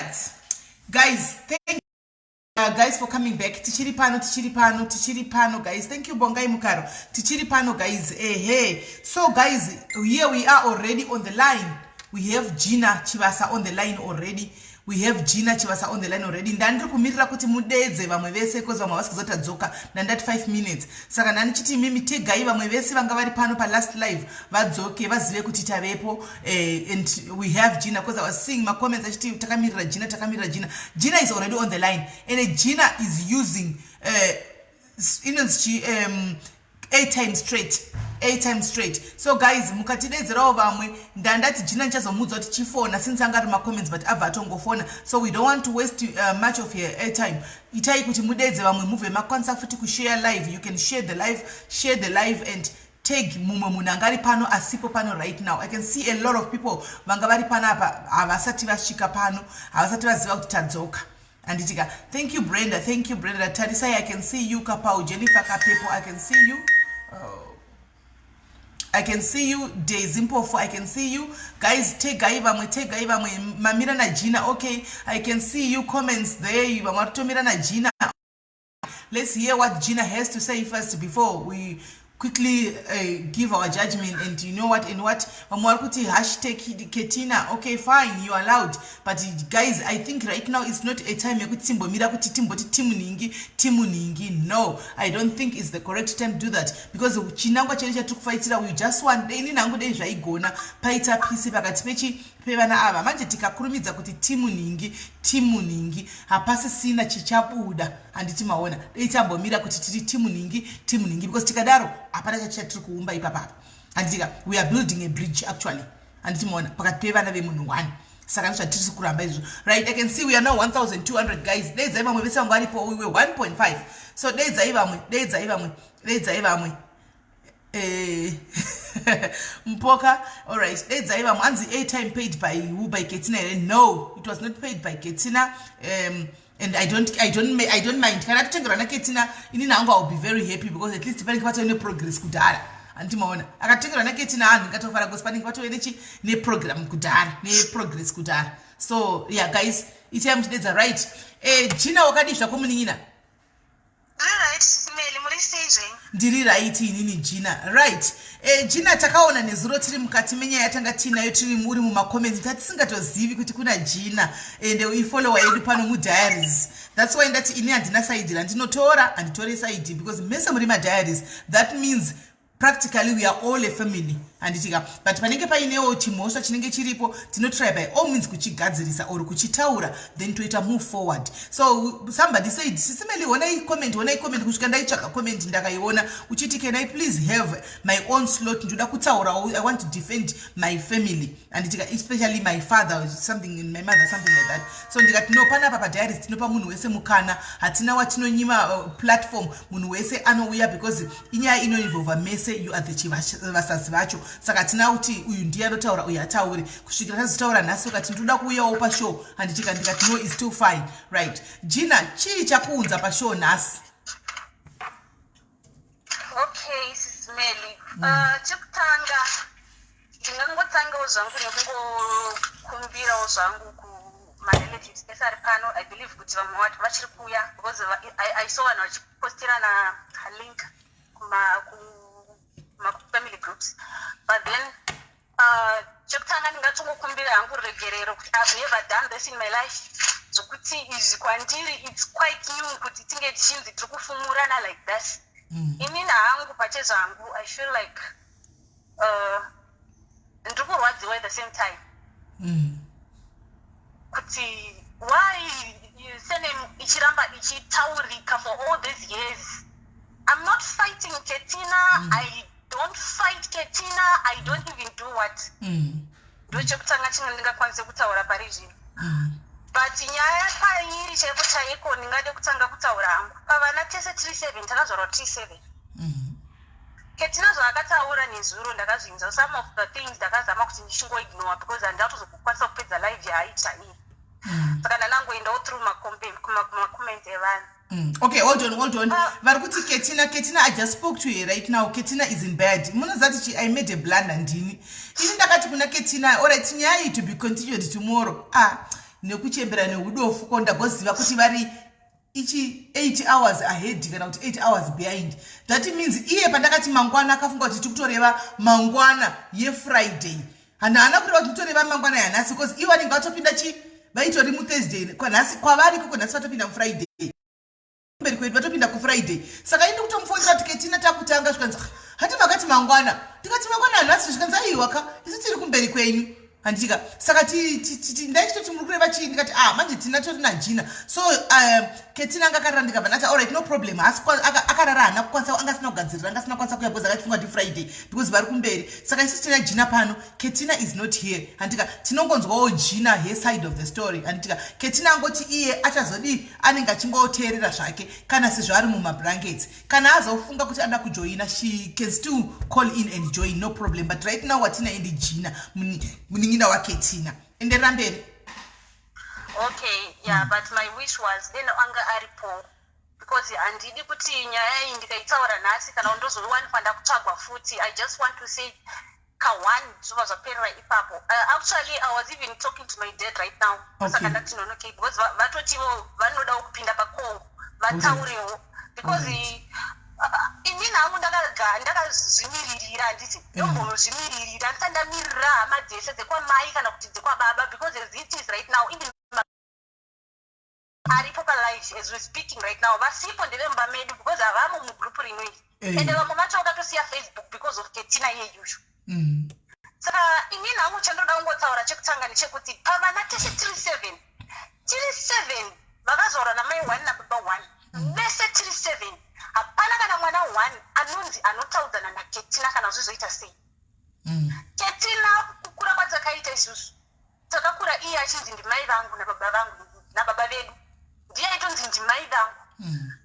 Alright guys, thank guys for coming back. Tichiri pano, tichiri pano, tichiri pano, guys. Thank you, Bongai Mukaro. Tichiri pano, guys. Ehe, so guys, here we are already on the line. We have Gina Chivasa on the line already. We have Gina Chivasa on the line already. Ndandiri kumirira kuti mudedze vamwe vese, 'cause vamwe havasi kuzotadzoka. Ndandati 5 minutes, saka ndandichiti imimi tegai vamwe vese vanga vari pano palast live vadzoke, vazive kuti tavepo. And we have Gina, because I was seeing macomments achiti takamirira Gina, takamirira Gina. Gina is already on the line, and Gina is using inonzi chi airtime straight, airtime straight. So guys, mukatidedzerawo vamwe. Ndandati Gina ndichazomudza kuti chifona, since anga ari macomments, but abva atongofona, so we don't want to waste much of your airtime. Itai kuti mudedze vamwe, mubve makwanisa futi kushare live. You can share the live, share the live and tag mumwe munhu anga ari pano asipo pano right now. I can see a lot of people vanga vari panapa havasati vasvika pano, havasati vaziva kuti tadzoka, handitika? Thank you, Brenda. Thank you, Brenda. Tarisai, I can see you. Kapau Jennifer Kapepo, I can see you. Oh. I can see you. Daisy Mpofu, I can see you. Guys, tegai vamwe, tegai vamwe. Mamira naGina. Okay, I can see you comments there. Vamwe varitomira naGina. Let's hear what Gina has to say first before we quickly give our judgment and you know what and what. Vamwe vari kuti #Ketina. Okay, fine, you allowed, but guys, I think right now it's not a time yekuti timbomira kuti timboti team nhingi, team nhingi. No, I don't think it's the correct time to do that, because chinangwa chedu chatiri kufaitira, we just want, ini nhangu dei zvaigona paita peace pakati pechi pevana ava. Manje tikakurumidza kuti team nhingi, team nhingi, hapasisina chichabuda, handiti maona? Dei tambomira kuti tiri team nhingi, team nhingi, because tikadaro hapana chachatiri kuumba ipapapa, handitika? We are building a bridge actually, handiti maona, pakati pevana vemunhu one. Saka ndozvatiri kuramba izvo. Right, I can see we are now 1200. Guys, deidzai vamwe vese vanga varipo. We were 1.5, so deidzai vamwe, deidzai vamwe, deidzai vamwe. Mpoka, alright, deidzai vamwe. Anzi airtime paid by who? By Ketina here? No, it was not paid by Ketina, and I don't mind kana atotengerwa naKetina. Inini hangu I will be very happy, because at least panenge patove neprogress kudhara, handiti maona? Akatengerwa naKetina, hanhu ndingatofara, because panenge patove nechi neprogram kudhara, neprogress kudhara. So yeah, guys, itai muchidedza. Right, Gina, wakadii zvako, munin'ina? Right, Meli, muri sei zvenyu? Ndiri right inini, Gina. Right, Gina, takaona nezuro tiri mukati menyaya yatanga tiinayo, tiri muri mumacomments, tatisingatozivi kuti kuna Gina, ende ifollower yedu pano mudiaries. That's why ndati ini handina side randinotora, handitore side, because mese muri madiaries. That means practically we are all a family, handitika? But panenge painewo chimhosva chinenge chiripo, tinotry by all means kuchigadzirisa or kuchitaura, then toita move forward. So somebody said, "Sis Meli, honai comment, honai comment." Kusvika ndaitsvaga comment, ndakaiona uchiti, "Can I please have my own slot? Ndoda kutaurawo. I want to defend my family," handitika, "especially my father," something, "my mother," something like that. So ndikati no, panapa padiaries tinopa munhu wese mukana, hatina watinonyima platform. Munhu wese anouya, because inyaya inoinvolva mese. You are the Chivasasi vacho, saka hatina kuti uyu ndiye anotaura, uyu atauri, kusvikira tazotaura nhasi ukati ndinoda kuuyawo pashow, handitika? Ndikati no, is still fine. Right, Gina, chii chakuunza pashow nhasi? Okay, Sis Meli, chekutanga ndingangotangawo zvangu nekungokumbirawo zvangu kumarelatives ese ari pano. I believe kuti vamwe vachiri kuuya, because I saw vanhu vachipostirana link kumafamily groups. But then chekutanga ndingatongokumbira hangu ruregerero kuti I've never done this in my life, zvokuti izvi kwandiri it's quite new kuti tinge tichinzi tiri kufumurana like this. Inini hangu pachezvangu I feel like ndiri kurwadziwa at the same time kuti why surname ichiramba ichitaurika for all these years. I'm not fighting Ketina. I don't fight Ketina. I don't even do what. Ndo chekutanga chimwe ndingakwanise kutaura pari zvino. But nyaya pairi chaiko chaiko, ndingade kutanga kutaura hangu pavana tese tiri seven, takazvarwa tiri seven. Ketina zvaakataura nezuro ndakazvinzwa. Some of the things ndakazama kuti ndichingoignore, because handina kutozokwanisa kupedza live yaaita iyi. Saka ndanangoendawo through macomments evanhu. Okay, hold on, hold on. Vari kuti Ketina, Ketina, I just spoke to her right now. Ketina is in bed. Munoziva kuti I made a blunder ndini. Ini ndakati kuna Ketina, alright, nyaya iyi to be continued tomorrow. Ah, Nekuchembera neudofu, ko ndagoziva kuti vari ichi 8 hours ahead kana kuti 8 hours behind. That means iye pandakati mangwana, akafunga kuti tikutoreva mangwana yeFriday. Handina kureva kuti titoreva mangwana yanhasi, because ivo vanenge vatopinda chi vaitori muThursday kwanhasi kwavari koko. Nhasi vatopinda muFriday, mberi kwedu vatopinda kuFriday. Saka indi kutomufonera kuti, "Ketina, takutanga." Zvikanzi, "Hati makati mangwana?" Ndikati, "Mangwana hanhasi." Zvikanzi, "Aiwaka, isu tiri kumberi kwenyu." Handitika saka ndaichitoti muri kureva chii? Ndikati, "Ah, manje tina tori naJina." So Ketina anga akarara. Ndikabva ndati, "Allright, no problem." Haasi akarara, haana kukwanisa, anga asina kugadzirira, anga asina kukwanisa kuya because akachifunga kuti Friday, because vari kumberi. Saka isusu tina Jina pano. Ketina is not here, handitika? Tinongonzwawo Jina, her side of the story, handitika? Ketina angoti iye achazodii, anenge achingoteerera zvake kana sezvo ari mumablankets. Kana azofunga kuti ada kujoina, she can still call in and join, no problem. But right now watina indi Jina, munin'ina waKetina. Enderera mberi. Okay, yeah, but my wish was then anga aripo, because handidi kuti nyaya iyi ndikaitaura nhasi kana ndozowanikwa ndakutsvagwa futi. I just want to say ka-one, zvobva zvaperera ipapo. Actually, I was even talking to my dad right now. Saka ndati nonokei, because vatotivo vanodawo kupinda pakongo vataurewo, because inini hangu ndakazvimiririra, handiti? Ndombonozvimiririra, ndisati ndamirira hama dzese dzekwamai kana kuti dzekwababa, because as it is right now, even aripo palive as we're speaking right now, vasipo ndevemba medu, because havamo mugrupu rino iri. Ende vamwe vacho vakatosiya Facebook because of Ketina iyeyuyu. Saka inini hangu chandoda kungotaura chekutanga ndechekuti pavana tese tiri seven, tiri seven vakazorwa namai one nababa one. Vese tiri seven, hapana kana mwana one anonzi anotaudzana naKetina kana zvizoita sei. Ketina, kukura kwatakaita isusu, takakura iye achinzi ndimai vangu nababa vangu nababa vedu, ndiye aitonzi ndimai vangu.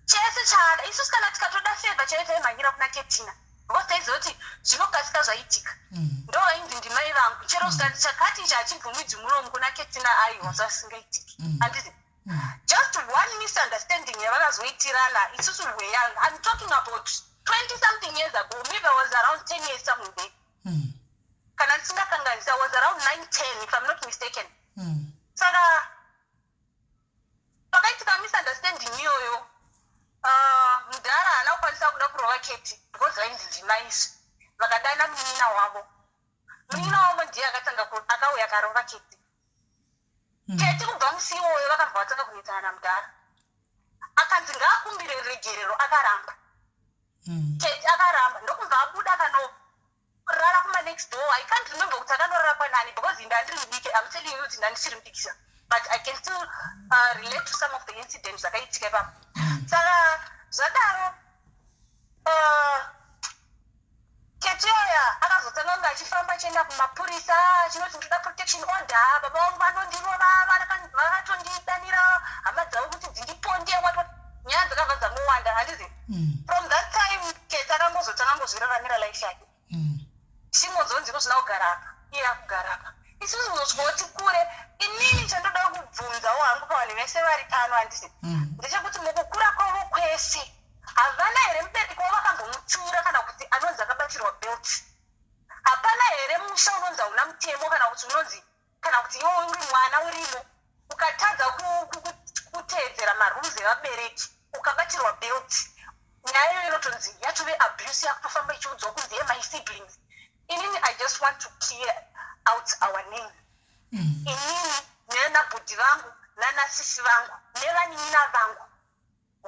Chese chaada isusu, kana tikatoda favour chaiyo, taimhanyira kuna Ketina, because taiziva kuti zvinokasika zvaitika. Ndo vainzi ndimai vangu. Chero zvikanzi chakati ichi hachibvumidzi muromo kuna Ketina, aiwa, zvasingaitiki. Handiti just one misunderstanding yavakazoitirana isusu were young. I'm talking about 20 something years ago. Maybe I was around 10 years, somewhere there. Kana ndisingakanganisi, I was around 9, 10, if I'm not mistaken. Saka pakaitika misunderstanding iyoyo, mudhara haana kukwanisa kuda kurova Keti because vainzi ndimaisvi. Vakadana munin'ina wavo. Munin'ina wavo ndiye akatanga akauya akarova Keti. Keti kubva musi iwoyo vakabva vatanga kunetsana namudhara. Akanzi ngaakumbire regerero, akaramba. Keti akaramba, ndokubva abuda akanorara kuma next door. I can't remember kuti akanorara kwanani, because ndandiri mudiki. I'm telling you kuti ndandichiri mudikisa, but I can still relate to some of the incidents zvakaitika ipapo. Saka zvadaro, Ketioya akazotanga kunge achifamba achienda kumapurisa achinoti, "Ndoda protection order, baba vangu vanondirova, vakatondidanira hama dzavo kuti dzindiponde." What nyaya dzakabva dzangowanda, handizi? From that time Keti akangozotanga ngozviraramira life yake. Chingonzonzi kusina kugara apa, iye akugara apa, isusu kuzosvikawo tikure. Inini chandoda kubvunzawo hangu pavanhu vese vari pano, handisi? Ndechekuti mukukura kwavo kwese, havana here mubereki wavo vakambomutsiura kana kuti anonzi akabatirwa belt? Hapana here musha unonzi hauna mutemo, kana kuti unonzi, kana kuti iwe uri mwana urimo, ukatadza kuteedzera marules evabereki, ukabatirwa belt? Nyaya iyoyo inotonzi yatove abuse, yakutofamba ichiudzwa kunzi, "My siblings." Inini I just want to clear out our name. Inini nenabhudhi vangu, nanasisi vangu, nevanin'ina vangu,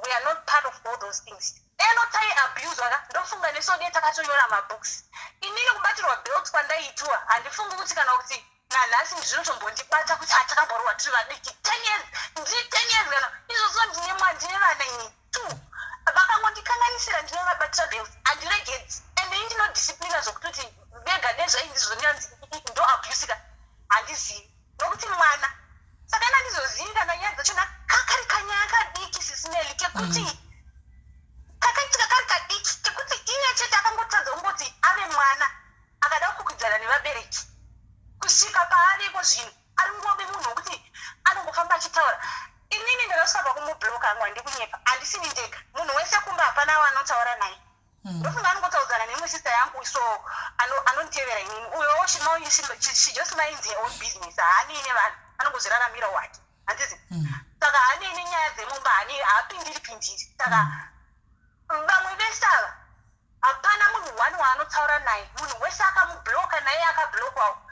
we are not part of all those things. Eno tai abuse waka ndofunga nesode takatonyora mabooks. Inini kubatirwa belt kwandaitwa, handifungi kuti kana kuti nanhasi zvinotombondibata kuti atakamborohwa tiri vadiki. 10 years, ndiri 10 years kana izvozvo, ndine ndine vana ini two, vakangondikanganisira ndinovabatira belt, handiregedzi. Ende ini ndinodisciplina zvokutoti vega nezvainzi zvonyanzi ndo abuse ka, handizivi nokuti mwana. Saka ina ndizozivi kana nyaya dzachona kakari kanyaya kadiki, sisineli, kekuti kakaitika kari kadiki, kekuti iye chete akangotadza kungoti ave mwana akada kukwikwidzana nevabereki kusvika paariko zvino ari ngove munhu wekuti anongofamba achitaura. Inini ndakasvika pakumubloka hangu, handi kunyepa, handisini ndega, munhu wese kumba hapana wanotaura naye. Ndofunga anongotaudzana nemusista yangu, so anonditevera inini. Uyowo she just minds her own business, haanii nevanhu. Anongozviraramira wake, handiti? Saka hanei nenyaya dzemumba, hani haapindiri pindiri. Saka vamwe vese ava, hapana munhu one waanotaura naye. Munhu wese akamubloka, naye akablokwawo.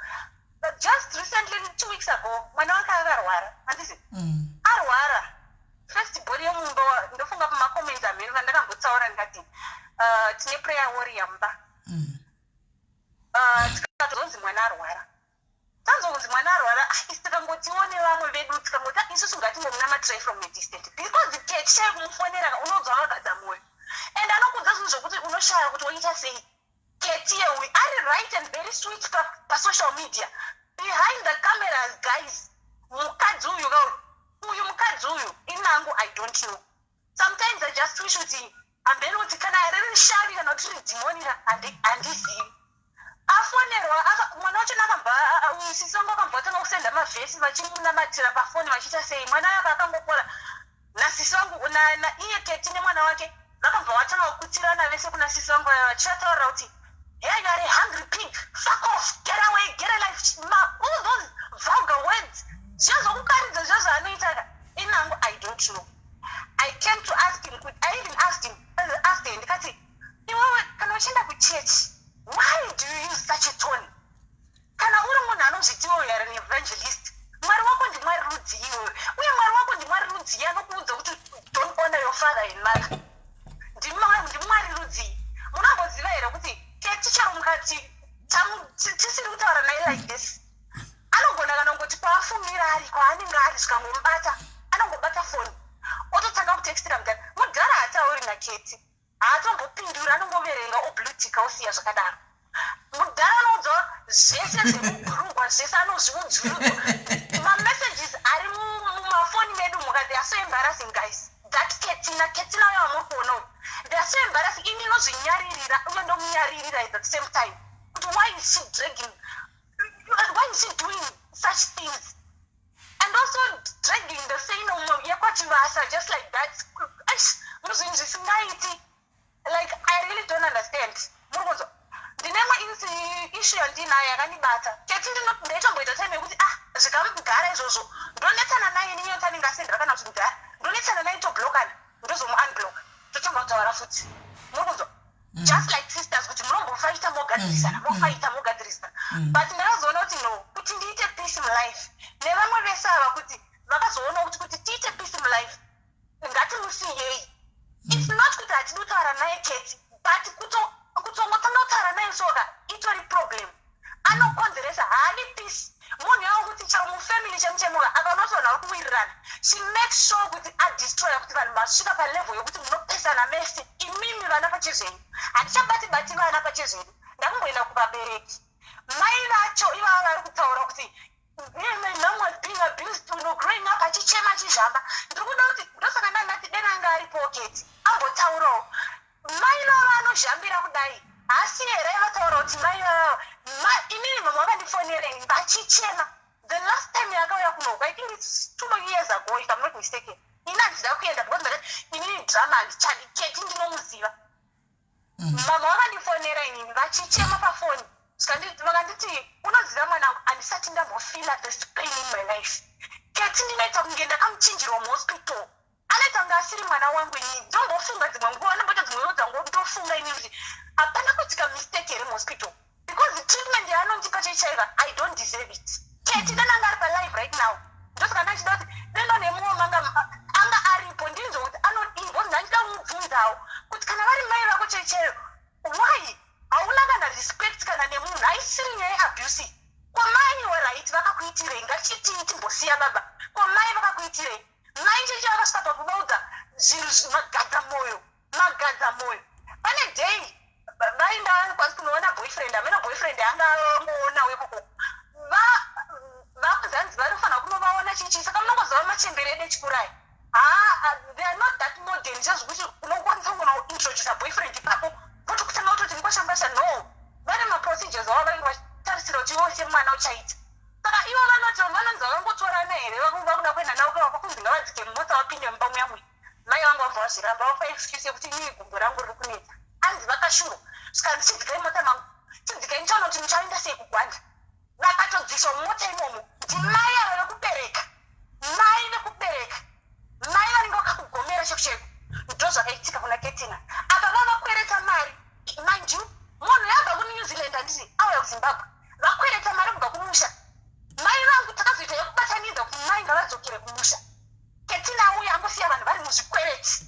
But just recently, 2 weeks ago, mwana wake akarwara, handiti? Arwara, first born yemumba, ndofunga pamacomments amheno vandakambotaura, ndikati tine prayer warrior mumba. Tikatozonzi mwana arwara, tanzonzi mwana arwara, ah, tikangotiwo nevamwe vedu, tikangoti, "Ah, isusu ngatingomunamatirai from a distance," because Keti kumufonera unonzwa magadza mwoyo and anokuudza zvinhu zvokuti unoshaya kuti woita sei. Keti yewe ari right and very sweet pasocial media. Behind the cameras, guys, mukadzi uyu ka, uyu mukadzi uyu inangu, I don't know. Sometimes I just wish kuti hambeni kuti kana riri shavi kana kuti riri dhimoni, handizivi. Afonerwa, mwana wacho nakambva, sisi vangu akambva atanga kusenda mavhesi vachimunamatira pafoni, vachiita sei. Mwana aka akangopora nasisi vangu naiye Keti nemwana wake vakambva vatanga kukutirana vese kuna sisi vangu vaya, vachivataurira kuti, "Hey, you are a hungry pig, fuck off, get away, get a life." All those vulgar words, zviya zvokukaridza, zviya zvaanoita ka, inangu, I don't know. I came to ask him kuti, I even asked him, asked him, ndikati, "Iwewe kana uchienda kuchechi, why do you use such a tone? Kana uri munhu anozvitiwo you are an evangelist, Mwari wako ndiMwari rudzii iwewe? Uye Mwari wako ndiMwari rudzii anokuudza kuti don't honor your father and mother? NdiMwari rudzii?" Munomboziva here kuti Keti chero mukati tisiri kutaura naye like this, anogona kana kungoti kwaafumira ari kwaanenge ari, zvikangomubata, anongobata foni ototanga kutextira mudhara. Mudhara haatauri naKeti, haatombopindura, anongoverenga, oblutika, osiya zvakadaro. Mudhara anoudzwa zvese zvemubhurugwa, zvese anozviudzvirudzwa. Mamessages ari mumafoni medu muka, they are so embarrassing, guys. That Ketina, Ketina uyo wamuri kuona uyu, they are so embarrassing. Ini ndinozvinyaririra uye ndomunyaririra at the same time kuti why is she dragging, why is she doing such things and also dragging the same yekwaChivasa just like that? Eish, muzvinhu zvisingaiti. Like, I really don't understand. Muri kunzwa, ndine imwe issue yandinayo yakandibata. Keti ndaitomboita time yekuti, ah, zvikamugara izvozvo, ndonetsana naye nenyaya anenge asendera kana kuti mudhara, ndonetsana naye, toblokana, ndozomuunblock, totombotaura futi. Muri kunzwa? Just like sisters, kuti munombofaita, mogadzirisana, mofaita, mogadzirisana. But ndakazoona kuti no, kuti ndiite peace mulife nevamwe vese ava, kuti vakazoona kuti tiite peace mulife, ngatimusiyei. It's not kuti hatidi kutaura naye Keti, but kutongotanga kutaura naye soka itori problem. Anokonzeresa, haadi peace. Munhu yavo kuti chero mufamily chemuchemuka akaona kuti vanhu vari kuwirirana, she makes sure kuti adestroya, kuti vanhu vasvika palevel yokuti munopesana mese imimi vana pachezvenyu. Handichabati bati vana pachezvenyu, ndakumboenda kuvabereki. Mai vacho ivava vari kutaura kuti, "Yeah, my mom was being abused, growing up," achichema, achizhamba. Ndiri kuda kuti, ndosaka ndandati dena anga aripo Keti ambotaurawo. Mai vava vanozhambira kudai, hasi here vataura kuti mai vava, inini mama vakandifonereni vachichema the last time yakauya kunoko? I think it's 2 years ago, if I'm not mistaken. Ini handida kuenda because ndakati inini drama handichadi. Keti ndinomuziva. Mama vakandifonera inini vachichema pafoni, vakanditi, "Unoziva mwanangu, handisati ndambofila this pain in my life. Keti ndinoita kunge ndakamuchinjirwa muhospital, anoita kunge asiri mwana wangu. Inini ndombofunga dzimwe nguva, ndomboita dzimwe nguva dzangu, ndofunga inini kuti hapana kuitika mistake here muhospital, because treatment yaanondipa chaichaiva, I don't deserve it." Keti dananga ari palive right now. Ndosaka ndachida kuti denda nemuwo manga anga aripo, ndinzwe kuti anodii, because ndachida kumubvunzawo kuti kana vari mai vako chaichaiyo, why hauna kana respect kana nemunhu? Haisiri nyaya yeabuse. Kwamai waright vakakuitirei? Ngatichitii timbosiya baba. Kwamai vakakuitirei? Mai cheche vakasvika pakubaudza zvinhu, magadza mwoyo, magadza mwoyo. Pane day vaenda kunoona boyfriend, amene boyfriend anga angoona wekoko, vakuzanzi vanofanira kunovaona chichi. Saka munongozova machembere edu echikurai, ha, they are not that modern chezvekuti unokwanisa kunointroduca boyfriend ipapo kuti kutanga kutoti mukwashambasha. No, vane maprocedures avo vanenge vachitarisira kuti iwe semwana uchaita. Saka ivo vanoti vanonzi vakangotorana here, vakuda kuenda navo kwakunzi ngavadzike mumota vapinde mumba muyamwe. Mai vangu vabva vazviramba, vapa excuse yekuti, "Inini gumbo rangu riri kunetsa." Anzi vakashuro, svikanzi, "Chidzikai mota mangu, chidzikai, ndichaona kuti muchaenda sei kuGwanda." Vakatodziswa mumota imomo ndimai ava vekubereka. Kuti mai ngavadzokere kumusha. Ketina auya angosiya vanhu vari muzvikwereti.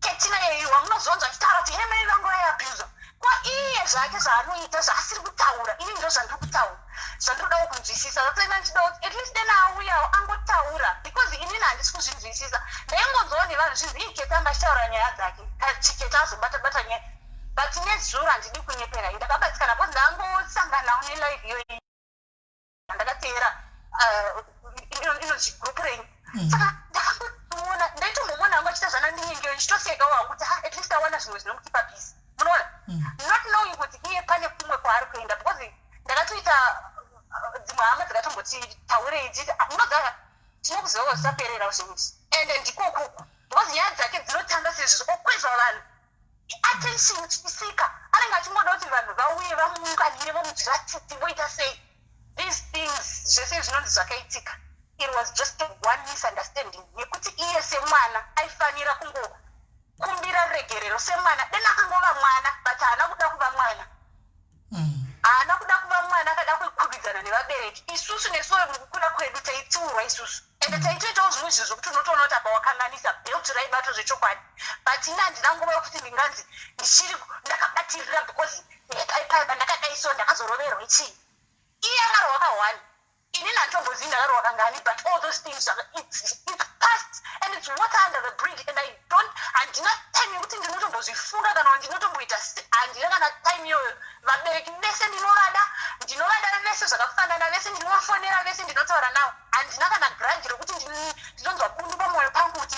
Ketina yeyi wamunozonzwa achitaura kuti he, mai vangu vaiabhuzwa. Ko iye zvake zvaanoita zvaasiri kutaura, ini ndo zvandiri kutaura, zvandinodawo kunzwisisa. Zvatena ndichida kuti at least dena auyawo angotaura, because inini handisi kuzvinzwisisa. Ndaingonzwawo nevanhu zvinzi ii, Keta anga achitaura nyaya dzake, Chiketa azobata bata nyaya. But nezuro, handidi kunyepera, ndakabatikana because ndangosanganawo nelive iyoyi. Ndakateera inonzi group renyu. Saka ndakangoona, ndaitombomuona hangu achiita zvanandinyengeyo, ndichitosekawo hangu kuti ha, at least awana zvimwe zvinomukipa busy, munoona, not knowing kuti iye pane kumwe kwaari kuenda, because ndakatoita dzimwe hama dzakatomboti taurei dziti, "Ah, munogara tinokuziva zvisaperera zvinhu izvi." Ende ndikokuku, because nyaya dzake dzinotanga sezvo okwezva vanhu attention chisika, anenge achingoda kuti vanhu vauye vamuunganire, vomudzira tsitsi, voita sei. These things zvese zvinonzi zvakaitika, it was just one misunderstanding yekuti iye semwana aifanira kungokumbira regerero semwana. Dena akangova mwana, but haana kuda kuva mwana. Haana kuda kuva mwana, akada kukwikwidzana nevabereki. Isusu nesuwo mukukura kwedu taitsiurwa isusu, ende taitoitawo zvimwe zvinhu zvokuti unotoona kuti apa wakanganisa, belt raibatwa zvechokwadi. But ini handina nguva yekuti ndinganzi ndichiri ndakabatirira because paipaipa ndakadai, so ndakazoroverwa chii. Iye akarohwa ka1, inini handitombozivi ndakarohwa kangani. But all those things, it's past and it's water under the bridge, and I don't, handina time yekuti ndinotombozvifunga kana kuti ndinotomboita. Handina kana time iyoyo. Vabereki vese ndinovada, ndinovada vese zvakafanana, vese ndinovafonera, vese ndinotaura navo. Handina kana grudge rekuti ndinonzwa bundu pamwoyo pangu kuti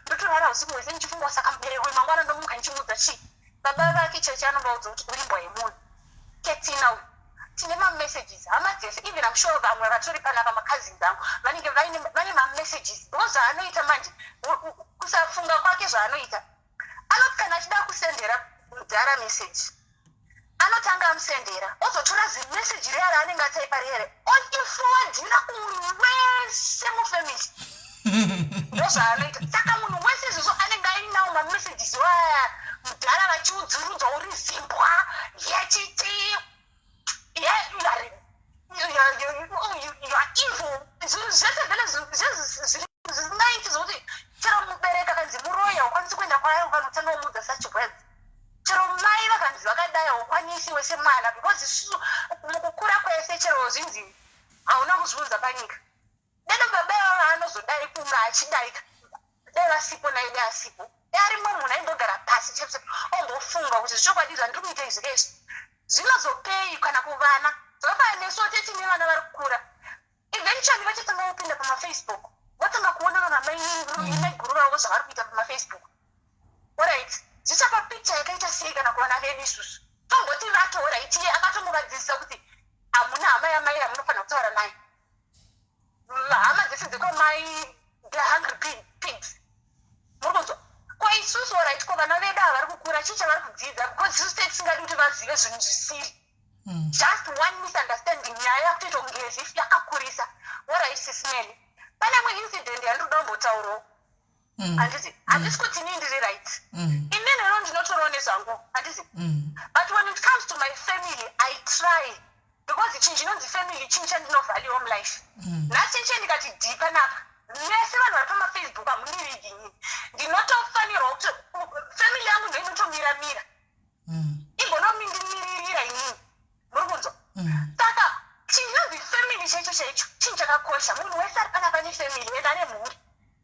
ndotorara usiku hwese ndichifunga, saka mubereki wemangwana ndomuka ndichimuudza chii? Baba vake cheche anovaudza kuti uri mbwa yemunhu. Ketina uyu, tine mamessages, hama dzese. Even I'm sure vamwe vatori panapa, macousins angu, vanenge vane mamessages, because zvaanoita manje, kusafunga kwake, zvaanoita, anoti kana achida kusendera mudhara message, anotanga amusendera, ozotora zimeseji riya raanenge ataipa riyere, oiforwardira kumunhu wese mufamily. Ndozvaanoita. Saka munhu wese izvozvo anenge ainawo mamessages waya, mudhara vachiudzurudzwa, uri zimbwa yechiti, you are evil, zvinhu zvese vhele zvisingaiti, zvokuti chero mubereki akanzi muroyi, haukwanisi kuenda kwaari ukanotanga umuudza such words. Chero mai vakanzi vakadai, haukwanisi wese mwana, because isusu mukukura kwese, chero zvinzi hauna kuzviunza panyika. Deno baba ivavo anozodai kunge achidaika, dai vasipo naye, dai asipo, dai arimwe munhu aimbogara pasi chete ombofunga kuti zvechokwadi zvandiri kuita izvi kaizvi zvinozopei kana kuvana. Zvakafanana nesuwo, tetine vana vari kukura, eventually vachatanga kupinda pamafacebook, votanga kuona vana maiguru vavo zvavari kuita pamafacebook. Alright, zvichapa picture yakaita sei kana kuvana vedu isusu? Tomboti vato, alright, iye akatomuvadzidzisa kuti hamuna hama yamai yamunofanira kutaura naye, hama dzese dzekwamai, the hungry pigs. Muri kunzwa? Ko isusu, alright, ko vana vedu ava vari kukura, chii chavari kudzidza? Because isusu tetisingadi kuti vazive zvinhu zvisiri. Just one misunderstanding, nyaya yakutoita kunge as if yakakurisa. Alright, sisimeli, pane imwe incident yandinoda kumbotaurawo. Handiti handisi kuti inini ndiri right. Inini ro ndinotorawo nezvangu, handiti? But when it comes to my family, I try, because chinhu chinonzi family chinhu chandinovaluewo mulife. Nhasi cheche ndikati dhi panapa, vese vanhu vari pamafacebook hamunirigi inini. Ndinotofanirwa kuti family yangu ndo inotomiramira, igonomindimiririra inini. Muri kunzwa? Saka chinhu chinonzi family chaicho chaicho chinhu chakakosha. Munhu wese ari panapa nefamily and ane mhuri,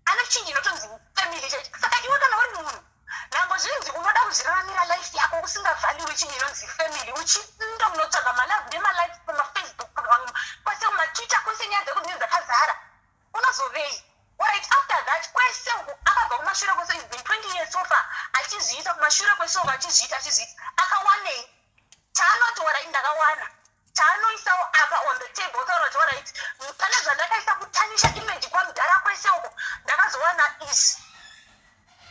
ane chinhu chinotonzi family chaicho. Saka iwe kana uri munhu, nhango zvinzi unoda kuzviraramira life yako usingavaluewi chinhu inonzi family, uchiinda unotsvaga malove nemalife pamafacebook kwese, kumatwitter kwese, nyaya dzeko dzinenge dzakazara, unozovei? Alright, after that kwese uku akabva kumashure kwese, it's been 20 years so far achizviita, kumashure kwese uku achizviita, achizviita, akawanei? Chaanoti, alright, ndakawana, chaanoisawo apa on the table, otaura kuti, alright, pane zvandakaisa kutarnisha image kwamudhara kwese uko, ndakazowana izvi,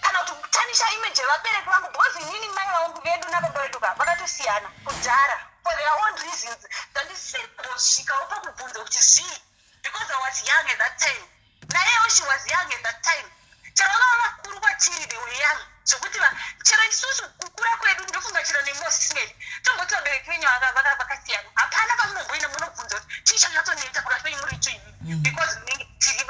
kana kuti kutarnisha image yevabereki vangu, because inini mai vangu vedu nababa vedu ka vakatosiyana kudhara for their own reasons, dzandisimbosvikawo pakubvunza kuti zvii, because I was young at that time, nayewo she was young at that time. Chero vava vakuru kwatiri, they were young zvekuti chero isusu kukura kwedu, ndofunga chero nemosmel, tomboti vabereki venyu vakasiyana, hapana pamunomboenda munobvunza kuti chii chanyatsonetsa pakati penyu muri two, because munenge tiri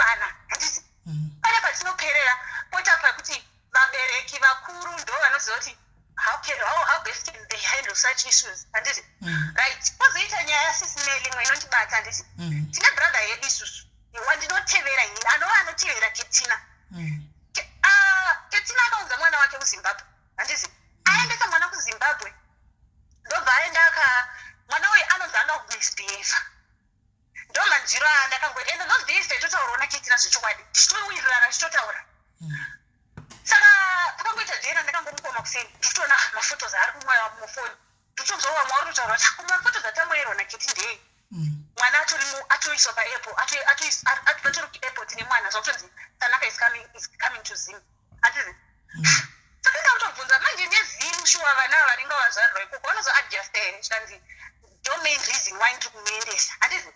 Patinoperera poita pakuti vabereki vakuru ndo vanoziva kuti how best can they handle such issues, handiti? Right, pozoita nyaya yasisimeli imwe inondibata, handiti? Tine brother yedu isusu wandinotevera ini, anova anotevera Ketina. Ketina akaunza mwana wake kuZimbabwe, handiti? Aendesa mwana kuZimbabwe, ndobva aenda aka mwana uyu anonzi anga kumisbehave. Ndo manzwiro aandakangoita, and those days taitotaurawo naKetina zvechokwadi, tichitowirirana, tichitotaura. Saka pakangoita jena, ndakangomukoma kuseni, ndichitoona maphotos aari kumwaya mufoni, ndichitonzwa vamwe vari kutaura kuti kumaphotos atamboyerwa naKeti ndei. Mwana atori atoiswa paairport, atori kuairport nemwana, zvakutonzi Tanaka is coming to Zim, handiti? Saka enda kutobvunza manje neZim, shuwa vana ava vanenge vazvarirwa ikoko vanozoadjusta here? Zvikanzi ndo main reason why ndiri kumuendesa, handiti?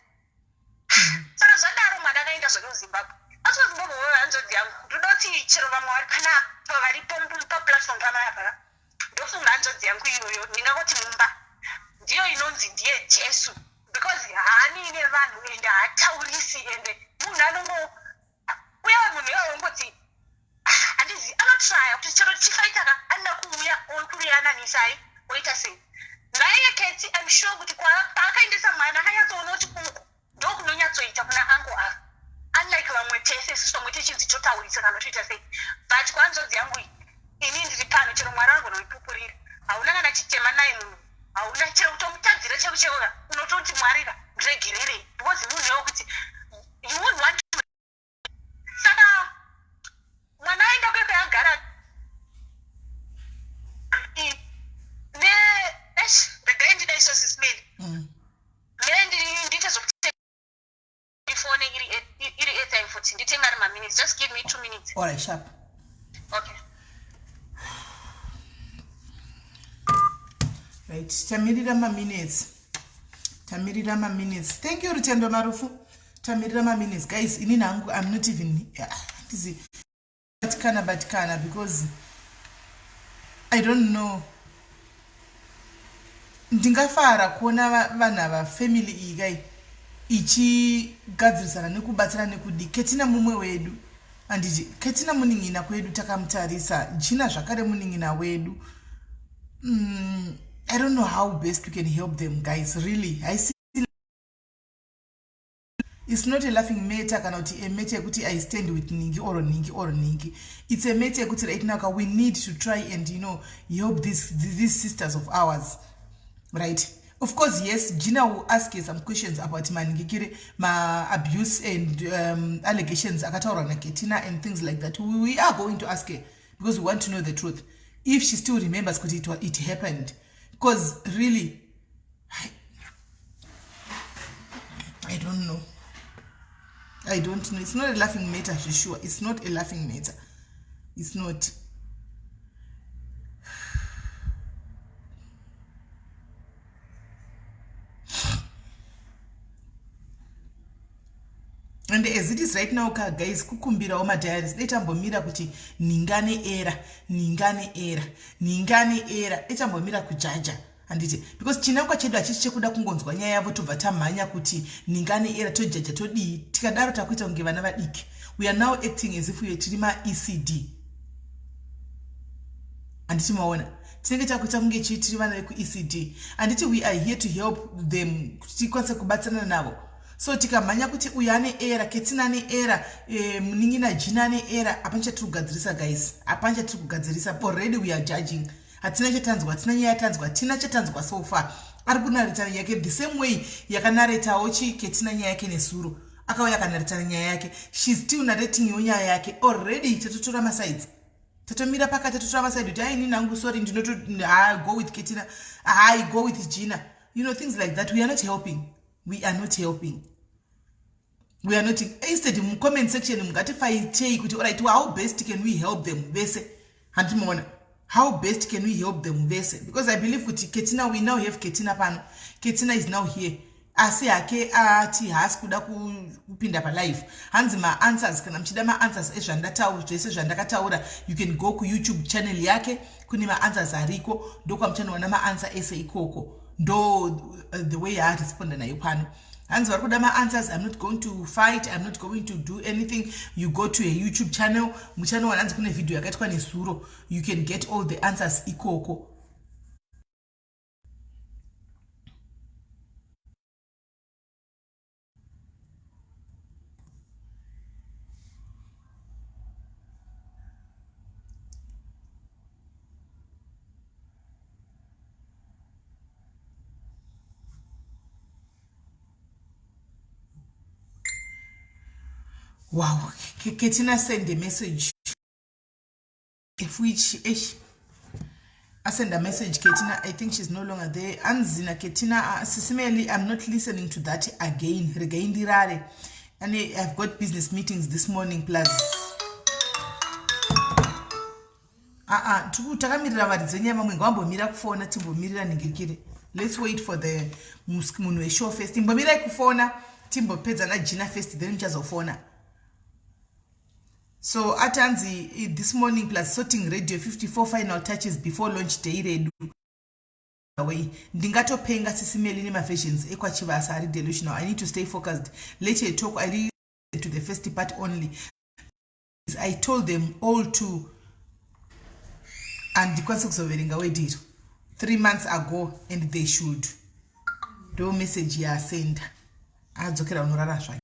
Saka zvadaro, mwana akaenda zvake kuZimbabwe. Asi kuZimbabwe wewe, hanzvadzi yangu, ndoda kuti chero vamwe vari panapa, varipo paplatform panapa, ndofunga hanzvadzi yangu iyoyo, ndingangoti mumba ndiyo inonzi ndiye Jesu, because haani nevanhu ende haataurisi, ende munhu anongo uya, munhu iwayo ungoti handizi anotraya kuti chero tichifaitaka anoda kuuya okuyananisai, oita sei naiye Keti. I'm sure kuti paakaendesa mwana akanyatsoona kuti uku ndokunonyatsoita kuna ango ava, unlike vamwe tese isusu vamwe tichinzi totaurisa kana toita sei. But kwanzodzi yangu iyi, ini ndiri pano, chero Mwari anogona kuipupurira, hauna kana chitema naye munhu, hauna chero kutomutadzira chero cheroka, unototi Mwarira ndiregererei, because munhu wekuti you wouldn't want to. Saka mwana aenda kwekwe agara ne esh, regai ndida iso sisimeli. Mire ndiite zvokuti ifone iri airtime futi, nditenga ari maminutes. Just give me 2 minutes. All right, sharp. Okay. Right, tamirira maminutes, tamirira maminutes. Thank you, Rutendo Marufu. Tamirira maminutes, guys. Inini hangu I'm not even handizi batikana batikana, because I don't know. Ndingafara kuona vanhu ava, family iyi kai, ichigadzirisana nekubatsira nekudi. Ketina mumwe wedu, handiti? Ketina munin'ina kwedu, takamutarisa. Jina zvakare munin'ina wedu. I don't know how best we can help them, guys. Really, I see it's not a laughing matter kana kuti a matter yekuti I stand with ningi or ningi or ningi. It's a matter yekuti right now we need to try and help these sisters of ours, right? Of course, yes, Gina will ask you some questions about maningikire maabuse and allegations akataurwa naKetina and things like that. We are going to ask her because we want to know the truth, if she still remembers kuti it happened, because really I don't know. I don't know. It's not a laughing matter, for sure. It's not a laughing matter. It's not. And as it is right now ka, guys, kukumbirawo madiaries, dai tambomira kuti ningane era, ningane era, ningane era, itambomira kujaja, handiti? Because chinangwa chedu hachisi chekuda kungonzwa nyaya yavo tobva tamhanya kuti ningane era, tojaja, todii. Tikadaro takuita kunge vana vadiki. We are now acting as if we tiri maECD, handiti? Maona, tinenge takuita kunge chii, tiri vana vekuECD, handiti? We are here to help them, kuti tikwanise kubatsirana navo. So tikamhanya kuti uyu ane era, Ketina ane era, munin'ina Jina ane era, hapana chatiri kugadzirisa, guys. Hapana chatiri kugadzirisa. Already we are judging. Hatina chatanzwa, hatina nyaya yatanzwa, hatina chatanzwa so far. Ari kunareta nyaya yake the same way yakanaretawo chiKetina nyaya yake nesuro. Akauya akanaretana nyaya yake. She's still narrating yo nyaya yake. Already tatotora masides, tatomira pakati, tatotora masides kuti aini nangu, sorry, ndinoto go with Ketina, I go with Gina, things like that. We are not helping. We are not helping. We are not. Instead, mucomment section mungatifaitei kuti alright, how best can we help them vese, handimaona? How best can we help them vese? Because I believe kuti Ketina, we now have Ketina pano. Ketina is now here, asi hake ati haasi kuda kupinda palive. Hanzi maanswers, kana muchida maanswers ezvandataura zvese zvandakataura, you can go kuYouTube channel yake, kune maanswers ariko, ndokwamuchanowana maanswer ese ikoko. Ndo the way yaaresponda nayo pano. Hanzi vari kuda maanswers. I'm not going to fight, I'm not going to do anything. You go to a YouTube channel, muchanowana hanzi kune vhidhiyo yakaitwa nezuro. You can get all the answers ikoko. Wow, Ketina send a message. If which ish I send a message, Ketina. I think she's no longer there. Anzina Ketina, Sisimeli, I'm not listening to that again. Regai ndirare. And I've got business meetings this morning plus. Ah ah, takamirira varidzi venyaya vamwe ngavambomira kufona timbomirira ningirikire. Let's wait for the munhu weshow first. Timbomirai kufona timbopedza naGina first then muchazofona. So atanzi this morning plus sorting Radio 54 final touches before launch day redu. Away. Ndingatopenga sisimeli nemaversions ekwaChivasa ari delusional. I need to stay focused. Let her talk. I listen to the first part only. I told them all to andikwanisi kuzoverenga wediro 3 months ago and they should. Ndo message yaasenda. Adzokera unorara zvake.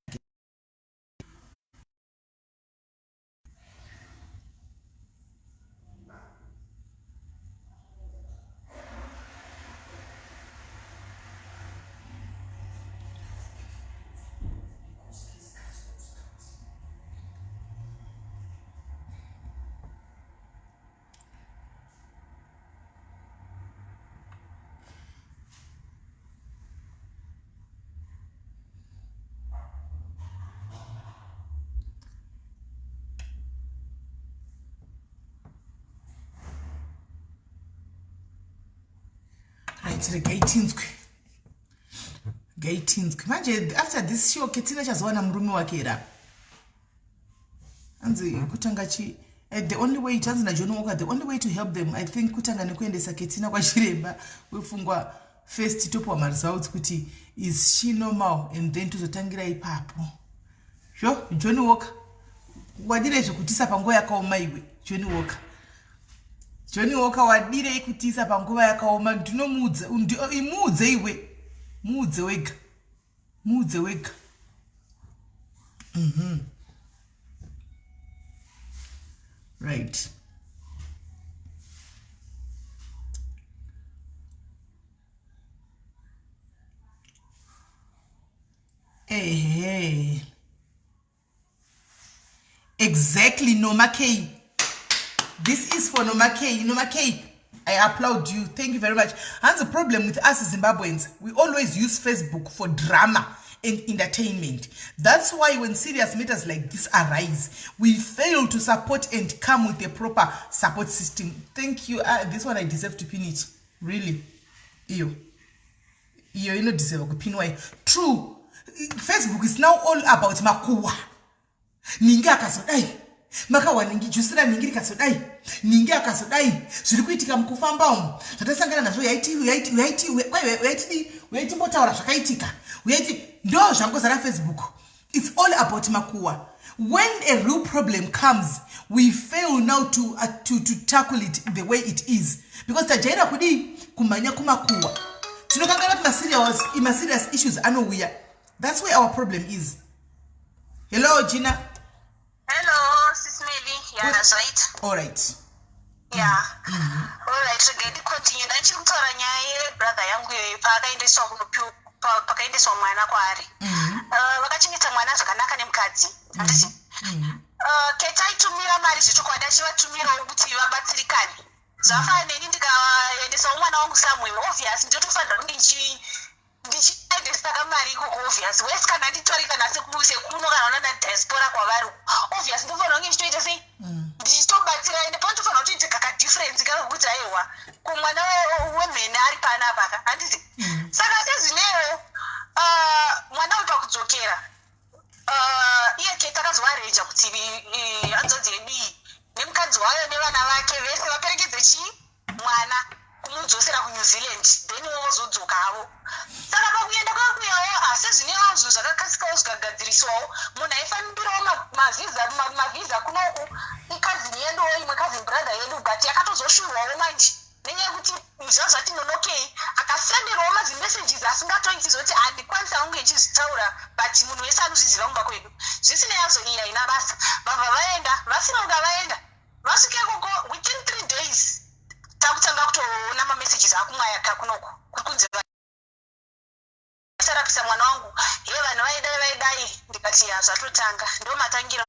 Right, regai tinzwe, regai tinzwe manje. After this show, Ketina chazowana murume wake here apa? Hanzi kutanga chi the only way, tanzi naJohn Walker, the only way to help them, I think, kutanga nekuendesa Ketina kwachiremba wepfungwa first, topiwa maresults kuti is she normal, and then tozotangira ipapo. Zvo John Walker, wadirei zvekutisa panguva yakaoma iwe? John Walker, John Walker, wadirei kutisa panguva yakaoma? Ndinomuudza, imuudze iwe, muudze wega, muudze wega. Right, ehe, exactly. Noma K, this is for Noma K. Noma K, I applaud you. Thank you very much. And the problem with us Zimbabweans, we always use Facebook for drama and entertainment. That's why when serious matters like this arise, we fail to support and come with a proper support system. Thank you. This one I deserve to pin it. Really. Iyo. Iyo inodeserve kupinwa iyo. True. Facebook is now all about makuwa. Ningi akazodai, makawa ningi jusira, ningi rikazodai, ningi akazodai, zviri kuitika mukufamba umu, zvatasangana nazvo, yaitidi uyaitimbotaura zvakaitika, uyaiti ndo zvangozara Facebook. It's all about makuwa. When a real problem comes, we fail now to tackle it the way it is, because tajaira kudii? Kumhanya kumakuwa. Tinokangana kuti maserious issues anouya. That's where our problem is. Hello, Gina. Hello, Sis Melly. Yeah, that's right. All right. Yeah. All right, regai ndicontinue. Ndachiri kutaura nyaya yebrother yangu iyoyo paakaendeswa kunopiwa, pakaendeswa mwana kwaari. Vakachengeta mwana zvakanaka nemukadzi. Handiti? Keta aitumira mari zvechokwadi, achivatumirawo kuti vabatsirikane. Zvakafanana neni, ndikaendesawo mwana wangu somewhere, obvious ndinotofanira kunge ndichiendesa kamari ikoko, obvious wese kana nditori kana sekuno kana unana diaspora kwavari, obvious ndofanira kunge ndichitoita sei, ndichitobatsira. Ende panotofanira kutoita kakadifference kakekuti aiwa, kumwana wemhene ari panapa ka, handiti? Saka sezvinewo mwana uyu pakudzokera, iye Keta akazoarrange kuti hanzvadzi yedu iyi nemukadzi wayo nevana vake vese vaperekedze chii, mwana. Kumudzosera kuNew Zealand, then vozodzoka havo. Saka pakuenda kwakuyawo, asi zvinewo zvinhu zvakakasikawo zvikagadziriswawo. Munhu aifambirawo mavhiza kunoku icousin yeduwo, imwe cousin brother yedu, but yakatozoshurwawo manje nenyaya yekuti zvazvati nonokei. Akasenderwawo mazimessages asingatoiti zoti handikwanisa kunge ichizvitaura, but munhu wese anozviziva kumba kwedu. Zvisinei hazvo, iyi haina basa. Vabva vaenda, vasimuka vaenda, vasvika ikoko, within 3 days takutanga kutoona mamessages akumwayaka kunoku kuri kunzi vasarapisa mwana wangu. He, vanhu vaidai vaidai. Ndikati, ya, zvatotanga, ndo matangira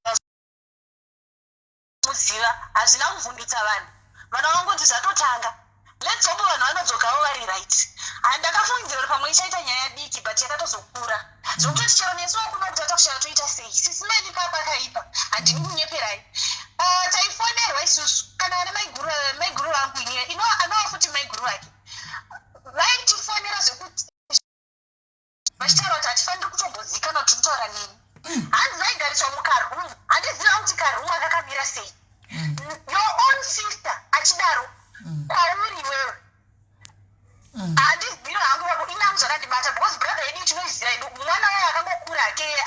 muziva. Hazvina kuvhundutsa vanhu, vana vangoti zvatotanga. Let's hope vanhu vanodzokawo vari right. Handakafungidzira kuti pamwe ichaita nyaya diki, but yakatozokura zvokutoti chero nesuwo kuno kuti atakushaya toita sei. Sisimeni pakaipa, handini kunyeperai. Taifonerwa isusu kana vana maiguru vangu ini ino anova futi maiguru vake vaitifonera zvekuti vachitaura kuti hatifaniri kutombozivikanwa kuti kutaura nini. Hanzi vaigariswa mukaroom. Handiziva kuti karoom akakamira sei. Your own sister achidaro kwauri iwewe. Handizivi hangu vako inangu zvakandibata, because brother yedu tinoiziva yedu. Mwana wayo akangokura hake,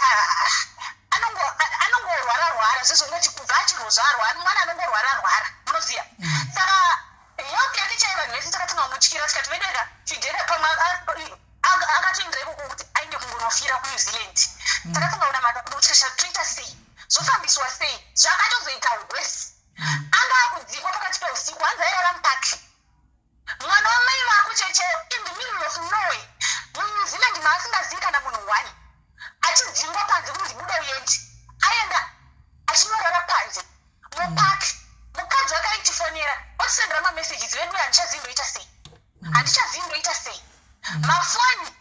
anongorwara rwara zvezvongoti kubva achirozvarwa mwana anongorwara rwara, munoziva. Saka health yake chaiyo, vanhu vese takatingamutyira, tikati vedeka chidheka pamwe akatoendera ikoko kuti aende kungonofira kuNew Zealand. Takatinga kunamata kuti toita sei, zvofambiswa sei. Zvakatozoita worse, anga akudzikwa pakati peusiku. Hanzi airara mupark, mwana wamai vako cheche, in the middle of nowhere muNew Zealand maasingazivi kana munhu one, achidzingwa panze kunzi buda uende. Aenda achinorara panze mupark. Mukadzi wake aitifonera otisendera mamessages, vedu handichazivi ndoita sei, handichazivi ndoita sei. Mafoni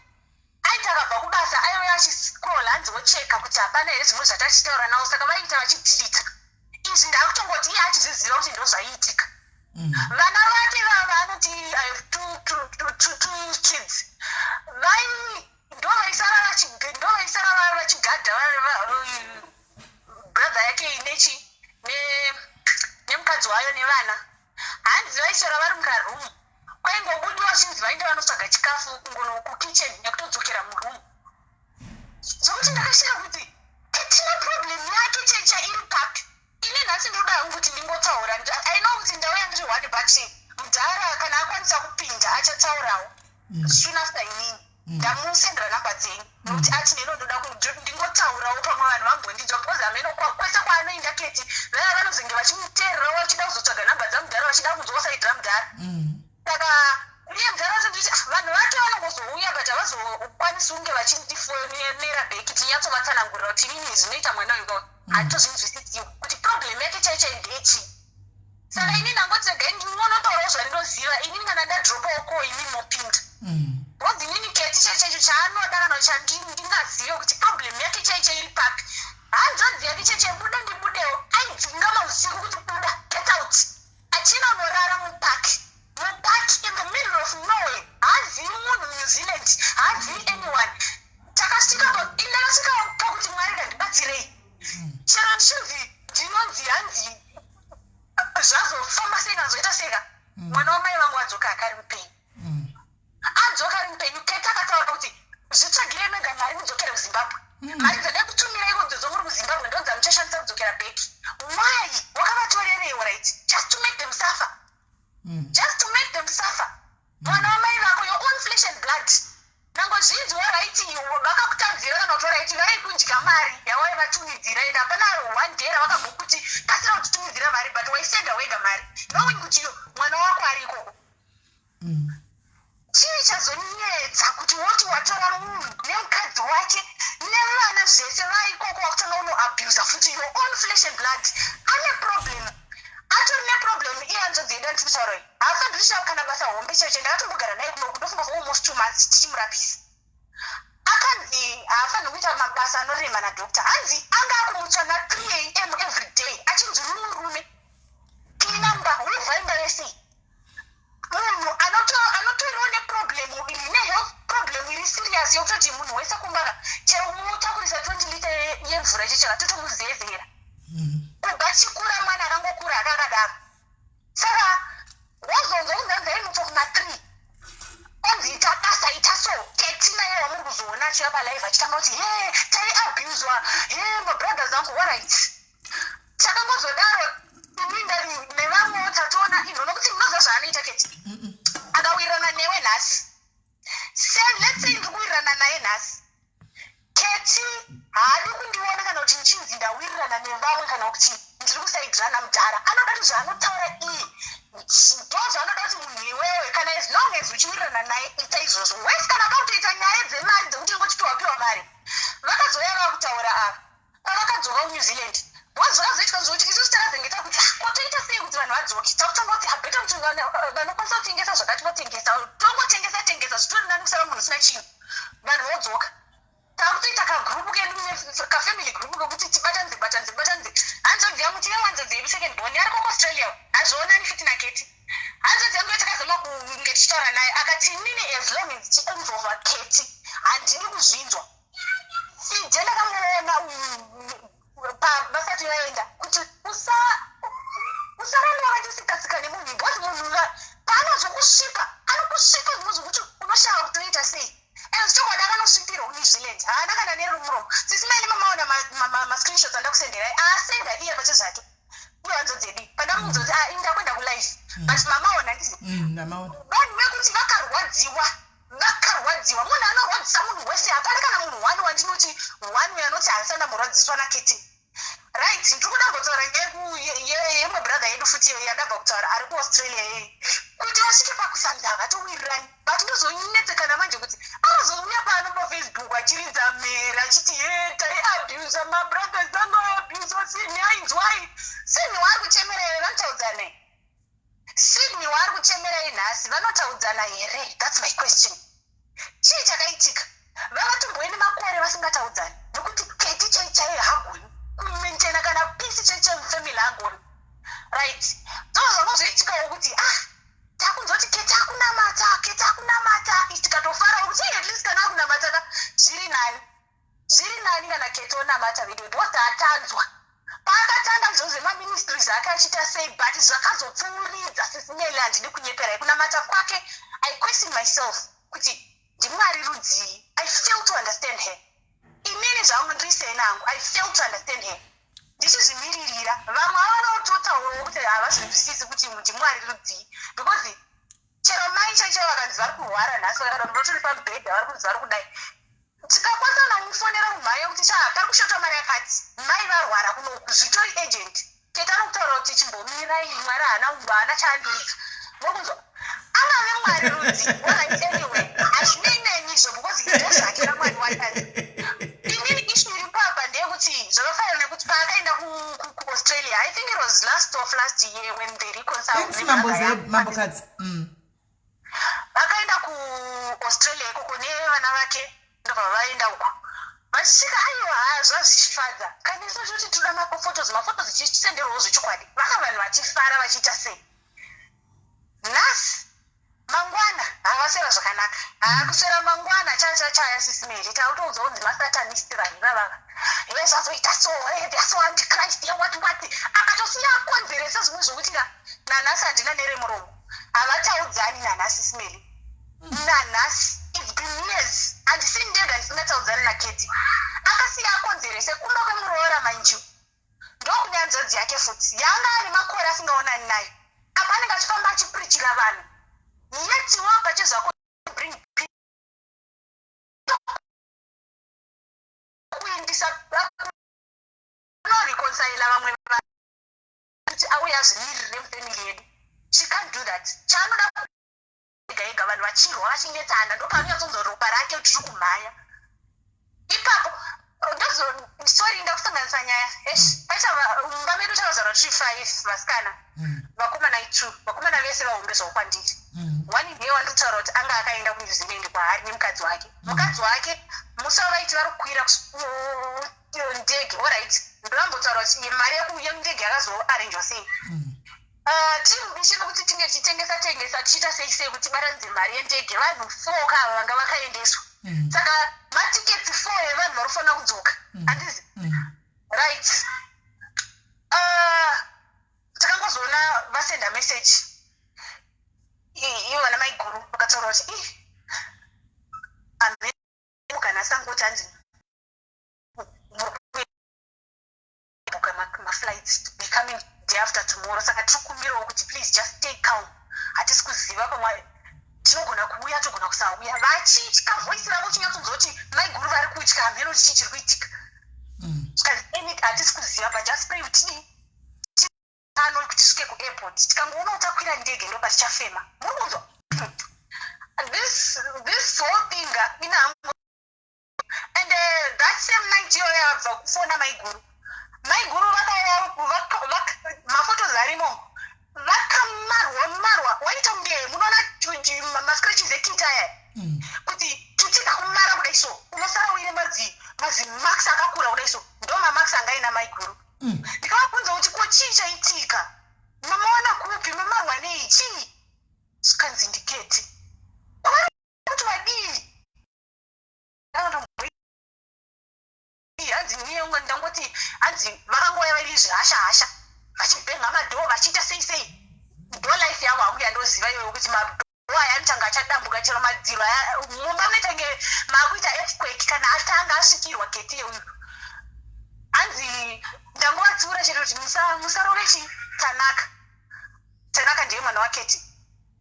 aiti akabva kubasa aiuya achiscroll, hanzi wocheka kuti hapana here zvimwe zvatachitaura nawo. Saka vaiita vachidelete izvi. Ndakutongoti iye achizviziva kuti ndo zvaiitika. Vana vake vava anoti, "I have two kids." Vai ndo vaisara vachigadha brother yake nechi nemukadzi wayo nevana. Hanzi vaisora vari mukaroom, kwaingobudiwa chinzi vainde vanotsvaga chikafu kungono kukitchen nekutodzokera muroom. Zvokuti ndakashaya kuti tina problem yake checha iri papi. Ini nhasi ndoda hangu kuti ndingotaura. I know kuti ndauya ndiri one, but mudhara kana akwanisa kupinda achataurawo soon after inini. Ndamusendera namba dzenyu nokuti ati neno ndoda ndingotaurawo, pamwe vanhu vambondinzwa, because hameno kwese kwaanoenda Keti vaya vanozenge vachimuteererawo, vachida kuzotsvaga namba dzamudhara, vachida kunzwa side ramudhara. Saka iye mudhara wacho nditi, "Ah, vanhu vake vanongozouya, but havazokwanisi kunge vachindifonera back tinyatsovatsanangurira kuti inini zvinoita mwana uyu kawa handitozvinzwisisiwo kuti problem yake chai chai ndechii." Saka ini ndangoti regai ndingonotaurawo zvandinoziva inini. Kana ndadropawo ko imi mopinda, because inini Keti chai chaicho chaanoda kana chandingazive kuti problem yake chai chai iri papi. Hanzvadzi yake chai chai, buda ndibudewo, aidzinga mausiku kuti buda, get out. Achina unorara mupark, mupark in the middle of nowhere. Haazivi munhu muNew Zealand, haazivi anyone. Takasvika, ndakasvika pakuti Mwari ngandibatsirei. Chero ndichinzi ndinonzi hanzi zvazofamba sei kanzoita seka, mwana wamai vangu adzoka akari mupenyu, adzoka ari mupenyu. Keti akataura kuti zvitsvagirei mega mari mudzokere kuZimbabwe. Mari dzadai kutumira iko dzodzo muri kuZimbabwe ndo dzamuchashandisa kudzokera back. Why wakavatorerewo? Right, just to make them suffer, just to make them suffer. Mwana wamai vako, your own flesh and blood. Nangozvinzwa, right, vakakutadzira kana kuti, right, vaikudya mari yawaivatumidzira, and hapana one day ravakabva kasira kutitumidzira mari, but waisenda wega mari knowing kuti mwana wako ari ikoko. Chii chazonetsa kuti woti watora munhu nemukadzi wake nevana zvese vaikoko, wakutanga unoabusa futi your own flesh and blood? Ane problem, atori neproblem iye hanzvadzi yedu andiri kutaura iyi. Haafaniri kuchitaura kana basa hombe chaicho. Ndakatombogara naye kuno, ndofunga for almost 2 months tichimurapisa. Akanzi haafaniri kuita mabasa anorema nadoctor. Hanzi anga akumutswa na3 a.m. every day achinzi uri murume, cleana mba, huvha imba yese. Munhu anotoriwo neproblem iri, nehealth problem iri serious, yekutoti munhu wese kumbaka chero mutakurisa 20 liter yemvura ichichaka totomuzezera. Kubva chikura mwana akangokura akakadaro. Saka wazonzwa kunzi hanzi aimutswa kuma3. achiuya palive achitanga kuti, "He, taiabuswa, he, mabrothers angu." Alright, takangozodaro ini nevamwewo tatoona inho, nokuti munoziva zvaanoita Keti. Akawirirana newe nhasi, let's say ndiri kuwirirana naye nhasi, Keti haadi kundiona kana kuti nchinzi ndawirirana nevamwe kana kuti ndiri kusaidzirana mudhara. Anoda kuti zvaanotaura iye ndo zvaanoda kuti munhu iwewe, kana as long as uchiwirirana naye, ita izvozvo wese. Kana pakutoita nyaya dzemari dzekuti ingochipiwa piwa mari, vakazouya vakutaura ava pavakadzoka kuNew Zealand, because zvakazoitwa zvokuti isusu takazengeta kuti, "Ah, kotoita sei kuti vanhu vadzoke?" Takutanga kuti abheta kuti vanokwanisa kutengesa zvakati votengesa, tongotengesa tengesa, zvitori nani kusara munhu usina chinhu, vanhu vodzoka. Takutoita kagroup kedu, kafamily group kekuti tibatanidze, batanidze, batanidze. Hanzvadzi yangu, tine hanzvadzi yedu second born ari kuAustralia, hazvionani futi naKeti. Hanzvadzi yangu yatakazama kunge tichitaura naye, akati, "Inini as long as tiinvolva Keti handidi kuzvinzwa." Ije ndakamuona vasati vaenda kuti usaramba wakachisika-sika nemunhu, because munhu paanozokusvipa anokusvipa zvimwe zvokuti unoshaya kutoita sei. And chokwadi akanosvipirwa kuNew Zealand, haana kana nerumuromo. Sisi maini, mamaona mascreenshots andakusenderai, aasenda iye pachezvake, iye hanzvadzi yedu, pandamuudza kuti, "Ah, ini ndakuenda kulive," but mamaona ndizi Ndamaona. Vanhu vekuti vakarwadziwa, vakarwadziwa. Munhu anorwadzisa munhu wese, hapana kana munhu one wandinoti one uyo anoti handisana murwadziswa naKeti. Right, ndiri kuda kumbotaura yemwe brother yedu futi yandabva kutaura ari kuAustralia yeye, kuti vasvike pakusanda havatowirirani, but ndozonetsekana manje kuti anozouya pano paFacebook achiridza mhere achiti, "He, taiabusa, mabrothers angu aiabusa Sydney." Ainzwai Sydney waari kuchemera here? Vanotaudzana Sydney waari kuchemerai nhasi, vanotaudzana here? That's my question. Chii chakaitika? Vavatomboene makore vasingataudzani, nokuti Keti chai chaiyo hagoni kumaintaina kana peace chai chai mufamily, hagoni. Right, ndo zvangozoitikawo kuti, ah, takunzoti Keti akunamata, Keti akunamata, tikatofarawo kuti, "Hey, at least kana akunamata ka, zviri nani, zviri nani kana Keti onamata video," because tatanzwa paakatanga izvozvo zvemaministries ake achiita sei, but zvakazopfuuridza. Sisi Meli, handidi kunyeperai, kunamata kwake I question myself kuti ndimwari rudzii. I fail to understand her. Inini zvangu ndiri senangu, I fail to understand her. Ndichizvimiririra, vamwe vavanototaurawo kuti havazvinzwisisi kuti ndimwari rudzii, because chero mai chaicho vakanzi vari kurwara nhasi, vakada kuti vatori pamubhedha, vari kunzi vari kudai, tikakwanisa namufonera mumhanya kuti, "Cha, pari kushota mari yakati, mai varwara kunoku," zvitori urgent, Keta anokutaura kuti, "Chimbomirai, Mwari haana haana chaandiudza." Mokunzwa angave mwari rudzi. Alright, anyway, hazvinei nenizvo because ndozvake namwari watari. Inini issue iri papa ndeyekuti zvakafanana nekuti paakaenda kuAustralia, I think it was last of last year when they reconciled Thanks, nebrother Mambo Zeb, yangu. Mambokadzi. Vakaenda kuAustralia ikoko nevana vake, ndobva vaenda uko, vachisvika, aiwa, ha, zvazvichifadza. Kana isu tichiti toda maphotos, maphotos tichisenderwawo zvechokwadi, vaka vanhu vachifara vachiita sei. Nhasi mangwana havaswera zvakanaka, haakuswera mangwana chachachaya. Sisi Meri, takutoudza kunzi masatanist vanhu ivavava, he, zvazoita so, he, they are so antichrist, he, what what. Akatosiya akonzeresa zvimwe zvokuti ka nanhasi handina neremuromo, havataudzani nanhasi. Sisi Meri, nanhasi, it's been years, handisi ndega ndisingataudzani naKeti. Akasiya akonzerese kumba kwemuroora manju, ndokune hanzvadzi yake futi yanga ane makore asingaonani nayo. Apa anenge achifamba achipreachira vanhu, yet iwewo pachezvako bring peace kuindisa kunoreconcila vamwe vanhu kuti auye azvimirire mufamily yedu. She can't do that. Chaanoda ega ega, vanhu vachirwa vachinetsana, ndopaanonyatsonzwa ropa rake kuti riri kumhanya ipapo. Ndozo, sorry, ndakusanganisa nyaya. Esh, paita mumba medu takazvarwa tiri five vasikana, vakomana i2, vakomana vese vahombe zvavo kwandiri. One ndiye wandikutaura kuti anga akaenda kuNew Zealand kwaari nemukadzi wake. Mukadzi wake musi wavaiti vari kukwira ndege, alright, ndovambotaura kuti mari yendege yakazoarranjwa sei. Tiri kuti tinge tichitengesa tengesa, tichiita sei sei kuti tibatanidze mari yendege. Vanhu four kava vanga vakaendeswa, saka matickets four evanhu vari kufanira kudzoka, handizi? Right, takangozoona vasenda message ivo vana maiguru, vakataura kuti, "Ih, hameno kana Nhasi angoti hanzi muri kubuka maflights, we coming day after tomorrow, saka tiri kumbirawo kuti please just stay calm. Hatisi kuziva, pamwe tinogona kuuya, togona kusauya. Vachitya, voice ravo chinyatsonzwa kuti maiguru vari kutya, hameno chii chiri kuitika. Zvikanzi hatisi kuziva, but just pray kuti pano kuti tisvike kuairport, tikangoona kuti takwira ndege, ndo patichafema. Muri kunzwa this whole thing ina. And that same night iyoyo yabva kufona maiguru, maiguru vakaya, maphotos arimo, vakamarwa marwa, waita kunge munoona mascratches ekita aya, kuti tutika kumara kudai so, unosara uine mazimarks akakura kudai so, ndo mamarks anga aina maiguru. Ndikavabvunza kuti ko chii chaitika, mamawana kupi, mamarwa nei, chii? Zvikanzi ndiKeti. Kuti vadii? Hanzi niye ndangoti hanzi vakangouya vairi zvehasha hasha, vachibhenga madoor, vachiita sei sei. Ndo life yavo hangu yandoziva iyoyo, kuti madoor aya anotanga achadambuka, chero madziro aya, mumba munoita kunge maakuita earthquake kana atanga asvikirwa Keti uyu. Hanzi ndangovatsiura chete kuti musarove chi Tanaka. Tanaka ndiye mwana waKeti.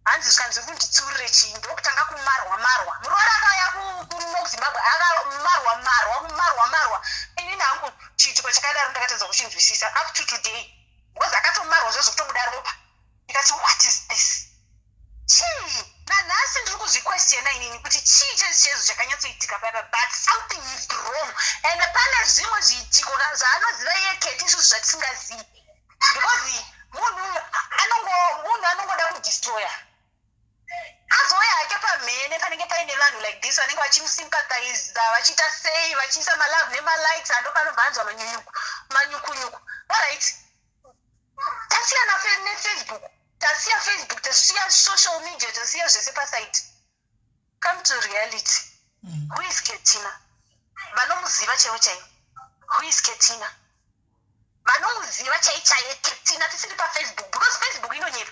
Hanzi zvikanzi kunditsiurire chii? Ndokutanga kumarwa marwa. Muroora akauya kuno kuZimbabwe akamarwa marwa, kumarwa marwa. Inini hangu chiitiko chakadaro ndakatadza kuchinzwisisa up to today, because akatomarwa zvezvokutobuda ropa. Ndikati, "What is this? Chii?" Nanhasi ndiri kuzviquestiona inini kuti chii chaizvo chaizvo chakanyatsoitika papa, but something is wrong and pane zvimwe zviitiko zvaanoziva iye Keti, isusu zvatisingazivi, because munhu anongoda kudestroya. Azouya hake pamhene panenge paine vanhu like this vanenge vachimusympathiza, vachiita sei, vachiisa malove nemalikes, ando panobva anzwa manyunyuku manyukunyuku. Alright, tasiyana neFacebook, tasiya Facebook, tasiya social media, tasiya zvese paside. Come to reality. Who is Ketina? Vanomuziva chaivo chaivo, who is Ketina? Vanomuziva chai chaiye Ketina, tisiri paFacebook, because Facebook inonyepa.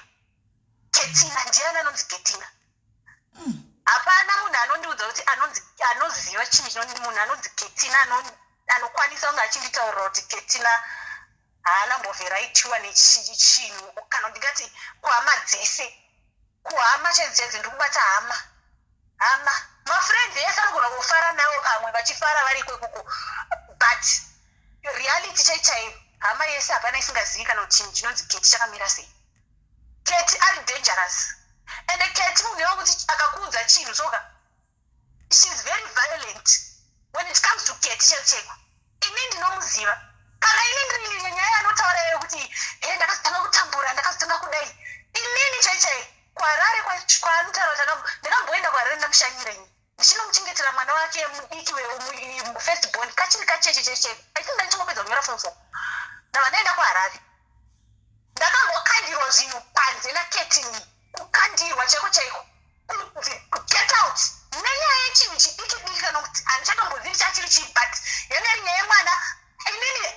Ketina ndiani? Anonzi Ketina, hapana munhu anondiudza kuti anonzi anoziva chinhu chinonzi munhu anonzi Ketina anokwanisa kunge achinditaurira kuti Ketina haana mbovheraitiwa nechinhu. Kana ndingati kuhama dzese, kuhama chaidzo chaidzo, ndiri kubata hama, hama, mafriends ese anogona kufara nawo, pamwe vachifara variko ikoko, but reality chai chaiyo, hama yese hapana isingazivi kana kuti chinhu chinonzi Keti chakamira sei. Keti ari dangerous, ende Keti munhu wekuti akakuudza chinhu soka, she's very violent when it comes to Keti chaiko chaiko. Ini ndinomuziva, kana ini ndiri nyaya anotaura yekuti he ndakazotanga kutambura, ndakazotanga kudai, inini chai chai kuHarare kwaanotaura kuti ndakamboenda kuHarare, ndamushanyira ini, ndichinomuchengetera mwana wake mudiki, first born, kachiri kacheche cheche. I think ndichingopedza kunyora form four, ndava ndaenda kuHarare. Ndakambokandirwa zvinhu panze naKetini, kukandirwa chaiko chaiko, kunzi "Get out", nenyaya yechinhu chidiki diki, kana kuti handichatombozivi chachiri chii, but yanga iri nyaya yemwana. Inini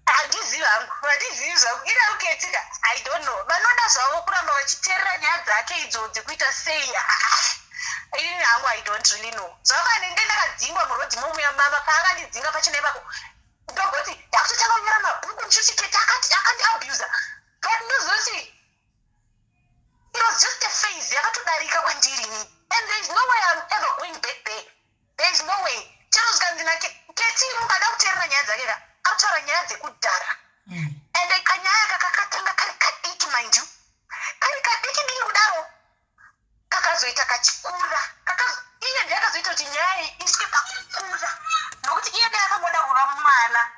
handizivi hangu, handizivi zvangu iri akuketika. I don't know, vanoda zvavo kuramba vachiteerera nyaya dzake idzo dzekuita sei. Ah, inini hangu I don't really know. Zvakane ndakadzingwa murodhi momuya, mama paakandidzinga pachena ipapo, ndogoti ndakutotanga kunyora mabhuku ndichiti Keti akandiabusa, but ndozoti it was just a phase yakatodarika kwandiri ini, and there is no way I'm ever going back there. There is no way. Chero zvikanzi naKeti, mukada kuteerera nyaya dzake ka, akutaura nyaya dzekudhara. And kanyaya kakakatanga kari kadiki, mind you, kari kadiki diki kudaro, kakazoita kachikura. Iye ndiye akazoita kuti nyaya iyi iswe pakukura, nokuti iye dai akangoda kuva mwana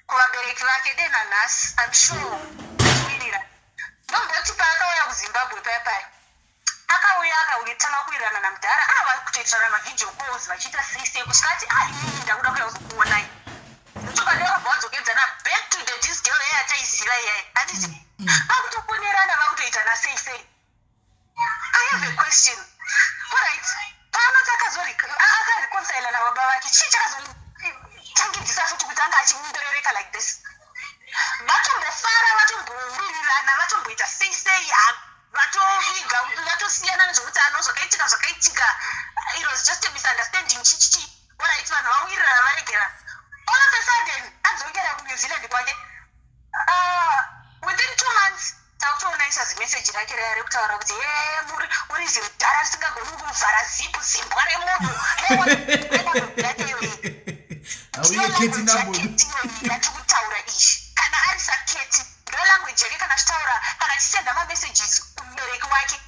kuvabereki vake, dai nanhasi I'm sure achiwirira. Ndomboti paakauya kuZimbabwe paya paya, akauya akautanga kuwirirana namudhara, ava kutoitirana mavideo calls, vachiita sei sei, kusvika ati, "A, inini ndakuda kuya kuzokuonai." Ndochokwadi vakabva vadzokedzana back to the this girl yaya ataiziva iyai, handiti? Vakutofonerana, vakutoitana sei sei. I have a question. Alright, paanoti akareconcila nababa vake, chii chakazotangidzisa futi kuti anga achimberereka like this? Vatombofara, vatombowirirana, vatomboita sei sei, vatoviga, vatosiyana nezvekuti ano zvakaitika zvakaitika, it was just a misunderstanding. Zvake ndikwake. Within 2 months takutoona isa zimeseji rake raya rekutaura kuti, "He, muri uri zimudhara risingagoni kuvhara zipu, zimbwa remunhu." Yake iyoyi. Auye Ketina Bodo. Yatiri kutaura izvi, kana ari saKeti, ndo language yake kana achitaura, kana achisenda mamessages kumubereki wake.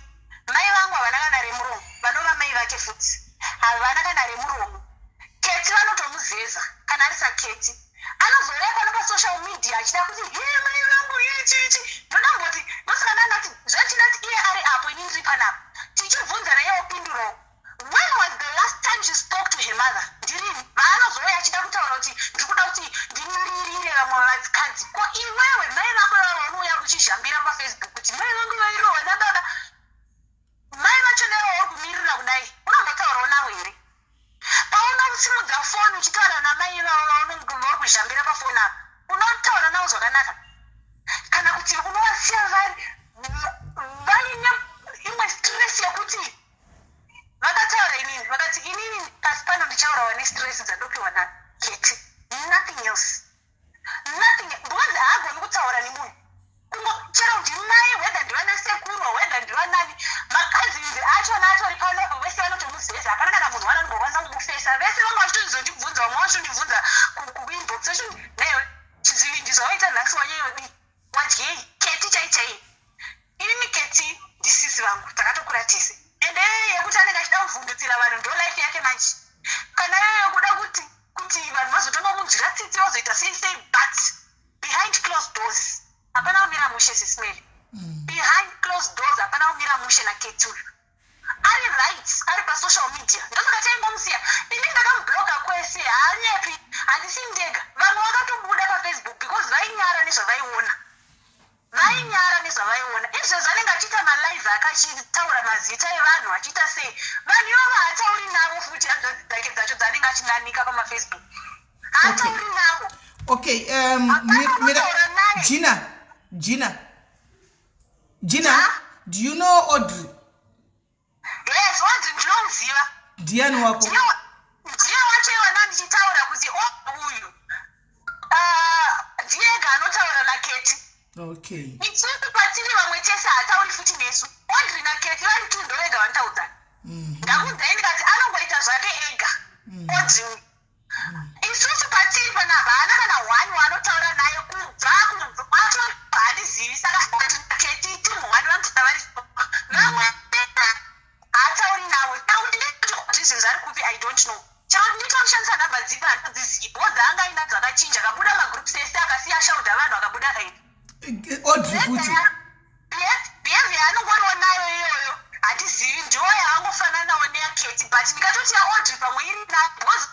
Mai vangu havana kana remuromo, vanova mai vake futi havana kana remuromo. Keti vanotomuzeza kana ari saKeti. Anozouya pano pasocial media achida kuti, "Ye, mai vangu, ye, chichi." Ndodamboti ndosaka ndangati zvachida kuti iye ari apo, ini ndiri panapa, tichibvunzana, iye opindurawo. When was the last time she spoke to her mother? Ndirini vaanozouya achida kutaura kuti ndiri kuda kuti ndimiririre vamwe vakadzi? Ko iwewe, mai vako vava vanouya uchizhambira paFacebook kuti mai vangu vairohwa nababa, mai vacho naivo uri kumirira kudai, unombotaurawo navo here? Paunosimudza foni uchitaura namai ivavo vaunenge vari kuzhambira pafoni apa, unotaura navo zvakanaka, kana kuti unovasiya vari vaine imwe stress yekuti vakataura? Inini vakati, "Inini pasi pano ndichaurawa nestress dzandopiwa naKeti, nothing else, nothing," because haagoni kutaura nemunhu. Chero ndimai, whether ndivana sekuru, whether ndivanani, macousins achona atori pano vese vanotomuzeza. Hapana kana munhu wananombokwanisa kumufesa. Vese vanga vachitozondibvunza, vamwe vachitondibvunza kuinbox acho, "Newe, zvivindi zvavaita nhasi wanyayodii? Wadyei?" Keti chai chai, inini Keti ndisisi vangu, takatokura tese. Ende yekuti anenge achida kuvhundutsira vanhu, ndo life yake manje. Kana iyo yekuda kuti vanhu vazotonga munzwira tsitsi, vazoita sei sei, but behind closed doors hapana kumira mushe, Sis Melly. Behind closed doors hapana kumira mushe naKeti uyu. Ari right ari pasocial media, ndosaka taingomusiya. Ini ndakamubloka kwese, haanyepi, handisi ndega. Vamwe vakatobuda paFacebook because vainyara nezvavaiona, vainyara nezvavaiona. Izvezvi anenge achiita malive, akachitaura mazita evanhu, achiita sei, vanhu ivavo haatauri navo futi. Hanzvadzi dzake dzacho dzaanenge achinanika pamafacebook, haatauri navo. Okay, Hapana Mira, unotaura naye. Gina, Gina, Gina, Huh? do you know Audrey? Yes, Audrey ndinomuziva. Ndiani wako? Ndiye wacho iwana ndichitaura kuti o uyu, ah, ndiye ega anotaura naKeti. Isusu patiri vamwe tese haatauri futi nesu. Audrey naKeti vari two, ndo vega vanotaudzana. Ndakunzai ndikati anongoita zvake ega Audrey. Isusu patiri panapa haana kana one waanotaura naye kubva acho, handizivi. Saka Audrey naKeti team one, vanotaura vari vamwe, haatauri navo. Kuti nditi zvinhu zvari kupi, I don't know. Chero nditomushandisa nhamba dzipi, handidzizivi, because anga aina dzakachinja, akabuda magroups ese, akasiya shaudha vanhu, akabuda aidi. Audrey futi. Behavior yaanongoriwo nayo iyoyo handizivi, ndiwo yaangofananawo neyaKeti, but ndikatoti yaAudrey pamwe iri nayo, because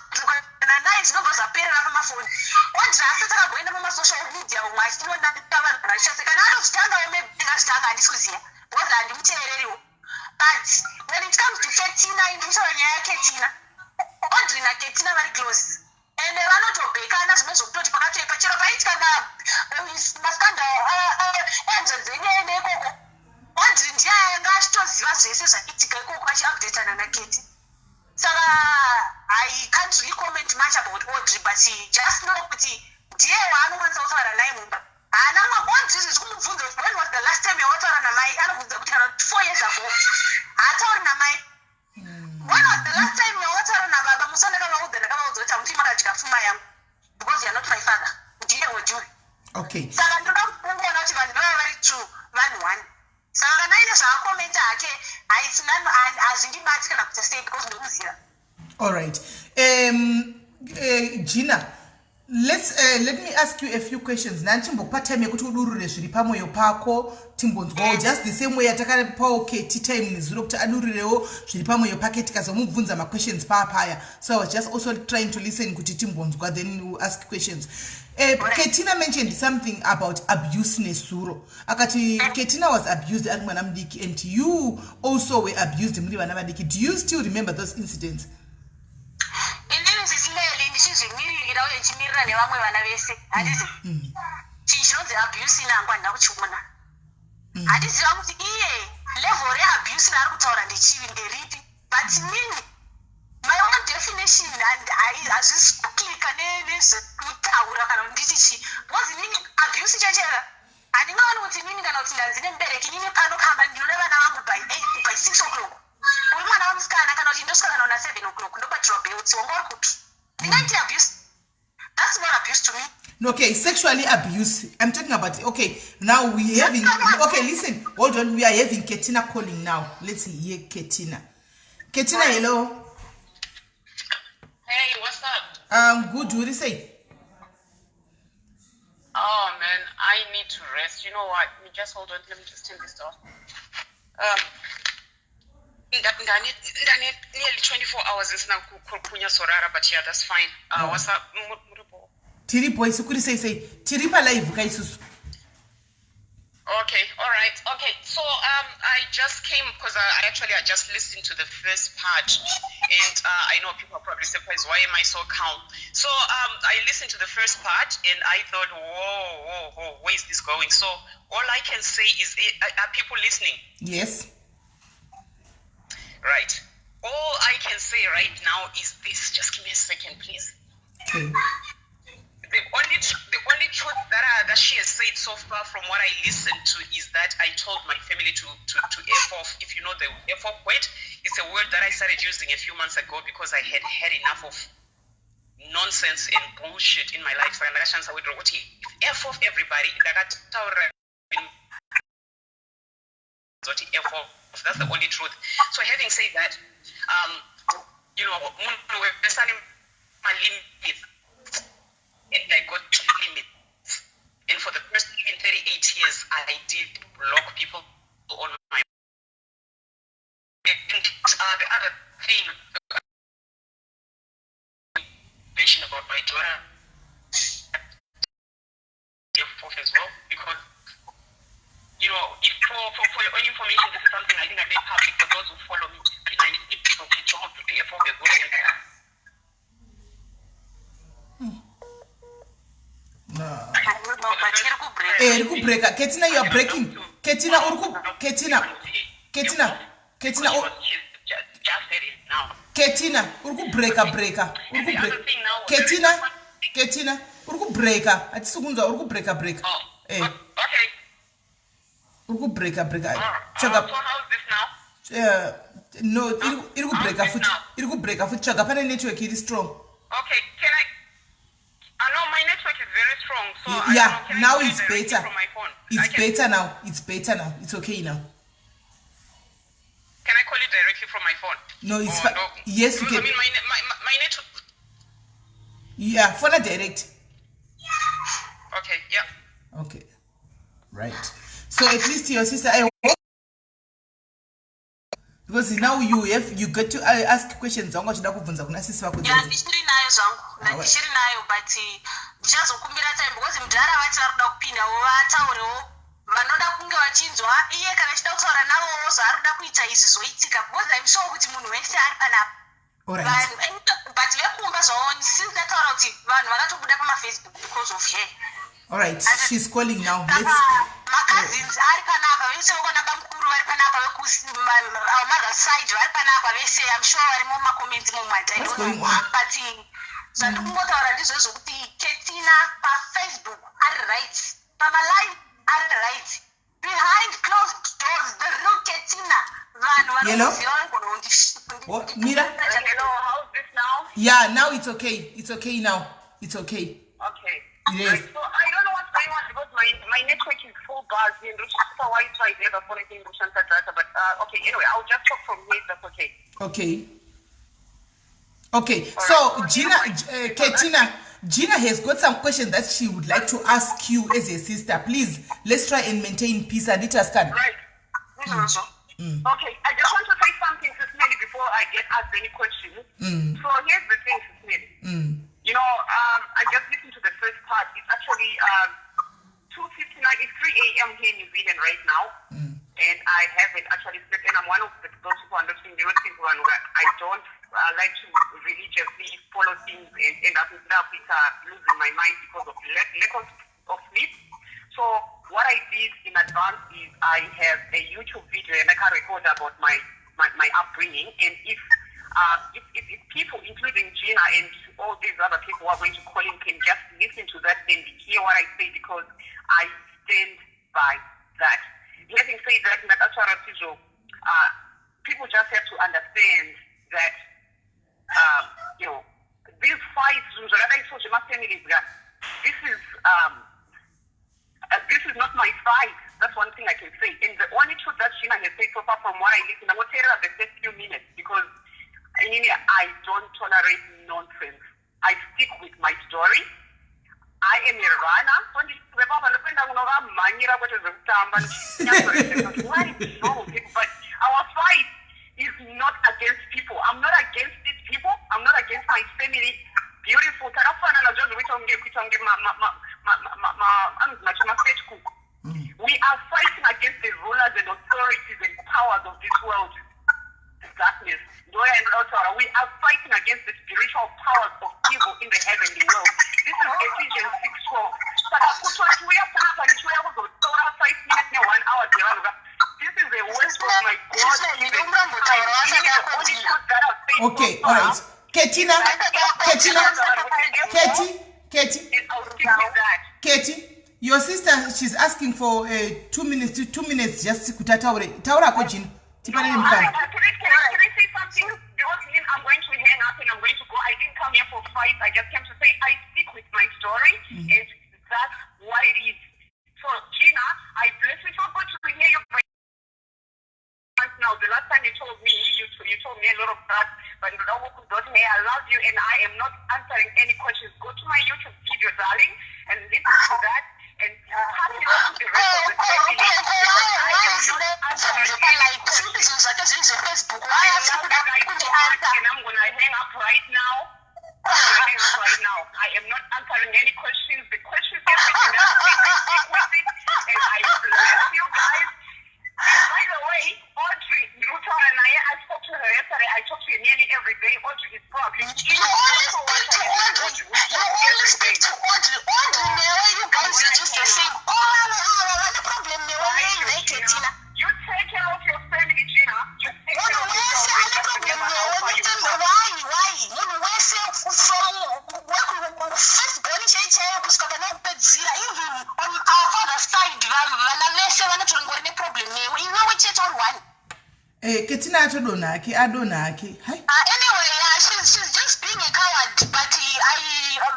kana naye zvinobva zvaperera pamafoni. Audrey asati akamboenda pamasocial media umwe achinonanika vanhu vachase. Kana atozvitangawo, maybe angazvitanga, handisi kuziva because handimuteereriwo. But when it comes to Ketina, ndikutaura nyaya yaKetina, Audrey naKetina vari close, ende vanotobhekana zvimwe zvokutoti pakatoipa. Chero paitika mascandal enzodzenyene ikoko, Audrey ndiye anga achitoziva zvese zvaitika ikoko, achiupdatana naKeti. Saka I can't really comment much about Audrey, but just know kuti ndiye waanokwanisa kutaura naye mumba. Haana mumwe. Audrey zviri kumubvunza kuti, "When was the last time yawataura namai?" anobvunza kuti kana 4 years ago haatauri namai. "When was the last time yawataura nababa?" Musi wandakavaudza, ndakavaudza kuti hamuti makadya pfuma yangu because you are not my father. Ndiye wejuri. Saka ndoda kungoona kuti vanhu vava vari two, vanhu one. Saka kana aine zvaakomenta hake, hazvindibati kana kuti sei, because ndomuziva. All right. Gina, let me ask you a few questions. Ndandichimbokupa time yekuti udurure zviri pamwoyo pako, timbonzwawo, just the same way yatakapawo Keti time nezuro kuti adurirewo zviri pamwoyo pake, tikazomubvunza maquestions paapaya. So I was just also trying to listen kuti timbonzwa, then we'll ask questions. Ketina mentioned something about abuse nesuro. Akati Ketina was abused ari mwana mudiki, and you also were abused muri vana vadiki. Do you still remember those incidents? Inini, Sis Melly, ndichizvimiririra uye ndichimirira nevamwe vana vese, handiti chinhu chinonzi abuse inangu handina kuchiona. Handiziva kuti iye level reabuse raari kutaura ndechivi nderipi, but mini My own definition and hazvisi kuclicka nezvekutaura kana kuti nditi chii, because inini abuse chachera handingaoni kuti inini kana kuti ndanzi nemubereki, inini pano pamba ndinoda vana vangu by 8, by 6 o'clock. Uri mwana wemusikana, kana kuti ndosvika kana una 7 o'clock, ndobatirwa belt, wanga uri kupi? Ndingaiti abuse? That's not abuse to me. Okay, sexually abuse I'm talking about. Okay, now we having, okay, listen, hold on. We are having Ketina calling now. Let's hear Ketina. Ketina, hello. Hey, what's up? Good. Uri sei? Oh man, I need to rest. You know what? Let me just hold on. Let me just turn this off. Ndane nearly 24 hours ndisina kunyatsorara, but yeah, that's fine. What's up? Muripo? Tiripo isu. Kuri sei sei? Tiri palive ka isusu. Okay, all right. Okay, so I just came because I actually I just listened to the first part, and I know people are probably surprised, why am I so calm? So I listened to the first part, and I thought, Whoa, whoa, whoa, where is this going?" So all I can say is, are people listening? Yes. Right. All I can say right now is this. Just give me a second, please. Okay. The only truth that she has said so far from what I listened to is that I told my family to f off. If you know the "f off" word, it's a word that I started using a few months ago because I had had enough of nonsense and bullshit in my life. Saka ndakashandisa word rokuti "f off everybody." Ndakataurira kuti "f off". That's the only truth. So having said that, munhu wese ane malimits, and I got to limits. And for the first time in 38 years, I did block people on my. And the other thing mentioned about my daughter, F as well, because if for your own information, this is something I think I made public for those who follow me behind it, so it's all to the F as well. No. No, but iri kubreak. Eh, iri kubreaka. Ketina, you are breaking. Ketina, uri ku Ketina, Ketina, Ketina, Just said it now. Ketina, uri kubreaka breaka, uri kubreaka. Ketina, Ketina, uri kubreaka, hatisi kunzwa, uri kubreaka breaka. Oh, Eh. okay. Uri kubreaka breaka. So Tsvaga. how's this now? No, iri kubreaka futi, iri kubreaka futi. Tsvaga pane network iri strong. Okay, can I? I know my network is very strong, so I Yeah. don't know, can I Now call you it's directly better. from my phone? It's better now, it's better now, it's okay now. Can I call you directly from my phone? No, it's Oh, no. Yes, you Because, can. I mean, my network. Yeah, phone direct. Okay, yeah. Okay, right. So at least your sister, I hope, because now you get to ask questions dzanga uchida kubvunza kuna sisi vako. Ya, ndichiri nayo zvangu. Ah, Ndichiri nayo, but ndichazokumbira time because mudhara vati vari kuda kupindawo, vataurewo vanoda kunge vachinzwa iye kana achida kutaura navowo zvaari kuda kuita izvi zvoitika, because I'm sure kuti munhu wese ari panapa, Alright. vanhu, but vekumba zvavo, since ndataura kuti vanhu vakatobuda pamaFacebook because of her. All right, she's calling now. Let's Saka macousins ari panapa vese, vekwana bamukuru vari panapa, our mother side vari panapa vese. I'm sure vari mumacomments mumwe. I What's don't going know, on? But zvandiri kungotaura ndizvo zvokuti Ketina paFacebook ari right, pamalive ari right, behind closed doors, the real Ketina, vanhu Hello? vanoziva vanogona What? Mira? Hello, how's this now? Yeah, now it's okay. It's okay now. It's okay. Okay. Yes. Right, so I don't know what's going on because my network is full bars here. Ndoshandisa Wi-Fi there, phone ndoshandisa data. But okay, anyway, I'll just talk from here if that's okay. Okay. So Gina, Ketina, Gina has got some questions that she would like to ask you as a sister. Please, let's try and maintain peace and it has can. Right. Izvozvo. Okay, I just want to say something, Sis Melly, before I get asked any questions. So here's the thing, Sis Melly. I just listened to the first part. It's actually 2:59, it's 3 a.m. here in New Zealand right now. And I haven't actually slept. And I'm one of those people, I'm not saying the people who I don't like to religiously follow things and end up with losing my mind because of lack of sleep. So what I did in advance is I have a YouTube video and I can record about my upbringing. And if People, including Gina and all these other people who are going to call in, can just listen to that and hear what I say because I stand by that. Having said that, ndakataura tizvo, people just have to understand that these fights, zvinhu zvakadai so zvemafamilies ka, this is not my fight. That's one thing I can say. And the only truth that Gina has said so far from what I listen, I'm going to tell her the first few minutes because I mean, I don't tolerate nonsense. I stick with my story. I am a runner. So ndibaba ndopenda kunovamhanyira kwete zvekutamba. What is wrong with people? But our fight is not against people. I'm not against these people. I'm not against my family. Beautiful. Takafanana zvozvo kuita kunge anonzi macho mafetcook. We are fighting against the rulers and authorities and powers of this world darkness. Ndoya ndinoda kutaura. We are fighting against the spiritual powers of evil in the heavenly world. This is Ephesians 6:12. Saka kutoti uya panapa ndichiuya kuzotora 5 minutes ne-one hour dzevanhu ka, this is a waste of my God given time. The only truth that I've said Okay, so far, all right. Ketina, Ketina, Keti, Keti, and I'll stick with that. Keti, your sister, she's asking for 2 minutes, 2 minutes just kuti ataure. Taurako, Gina. Tipanane No, mukana. Can I say something? Because then I'm going to hang up and I'm going to go. I didn't come here for fight. I just came to say I stick with my story, and that's what it is. So, Gina, I bless you. So good to hear your voice now. The last time you told me, you told me a lot of that, but hey, I love you, and I am not answering any questions. Go to my YouTube video, darling, and listen to that, and pass it on to the rest of the family because I am not answering any questions. Zvinhu zvake zviri zveFacebook. I Why love asiri you kuda guys so much, kundianswer? And I'm gonna hang up right now. I'm gonna hang up right now. I am not answering any questions. The questions, everything that I say, I stick with it, and I bless you guys. And by the way, Audrey, Ruta and I spoke to her yesterday. I talk to her nearly every day. Audrey is probably You only speak to Audrey. We You talk only every speak day. to Audrey. Audrey newe, you guys are just the same. All vamwe ava vane problem newe Bye, nei nei Gina. Ketina? You take care of your family, Gina. You take care Munhu of wese yourself. ane And just problem remember how newe. far you've come. Why munhu wese from first born chai chaiyo kusvika pane kupedzisira, even on our father side, vana vese vanotoringori neproblem newe, iwewe chete uri one. Eh, Ketina atodonha hake, adonha hake. Hai. Anyway, yeah, she's just being a coward, but I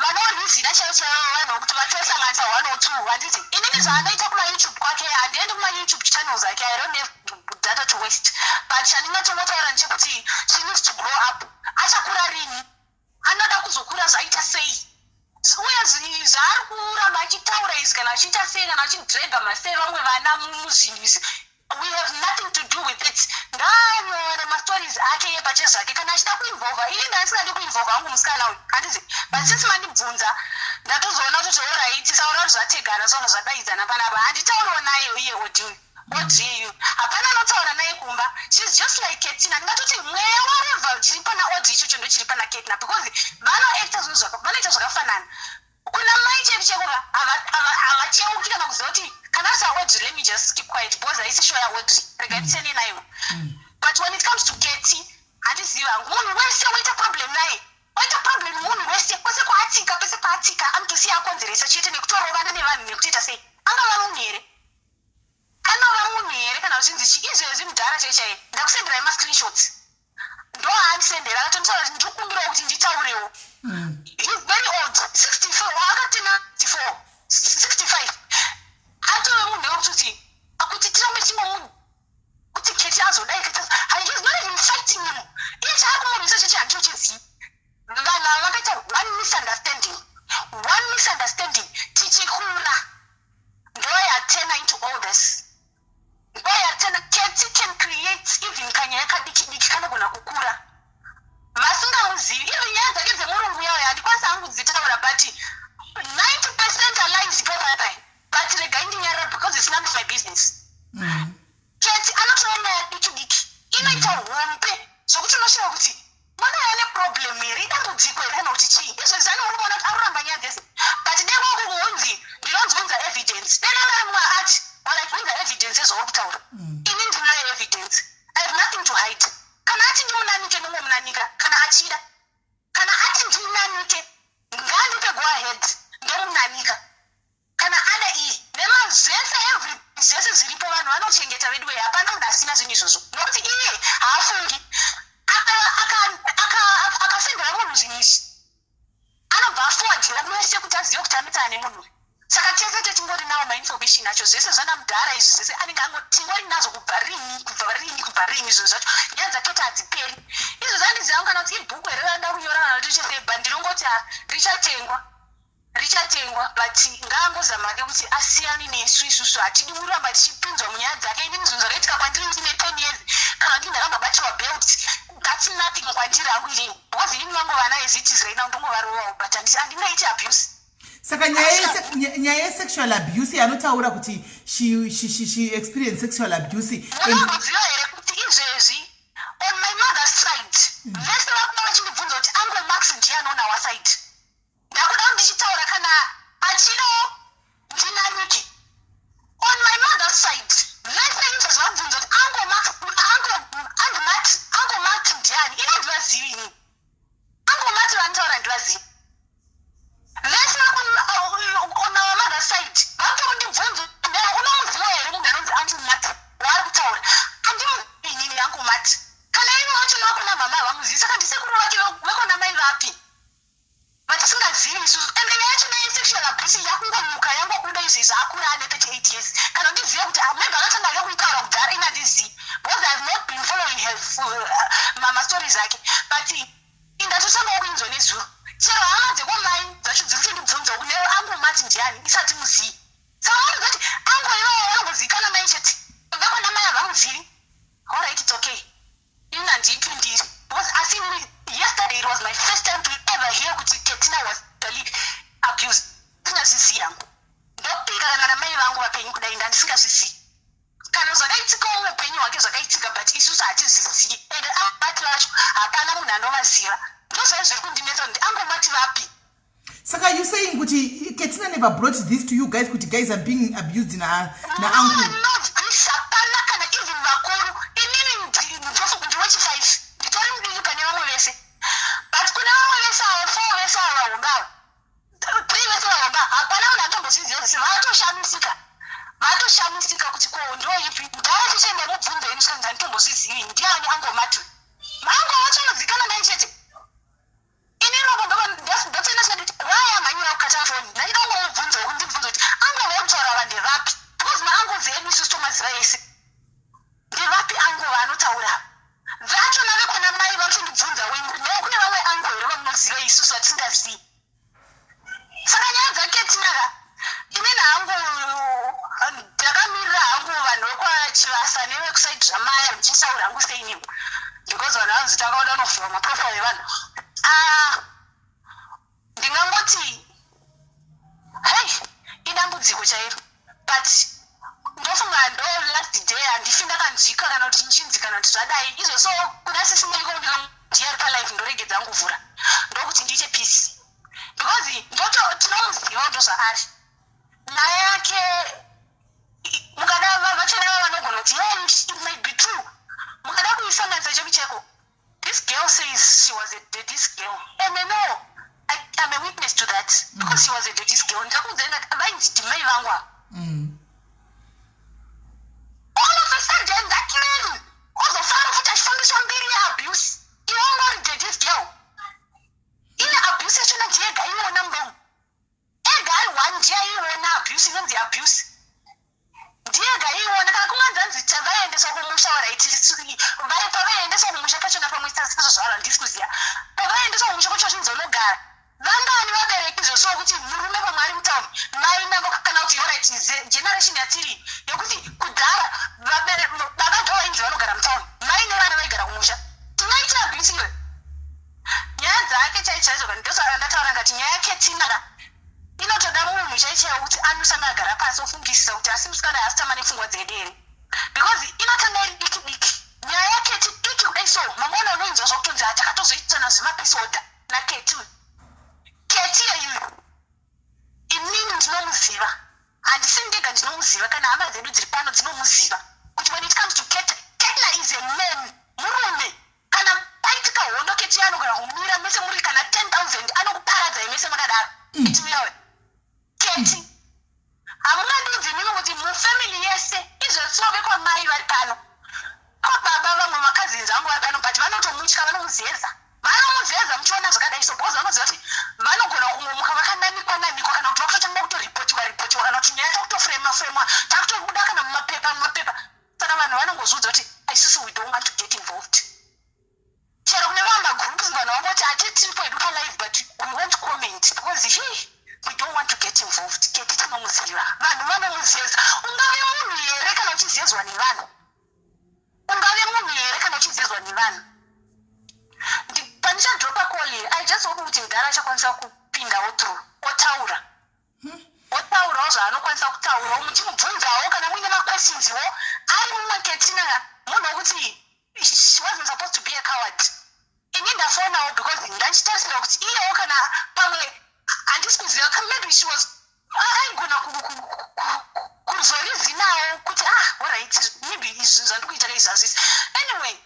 vanorizira chaivo chaivo vanhu vokuti vatosanganisa one or two. Handiti inini zvaanoita kumaYouTube kwake, handiendi kumaYouTube channels ake. I don't have data to waste, but chandingatongotaura ndechekuti she needs to grow up. Achakura rini? Anoda kuzokura zvaita sei? Uye zvaari kuramba achitaura izvi, kana achiita sei, kana achidrega masei vamwe vana muzvinhu izvi, we have nothing to do with it. Ngaanyore mastories ake iye pache zvake kana achida kuinvolva. Ini ndandisingadi kuinvolva hangu musikana uyu, handiti? But since mandibvunza, ndatozoona kuti alright, saura kuti zvategana sona zvadaidzana panapa. Handitauriwo naye iye Audrey. Audrey hapana anotaura naye kumba. She's just like Ketina. Ndingatoti mweya wareva chiri pana Audrey ichocho ndo chiri pana Ketina, because vanoacta zvinhu vanoita zvakafanana. Kuna mai chedu chekova havacheuki kana kuziva kuti kana ari saAudrey, let me just keep quiet because haisi show yaAudrey, regai ndisiyane nayo. But when it comes to Keti, handizivi hangu. Munhu wese waita problem naye, waita problem munhu wese kwese kwaatsika, pese paatsika anotosiya akonzeresa chete nekutorovana nevanhu nekutoita sei. Angava munhu here? Anova munhu here kana uchinzi chi? Izvezvi mudhara chai chai, ndakusenderai mascreenshots, ndo haandisendera, akatonditaura kuti ndikukumbirawo kuti nditaurewo. He's very old, 64, akatina 64, 65, atove munhu wekutoti kuti tirambe tingomu kuti Keti azodai, Keti. He's not even fighting him. Iye chaari kumurwisa cheche handicho chezii. Vanhu ava vakaita one misunderstanding, one misunderstanding tichikura, ndo yatena into all this, ndo yatena. Keti can create even kanyaya kadiki diki kanogona kukura vasingamuzivi. Even nyaya dzake dzemurungu yayo handikwanisi hangu kudzitaura, but 90% alies ipopapai. But regai ndinyarara because it's none of my business. Keti anotora nyaya diki diki inoita hombe zvokuti unoshayiwa kuti mwana uyu ane problem here, idambudziko here, kana kuti chii. Izvezvi anoruona kuti aruramba nyaya dzese, but dekwakukunzi ndinonzunza evidence, dena vari mumwe ati walaibvunza evidence yezvauri kutaura. Ini ndinayo evidence. I have nothing to hide. Kana ati ndimunanika, ndingomunanika kana achida. Anongochengeta vedu wee, hapana munhu asina zvinhu izvozvo, nokuti iye haafungi. Akasendera munhu zvinhu izvi, anobva aforwardira mese kuti azive kuti anetsana nemunhu. Saka tese tetingori nawo mainformation acho, zvese zvana mudhara izvi zvese anenge ango tingori nazvo kubva rini, kubva rini, kubva rini. Zvinhu zvacho, nyaya dzaketa hadziperi. Izvo zvandiziva kana kuti ibhuku here randa kunyora kana kuti chese, but ndinongoti ha, richatengwa, richatengwa. But ngaangozama ke kuti asiyane nesu. Isusu hatidi kuramba tichipinzwa munyaya dzake. Inini zvinhu zvakaitika kwandiri ndine 10 years, kana kuti ndakambobatirwa belt, that's nothing kwandiri hangu inini, because inini vangu vana, as it is right now, ndongovarovawo, but handingaiti abuse. Saka nyaya yesexual abuse yanotaura kuti she experienced sexual abuse Munomboziva here kuti izvezvi on my mother's side vese vakuda vachindibvunza kuti Uncle Max ndiani on our side? Ndakuda kuti ndichitaura kana achidawo ndinaniki. On my mother's side vese izvezvi vakubvunza kuti Uncle Max, Uncle and Mat, Uncle Max ndiani. Ina ndivazivi inini Uncle Mat vanotaura, ndivazivi. Vese on our mother's side vakutokundibvunza, "Unomuziva here munhu anonzi Uncle Mat waari kutaura?" Andimuzivi inini Uncle Mat. Kana ivo vacho vakona mama havamuzivi, saka ndisekuru vake vekona mai vapi vatisingazivi isusu? Ende nyaya yacho neyesexual abuse yakungomuka, yangobuda izvezvi akura ane 38 years. Kana ndizive kuti maybe akatanga ake kuitaura kudhara, ina handizivi, because I have not been following her mastories ake, but indatotangawo kuinzwa nezuro. Chero hama dzekwamai dzacho dziri kutondibvunzawo kune Uncle Mati ndiani isati muzivi. Saka vanoziva kuti uncle ivavo vanongozivikana mai chete, vekwana mai havamuzivi. Alright, it's okay, ini handiipindiri, because asi yesterday it was my first time to ever hear kuti Ketina was sexually abused. Ndingazvizivi yangu, ndopika kana namai vangu vapenyu kudai, ndandisingazvizivi. Kana zvakaitikawo muupenyu hwake zvakaitika, but isusu hatizvizivi. Ende abati vacho hapana munhu anovaziva. Ndozvai zviri kundinetsa kuti angomati vapi. Saka you saying kuti Ketina never brought this to you guys, kuti guys are being abused nauncle? No, this hapana kana even vakuru. Inini ndiwechi5, nditori mudiki pane vamwe vese, but kune vamwe vese avo, four vese avo vahombe avo, three vese vahombe, hapana munhu atombozviziva zvese. Vatoshamisika, vatoshamisika kuti ko ndo ipi ndara. Tichienda mubvunzo inu, svikanzi handitombozvizivi ndiani angomati. Mango wacho anozikanwa nai chete. Ini robo ndotsena kuti waya mhanyira kukata foni, ndaida kungomubvunza, kundibvunza kuti uncle vari kutaura ava ndevapi, because mauncles edu isusu tomaziva ese. Ndevapi uncle vaanotaura vachona vekwana mai? Vari kutondibvunza, kune vamwe uncle here vamunoziva isusu vatisingazivi? Saka nyaya dzaketinaka, inini hangu ndakamirira hangu vanhu vekwaChivasa nevekuside zvamaya muchisaura hangu seiniwo, because vanhu vanzi takauda unovhura maprofile evanhu. Ah, ndingangoti hei, idambudziko chairo, but ndofunga ndo last day handifi ndakanzwika kana kuti nchinzi kana kuti zvadai izvo. So kuna sisi Meliko, ndiyari palife, ndoregedza nguvhura ndokuti ndiite peace, because ndoto tinomuziva ndo zvaari nyaya yake. Mukada vachona iva vanogona kuti, "Yeah, it might be true." Mukada kuisanganisa cheko cheko, this girl says she was a daddy's girl, and I know I'm a witness to that, because she was a daddy's girl. Ndakuudzai ngati vainzi ndimai vangu ava. All of a sudden that man ozofamba futi achifambiswa mbiri yeabuse. Iwe wanga uri daddy's girl, ine abuse yachona ndiyega iwona mudomo ega ari one, ndiye aiona abuse inonzi abuse, ndiyega iona. Kana kunganzanzi vaendeswa kumusha, alright, pavaendeswa kumusha pachona pamwe sazvo zvaro handisi kuziva. Pavaendeswa kumusha kwacho zvinzi unogara vangani vabereki zvoshuwa kuti murume pamwe ari mutauni, mai navo, kana kuti alright, generation yatiri yekuti kudhara baba ndo vainzi vanogara mutauni, mai nevana vaigara kumusha. Tingaitira abuse iwe nyaya dzake chai chaidzo? Ndosaka ndataura ngati nyaya yake tinaka inotoda munhu chai chaiwo kuti anosanga agara pasi ofungisisa kuti asi musikana haasitama nepfungwa dzedu here, because inotanga iri diki diki nyaya yaketi diki kudai. So mangwana unoinzwa zvakutonzi hatakatozoitana zvemapeace order naketi uyu. Keti yeyuyu inini ndinomuziva, handisi ndega ndinomuziva, kana hama dzedu dziri pano dzinomuziva kuti when it comes to Keti, Ketna is a man, murume. Kana paitika hondo, Keti anogona kumira mese muri kana 10 000, anokuparadzai mese makadaro. Keti uyawe, Keti hamungandiudzi mimi kuti mufamily yese izvosiwa vekwamai. vanomuzeza. Vanomuzeza muchiona zvakadai so, because vanoziva kuti vanogona kungomuka vakananikwa nanikwa, kana kuti vakutotanga kutoripotiwa ripotiwa, kana kuti nyaya takutofrema fremwa, takutobuda kana mumapepa mumapepa. Saka vanhu vanongozviudza kuti isusu we don't want to get involved. Chero kune vamwe magroups, vanhu vangoti hatitiripo hedu palive, but we won't comment because he we don't want to get involved. Keti tinomuziva, vanhu vanomuzeza. Ungave munhu here kana uchizezwa nevanhu? Ungave munhu here kana uchizezwa nevanhu? Pandichadropa call, I just hope kuti mudhara achakwanisa kupindawo through, otaura, otaurawo zvaanokwanisa kutaurawo, muchimubvunzawo kana muine maquestionswo. Ari mumwe Ketina, munhu wekuti she wasn't supposed to be a coward. Ini ndafonawo because ndachitarisira kuti iyewo kana pamwe, handisi kuziva, maybe she was aigona kuzorizinawo kuti, "Ah, alright, maybe izvi zvandiri kuita kaizvazvisi." Anyway,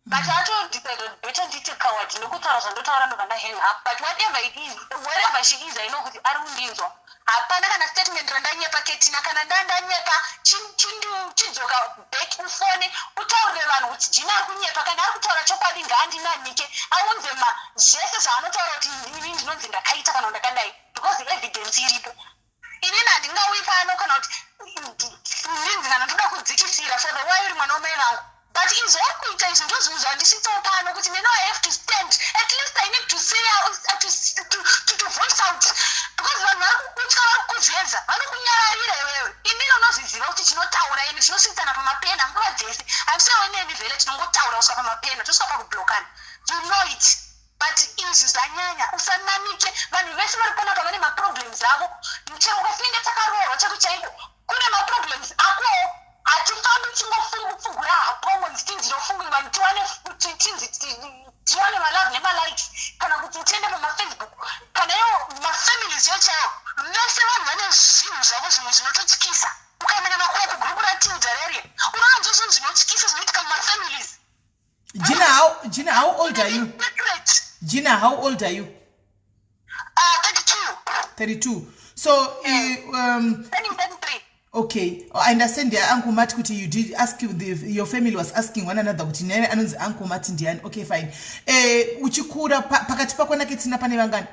but atodecide, better ndiite coward nokutaura zvandotaura, ndobva ndahang up. But whatever it is, wherever she is, I know kuti ari kundinzwa. Hapana kana statement randanyepa. Ketina, kana ndandanyepa, chidzoka back, ufone, utaurire vanhu kuti Jina ari kunyepa. Kana ari kutaura chokwadi, ngaandinanike, aunze ma zvese zvaanotaura kuti ini ndinonzi ndakaita kana ndakadai, because evidence iripo. Inini handingauyi pano kana kuti ndinzi kana ndoda kudzikisira for the while mwana wamai vangu, but izvo kuita izvi ndo zvinhu zvandisvitsawo pano, kuti neno I have to stand. At least I need to say to voice out, because vanhu vari kukutya, vari kukuzeza, vanokunyararira iwewe. Inini unozviziva kuti tinotaura ende tinosvitsana pamapena nguva dzese. Handisewe neni vhele tinongotaura kusvika pamapena, tosvika pakublokana, you know it. But izvi zvanyanya. Usanamike vanhu vese vari panapa, vane maproblems avo. Chero ukasinge takaroorwa chaiko chaiko, kune maproblems akowo. Hatifambi tingofungura hapomo tinzi tofunga vanhu tiwane, tinzi tiwane malove nemalikes, kana kuti tiende pamafacebook, kana iwo mafamilies chaiwo. Vese vanhu vane zvinhu zvavo, zvimwe zvinototyisa. Ukaenda kana kugroup ratilda reria, unoanzwa zvinhu zvinotyisa zvinoitika mumafamilies. Gina, how old are you? Secret. Gina, how old are you? 32. 32. So, Turning 33. Okay, I understand the Uncle Matt kuti you did ask you, your family was asking one another kuti nene anonzi Uncle Matt ndiani. Okay, fine. Uchikura pakati pako naKetina pane vangani?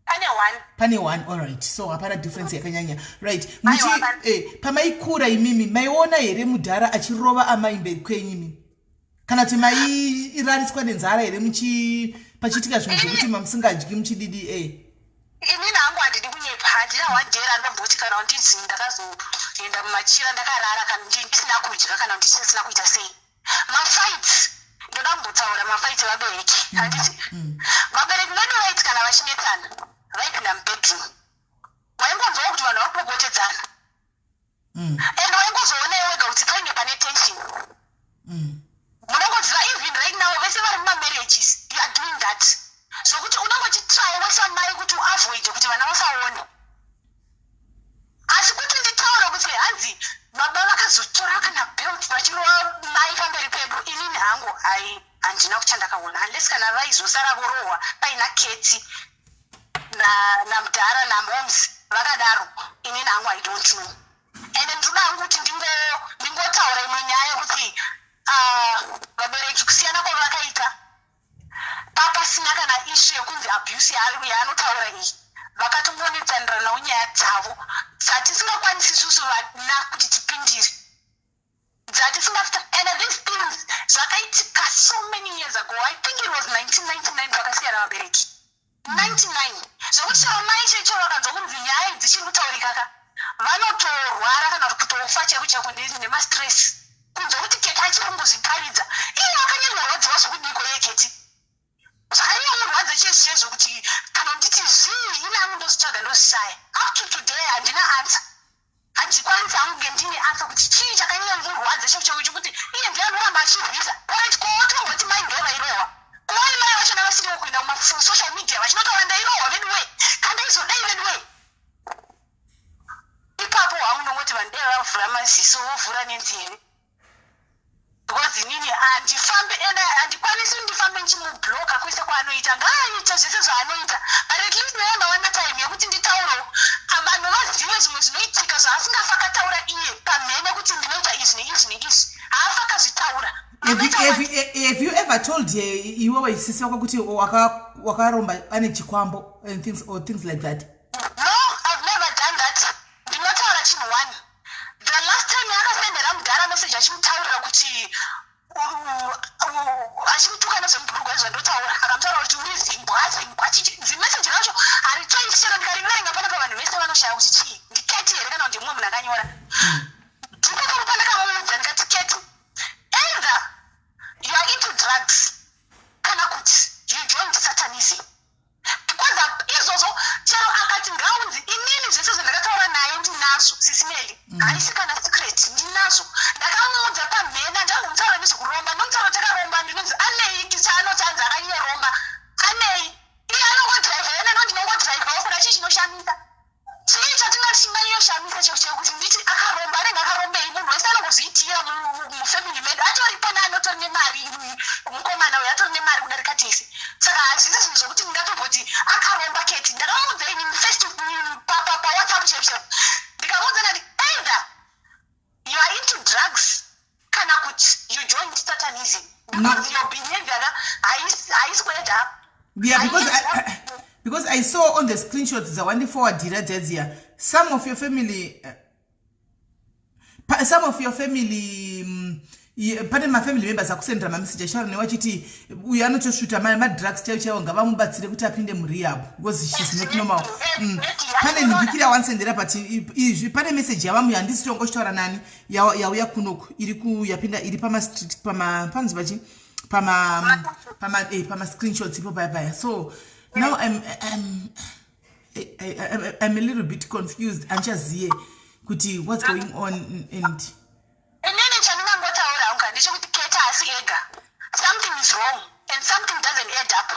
Pane one. Pane one, all right. So hapana difference yakanyanya. Right. Aiwa, Muchi hapana. Pamaikura imimi, maiona here mudhara achirova amai mberi kwenyu imimi? Kana kuti mairariswa nenzara here muchi pachiitika zvinhu zvekuti mamusingadyi muchididi? Inini hangu handidi kunyepa, handina one day randamboti kana ndinzi ndakazoenda mumachira ndakarara, kana ndisina kudya, kana ndisina kuita sei. Mafights, ndoda kumbotaura mafights evabereki, handiti? Vabereki vedu vaiti kana vachinetsana, vaipinda mubedroom, waingonzwawo kuti vanhu vari kupopotedzana, and waingozoona iwe wega kuti painge pane tension. Munongoziva, even right now vese vari mumamarriages, you are doing that, zvokuti unongochitry wesamai kuti uavoide kuti vana vasaone. Asi kuti nditaura kuti hanzi baba vakazotora kana belt vachirova mai pamberi pedu, inini hangu hai, handina kuchandakaona, unless kana vaizosara vorohwa paina Keti namudhara namoms vakadaro. Inini hangu I don't know. Ende ndinoda hangu kuti ndingotaura imwe nyaya yekuti, ah, vabereki kusiyana kwavakaita, papasina kana issue yekunzi abuse yaanotaura iyi. Vakatongonetsaniranawo nyaya dzavo dzatisingakwanisi isusu vana kuti tipindire, dzatisingafita. And these things zvakaitika so many years ago. I think it was 1999 pakasiyana vabereki, 99, zvokuti chero mai chaicho vakanzwa kunzi nyaya idzi dzichiri kutaurika ka, vanotorwara kana kuti kutofa chaiko chaiko nemastress, kunzwa kuti Keti achiri kungozviparidza. Iye akanyanyarwadziwa zvokudiko iye Keti, zvakanyanyarwadza chezvo chezvo kuti kana nditi zvii, ini hangu ndozvitsvaga ndozvishaya. Up to today handina answer, handikwanisi hangu kunge ndine answer kuti chii chakanyanyamurwadza chaiko chaiko chokuti iye ndiye anoramba achirwisa. Alright, kotomboti mai ndo vairohwa, kowai mai vachona vasiriwo kuenda kumasocial media vachinotaura, "Ndairohwa veduwe, kandaizodai veduwe"? Ipapo hangu ndongoti vanhu dai vavhura maziso, vovhura nenzeve, because inini handifambi ende handikwanisi kuti ndifambe ndichimubloka kwese kwaanoita. Ngaaite zvese zvaanoita, but at least naye ndawana time yekuti nditaurewo, vanhu vazive zvimwe zvinoitika zvaasingafa akataura iye pamhene, kuti ndinoita izvi neizvi neizvi, haafa akazvitaura. Have you ever told her, iwewe sisi wako, kuti wakaromba ane chikwambo and things or things like that? No, I've never done that. Ndinotaura chinhu one. The last time yakasendera mudhara message achimutaurira kuti achimutuka nezvemubhurugwa izvandotaura, akamutaura kuti uri zimbwa, zimbwa. Zimeseji racho haritoisero. Ndikariverenga panapa, vanhu vese vanoshaya kuti chii, ndiKeti here kana kuti ndimumwe munhu akanyora. Ndipo papo pandakamuudza ndikati, "Keti, either you are into drugs kana kuti you joined satanism," because izvozvo chero akati ngaunzi inini, zvese zvandakataura naye ndinazvo, Sisi Meli. Haisi kana secret, ndinazvo. Ndakamuudza pamhena, ndangomutaura nezvekuromba, ndomutaura takaromba, ndinonzi anei chaanoti anzi akanyeromba anei. Iye anongodhiraivha ena, no, ndinongodhiraivhawo. Saka chii chinoshamisa? Chii chatingati chinganyoshamisa chekuti nditi akaromba? Anenge akarombei? Munhu wese anongozviitira mufamily medu. Atoripo neanotori nemari, mukomana uyu atori nemari kudarika tese. Saka hazvisi zvinhu zvokuti ndingatomboti akaromba Keti. Ndakamuudza ini first paWhatsApp chaipo chaipo, ndikamuudza ndati, "Either you are into drugs kana kuti you joined satanism, because your behavior ka haisi kuadd up." Yeah, because I saw on the screenshots dzawandiforwardira dzedziya, some of your family some of your family, pane mafamily members akusendera mameseji achitaura newe achiti uyu anotosvuta madrugs chaivo chaivo, ngavamubatsire kuti apinde murehab because she's not normal. Pane nhingikiri yawanisendera, but izvi pane meseji yavamuyo, handisi tongochitaura nani, yauya kunoku, iri yapinda iri pamastreet, pama panzi pachi pama screenshots ipo paya paya. So now I'm a little bit confused, andichaziye kuti what's going on and Inini chandingangotaura unga ndechekuti Keta asi ega, something is wrong and something doesn't add up.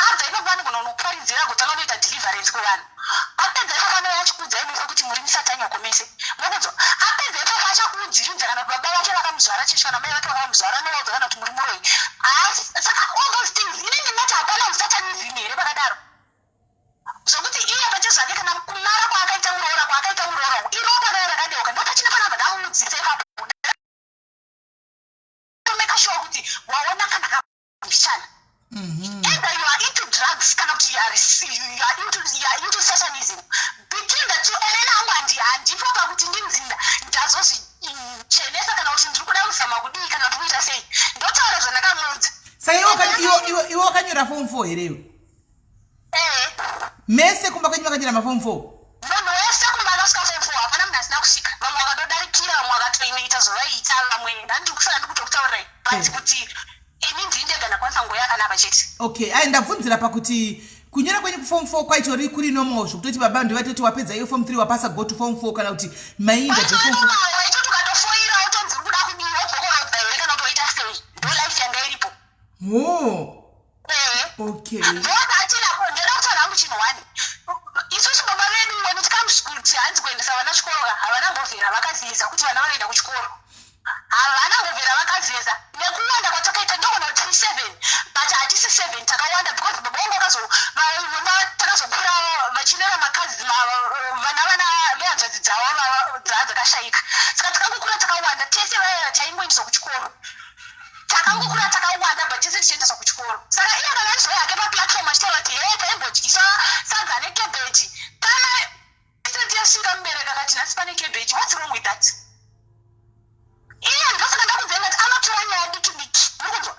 Abva ipapo anogona kunoparidzira kutanga kunoita deliverance kuvanhu. Apedza ipapo anouya achikuudzai mese kuti muri musatanyoko mese, mokunzwa. Apedza ipapo achakuudziridza kana kuti baba vake vakamuzvara chichi, kana mai vake vakamuzvara, anovaudza kana kuti muri muroyi. Saka all those things, ini ndingati hapana usatanism here pakadaro, zvokuti iye pache zvake kana kumara kwaakaita muroora, kwaakaita muroora iropa rayo rakadeuka, ndopachine panabva ndamuudzisa ipapo, tomeka sure kuti waona kana kambichana. Either you are into drugs kana kuti you are into satanism, between the two. Enene hangu handipo pakuti ndinzinda ndazozvichenesa kana kuti ndiri kuda kuzama kudii kana kuti kuita sei. Ndotaura zvandakamuudza. Saka iwe wakanyora form 4 here iwe? Ehe. Mese kumba kwenyu makanyora maform 4? Munhu wese kumba akasvika form 4, hapana munhu asina kusvika. Vamwe vakatodarikira, vamwe vakatoita zvavaiita, vamwe ndandiri kusara ndikutokutaurirai, but kuti ini ndini ndega ndakwanisa ngoya akanaka chete. Okay, ai, ndabvunzira pakuti kunyora kwenyu kuform 4 kwaitori kuri normal, zvokutoti baba ndivatoti wapedza iyo form 3, wapasa, go to form 4, kana kuti mainda zveform 4? Waitoti ukatofoira utonzi uri kuda kudii, wodzokorodza here kana kuti waita sei? Ndo life yanga iripo. Oh. Ehe. Okay. Ndokatina ndoda kutaura hangu chinhu one. Isusu baba vedu, when it comes kuti hanzi kuendesa vana chikoro ka, havana mbovhera vakazeza kuti vana vanoenda kuchikoro. Havana mbovhera vakazeza nekuwanda kwatakaita. Ndogona kuti tiri seven, but hatisi seven, takawanda, because baba vangu takazokura vachirera makazi vana vehanzvadzi dzavo dzaa dzakashayika. Saka takangokura takawanda tese, vaya taingoendeswa kuchikoro. Takangokura takawanda, but tese tichiendeswa kuchikoro. Saka iye kana aizouya hake paplatform achitaura kuti he, taimbodyiswa sadza nekebheji, kana isati yasvika mubereki akati nhasi pane kebheji, what's wrong with that? Iye ndosaka ndakudzenga kuti anotora nyaya diki diki, muri kunzwa,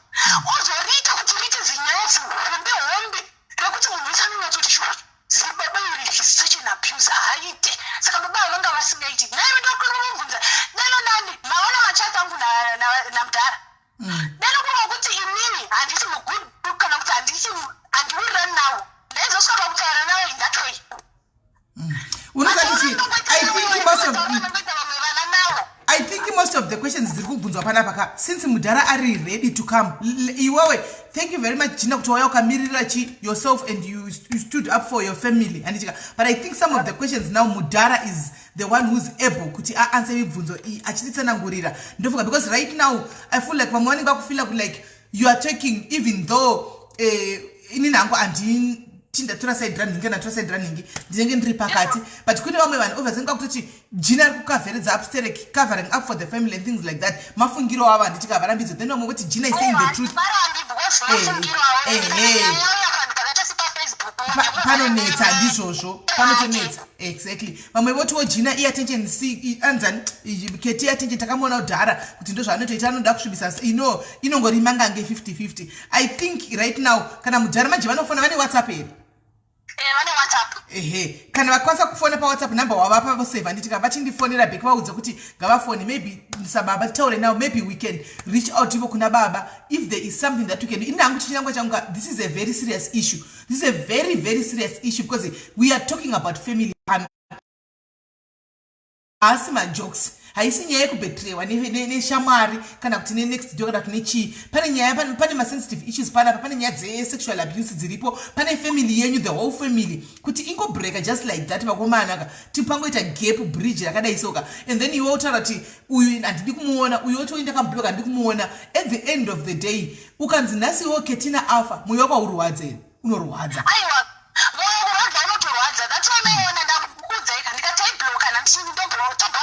ozoriita kuti riite zinyaya zihombe hombe rekuti munhu wese anonyatsoti, "Sure, zibaba iri is such an abuse." Haaite. Saka baba ava vanga vasingaiti naive. Ndokunomubvunza deno nani maona machati angu namudhara deno kureva kuti inini handisi mugood book kana kuti handisi, handiwirirani nawo, ndaizosvika pakutaura nawo in that way. Unozati chi, I think most of Vanongoita vamwe vana nawo. I think most of the questions dziri kubvunzwa panapa ka, since mudhara ari ready to come, iwewe, thank you very much, Gina, kuti wauya ukamirira chi yourself and you stood up for your family, handichika? But I think some of the questions now, mudhara is the one who's able kuti aanswer mibvunzo iyi achititsanangurira, ndofunga, because right now I feel like vamwe vanenge vakufeela kuti like you are taking, even though inini hangu handi Ndatora side ranhingi kana ndatora side ranhingi, ndinenge ndiri pakati. But kune vamwe vanhu, obviously, kutoti Gina ari kukaveredza up sterek, covering up for the family and things like that. Mafungiro avo, handiti kavarambidzo. Then vamwe voti Gina is saying the truth. Panonetsa, ndizvozvo, panotonetsa, exactly. Vamwe votiwo Gina iattention, anzani Keti attention, takamuona kudhara kuti ndo zvaanotoita, anoda kusvibisa. Inongori mangange 50-50. I think right now kana mudhara manje vanofona, vane WhatsApp here? Vane WhatsApp. Ehe, kana vakwanisa kufona paWhatsApp number wavapa voseva, handiti ka, vachindifonera back, vaudze kuti ngavafone maybe sababa titaure now. Maybe we can reach out ivo kuna baba if there is something that we can do. Ini hangu chichinangwa changu, this is a very serious issue. This is a very, very serious issue because we are talking about family pano. Haasi majokes, haisi nyaya yekubhetrewa neshamwari kana kuti nenext door kana kuti nechii. Pane nyaya, pane masensitive issues panapa. Pane nyaya dzesexual abuse dziripo, pane family yenyu, the whole family, kuti ingobreaka just like that, vakomanaka, tipangoita gap, bridge rakadai soka, and then iwe utaura kuti uyu handidi kumuona, uyu otoenda kamublock, handidi kumuona. At the end of the day, ukanzi nhasi iwo Ketina afa, mwoyo wako haurwadze here? Unorwadza. Aiwa, mwoyo kurwadza, unotorwadza. That's why maiona ndakuudzaika, ndikati aiblockana, tobva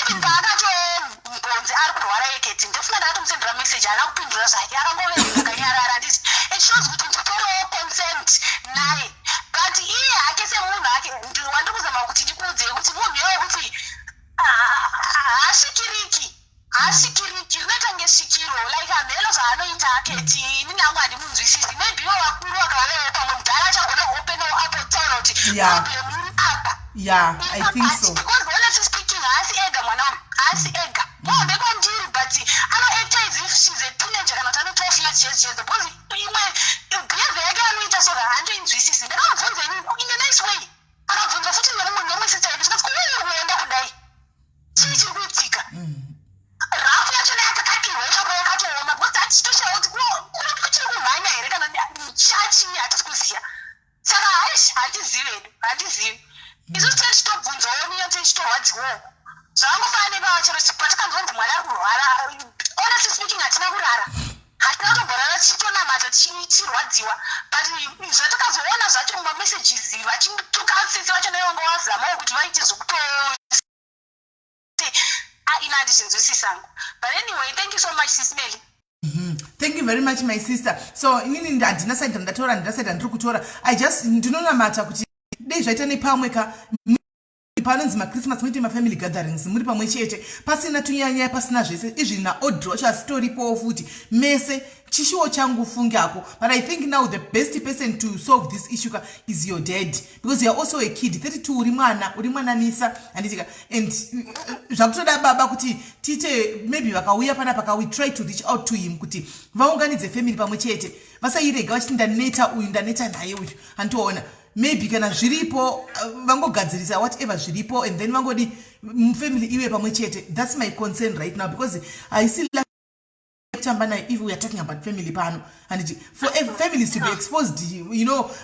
even paakatombonzi ari kurwara yeketi, ndofuna ndakatomusendera message, haana kupindura zvake, akangoverenga akanyarara. Handiti it shows kuti nditoriwo concerned naye? But iye hake semunhu hake, wandikuzama kuti ndikuudzei kuti munhu iyoyo kuti haasvikiriki, haasvikiriki, rinoita kunge svikiro, like hamhelo zvaanoita aketi. Inini hangu handimunzwisisi. Maybe ivo vakuru vakauyawo pamwe, mudhara achagona kuopenawo up kutaura kuti problem iri apa. Yeah, I think so. Because honestly speaking, haasi ega mwana uyu, haasi ega muhombe kwandiri, but anoacta as if she's a teenager kana kuti ane 12 years chezi chezo, because imwe behavior yake anoita soka handoinzwisisi. Ndakamubvunza in a nice way, akabvunza futi nemumwe sister yedu, tikati, "Kuve uri kuenda kudai, chii chiri kuitika?" Rafu yachona yakakakirwa ipapo yakatooma, because hatitoshaya kuti kuchiri kumhanya here kana chachi, hatisi kuziva. Saka haishi, hatizivi hedu, handizivi. Isusu tine tichitobvunzawo niyo, tichitorwadziwawo. Zvavangofanira nepava chero patikanzonzi mwana ari kurwara, honestly speaking, hatina kurara, hatina kutomborara, tichitonamata, tichirwadziwa. But zvatakazoona zvacho mumamessages, vachituka sisi vacho, nevanga wazamawo kuti vaite zvokuto ina, handizvinzwisisangu. But anyway, thank you so much, Sis Melly. Thank you very much, my sister. So inini handina side randatora, handina side randiri kutora. I just ndinonamata kuti dei zvaita nepamwe ka panonzi maChristmas, muite mafamily gatherings muri pamwe chete, pasina tunyanyaya, pasina zvese izvi. Naodro wacho asitoripowo futi mese, chishuwo changu fungako. But I think now the best person to solve this issue ka is your dad, because you are also a kid, 32, uri mwana, uri mwananisa, handitika? And zvakutoda baba kuti tiite maybe vakauya panapa ka, we try to reach out to him kuti vaunganidze family pamwe chete, vasairega vachiti ndaneta uyu, ndaneta naye uyu. Handitoona maybe kana zviripo, vangogadzirisa whatever zviripo and then vangodi family ive pamwe chete. That's my concern right now, because haisi kutamba nayo if we are talking about family pano, handiti? For families to be exposed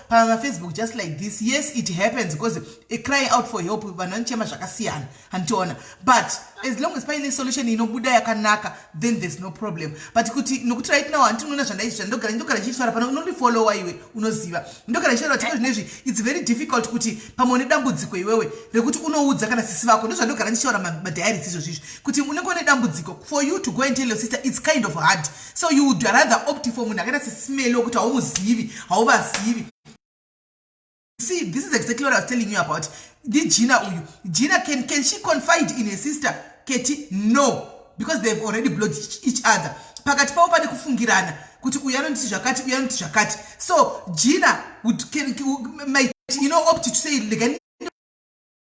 pamafacebook just like this, yes, it happens because a cry out for help, vanhu vanochema zvakasiyana, handitiona? But as long as paine solution inobuda yakanaka, then there's no problem. But kuti nokuti right now handinoona zvandogara, ndogara ndichitaura pano, unondifollowa iwe, unoziva ndogara ndichitaura kuti zvinezvi it's very difficult kuti pamwe une dambudziko iwewe rekuti unoudza kana sisi vako. Ndozvandogara ndichitaura madiaries izvozvizvi, kuti unenge une dambudziko, for you to go and tell your sister, it's kind of hard. So you would rather opt for munhu akaita seSis Melly, wekuti haumuzivi, hauvazivi. See, this is exactly what I was telling you about ndiGina uyu. Gina, can she confide in her sister Keti? No, because they've already blocked each other. Pakati pavo pane kufungirana kuti uyu anonditi zvakati, uyu anonditi zvakati. So Gina would, can, might opt to say, "Rega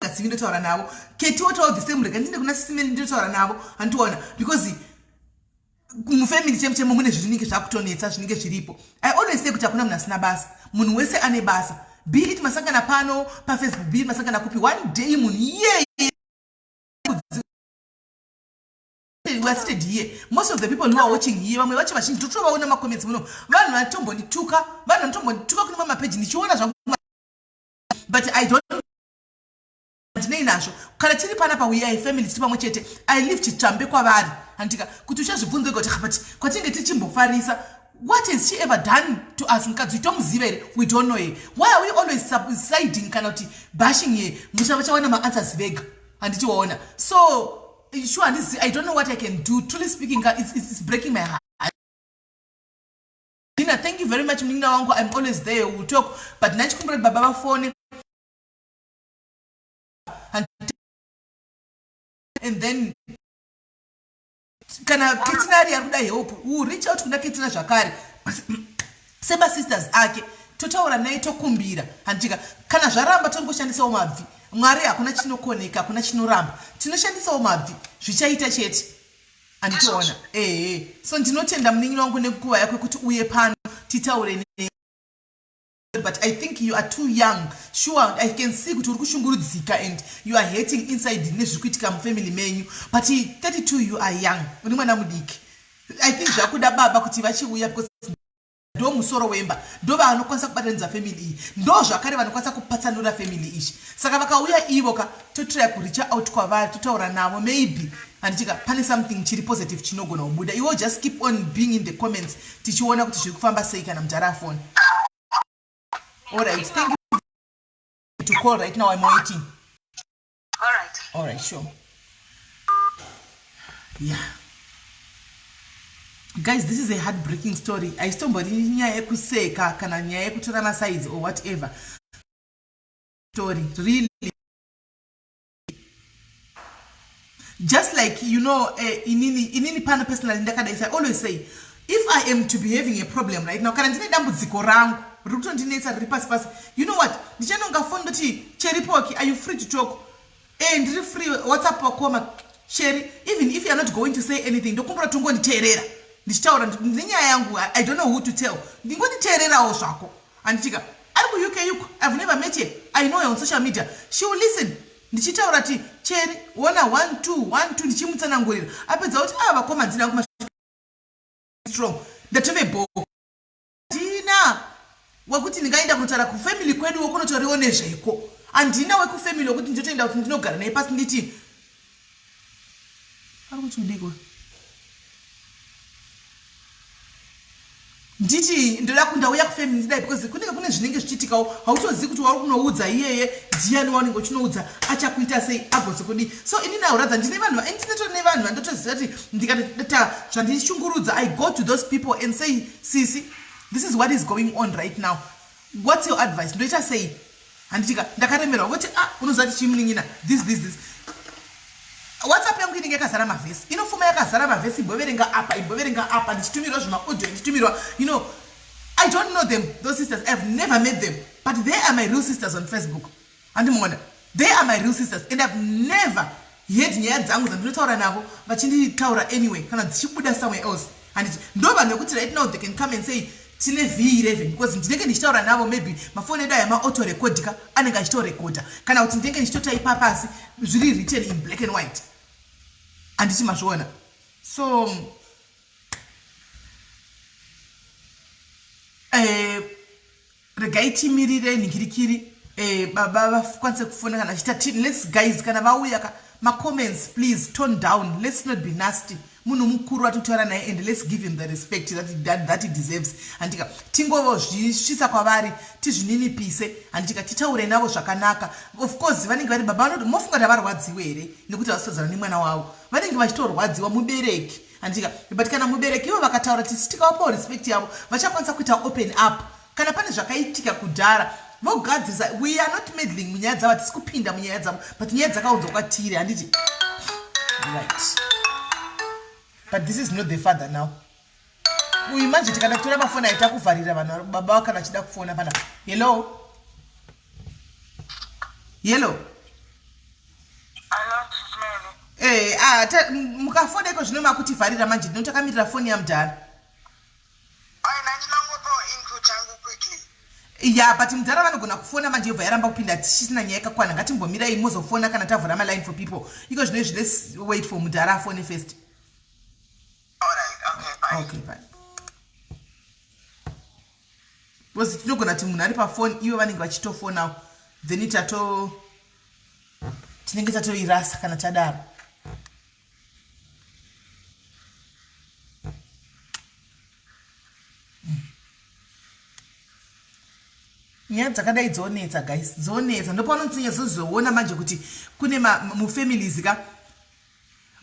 gatsivi ndotaura navo." Keti wotaura the same, "Rega ndinde kuna Sis Melly ndinotaura navo." Handiona, because mufamily chemo chemo mune zvinenge zvakutonetsa, zvinenge zviripo. I always say kuti hakuna munhu asina basa, munhu wese ane basa. Be it masangana pano paFacebook, be it masangana kupi, one day munhu iyeye, we are seated here, most of the people who are watching here, vamwe vacho vazhinji totovaona macomments muno, vanhu vanotombondituka, vanhu vanotombondituka kune mamapeji, ndichiona zvangu, but I don't, ndinei nazvo. Kana tiri panapa, we are family, tiri pamwe chete. I leave chitsvambe kwavari, handika? Kuti uchazvibvunza kuti but kwatinge tichimbofarisa. What has she ever done to us? Mukadzi tomuziva here? We don't know her. Why are we always siding kana kuti bashing her? Musha vachawana maanswers vega, handiti waona? So sure, handizi, I don't know what I can do. Truly speaking, it's breaking my heart. Nina, thank you very much, munin'ina wangu. I'm always there, we'll talk, but ndachikumbira kuti baba vafone and then kana Ketina ari kuda help, we reach out kuna Ketina zvakare semasisters ake, totaura naye, tokumbira, handitika? Kana zvaramba, tongoshandisawo mabvi. Mwari, hakuna chinokoneka, hakuna chinoramba. Tinoshandisawo mabvi, zvichaita chete, handitoona? Ehe, so ndinotenda munin'ina wangu nenguva yako yekuti uye pano titaure ne, but I think you are too young. Sure, I can see kuti uri kushungurudzika and you are hating inside nezviri kuitika mufamily menyu, but 32, you are young, uri mwana mudiki. I think zvakuda baba kuti vachiuya, because ndo musoro wemba, ndo vanokwanisa kubatanidza family iyi, ndo zvakare vanokwanisa kupatsanura family ichi. Saka vakauya ivo ka, totrya kureacha out kwavari, totaura navo. Maybe, handitika, pane something chiri positive chinogona kubuda. Iwo just keep on being in the comments, tichiona kuti zviri kufamba sei kana mudhara afoni. Alright, thank you to call. Right now I'm waiting. All right. All right, sure. Yeah, guys, this is a heartbreaking story. Haisitombori nyaya yekuseka kana nyaya yekutora masides or whatever story, really. Just like, inini pano personally ndakadaisa, I always say, if I am to be having a problem right now, kana ndine dambudziko rangu riri kutondinetsa, riri pasi pasi, you know what, ndichanonga foni ndoti, "Cheripoki, are you free to talk?" "E, ndiri free. WhatsApp wakoma Cheri." Even if you are not going to say anything, ndokumbura tongonditeerera ndichitaura nenyaya yangu. I don't know who to tell, ndingonditeererawo zvako, handitika? Ari kuUK uko, I've never met her, I know her on social media. She will listen ndichitaura ti, "Cheri, ona, 1 2 1 2," ndichimutsanangurira. Apedza kuti, "A ah, vakoma, ndina strong, ndatove bo." Ndina wekuti ndingaenda kunotaura kufamily kwedu, wekunotauriwo nezveko. Handina wekufamily wekuti nditoenda kuti ndinogara naye pasi nditi ari kuti udiko, nditi ndoda kundauya kufamily ndidai, because kunenge kune zvinenge zvichiitikawo. Hautozivi kuti wauri kunoudza iyeye ndiani, waunenge uchinoudza achakuita sei, agose kudii. So inini auradza ndine vanhu, ndinotori nevanhu vandotoziva kuti ndikatota zvandishungurudza, I go to those people and say, "Sisi, this is what is going on right now. What's your advice? Ndoita sei?" Handitika? Ndakaremerwa. Voti, "Ah, unoziva ti chimunin'ina, this, this, this." WhatsApp yangu inenge yakazara mavhesi, inofuma yakazara mavhesi, imboverenga apa, imboverenga apa, ndichitumirwa zvimaaudio, ndichitumirwa. I don't know them, those sisters. I've never met them, but they are my real sisters on Facebook, handimuona? They are my real sisters and I've never heard nyaya dzangu dzandinotaura navo vachinditaura anyway, kana dzichibuda somewhere else, handiti? Ndo vanhu vekuti right now they can come and say tine V11, because ndinenge ndichitaura navo. Maybe mafoni edu aya maautorekodika, anenge achitorekodha, kana kuti ndinenge ndichitotaipa pasi, zviri written in black and white, handiti mazviona? So regai timirire nhingirikiri, baba vakwanise kufona kana achiita. Let's, guys, kana vauya ka, macomments please tone down. Let's not be nasty. Munhu mukuru atitaura naye, and let's give him the respect that he deserves, handika? Tingovozvisvisa kwavari, tizvininipise, handitika? Titaure navo zvakanaka. Of course vanenge vari baba, vanoti mofunga kuti havarwadziwe here nekuti vasitodzana nemwana wavo? Vanenge vachitorwadziwa, mubereki, handitika? But kana mubereki ivo vakataura, tisi tikavapawo respect yavo, vachakwanisa kuita open up. Kana pane zvakaitika kudhara, vogadzirisa. We are not meddling munyaya dzavo, hatisi kupinda munyaya dzavo, but nyaya dzakaunzwa kwatiri, handiti? Right, but this is not the father now. Uyu manje tikada kutora mafoni aita kuvharira vanhu. Baba kana achida kufona pana. Hello, hello. Eh, ah, mukafona iko zvino makutivharira manje. Ndinotakamirira foni yamudhara. Ya, but mudhara vanogona kufona manje yobva yaramba kupinda, tichisina nyaya yakakwana. Ngatimbomirai, mozofona kana tavhura maline for people. Iko zvino izvi, let's wait for mudhara afone first. Okay, bye. Because tinogona kuti munhu ari pafoni, ivo vanenge vachitofonawo, then tato tinenge tatoirasa kana tadaro. Nyaya dzakadai dzonetsa guys, dzonetsa. Ndopaunonyatsozoona manje kuti kune mufamilies ka,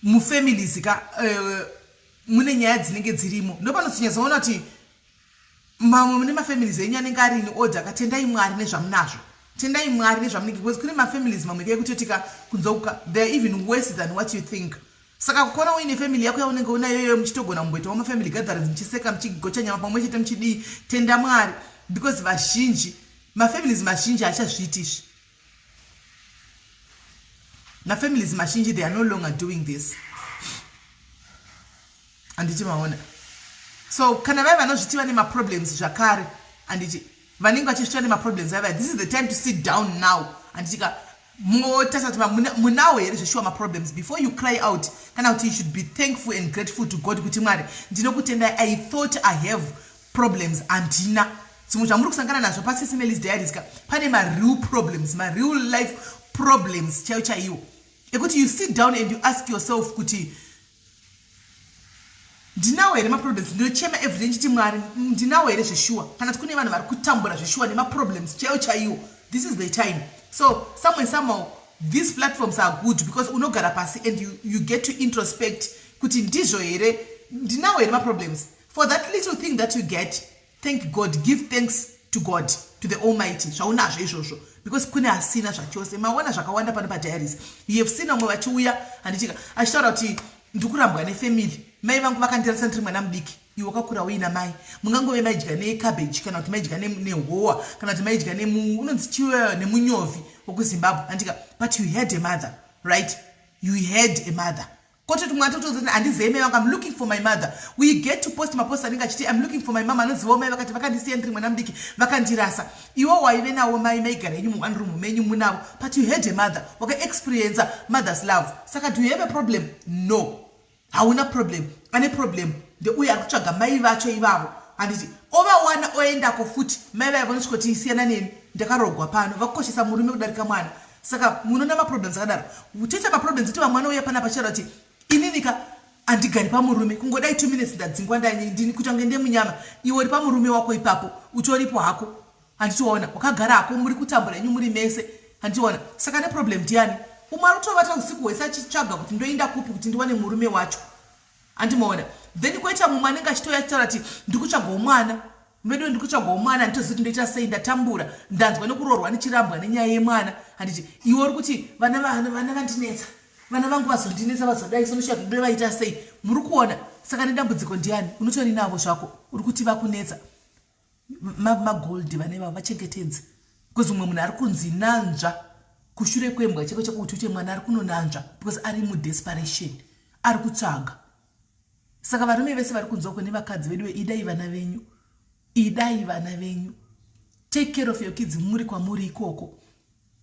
mufamilies ka, mune nyaya dzinenge dzirimo. Ndopanonyatsoona kuti mamwe mune mafamilies enyu anenge ari in order ka. Tendai Mwari nezvamunazvo, tendai Mwari nezvamunenge, because kune mafamilies mamwe kekuti ka kunzokuka, they are even worse than what you think. Saka kukona uine family yako yaunenge unayo iyoyo, muchitogona kumboitawo mafamily gatherings, muchiseka, muchigocha nyama pamwe chete, muchidii, tenda Mwari, because vazhinji, mafamilies mazhinji hachazviiti izvi. Mafamilies mazhinji, they are no longer doing this, handiti maona? So kana vai vanozviti vane maproblems zvakare, handiti vanenge vachizviti vane maproblems aiva, this is the time to sit down now, handiti ka? Motarisa kuti munawo here zveshuwa maproblems before you cry out, kana kuti you should be thankful and grateful to God kuti, "Mwari, ndinokutendai. I thought I have problems, handina." Zvimwe zvamuri kusangana nazvo paSisi Melly's Diaries ka, pane mareal problems, mareal life problems chaiwo chaiwo, ekuti you sit down and you ask yourself kuti, "Ndinawo here maproblems? Ndinochema everyday nchiti, Mwari, ndinawo here zveshuwa?" Kana kuti kune vanhu vari kutambura zveshuwa nemaproblems chaiwo chaiwo. This is the time. So somewhere, somehow, these platforms are good because unogara pasi and you get to introspect kuti, ndizvo here? Ndinawo here maproblems? For that little thing that you get, thank God, give thanks to God, to the Almighty, zvaunazvo izvozvo, because kune asina zvachose. Maona zvakawanda pano padiaries. You have seen vamwe vachiuya, handitika, achitaura kuti, "Ndikurambwa nefamily, mai vangu vakandirasa ndiri mwana mudiki." Iwe wakakura uina mai, mungangove maidya necabbage, kana kuti maidya nehowa, kana kuti maidya unonzi chiwe nemunyovi wekuZimbabwe, handika? But you had a mother, right? You had a mother. Kototi mwana totozoti, "Handizei mai vangu, I'm looking for my mother." We get to post mapost anenge achiti, "I'm looking for my mama." Anozivawo mai vakati, "Vakandisiya ndiri mwana mudiki, vakandirasa." Iwo waive nawo mai, maigara henyu muone room menyu munavo, but you had a mother, wakaexperienca mother's love. Saka do you have a problem? No, hauna problem. Ane problem ndeuyo ari kutsvaga mai vacho ivavo, handiti? Ovawana, oendako futi, mai vaya vanosvikoti, "Siyana neni, ndakarogwa pano." Vakukoshesa murume kudarika mwana. Saka munoona maproblems akadaro. Toita maproblems kuti vamwana uya panapa achitaura kuti, "Ininika handigari pamurume, kungodai 2 minutes ndadzingwa, ndini kuita kunge ndemunyama." Iwe uri pamurume wako ipapo, utoripo hako, handitiona? Wakagara hako, muri kutambura inyu muri mese, handitiona? Saka neproblem ndiani? Umwe ari kutovata usiku hwese achitsvaga kuti, "Ndoenda kupi kuti ndiwane murume wacho?" Handimaona? Then koita mumwe anenge achitouya achitaura kuti, "Ndiri kutsvagawo mwana medu, ndiri kutsvagawo mwana, handitozivi kuti ndoita sei, ndatambura, ndanzwa nekuroorwa nichirambwa nenyaya yemwana." Handiti iwe uri kuti, "Vana, vana vandinetsa, vana vangu vazondinetsa, vazodai, sonosvika kuti ndovaita sei?" Muri kuona? Saka nedambudziko ndiani? Unotori navo zvako, uri kuti vakunetsa. Magold vana ivavo vachengetedze, because umwe munhu ari kunzi nanzva kushure kwembwa cheko cheko kuti uite mwana, ari kunonanzva because ari mudesperation, ari kutsvaga. Saka varume vese vari kunzwa kune vakadzi vedu, idai vana venyu, idai vana venyu, take care of your kids muri kwamuri ikoko,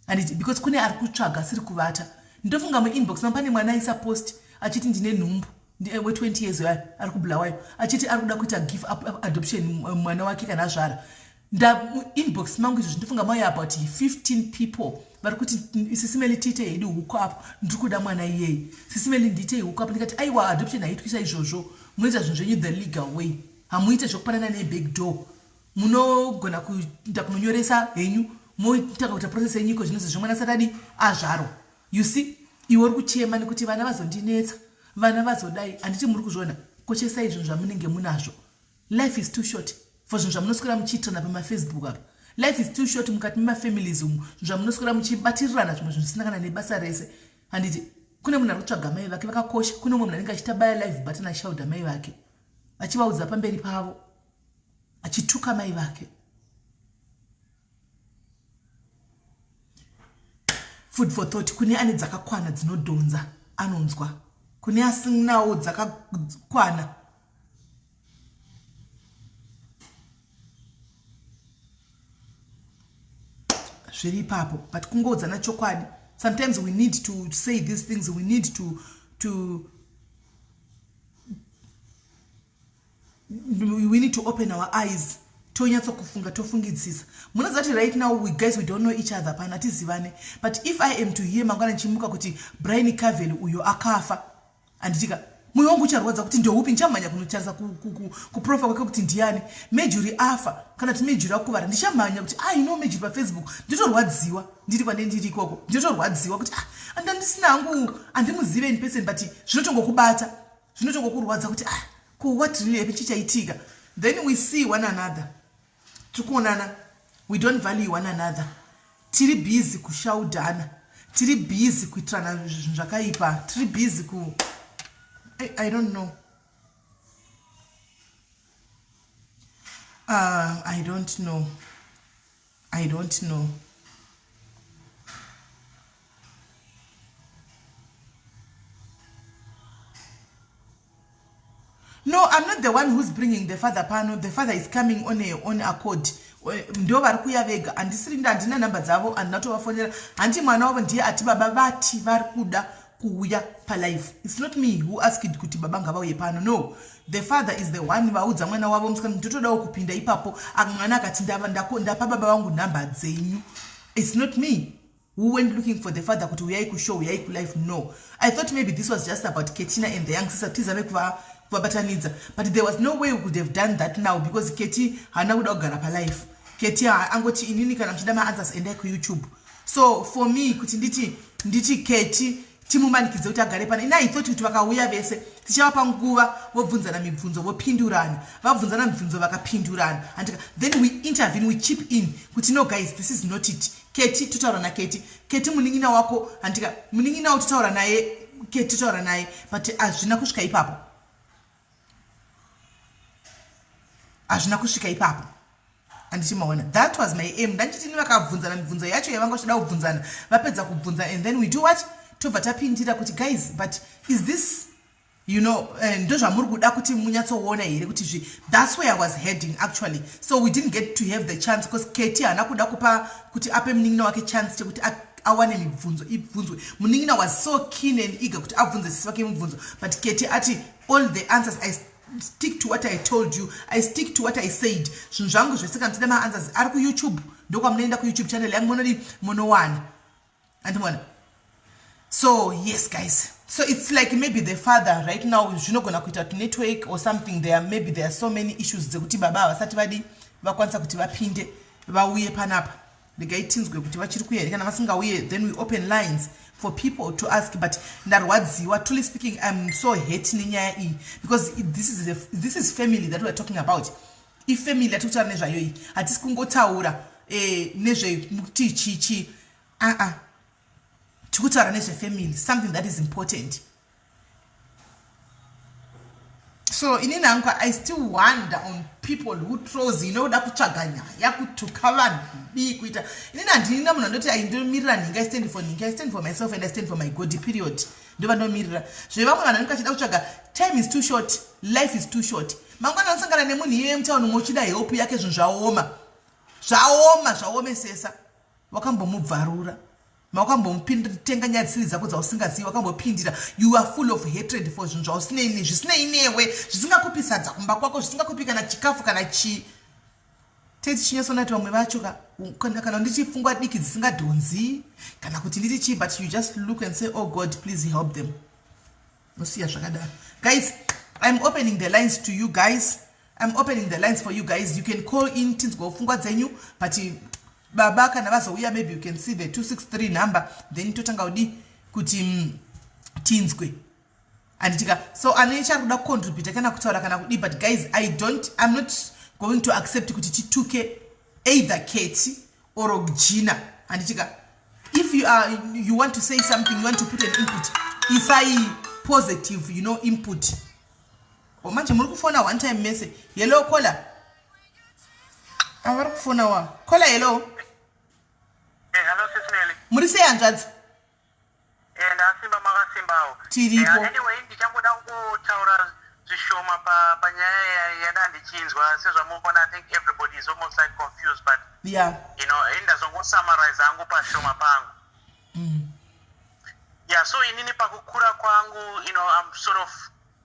handiti? Because kune ari kutsvaga asiri kuvata. Ndofunga muinbox ma pane mwana aisa post achiti, "Ndine nhumbu," we20 years uyayo ari kuBulawayo, achiti ari kuda kuita give up adoption mwana wake kana azvara. Ndainbox mangu izvozvi, ndofunga mauya about 15 people vari kuti, "Sisi Melly, tiite hedu hook up, ndiri kuda mwana iyeye. Sisi Melly, ndiitei hook up." Ndikati, "Aiwa, adoption haitwisa izvozvo, munoita zvinhu zvenyu the legal way, hamuite zvekupanana neback door. Munogona kuenda kunonyoresa henyu, motanga kuita process yenyu iko zvino zvemwana satadi azvarwa." You see, iwe uri kuchema nekuti vana vazondinetsa, vana vazodai, handiti muri kuzviona? Kochesai zvinhu zvamunenge munazvo. Life is too short for zvinhu zvamunoswera muchiitirana pamafacebook apa. Life is too short mukati memafamilies umu, zvinhu zvamunoswera muchibatirirana, zvimwe zvinhu zvisina kana nebasa rese, handiti? Kune munhu ari kutsvaga mai vake vakakosha. Kune umwe munhu anenge achiita baya live button, achishaudha mai vake, achivaudza pamberi pavo, achituka mai vake. Food for thought kune ane dzakakwana dzinodhonza anonzwa, kune asinawo dzakakwana. Zviri ipapo, but kungoudzana chokwadi. Sometimes we need to say these things. We need to we need to open our eyes, tonyatsokufunga, tofungidzisa. Munoziva kuti right now we guys, we don't know each other pano, hatizivane. But if I am to hear mangwana ndichimuka kuti Brian Cavel uyo akafa, handitika? Mwoyo wangu ucharwadza kuti ndeupi, ndichamhanya kunotarisa kuprofile kwake kuti ndiani. Mejuri afa kana kuti Mejuri akuvara, ndichamhanya kuti ah, you know Mejuri paFacebook. Nditorwadziwa ndiri kwande ndiri ikoko, nditorwadziwa kuti ah, andandisina hangu, handimuzive in person, but zvinotongokubata, zvinotongokurwadza kuti ah, ko what really happened, chichaitika. Then we see one another, tiri kuonana, we don't value one another, tiri busy kushaudhana, tiri busy kuitirana zvinhu zvakaipa, tiri busy ku I don't know. I don't know. I don't know. No, I'm not the one who's bringing the father pano. The father is coming on a own accord. Ndo vari kuya vega, handisiri, handina nhamba dzavo, handina kutovafonera. Hanti mwana wavo ndiye ati baba vati vari kuda kuuya palife. It's not me who asked kuti baba ngavauye pano. No, the father is the one vaudza mwana wavo musikana, ndotodawo kupinda ipapo. Mwana akati ndapa baba vangu nhamba dzenyu. It's not me who went looking for the father kuti uyai kushow, uyai kulife. No, I thought maybe this was just about Ketina and the young sister, tizame kuvabatanidza, but there was no way we could have done that now because Keti haana kuda kugara palife. Keti angoti inini kana muchida maanswers endai kuYouTube. So for me kuti nditi Keti timumanikidze kuti agare pana, ini I thought kuti vakauya vese tichavapa nguva vobvunzana mibvunzo, vopindurana, vabvunzana mibvunzo vakapindurana, and then we intervene, we chip in kuti no guys, this is not it. Keti totaura naKeti, Keti munin'ina wako, handika munin'ina wako totaura naye, Keti totaura naye, but hazvina kusvika ipapo, hazvina kusvika ipapo, handichimaona. That was my aim. Ndandichiti vakabvunzana mibvunzo yacho yavanga vachida kubvunzana, vapedza kubvunza, and then we do what? Tobva tapindira kuti guys, but is this ndo zvamuri kuda kuti munyatsoona here kuti zvi, that's where I was heading actually. So we didn't get to have the chance because Keti haana kuda kupa kuti ape munin'ina wake chance chekuti awane mibvunzo ibvunzwe. Munin'ina was so keen and eager kuti abvunze sisi vake mibvunzo, but Keti ati all the answers, I stick to what I told you, I stick to what I said. Zvinhu zvangu zvese kana muchida maanswers ari kuYouTube, ndokwamunoenda kuYouTube channel yangu, munodi munowana, andimona. So yes guys, so it's like maybe the father right now zvinogona kuita kuti network or something there, maybe there are so many issues dzekuti baba havasati vadi vakwanisa kuti vapinde vauye panapa. Regai tinzwe kuti vachiri kuya here. Kana vasingauye, then we open lines for people to ask. But ndarwadziwa, truly speaking, I'm so hurt nenyaya iyi because this is family that we are talking about. Ifamily yatiri kutaura nezvayo iyi, hatisi kungotaura nezvekuti chichi aa, tiri kutaura nezvefamily, something that is important. So inini hangu I still wonder on people who throws kuda kutsvaga nyaya, kutuka vanhu, kudii kuita. Inini handinina munhu andoti aindomirira nhingi. I stand for nhingi, I stand for myself and I stand for my God, period. Ndovandomirira. Zvevamwe vanhu vanenge vachida kutsvaga, time is too short, life is too short. Mangwana anosangana nemunhu iyeye mutauni umwe uchida help yake, zvinhu zvaoma, zvaoma, zvaomesesa, wakambomubvarura, makambomupinda nyaya dzisiri dzako dzausingazivi, wakambopindira. You are full of hatred for zvinhu zvausinei, zvisinei newe, zvisingakupi sadza kumba kwako, zvisingakupi kana chikafu kana chii. Teti chinyatsoona kuti vamwe vacho kana nditi pfungwa diki dzisingadhonzi kana kuti nditi chii, but you just look and say, "Oh God, please help them." Nosiya zvakadaro. Guys, I'm opening the lines to you guys. I'm opening the lines for you guys. You can call in, tinzwawo pfungwa dzenyu. But baba kana vazouya, maybe you can see the 263 number, then totanga kudi kuti tinzwe, handitika? So ane chari kuda kucontributa kana kutaura kana kudi. But guys, i don't i'm not going to accept kuti tituke either Keti or Gina, handitika? If you want to say something, you want to put an input, isai positive input. Manje muri kufona one time mese. Hello caller, avari kufona wa caller. Hello. Hello, Sis Melly. Muri sei, hanzvadzi? Ndasimba, makasimbawo? Tiripo. Anyway, ndichangoda kungotaura zvishoma panyaya yada ndichinzwa. Sezvamunoona, I think everybody is almost like confused, but ndazongosummarize hangu pashoma pangu. Yeah, so inini pakukura kwangu, I'm sort of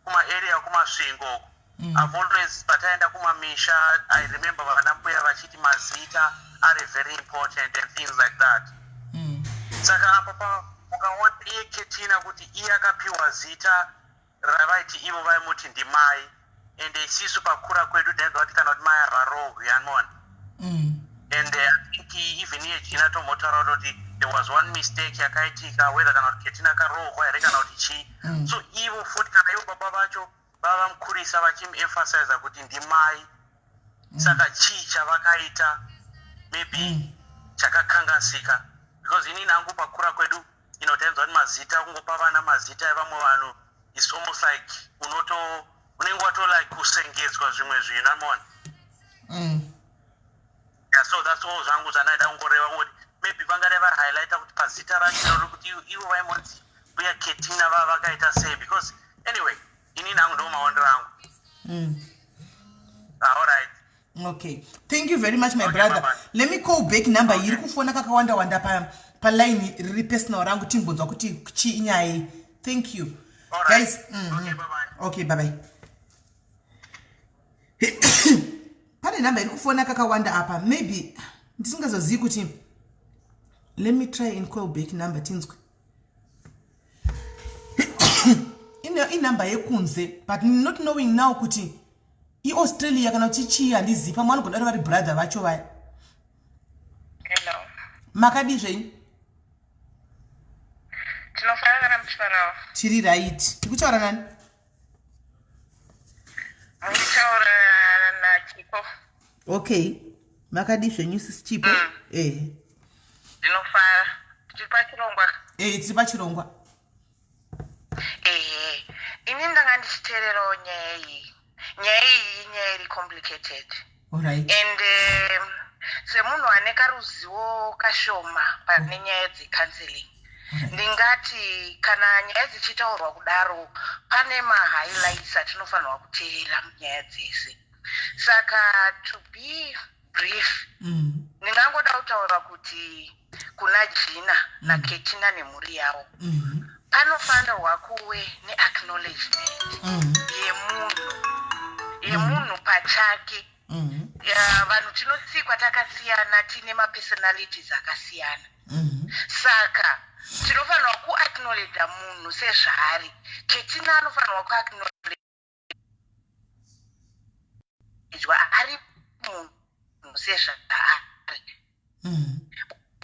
kumaarea kuMasvingo uko. I've always, pataenda kumamisha, I remember vana mbuya vachiti mazita are very important and things like that. Saka apa mukaona iye Ketina kuti iye akapiwa zita. Ravaiti ivo vaimuti ndimai, ende isisu pakura kwedu tainzwa kuti kana kuti mai havarohwi, anoona. And I think even iye Gina tombotaura kutoti there was one mistake yakaitika, whether kana kuti Ketina akarohwa here kana kuti chii. So ivo futi, kana ivo baba vacho vava mukurisa vachimuemphasiza kuti ndimai, saka chii chavakaita maybe chakakanganisika? Because inini hangu pakura kwedu tainzwa kuti mazita, kungopa vana mazita evamwe vanhu is almost like unoto unenge wato like kusengedzwa zvimwe zvinhu, anoona. Yeah, so that's all zvangu zvandaida kungoreva, kuti maybe vangadai vahighlighta kuti pazita racho iroro kuti ivo vaimbonzi mbuya Ketina vava vakaita sei. Because anyway, inini hangu ndo maondero angu. All right. Okay, thank you very much, my Okay, brother. Bye-bye. Let me call back number iri kufona kakawanda wanda paline riri personal rangu, timbonzwa kuti chii inyaya. Thank you, All right. guys. Okay, bye-bye. Okay, bye bye. Pane nhamba iri kufona kakawanda apa, maybe ndisingazozivi kuti. Let me try and call back number, tinzwe. Inhamba yekunze, but not knowing now kuti iAustralia kana kuti chii, handizivi. Pamwe vanogodaro vari brother vacho vaya. Hello. Makadi zvenyu? Tinofara, kana muchifarawo. Tiri right. Tiri kutaura nani? Muchitaura naChipo. Okay, makadi zvenyu, sisi Chipo? Eh. Ndinofara. Tiri pachirongwa. Eh, tiri pachirongwa. Ehe. Ini ndanga ndichiteererawo nyaya iyi. Nyaya iyi inyaya iri complicated. Alright. And semunhu ane karuzivo kashoma pane nyaya dzecounseling, ndingati kana nyaya dzichitaurwa kudaro, pane mahighlights atinofanirwa kuteerera munyaya dzese. Saka to be brief, ndingangoda kutaura kuti kuna Gina naKetina nemhuri yavo, panofanirwa kuve neacknowledgement yemunhu pachake. Ya, vanhu tinotsikwa takasiyana, tine mapersonalities akasiyana, saka tinofanirwa kuacknowledga munhu sezvaari. Ketina anofanirwa kuacknowledgwa ari munhu sezvaari.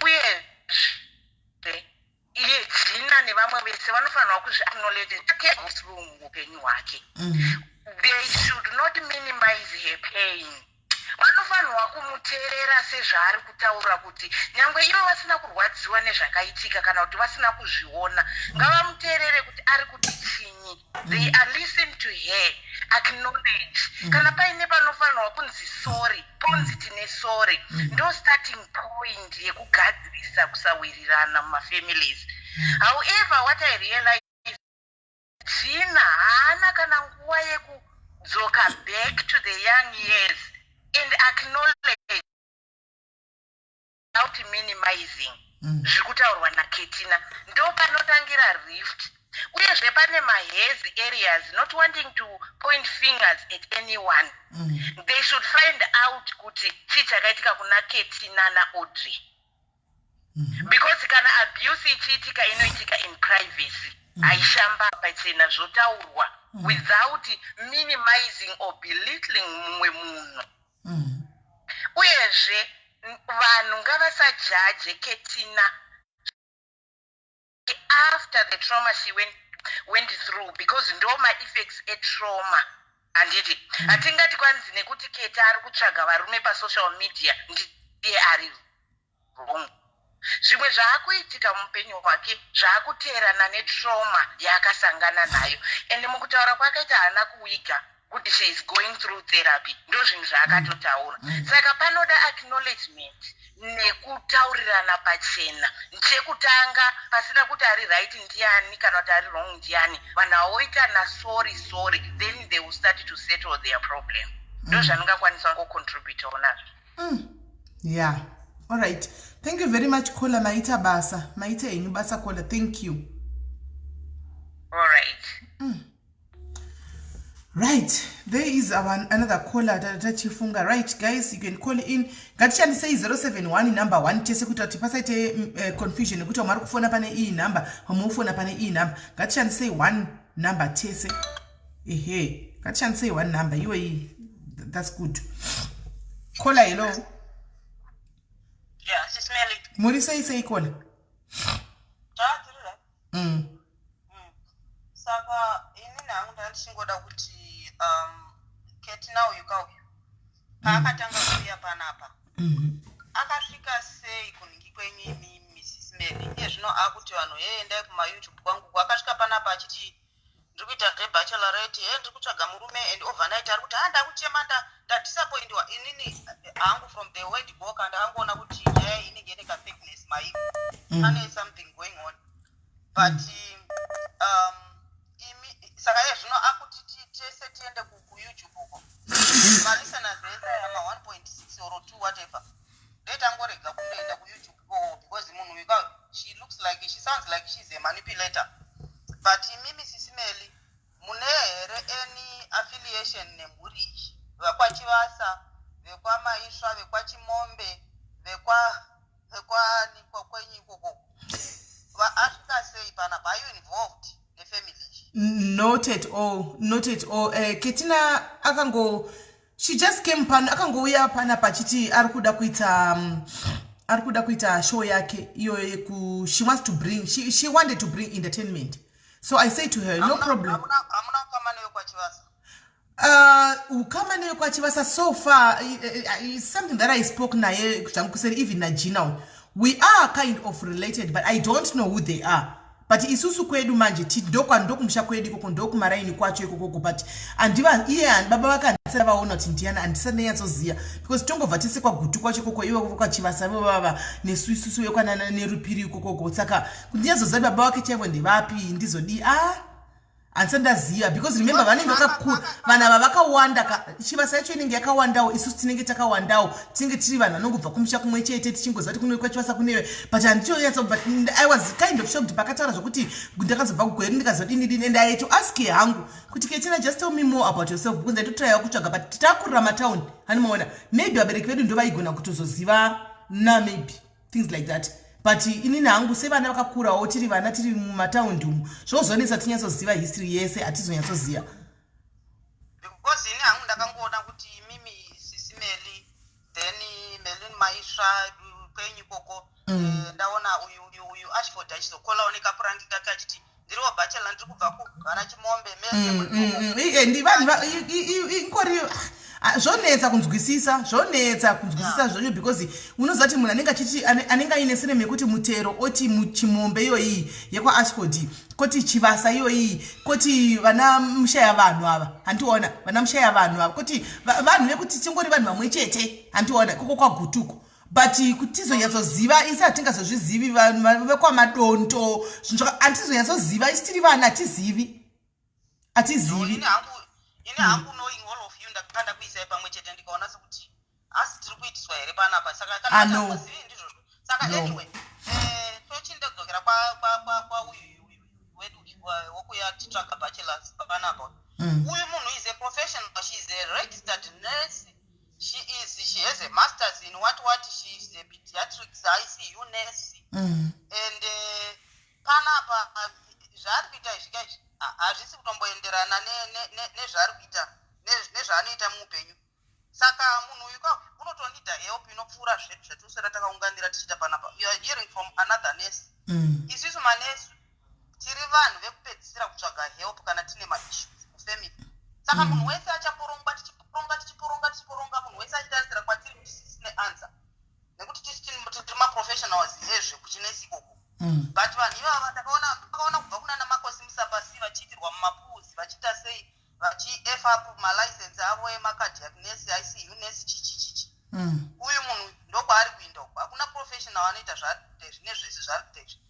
Uyezve iye Gina nevamwe vese vanofanirwa kuzviacknowledge through muupenyu hwake. They should not minimize her pain. Vanofanirwa kumuteerera sezvaari kutaura, kuti nyangwe ivo vasina kurwadziwa nezvakaitika kana kuti vasina kuzviona, ngavamuteerere kuti ari kuti chinyi. They are listen to her, acknowledge. Kana paine panofanirwa kunzi sorry, ponzi tine sorry. Ndo starting point yekugadzirisa kusawirirana mumafamilies. However, what I realize, Gina haana kana nguva yekudzoka back to the young years and acknowledge without minimizing zviri kutaurwa naKetina. Ndo panotangira rift. Uyezve pane mahazy areas, not wanting to point fingers at anyone. They should find out kuti chii chakaitika kuna Ketina naAudrey, because kana abuse ichiitika, inoitika in privacy, haishamba pachena. Zvotaurwa without minimizing or belittling mumwe munhu. Uyezve vanhu ngavasajaje Ketina after the trauma she went through, because ndo maeffects etrauma, handiti? Hatingati kwanzi nekuti Keta ari kutsvaga varume pasocial media ndiye ari wrong. Zvimwe zvaakuitika muupenyu hwake zvaakuteerana netrauma yaakasangana nayo, and mukutaura kwakaita haana kuwiga kuti she is going through therapy. Ndo zvinhu zvaakatotaura. Saka panoda acknowledgement nekutaurirana pachena chekutanga, pasina kuti ari right ndiani kana kuti ari wrong ndiani. Vanhu havoitana sorry sorry, then they will start to settle their problem. Ndo zvandingakwanisa kucontributawo nazvo. Yeah, all right, thank you very much, caller. Maita basa, maita henyu basa, caller. Thank you. All right. Right, there is our another caller tachifunga. Right, guys, you can call in. Ngatishandisei 071 number 1 tese, kuita kuti pasaite confusion nekuti vamwe vari kufona pane iyi number, vamwe vofona pane iyi number. Ngatishandisei 1. number tese. Ehe, ngatishandisei one number iyoyi. That's good. Caller, hello. Yeah, Sis Melly. Muri sei sei, caller? Ah, tiri right. Saka inini hangu ndanga ndichingoda kuti Ketina uyu kauyu paakatanga kuuya panapa, akasvika sei kunhingi kwenyu imi, Mrs Mary? Iye zvino akuti vanhu, "He, endai kumaYouTube kwangu." Akasvika panapa achiti, "Ndiri kuita zvebachelorette, he, ndiri kutsvaga murume," and overnight ari kuti, "Ha, ndakuchema, ndadisappointiwa." Inini hangu from the word go ka ndakangoona kuti nyaya iyi inenge ine kafakeness mairi, pane something going on. But imi saka iye zvino akuti tese tiende kuYouTube uko, malisteners ese aya ma1.6 or 2, whatever, ndetangorega kundoenda kuYouTube ikoko, because munhu uyu ka, she looks like, she sounds like she's a manipulator. But imimi, Sis Melly, mune here any affiliation nemhuri iyi, vekwaChivasa, vekwaMaisva, vekwaChimombe, vekwani kwenyu ikoko? Asvika sei panapa? Are you involved nefamily iyi? Not at all, not at all. Ketina akango, she just came pano, akangouya panapa achiti ari kuda kuita show yake iyo yeku she wants to bring she wanted to bring entertainment. So I say to her, "No problem." Hamuna ukama newekwachivasa? Ukama newekwachivasa so far is something that I spoke naye zvangu kuseri. Even naGina we are kind of related, but I don't know who they are. But isusu kwedu manje ndokumusha kwedu ikoko, ndokumaraini kwacho ikokoko, but handiva iye baba vake handisati vaona kuti ndiani, handisati ndanyatsoziva, because tongobva tese kwaGutu kwacho ikoko, ivo kwachivasa vovava, nesu isusu vekwanana nerupiri ikokoko. Saka kuti ndinyatsoziva kuti baba vake chaivo ndevapi, ndizodii? Ah, handisati ndaziva, because remember, vanenge vakakura vanhu ava vakawanda ka. Chivasa yacho inenge yakawandawo, isusu tinenge takawandawo, tinenge tiri vanhu vanongobva kumusha kumwe chete, tichingoziva kuti kune kwachivasa kunewe, but handichonyatsa. But I was kind of shocked pakataura zvokuti ndakazobva kuGweru, ndikaziva dini dini, and I had to ask her hangu kuti, "Ketina, just tell me more about yourself," because ndaitotraiwa kutsvaga, but takurira matauni, hanimaona, maybe vabereki vedu ndo vaigona kutozoziva na maybe things like that. But inini hangu sevana vakakurawo, tiri vana tiri mumataundi umu, zvozonetsa tinyatsoziva history yese, hatizonyatsoziva. Because ini hangu ndakangoona kuti imimi, Sis Melly, then Melin Maisva kwenyu ikoko. Ndaona uyu Ashford achizokolawo nekaprank kake achiti, "Ndiriwo bachelor, ndiri kubva kuvana Chimombe mese muri ikoko." Ndi vanhu ingori zvonetsa kunzwisisa, zvonetsa kunzwisisa zvacho, because unoziva kuti munhu anenge achiti anenge aine surname yekuti Mutero, oti Chimombe iyoyi yekwaAshford, koti Chivasa iyoyi, koti vana Mushaya vanhu ava, handiona vana Mushaya vanhu ava, koti vanhu vekuti tingori vanhu vamwe chete, handiona koko kwaGutuko, but kuti tizonyatsoziva isi hatingazozvizivi. Vanhu vekwaMadonto, zvinhu handizonyatsoziva, isi tiri vana, hatizivi, hatizivi. Ini hangu knowing all of you, ndakanga ndakuisai pamwe chete, ndikaona sekuti asi tiri kuitiswa here panapa? Saka Ah, no. kana ndizvozvo, saka No. anyway, tochindedzokera kwauyu wedu wokuya titsvaga bachelors panapa. Uyu munhu is a professional, she is a registered nurse, she has a masters in what what, she is a pediatrics ICU nurse. And panapa zvaari kuita izvi kaizvi hazvisi kutomboenderana nezvaari kuita, nezvaanoita muupenyu. Saka munhu uyu ka unotonida help inopfuura zvedu zvatoswera takaunganira tichiita panapa. You are hearing from another nurse. Isusu manesi tiri vanhu vekupedzisira kutsvaga help kana tine maissues mufamily. Saka munhu wese achaporongwa, tichiporonga, tichiporonga, tichiporonga, munhu wese achitarisira kwatiri kuti sisine answer, nekuti tisi tiri maprofessionals ezvekuchinesi ikoko. But vanhu ivava takaona kubva kunana Makosi Musapasi vachiitirwa mumapuzi, vachiita sei, vachi-f up malicense avo emacardiac nurse, ICU nurse, chichi chichi. Uyu munhu ndokwaari kuinda uku. Hakuna professional anoita zvaari kuita izvi nezvese zvaari kuita izvi.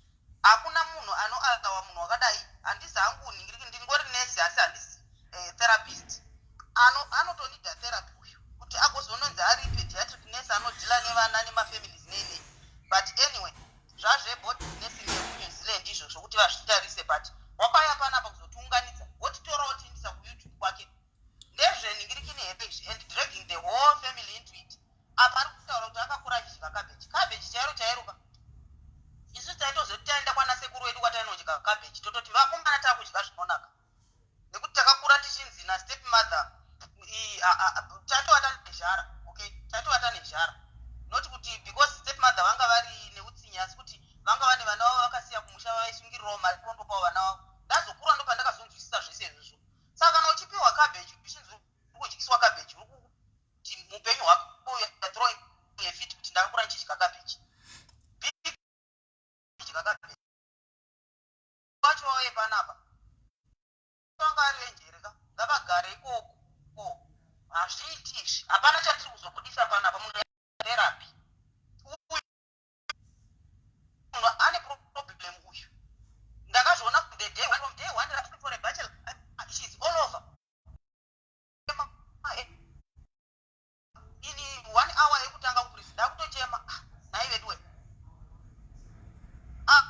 Hakuna munhu anoallowa munhu wakadai. Handisi hangu ningiriki, ndingori nesi, asi handisi therapist. Anotonida therapy uyu kuti agozononzi ari pediatric nurse anodeala nevana nemafamilies nei nei. But anyway, zvazveboard nursing yekuNew Zealand izvo zvokuti vazvitarise, but wakauya panapa kuzotiunganidza, wotitora, wotiindisa kuYouTube kwake, ndezvenhingirikini here izvi? And dragging the whole family into it. Apa ari kutaura kuti akakura achidya cabbage, cabbage chairo chairuka. Isu taitozoti taenda kwana sekuru wedu kwatainodya cabbage, tototi, "Vakomana, taakudya zvinonaka." Zvinzi nastep mother tatovata nezhara. Okay, tatovata nezhara, not kuti because step mother vanga vari neutsinye, asi kuti vanga vane vana vavo vakasiya kumusha, vaisungirirawo mari kondopawo vana vavo. Ndazokura ndopandakazonzwisisa zvese izvozvo. Saka kana uchipiwa cabbage, uchinzi uri kudyiswa cabbage, uri kuti muupenyu hwako throwing a fit kuti ndakakura ndichidya cabbage, dya cabbage wacho wauye panapa vanga ari venjere ka. Ngavagare ikoko, hazviiti izvi. Hapana chatiri kuzobudisa panapa. Munhu therapy uyu, munhu ane problem uyu. Ndakazviona from the day one, from day one for a bachelor, she's all over. Ini one hour yekutanga kuprison ndakutochema. Ah, nhai veduwe. Ah,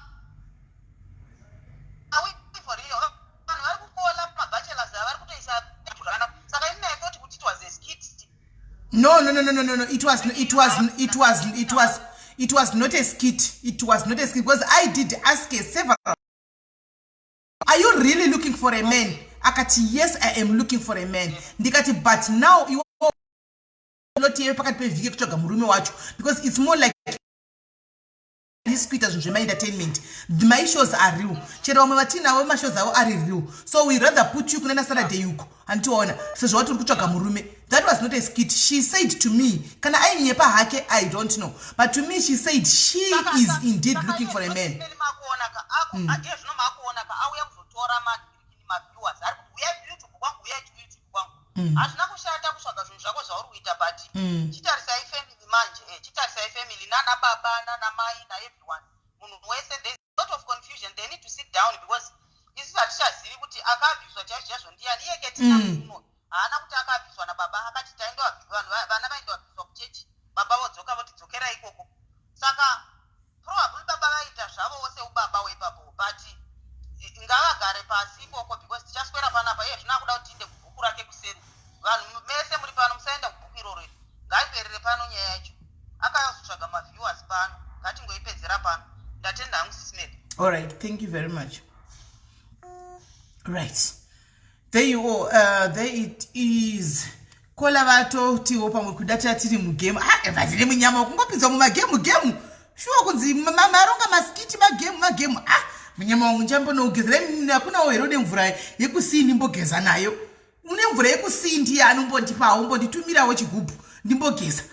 are we for real? Vanhu vari kukola mabachelors ava, vari kutoisa zvakanaka. Saka ini I thought kuti it was a skit. No. It was not a skit. It was not a skit because I did ask her several, "Are you really looking for a man?" Akati, "Yes, I am looking for a man." Ndikati, "But now iwe loti pakati pevhiki kutsvaga murume wacho," because it's more like handisi kuita zvinhu zvemaentertainment. My shows are real. Chero vamwe vatinavo, mashows avo ari real, so we rather put you kunana Saturday uko, handitiona sezvo wati uri kutsvaga murume. That was not a skit. She said to me, kana ainyepa hake, I don't know, but to me she said she is indeed looking for a man. Makuona ka, iye zvino makuona ka, auya kuzotora maviewers. Ari kuti, "Uyai kuYouTube kwangu, uyai kuYouTube kwangu." Hazvina kushata kutsvaga zvinhu zvako zvauri kuita, but chitarisai family manje. Chitarisai family, nana baba, nana mai, naeveryone, munhu wese. There's a lot of confusion. They need to sit down because isusu hatichazivi kuti akabviswa chaizvo chaizvo ndiani. Iye Ketina muno haana kuti akabviswa nababa. Akati taindovanhu vana vaindovabviswa kuchechi, baba vodzoka voti dzokera ikoko. Saka probably baba vaita zvavowo seubaba weipapo, but ngavagare pasi ikoko because tichaswera panapa. Iye zvino akuda kuti tiinde kubhuku rake kuseri. Vanhu mese muri pano, musaenda kubhuku iroro iri. Ngaiperere pano nyaya yacho. Akazotsvaga maviewers pano, ngatingoipedzera pano. Ndatenda hangu, Sis Melly. All right, thank you very much. Right, there you go. There it is. Kola vatotiwo pamwe kuda tiri mugame. Ah, vatine munyama kungopinzwa mumagame game. Shuwa kunzi maronga maskit, magame magame. Ah, munyama wangu nchambonougezera. Hakunawo here une mvura yekusii ndimbogeza nayo? Une mvura yekusii ndiyani umbondipawo, umbonditumirawo chigubhu ndimbogeza?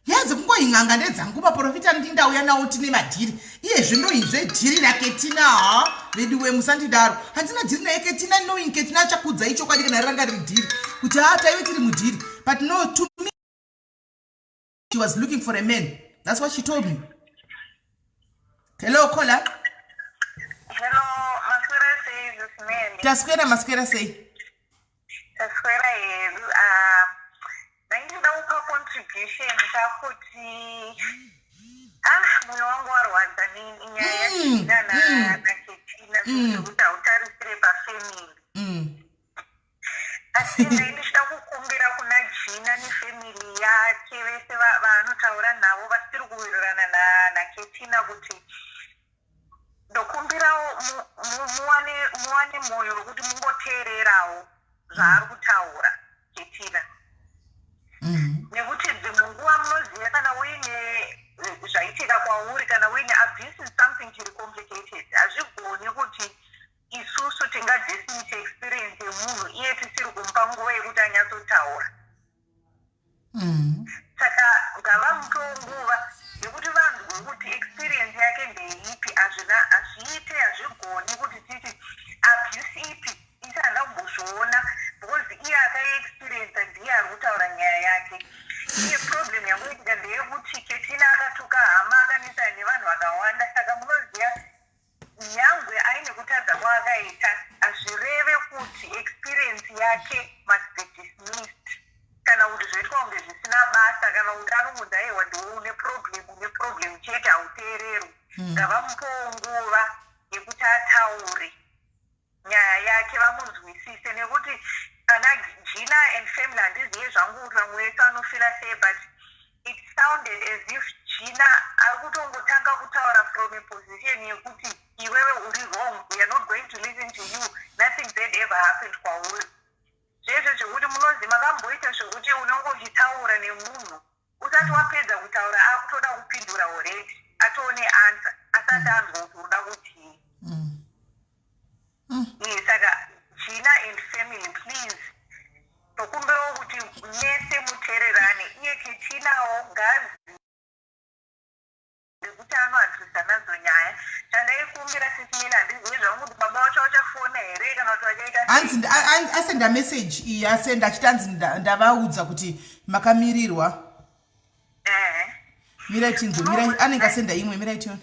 Yazi kungoing'anga ndedzangu, maprofita ndindauya nawo, tine madhiri. Iyezve ndoizve dhiri raKetina. Ha, veduwe, musandidaro. Handina dhiri naye Ketina, knowing Ketina achakudzai chokwadi kana ranga riri dhiri, kuti ha, taive tiri mudhiri. But no, to me she was looking for a man. That's what she told me. Hello, caller. Hello, maswera sei, Sis Melly? Taswera, maswera sei? Taswera hedu. Ah, ndaindida kupa contribution kakuti, ah, mwoyo wangu warwadza nenyaya yaGina naKetina, zvekuti hautarisire pafamily. Asi ndaindichida kukumbira kuna Gina nefamily yake vese vaanotaura navo vasiri kuwirirana naKetina kuti ndokumbirawo muwane mwoyo wekuti mungoteererawo zvaari kutaura Ketina, nekuti dzimwe nguva munoziva kana uine zvaitika kwauri, kana uine abuse is something chiri complicated. Hazvigoni kuti isusu tingadismiss experience yemunhu iye tisiri kumupa nguva yekuti anyatsotaura. Saka ngavamupewo nguva yekuti vanzwe kuti experience yake ndeipi. Hazvina, hazviite, hazvigoni kuti titi abuse ipi isi handina kumbozviona, because iye akaiexperiensa ndiye ari kutaura nyaya yake iye. Problem yangoitika ndeyekuti Ketina akatuka hama, akanetsana nevanhu vakawanda. Saka munoziva, nyangwe aine kutadza kwaakaita, hazvireve kuti experience yake must be dismissed kana kuti zvoitwa kunge zvisina basa, kana kuti anongonzi, "Aiwa, ndiwe une problem, une problem chete, hauteererwi." Ngavamupowo nguva yekuti ataure nyaya yake, vamunzwisise, nekuti ana Gina and family, handizive zvangu kuti vamwe vese vanofeela sei, but it sounded as if Gina ari kutongotanga kutaura from a position yekuti, "Iwewe uri wrong, we are not going to listen to you, nothing bad ever happened kwauri." Zvese zvekuti munozi makamboita zvekuti unenge uchitaura nemunhu usati wapedza kutaura akutoda kupindura already atoone answer asati anzwa kuti unoda kutii. Saka Gina and family, please, tokumbirawo kuti mese muteererane. Iye Ketinawo ngaazive kuti anoaddressa nadzo nyaya. Chandaikumbira, Sis Melly, handizivi zvangu kuti baba vacho vachafona here kana kuti vachaita sei. Hanzi asenda message iyi, asenda achiti hanzi ndavaudza kuti makamirirwa. Mirai tinzwe, mirai, anenge asenda imwe, mirai tione.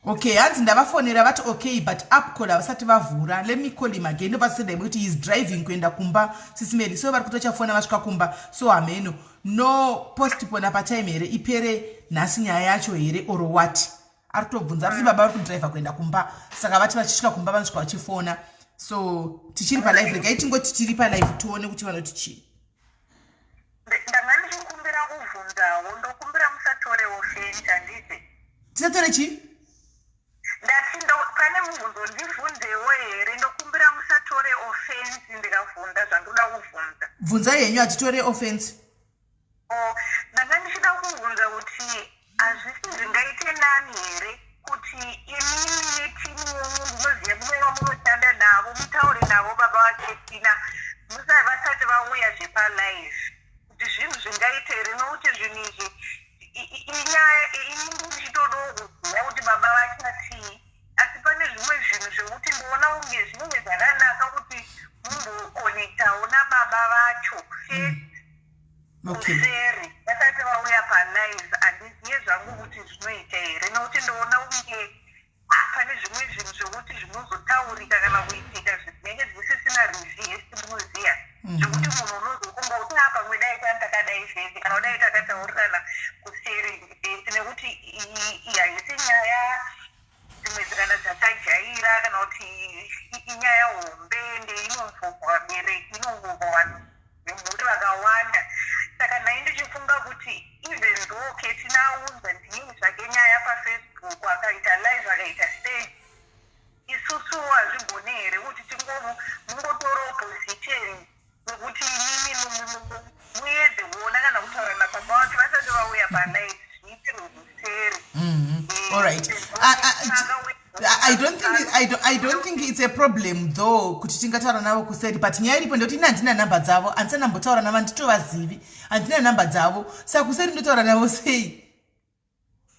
Okay, hanzi ndavafonera vati okay, but upcall havasati vavhura. Let me call him again. Ndovasenda imwe kuti he is driving kuenda kumba, Sis Melly, so vari kuti vachafona vasvika kumba. So hameno, no postpone patime here, ipere nhasi nyaya yacho here or what? Ari kutobvunza, ari kuti baba vari kudhiraivha kuenda kumba, saka vati vachisvika kumba vanosvika vachifona. So tichiri palive, regai tingoti tiri palive, tione kuti vanoti chii. Ndanga ndichikumbira kuvhunzawo, ndokumbira musatore offense, handiti? Tisatore chii? Ndati pane mubvunzo ndibvunzewo here, ndokumbira musatore offense ndikavhunza zvandoda kuvhunza. Bvunzai henyu, hatitore offense. O, ndanga ndichida kuvhunza kuti hazvisi zvingaite nani here kuti imimi netimu yenyu, ndinoziva mune vamunoshanda navo, mutaure navo baba vaKetina vasati vauya zvepalive, kuti zvinhu zvingaite here, nokuti zvinhu izvi inyaya ini ndichitodawo kuziva kuti baba vachatii, asi pane zvimwe zvinhu zvekuti ndoona kunge zvinenge zvakanaka kuti mumbokonektawo nababa vacho first kuseri vasati vauya palive. Handiziye zvangu kuti zvinoita here, nokuti ndoona kunge pane zvimwe zvinhu zvekuti zvinozotaurika kana kuitika zvinenge zvisisina reverse, munoziya, zvekuti munhu unozofunga kuti a pamwe dai tani takadai zvese kana kudai takataurirana kuseri zvese, nekuti iyi haisi nyaya dzimwe kana dzatajaira kana kuti inyaya hombe ende inovhurwa vabereki, inovhurwa vanhu vemhuri vakawanda. Saka nhai ndichifunga kuti even though Ketina aunza ndini zvake nyaya paFacebook, akaita live, akaita sei, isusu hazvigone here kuti mungotorawo position yekuti imimi muedze kuona kana kutaura nababa vacho vasati vauya palive, zviitirwe kuseri? All right. I don't think it's a problem though kuti tingataura navo kuseri, but nyaya iripo ndekuti ini handina nhamba dzavo, handisati ndambotaura navo, handitovazivi, handina nhamba dzavo, saka kuseri ndotaura navo sei?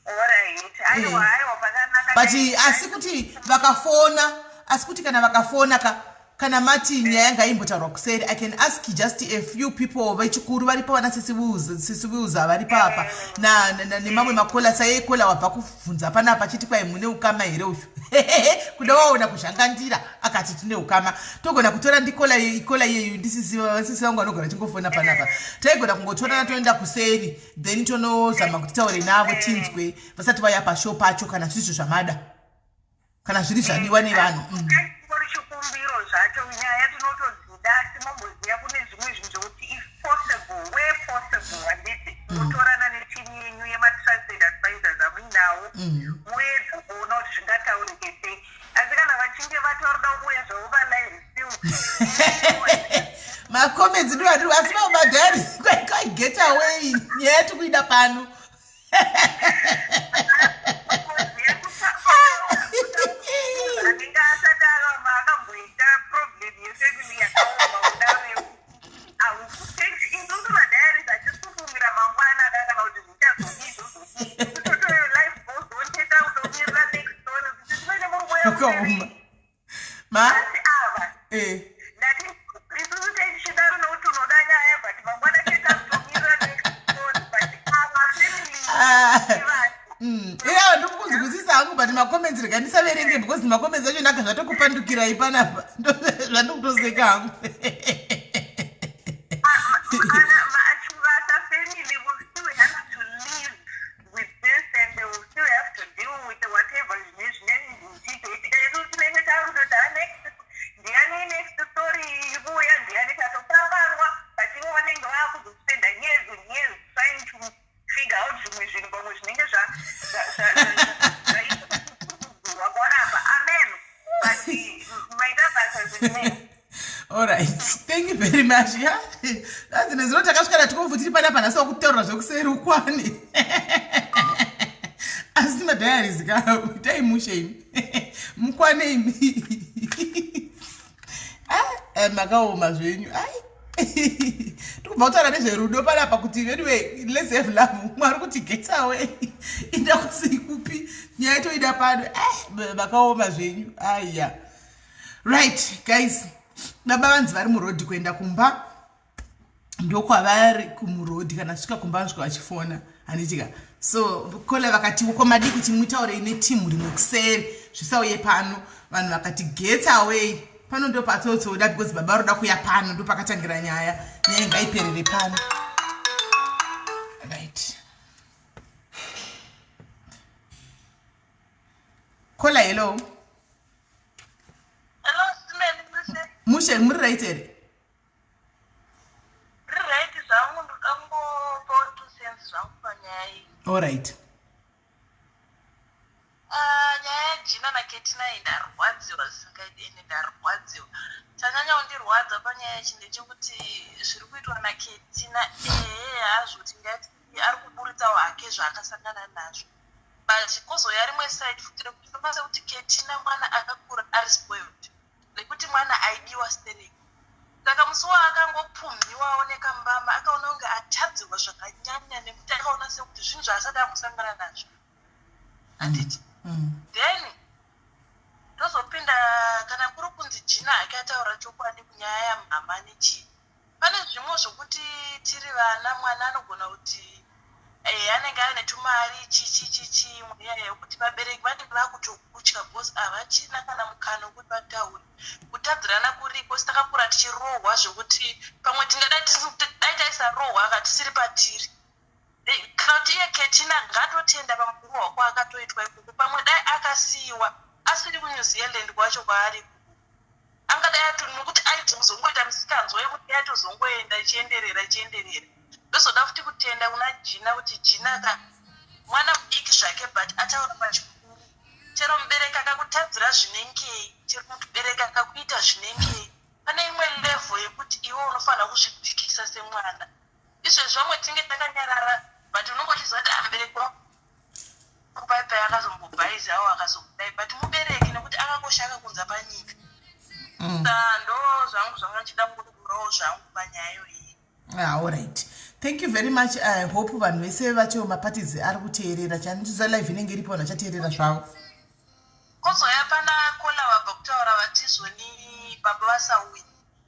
Alright, aiwa, aiwa, pakanaka. But asi kuti vakafona, asi kuti kana vakafona ka, kana mati nyaya ngaimbotaurwa kuseri, I can ask just a few people vechikuru varipo, vana Sisi Wills varipo apa nemamwe makola sayekola wabva kubvunza panapa achiti kwai mune ukama here uyu, kuda waona kuzhangandira akati tine ukama, togona kutora ndikola ikola iyeyu, ndisisi vangu vanogona chingofona panapa, taigona kungotorana toenda kuseri, then tonozama kuti taure navo tinzwe vasati vauya pashow pacho, kana zvizvo zvamada, kana zviri zvadiwa nevanhu. Chingori chikumbiro zvacho, nyaya tinotodzida, asi momboziva kune zvimwe zvinhu zvokuti if possible, where possible, handiti, mutorana netimu yenyu yematrusted advisors amuinawo, muedze kuona kuti zvingataurike sei. Asi kana vachinge vati varoda kuuya zvavo palive still Macomments ndo atiri, asi vamabhadhari kwai get away, nyaya tikuida pano. Anenge asati aramba akamboita problem yefamily yakaoma kudaro, isusu madiaries hatisi kufungira mangwana ka, kana kuti zvichazodii, zvozodii, toto life goes on, toita kutomirira next story kuti tivene muri kuuya. Wakaoma ma Asi ava ndati isusu tichidaro nokuti unoda nyaya, but mangwana toita kutomirira next story, but ava family ivati Iya, ndikukunzwisisa hangu, but macomments rega ndisaverenge because macomments acho naka zvatokupandukirai panapa, zvandikutoseka hangu. Chivasa family will still have to live with this and they will still have to deal with whatever zvinenge zvichizoitika. Isu tinenge takutoti ha, next ndiani, next story ikuuya ndiani, tatokanganwa, but ivo vanenge vakuzospenda years and years trying to figure out zvimwe zvinhu, pamwe zvinenge zvaikudzurwa panapa. Amen. But maita basa zvinei. Alright, thank you very much. Yeah, hanzi nezuro takasvika natwelve tiri panapa nhasi wakutaura zvekuseri ukwane. Asi madiaries ka, itai mushe imi, mukwane imi. Ah, makaoma zvenyu. Ai, tikubva kutaura nezverudo panapa kuti anyway, let's have love. Mwari kuti get away, inda kusikupi, nyaya toida pano. Ah, makaoma zvenyu. Aya, right guys, baba vanzi vari murodhi kuenda kumba, ndokwavari kumurodhi. Kana svika kumba vanosvika vachifona, handitika? So caller vakati komadii kuti mutaurei netimu rimwe kuseri, zvisauye pano. Vanhu vakati get away, pano ndo patsotsoda because baba varoda kuya pano, ndo pakatangira nyaya. Nyaya ngaiperere pano. Right, caller, hello. Hello, Simeli, mushe. Mushe, muri right here? Ndiri right zvangu, ndoda kungopawo 2 cents zvangu panyaya iyi. Allright. Ah, nyaya yaJina naKetina iyi, ndarwadziwa zvisingaiti, ende ndarwadziwa. Chanyanya kundirwadza panyaya yachi ndechekuti zviri kuitwa naKetina, ehe hazvo tingati ari kuburitsawo hake zvaakasangana nazvo, but kwozoya rimwe side futi rekuti ndokwanisa kuti Ketina mwana akakura ari spoiled, nekuti mwana aidiwa stereki. Saka musi waakangopumhiwawo nekambama, akaona kunge atadzirwa zvakanyanya, nekuti akaona sekuti zvinhu zvaasati ambosangana nazvo, handiti? Then tozopinda kana kuri kunzi Jina hake ataura chokwadi kunyaya yamhama nechii. Pane zvimwe zvokuti tiri vana, mwana anogona kuti anenge aine tumari chichi chichi, nyaya yekuti vabereki vanenge vakutokutya because havachina kana mukana wekuti vataure. Kutadzirana kuriko, sitakakura tichirohwa zvokuti pamwe tingadai dai taisarohwa katisiri patiri. Kana kuti iye Ketina ngatotenda pamukurohwa kwaakatoitwa ikoko. Pamwe dai akasiyiwa asiri kuNew Zealand kwacho kwaari, angadai ato, nokuti aitozongoita misikanzwa yekuti yaitozongoenda ichienderera ichienderera. Ndozoda futi kutenda kuna Jina, kuti Jina ka mwana mudiki zvake, but ataura pachikuru. Chero mubereki akakutadzira zvinengei, chero mubereki akakuita zvinengei, pane imwe level yekuti iwe unofanira kuzvidzikisa semwana. Izvezvi vamwe tinge takanyarara, but unonge uchiziva kuti amubereki wangu pai akazombobhaizawo, akazobudai, but mubereki, nekuti akakosha, akakunza panyika. Sa ndo zvangu zvanga ndichida kungokurawo zvangu panyaya iyoyi. Ah, alright, thank you very much. I hope vanhu vese vacho maparties ari kuteerera. Chandiza live inenge iripo, vanhu vachateerera zvavo. Kwozoya pana caller vabva kutaura vatizvoni baba vasauyi.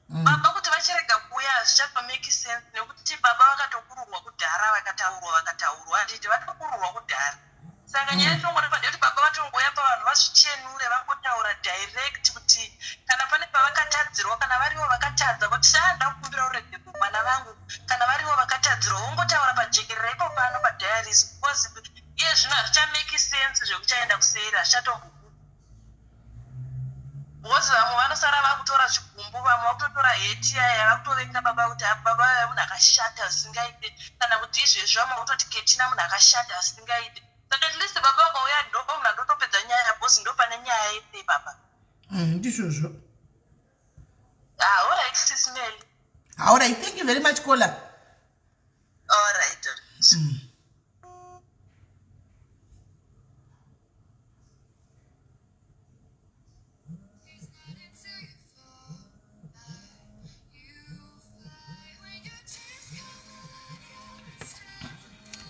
Baba kuti vachirega kuuya hazvichatomake sense, nekuti baba vakatokururwa kudhara, vakataurwa, vakataurwa, handiti? Vatokururwa kudhara. Saka nyaya yatinongoreva ndeyekuti baba vatongouya pavanhu vazvichenure, vangotaura direct kuti kana pane pavakatadzirwa, kana varivo vakatadza, kuti saa ndakukumbira uregere mwana vangu, kana varivo vakatadzirwa, vongotaura pajekerera ipo pano padiaries, because iye zvino hazvichamake sense zvekuchaenda kuseri, hazvichatombobuda, because vamwe vanosara vakutora zvigumbu, vamwe vakutotora hate yaya, vakutovenga baba kuti, "Ah, baba vaya munhu akashata zvisingaite," kana kuti izvezvi vamwe vakutoti Ketina munhu akashata zvisingaite. Saka at least baba vakauya, ndo munhu andotopedza nyaya, because ndo pane nyaya yese baba. Ndizvozvo. Ah, alright, Sis Meli. Alright, thank you very much, caller. Alright.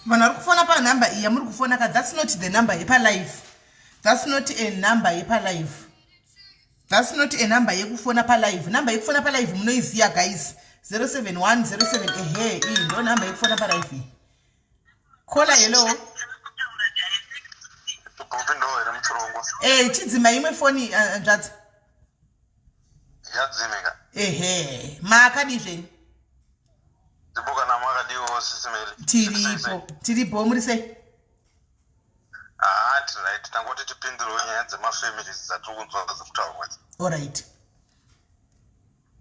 Vanhu vari kufona panhamba iyi yamuri kufona ka, that's not the number yepalive. That's not a number yepalive. That's not a number yekufona palive. Number yekufona palive munoiziya, guys, 071 07. Ehe, iyi ndo number yekufona palive iyi. Caller, hello. Kupindawo here muchirongwa? Chidzima imwe foni, nzvadzi. Yadzimika. Ehe, maakadii zvenyu? Ndipo kana makadiwo, Sis Meli? Tiripo, tiripo, muri sei? Haa, tiri right. Tangoti tipindirewo nyaya dzemafamilies dzatiri kunzwa dzekutaurwa idzi. Alright.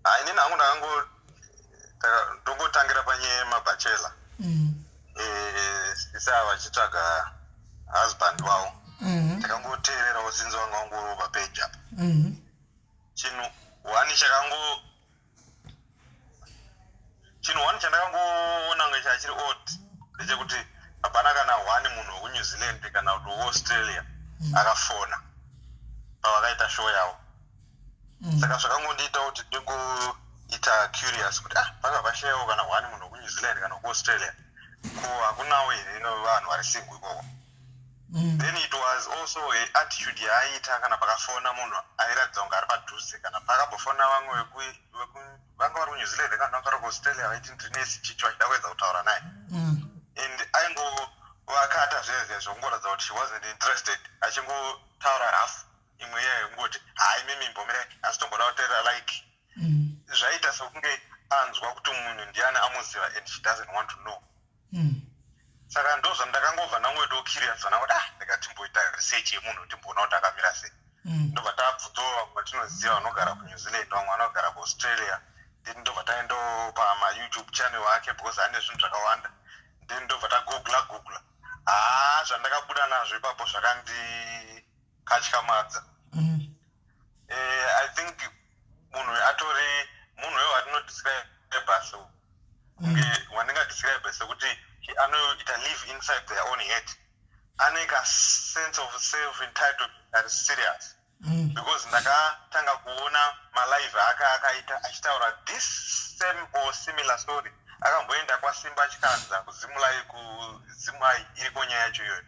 Ha, inini hangu ndakango ndongotangira panyaya yemabachelor. Sisi ava vachitsvaga husband wavo, takangoteererawo sinzi vanga vangorova peji apa. Chinhu one chakango, chinhu one chandakangoona kunge chachiri odd ndechekuti hapana kana one munhu wekuNew Zealand kana kuti weAustralia akafona pavakaita show yavo. Saka zvakangondiita kuti ndingoita curious kuti, ah, panga pashayawo kana one munhu wekuNew Zealand kana wekuAustralia, ko hakunawo here vanhu vari single ikoko? Then it was also a attitude yaaiita kana pakafona munhu airatidza kunge ari padhuze. Kana pakambofona vamwe vanga vari kuNew Zealand kana vanga vari kuAustralia, vaiti ndiri nesi chicho, vachida kuedza kutaura naye, and aingovakata zvezve zvokungoratidza kuti she wasn't interested, achingotaura rough imwe iya yekungoti, "Hai, mimi mbomirai, asi tomboda kuteerera." Like zvaita sekunge anzwa kuti munhu ndiani, amuziva, and she doesn't want to know. Saka ndo zvandakangobva ndangoitawo curious zvana kuti, ah, ndikatimboita research yemunhu, timboona kuti akamira sei. Ndobva tabvunzawo vamwe vatinoziva vanogara kuNew Zealand, vamwe vanogara kuAustralia. Then ndobva taendawo pamaYouTube channel ake because ane zvinhu zvakawanda. Then ndobva tagoogla googla. Haa, zvandakabuda nazvo ipapo zvakandikatyamadza. I think munhu atori munhu wewo atinodescribe so kunge wandingadescribe sekuti anoita live inside their own head, ane kasense of self entitlement ari serious, because ndakatanga kuona malive ake akaita achitaura this same or similar story. Akamboenda kwaSimba Chikanza kuZimulai, kuZimai iriko nyaya yacho iyoyo.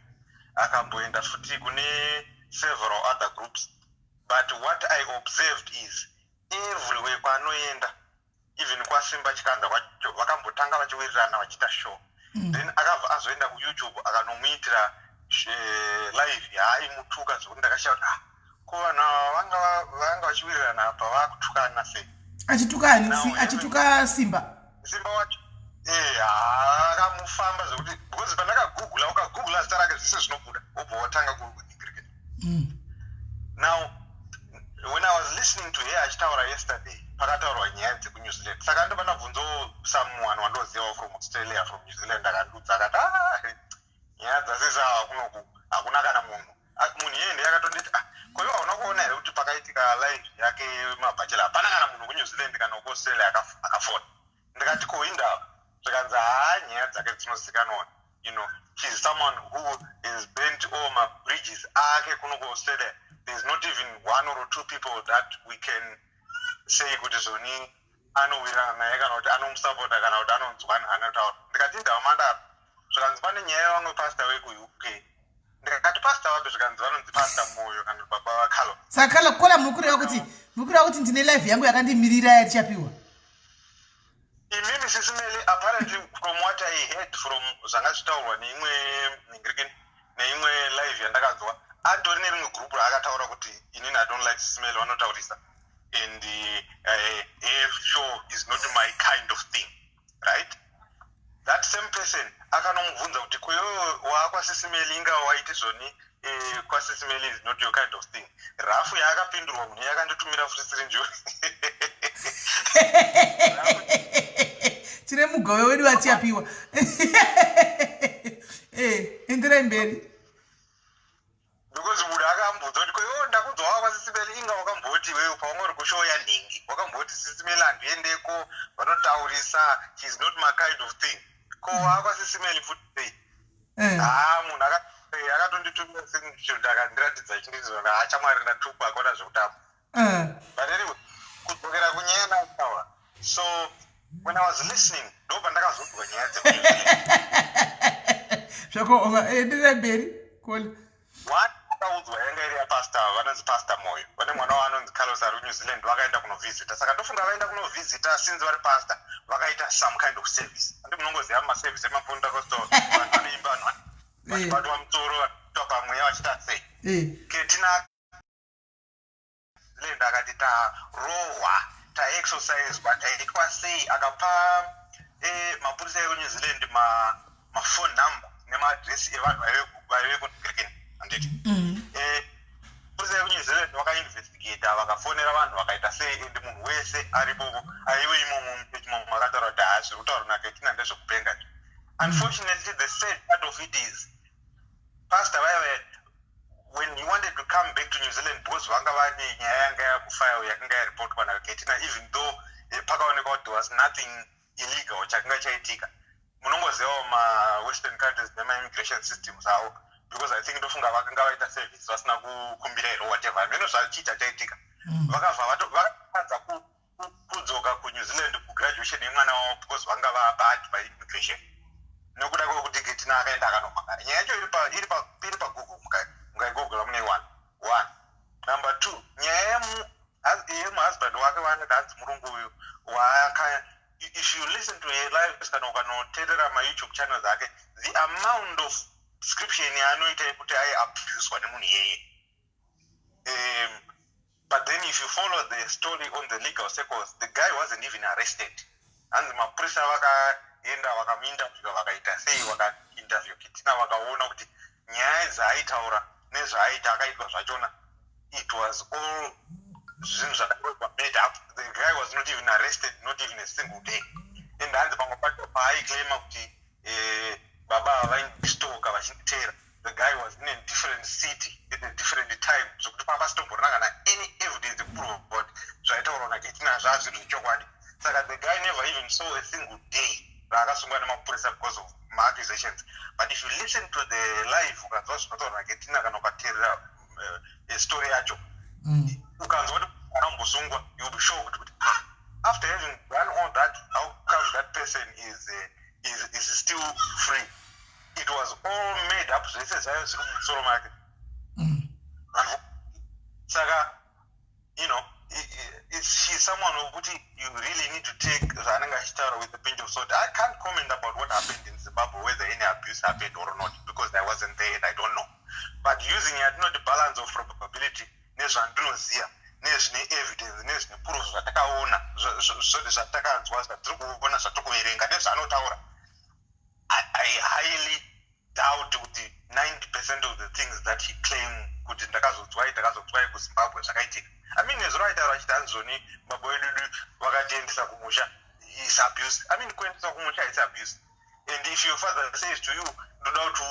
Akamboenda futi kune several other groups, but what I observed is everywhere kwaanoenda, even kwaSimba Chikanza kwacho, vakambotanga vachiwirirana vachiita show. Then akabva azoenda kuYouTube akanomuitira live yaaimutuka zvokuti ndakashaya kuti, ah, ko vanhu ava vanga vachiwirirana apa vakutukana sei? Achituka ani? Achituka Simba? Simba wacho, akamufamba zvekuti, because pandakagoogla, ukagoogla zita rake zvese zvinobuda, wobva watanga kucricket. Now when I was listening to her achitaura yesterday, pakataurwa nyaya dzekuNew Zealand, saka ndobva ndabvunzawo someone wandozivawo from Australia, from New Zealand. Akandudza akati, "Ah, nyaya dzasisa kunoku hakuna kana munhu." Ah, munhu iyeye ndiye akatonditi, "Ah, koiwa hauna kuona here kuti pakaitika live yake mabhachela hapana kana munhu kuNew Zealand kana kuAustralia akafona?" Ndikati, "Ko indava?" Zvikanzi, "Haa, nyaya dzake dzinozikanwa. She's someone who has burnt all mabridges ake kuno kuAustralia. There's not even one or two people that we can say kuti zvoni anowirirana naye kana kuti anomusapota kana kuti anonzwani anotaura." Ndikati, "Indava mandaro?" Zvikanzi, "Pane nyaya yevamwe pastor vekuUK." Ndikati, "Pastor vapi?" Zvikanzi, "Vanonzi Pastor Moyo kana baba vaCarlo." Saka kala kola muri kureva kuti ndine live yangu yakandimirira yatichapiwa? Imimi, Sis Melly, apparently from what I heard, from zvanga zvitaurwa neimwe ningirikini, neimwe live yandakanzwa, atori nerimwe group raakataura kuti, "Inini I don't like Sis Melly, vanotaurisa, and her show is not my kind of thing," right? That same person akanomubvunza kuti, "Koiwewe waakwaSis Melly, inga waiti zvoni kwaSis Melly is not your kind of thing?" Rafu yaakapindurwa munhu yakanditumira futi sirinjori. Tine mugove wedu watichapiwa. Enderai mberi. Because munhu akambudza kuti, "Koiwo ndakunzwa wakwaSis Melly, inga wakamboti iwewe paunga uri kushow yanhingi wakamboti Sis Melly handiendeko, vanotaurisa, she's not my kind of thing. Ko waakwaSis Melly futi sei?" Haa, munhu akatonditumira screenshot akandiratidza chindizona. Hachamwari, ndatukwa, akona zvekutamba. But anyway, kudzokera kunyaya ndataura, so when I was listening, ndo pandakazonzwa nyaya dzekuNew Zealand. Zvakaoma. Enderai mberi, kola. One akaudzwa yanga iri yapastor vanonzi Pastor Moyo, vane mwana wavo anonzi Carlos ari kuNew Zealand. Vakaenda kunovhizita, saka ndofunga vaenda kunovhizita since vari pastor, vakaita some kind of service. Andi munongoziva maservice emaPentecostal, vanhu vanoimba, vanhu vachibatwa musoro, vachiitwa pamweya, vachiita sei. Ketina Zealand akati tarohwa, taexorciswa, taitwa sei. Akapa mapurisa ekuNew Zealand maphone number nemaadresi evanhu vaive kuKriken, handiti? Mapurisa ekuNew Zealand vakainvestigata, vakafonera vanhu, vakaita sei, and munhu wese aripo aive imomo muchechi momo akataura kuti, "Haa, zviri kutaura naKetina ndezvekupenga." Unfortunately, the sad part of it is pastor vaive When he wanted to come back to New Zealand, because vanga vane nyaya yanga yakufile, yakanga yaripotwa naKetina, even though pakaonekwa kuti there was nothing illegal chakanga chaitika. Munongozivawo mawestern countries nemaimmigration systems avo, because I think ndofunga vakanga vaita service vasina kukumbira here, whatever, meno zvachiita chaitika. Vakabva vakatadza kudzoka kuNew Zealand kugraduation yemwana wavo because vanga vabarred by immigration nekuda kwekuti Ketina akaenda akanomangara. Nyaya yacho iri paGoogle, mukaigoogle mune one one. Number two, nyaya yemuhusband wake waanoti hanzi murungu uyu waaka, if you listen to her lives kana ukanoteerera maYouTube channels ake, the amount of description yaanoita yekuti aiabuswa nemunhu iyeye, but then if you follow the story on the legal circles, the guy wasn't even arrested. Hanzi mapurisa vakaenda, vakamuinterview, vakaita sei, vakainterview Ketina, vakaona kuti nyaya dzaaitaura nezvaaita akaitwa zvachona, it was all zvinhu zvakaitwa made up. The guy was not even arrested, not even a single day. And hanzi pamwe pacho paaiclaima kuti baba vaindistalka, vachinditeera, the guy was in a different city at a different time, zvokuti papasitomborina kana any evidence yekuprova kuti zvaitaurwa naKetina zvazviri zvechokwadi. Saka the guy never even saw a single day raakasungwa nemapurisa because of maaccusations. But if you listen to the live, ukanzwa zvinotaurwa naKetina kana ukateerera story yacho, ukanzwa kuti anombosungwa, you'll be shocked kuti, ah, after having done all that, how come that person is still free? It was all made up, zvese zvayo zviri mumusoro make. Saka she's someone wekuti you really need to take zvaanenge achitaura with a pinch of salt. I can't comment about what happened in Zimbabwe, whether any abuse happened or not, because I wasn't there and I don't know. But using yatinoti balance of probability, nezvandinoziva, nezvine evidence, nezvine proof, zvatakaona, zvose zvatakanzwa, zvatiri kuona, zvatiri kuverenga nezvaanotaura, I highly doubt kuti 90% of the things that he claim kuti ndakazodzwai, ndakazodzwai kuZimbabwe zvakaitika. I mean, nezuro aitaura achiti hanzoni baba vedudu vakatiendesa kumusha is abuse. I mean, kuendesa kumusha is abuse. And if your father says to you, ndoda kuti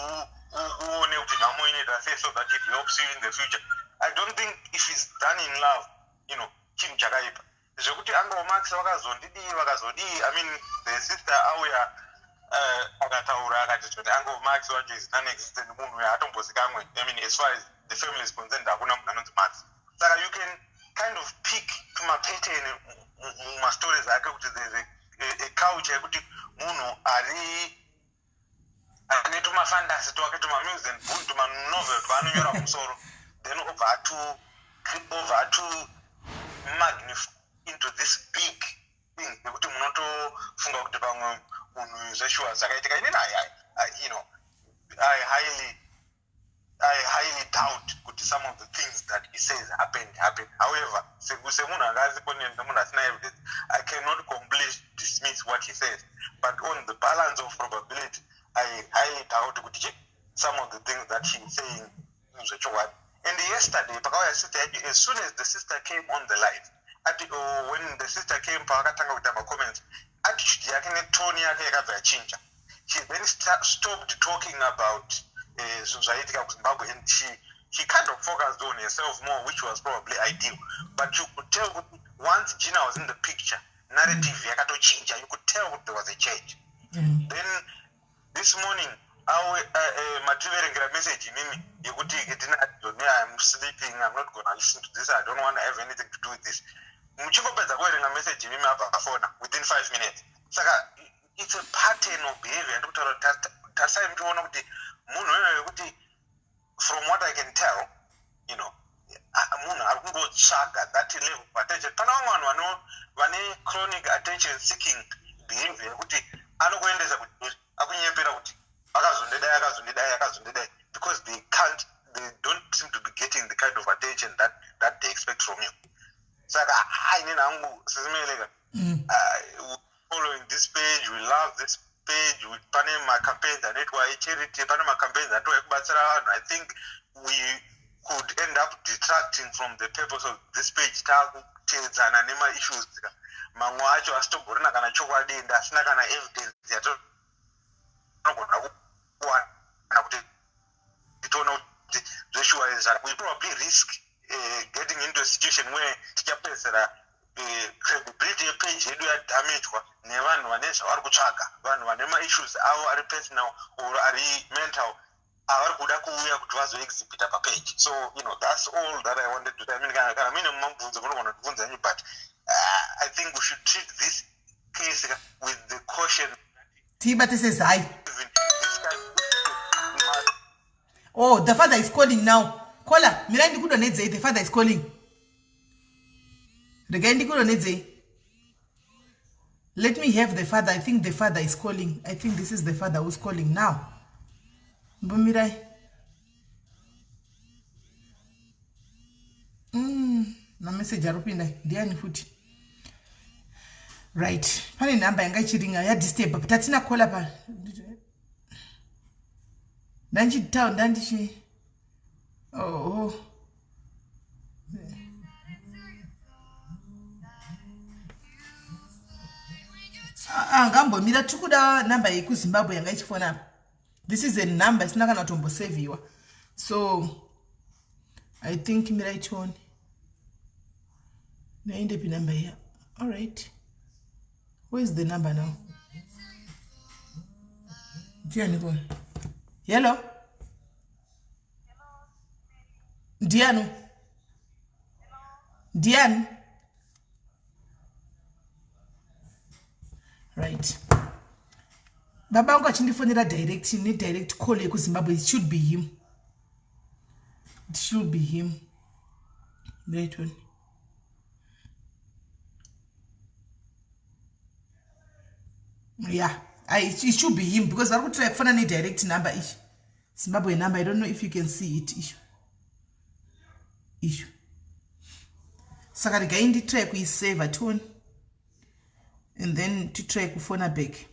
uone kuti nhamo inoita sei so that it helps you in the future, I don't think if it's done in love, chinhu chakaipa. Zvekuti Uncle Max vakazondidii, vakazodii, I mean, the sister auya akataura akati zvoti Uncle Max wacho is non-existent, munhu uyo hatombozikamwe. I mean, as far as the family is concerned, hakuna munhu anonzi Max. Saka you can kind of pick tumapattern mumastories ake kuti there's a culture yekuti munhu ari ane tumafantasy twake, tumaMills and Boon, tumanovel twaanonyora mumusoro, then obva atu magnify into this big thing yekuti munotofunga kuti pamwe munhu zveshuwa zvakaitika. Inini I, you know I highly doubt kuti some of the things that he says happened happened. However, semunhu anga asipo, nemunhu asina evidence, I cannot completely dismiss what he says. But on the balance of probability, I highly doubt kuti some of the things that he's saying zvechokwadi. And yesterday pakauya sister yacho, as soon as the sister came on the live, ati, oh, when the sister came, paakatanga kuita macomments, attitude yake netone yake yakabva yachinja. She then stopped talking about zvinhu zvaiitika kuZimbabwe and she kind of focused on herself more, which was probably ideal. But you could tell kuti once Gina was in the picture, narrative yakatochinja. You could tell there was a change. Then this morning awe mativerengera message imimi yekuti Ketina, "I'm sleeping, I'm not gonna listen to this, I don't want to have anything to do with this." Muchingopedza kuverenga message imimi, abva afona within 5 minutes. Saka it's a pattern of behavior. Ndikutaura, tarisai muchiona kuti munhu uyoyo wekuti, from what I can tell, munhu ari kungotsvaga that level of attention. Pana vamwe vanhu vane chronic attention seeking behavior yekuti anokuendesa kuti akunyepera kuti akazondidai, akazondidai, akazondidai, because they can't, they don't seem to be getting the kind of attention that they expect from you. Saka haine hangu sisimeleka. Following this page, we love this page. Pane macampaigns anoitwa echarity, pane macampaigns anoitwa ekubatsira vanhu. I think we could end up detracting from the purpose of this page taakuteedzana nemaissues mamwe acho asitomborina kana chokwadi ende asina kana evidence yatinogona kuwana kuti tione kuti Zveshuwa we probably risk getting into a situation where tichapedzera credibility yepage yedu yadamagwa nevanhu vane zvavari kutsvaga, vanhu vane maissues avo ari personal or ari mental avari kuda kuuya kuti vazoexhibita papage. So that's all that I wanted to, I mean, kana muine mumabvunzo munogona kutibvunza henyu, but I think we should treat this case with the caution. Tiibate sezai. Even this kind. Oh, the father is calling now. Kola, mirai ndikudonhedzei. The father is calling. Regai ndikudonhedzei. Let me have the father. I think the father is calling. I think this is the father who's calling now. Mbomirai. Mameseji ari kupinda, ndiani futi? Right, pane nhamba yanga ichiringa yadisturb. Tatina kola pa ndandichitaura ndandichi, oh. Angambomira, tiri kuda nhamba yekuZimbabwe yanga ichifona apa. This is a number isina kana kutombosevhiwa, so I think, mirai tione naendepi namba iya. Alright, where is the number now? Ndiani kona? Hello, ndiani? Ndiani? Right, baba vangu achindifonera direct nedirect call yekuZimbabwe. It should be him, it should be him. Right one. Yeah, it should be him because vari kutry kufona nedirect number ichi, Zimbabwe number. I don't know if you can see it. Isho isho. Saka regai nditry kuiseva tione and then titry kufona back.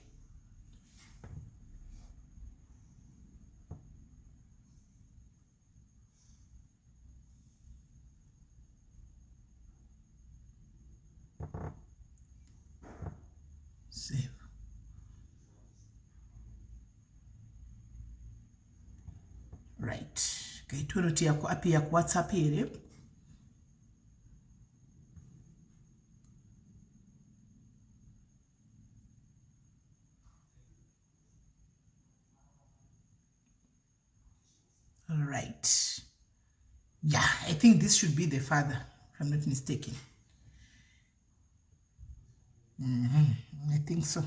Save. Right, ngaitione kuti api yakuWhatsApp here. Right, yeah, I think this should be the father, if I'm not mistaken. I think so.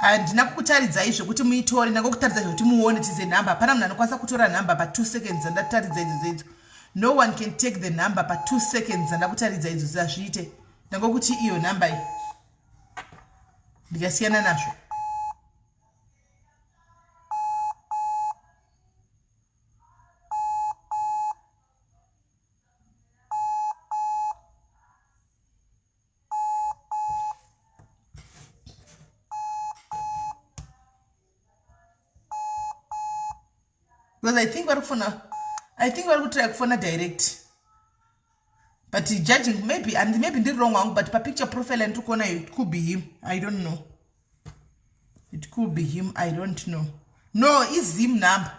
Handina kukutaridzai zvekuti muitore, ndangokutaridzai zvekuti muone tize nhamba. Hapana munhu anokwanisa kutora nhamba pa2 seconds dzandataridza idzodzo idzo. No one can take the number pa2 seconds dzandakutaridza idzodzo, hazviite. Ndangokuti iyo nhamba iyi, ndikasiyana nazvo. Because I think vari kufona, I think vari kutry kufona direct, but judging maybe, and maybe ndiri wrong wangu, but papicture profile andiri kuona, it could be him. I don't know, it could be him, I don't know. No, izim number,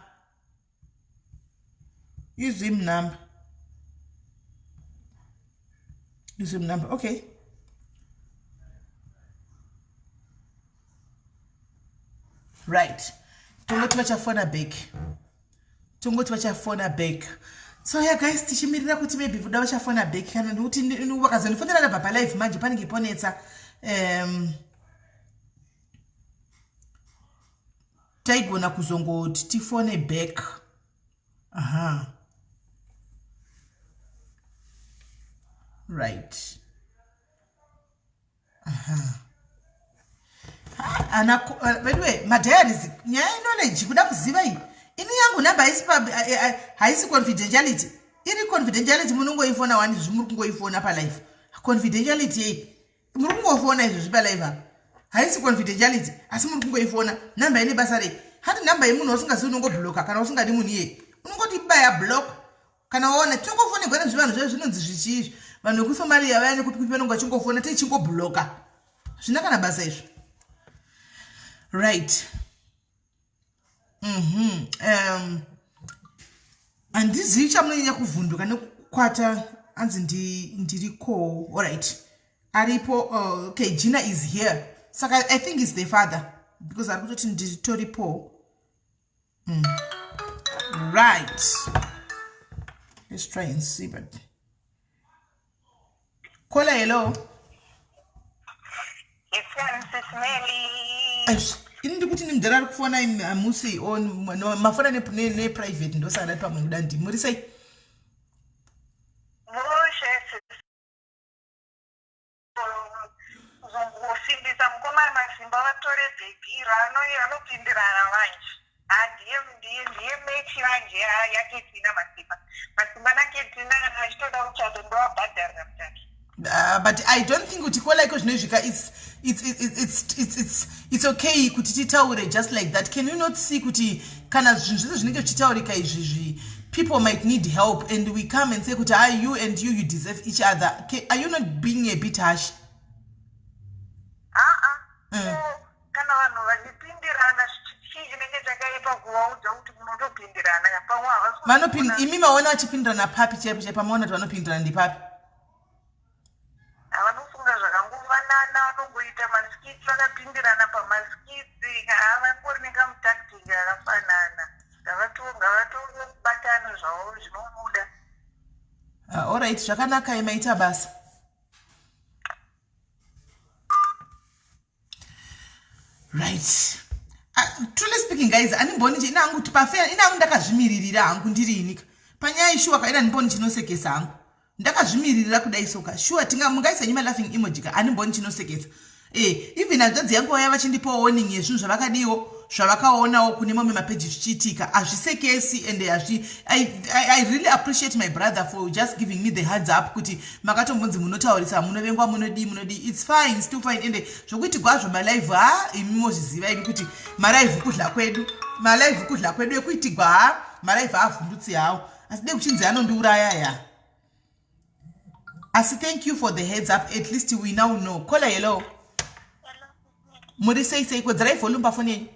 izim number, izim number. Okay, right, tongoti vachafona back, tongoti vachafona back. So yeah guys, tichimirira kuti maybe kuda vachafona back, kana ndikuti vakazondifonera nabva palive manje panenge ponetsa. Taigona kuzongoti tifone back. Aha, right. Aha, ana anyway, madiaries, nyaya yeknowledge, kuda kuziva iyi. Ini yangu namba haisi confidentiality, iri confidentiality munongoifona wani. Izvi muri kungoifona palive, confidentiality yei? Muri kungofona izvozvi palive apa, haisi confidentiality, asi muri kungoifona namba ine basa rei? Hati namba yemunhu wasingazivi unongobloka. Kana usingadi munhu iyeye, unongoti baya block. Kana waona tinongofonegwa nezvivanhu zvayo zvinonzi zvichiizvi. Vanhu vekuSomalia vaya nekupi kupi vanonge vachingofona tichingobloka. Zvina kana basa izvo. Right. Handizivi chamunonyanya kuvhunduka nekukwata anzi ndiriko. Alright. Aripo. Okay, Gina is here. Saka I think is the father because ari kutoti nditoripo. Right. Let's try and see, but Kola, hello. Ini ndikuti ndimudhara ari kufona hamusi on no, mafona neprivate ndosaka ndati pamwe kuda ndi muri sei? Kuzongosimbisa mukoma Masimba vatore bhegi iro anopindirana manje. Handiye ndiye ndiye mechi manje yaKetina Masimba. Masimba naKetina kana vachitoda muchato ndovabhadharira muchato. But I don't think kuti kola iko zvinoizvika it's okay kuti titaure just like that. Can you not see kuti kana zvinhu zvese zvinenge zvichitaurika izvizvi, people might need help and we come and say kuti ah, you and you, you deserve each other. Are you not being a bit harsh? Aa, kana vanhu vachipindirana, chii chinenge chakaipa kuvaudza kuti munotopindirana? Pamwe havasi Vanopinda imi maona vachipindirana papi chaipo chaipo? Maona kuti vanopindirana ndipapi? Vanofunga zvakangofanana, vanongoita maskits, vakapindirana pamaskits. Havangori nekamutactic akafanana. Ngavatobatana zvavo, zvinobuda. Alright, zvakanaka, maita basa. Right. Truly speaking, guys, andimboni ina hangu kuti pafair ina hangu ndakazvimiririra hangu ndiri inika panyaya ishuwa kaina ndimboni chinosekesa hangu ndakazvimiririra kudai soka sure tinga mungaisa nyuma laughing emoji ka andimboni chinosekesa. Even hanzvadzi yangu vaya vachindipa warning yezvinhu zvavakadiwo zvavakaonawo kune mamwe mapeji zvichiitika, hazvisekesi and hazvi I really appreciate my brother for just giving me the heads up kuti makatombonzi munotaurisa, munovengwa, munodii, munodii. It's fine, still fine. Ende zvokuitigwa hazvo malive, ha, imi mozviziva imi kuti malive kudla kwedu, malive kudla kwedu ekuitigwa. Ha, malive haavhundutsi hawo, asi dei kuchinzi anondiuraya ya. Asi thank you for the heads up, at least we now know. Kola, hello, muri sei sei? Kwedzirai volume pafoni yenyu.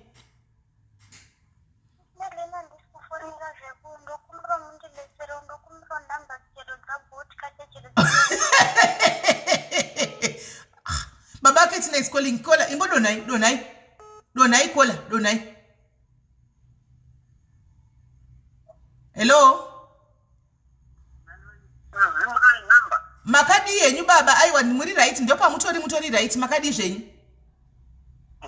Melina, ndisi kufonera zveku ndokumbira mundibetsere, ndokumbira nhamba chero dzaBolt kate chero. Baba Ketina is calling. Kola, imbo donai, donai, donai. Kola, donai. Hello, makadii henyu baba? Aiwa, muri right, ndopamutori, mutori right. Makadii zvenyu?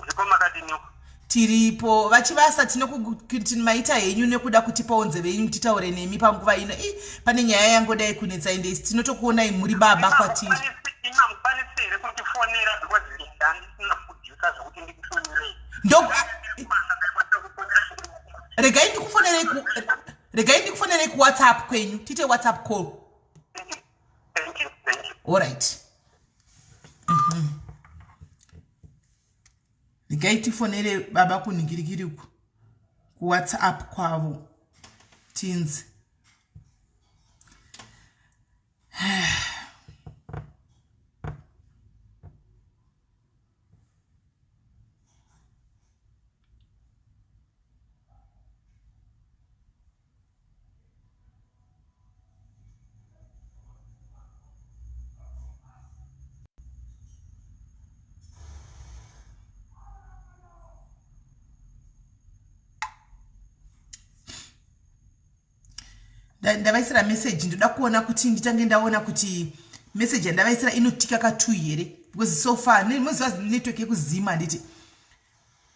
Ndipo makadiniwo? Tiripo, vachivasa. Tinomaita henyu nekuda kutipawo nzeve yenyu titaure nemi panguva ino. I pane nyaya yangodai kunetsa ende tinotokuonai muri baba kwatiri. Imamukwanisi here kundifonera, because ndandisina kudhisa zvokuti ndikufonerei? Regai ndikufonerei kuWhatsApp kwenyu, tiite WhatsApp call. Thank you, thank you. Alright. Regai tifonere baba kunhingirikiri uku kuWhatsApp kwavo tinzi. Ndavaisira meseji, ndoda kuona kuti nditange ndaona kuti meseji yandavaisira inotika ka2 here, because so far moziva network yekuzima, handiti?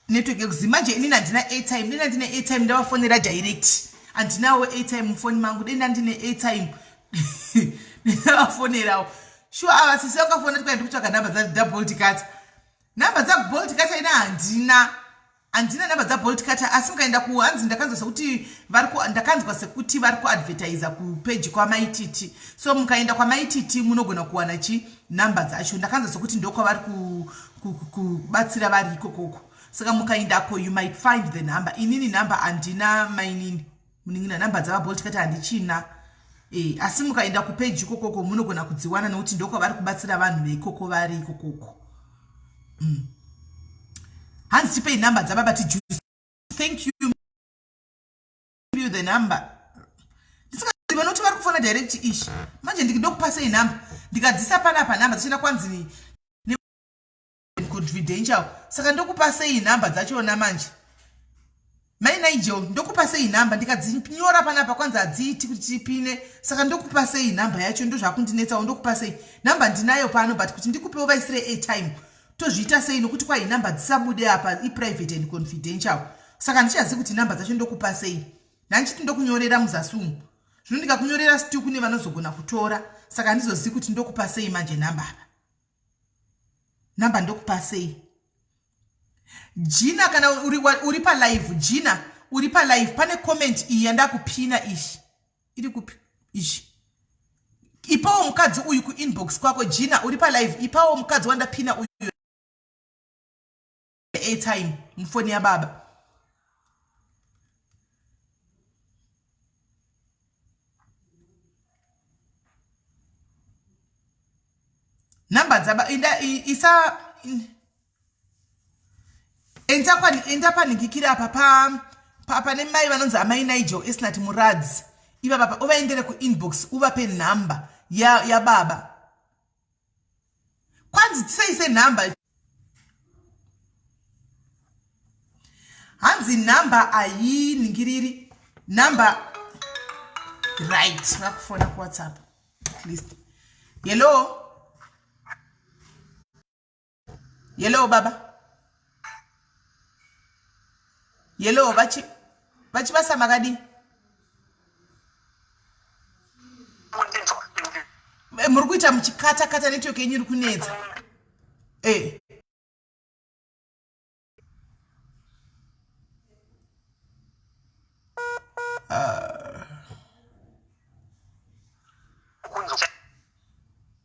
Network yekuzima manje inini handina airtime. Dena ndine airtime ndavafonera direct. Handinawo airtime mufoni mangu. Denda ndine airtime ndavafonerawo. Sure, ava sisi vakafona tikaenda kutsvaga nhamba dzaBolt Cutter, nhamba dzaBolt Cutter. Ina handina nhamba dzaBolt Cutter, asi mukaenda kuhanzi ndakanzwa sekuti vari kuadvertisa kupeji kwaMaititi, so mukaenda kwaMaititi munogona kuwana chi nhamba dzacho. Ndakanzwa sekuti ndokwavari kubatsira vari ikokoko, saka mukaendako you might find the number. Inini nhamba handina, mainini, munin'ina, nhamba dzavaBolt Cutter handichina. E, asi mukaenda kupeji ikokoko munogona kudziwana nokuti ndokwavari kubatsira vanhu veikoko vari ikokoko. Hanzi tipei nhamba dzababa tijuice. Thank you you the number. Ndisingaziva nokuti vari kufona direct ishi. Manje ndokupasei nhamba. Ndikadzisa panapa nhamba dzichienda kwanzi confidential. Saka ndokupa sei nhamba dzachona manje? Mai Nigel, ndokupa sei nhamba? Ndikadzinyora panapa kwanzi hadziiti kuti tipine. Saka ndokupa sei nhamba yacho? Ndozvakundinetsawo, ndokupa sei nhamba? Ndinayo pano, but kuti ndikupewo vaisire airtime tozviita sei? Nokuti kwai nhamba dzisabude apa, iprivate and confidential. Saka handichazivi kuti nhamba dzacho ndokupa sei. Ndandichiti ndokunyorera muzasi umu, zvino ndikakunyorera still kune vanozogona kutora. Saka handizozivi kuti ndokupa sei manje nhamba apa. Namba ndokupa sei? Gina, kana uri, uri palive, Gina, uri palive, pane comment iyi yandakupina iyi iri kupi izvi? Ipawo mukadzi uyu kuinbox kwako. Gina, uri palive, ipawo mukadzi wandapina uyu airtime mufoni yababa. Namba dzaba inda isa enda kwani, enda panhingikira apa pa pane mai vanonzi amai Nigel Esnat Muradzi ivava, uvaendere kuinbox uvape nhamba yababa ya. Kwanzi tisaise nhamba, hanzi nhamba ayiningiriri nhamba. Right, vakufona kuWhatsApp at least. Hello, hello baba. Hello, vachivasa makadii? Muri kuita muchikata kata, network yenyu iri kunetsa.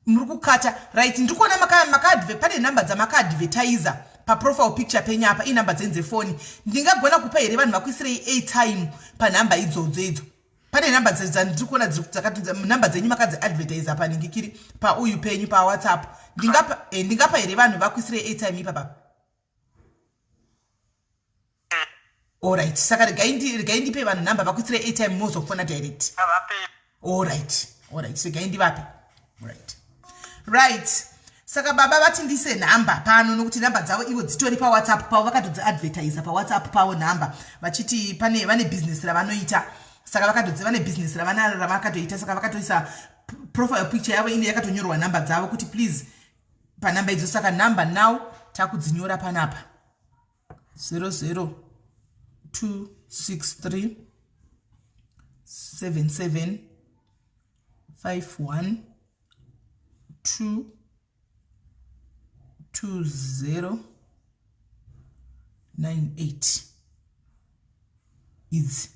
Muri kukata. Right, ndiri kuona makaadve pane nhamba dzamakaadvertisa paprofile picture penyu apa, inhamba dzenyu dzefoni. Ndingagona kupa here vanhu vakuisirei airtime panhamba idzodzo idzo? Pane nhamba dzandiri kuona dzakatudza nhamba dzenyu makadziadvertisa paningikiri pauyu penyu paWhatsApp. Ndingapa, ndingapa here vanhu vakuisirei airtime ipapa? Alright, saka regai ndipe vanhu nhamba vakuisirei airtime, mozofona direct. Alright, alright, regai ndivape. Right, right. Saka baba vati ndise nhamba pano nokuti nhamba dzavo ivo dzitori paWhatsApp pavo, vakatodziadvertisa paWhatsApp pavo nhamba, vachiti pane vane bhizinesi ravanoita. Saka vakatodzi vane bhizinesi ravakatoita, saka vakatoisa profile picture yavo ine yakatonyorwa nhamba dzavo kuti please panhamba idzo. Saka nhamba now takudzinyora panapa: 00263 77 51 2 20 98 idzi.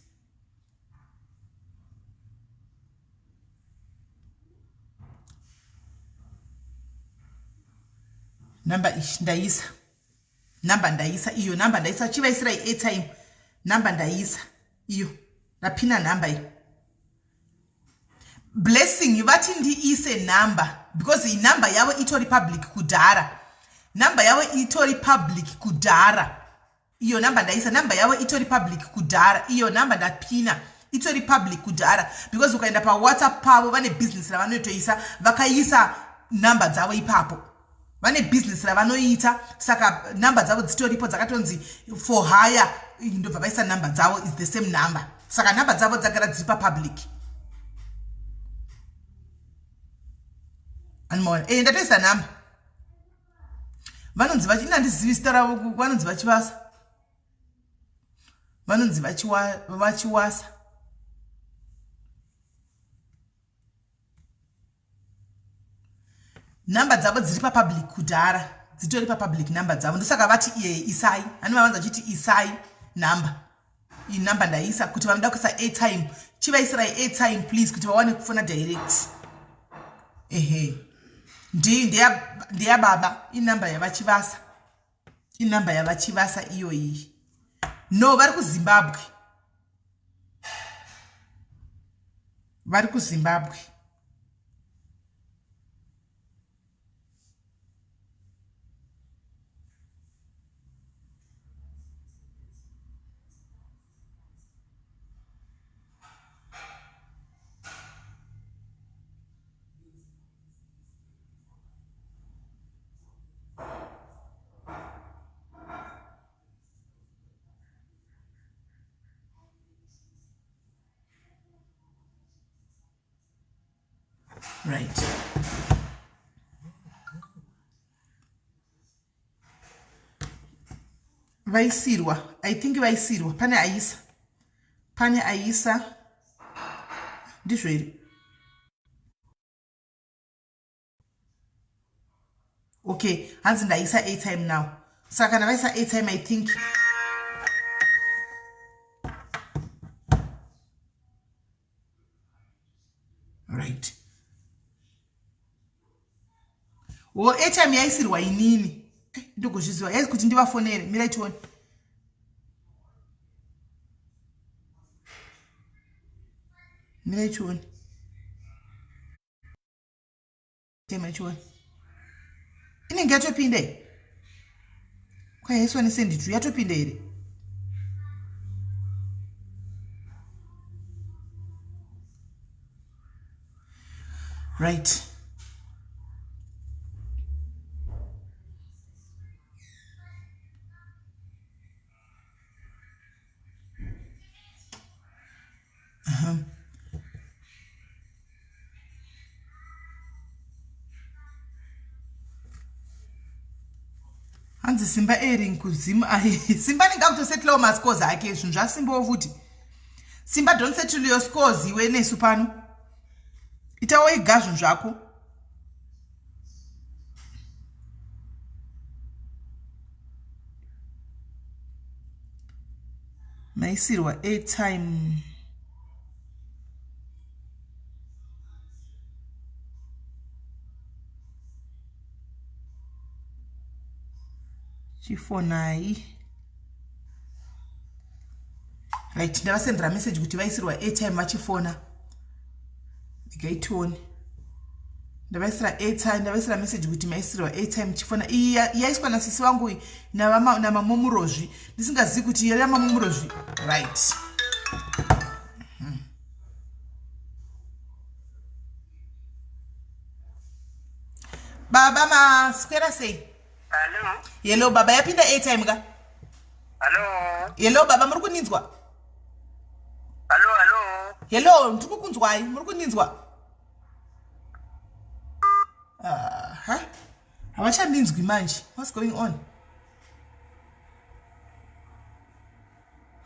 Namba iyi ndaisa, namba ndaisa iyo, namba ndaisa. Chivaisirai airtime, namba ndaisa iyo, ndapina nhamba iyo. Blessing vati ndiise nhamba because inhamba yavo itori public kudhara, nhamba yavo itori public kudhara iyo. Nhamba ndaisa, nhamba yavo itori public kudhara iyo. Nhamba ndapina itori public kudhara because ukaenda paWhatsApp pavo vane business ravanotoisa, vakaisa nhamba dzavo ipapo. Vane business ravanoita, saka nhamba dzavo dzitoripo, dzakatonzi for hire, ndobva vaisa nhamba dzavo, is the same number. Saka nhamba dzavo dzagara dziri papublic. Animaona e, ndatoisa nhamba. Vanonzi vachi, ina handizivi zita ravo, vanonzi Vachivasa, vanonzi Vachiwasa. Nhamba dzavo dziri papublic kudhara, dzitori papublic nhamba dzavo, ndosaka vati iye isai. Hani vavanza vachiti isai nhamba iyi, nhamba ndaisa kuti vanoda kuisa airtime, chivaisirai airtime please kuti vawane kufona direct. Ehe, ndeyababa, inhamba yaVachivasa, inhamba yaVachivasa iyoyi. No, vari kuZimbabwe. Vari kuZimbabwe. Right. Vaisirwa, I think vaisirwa, pane aisa. Pane aisa. Ndizvo here? Okay, hanzi ndaisa airtime now. Saka kana vaisa airtime I think right. Wo airtime yaisirwa inini. Eh, ndogozviziva yaisi kuti ndivafonere. Mirai tione. Mirai tione. Tema chione. Inenge yatopinda iyi. Kwayaiswa nesenditu yatopinda here? Right. Uh-huh. Hanzi Simba airing kuZim ai Simba anenge akutosetlawo mascores ake zvinhu zvaSimbawo futi. Simba don't settle your scores iwe nesu pano. Itawo ega zvinhu zvako. Maisirwa airtime. Chifonai. Right, ndavasendera message kuti vaisirwa airtime vachifona. Regai tione. Ndavaisira airtime, ndavaisira message kuti maisirwa airtime chifona. Iyi yaiswa nasisi vangu iyi namamomurozvi. Ndisingazivi kuti yari yamamomurozvi. Right. Baba maswera sei? Hello. Hello baba, yapinda airtime ka? Hello. Hello baba, muri kuninzwa? Hello, hello. Hello, ndiri kukunzwai, muri kuninzwa? Aha. Havachandinzwi manje. What's going on?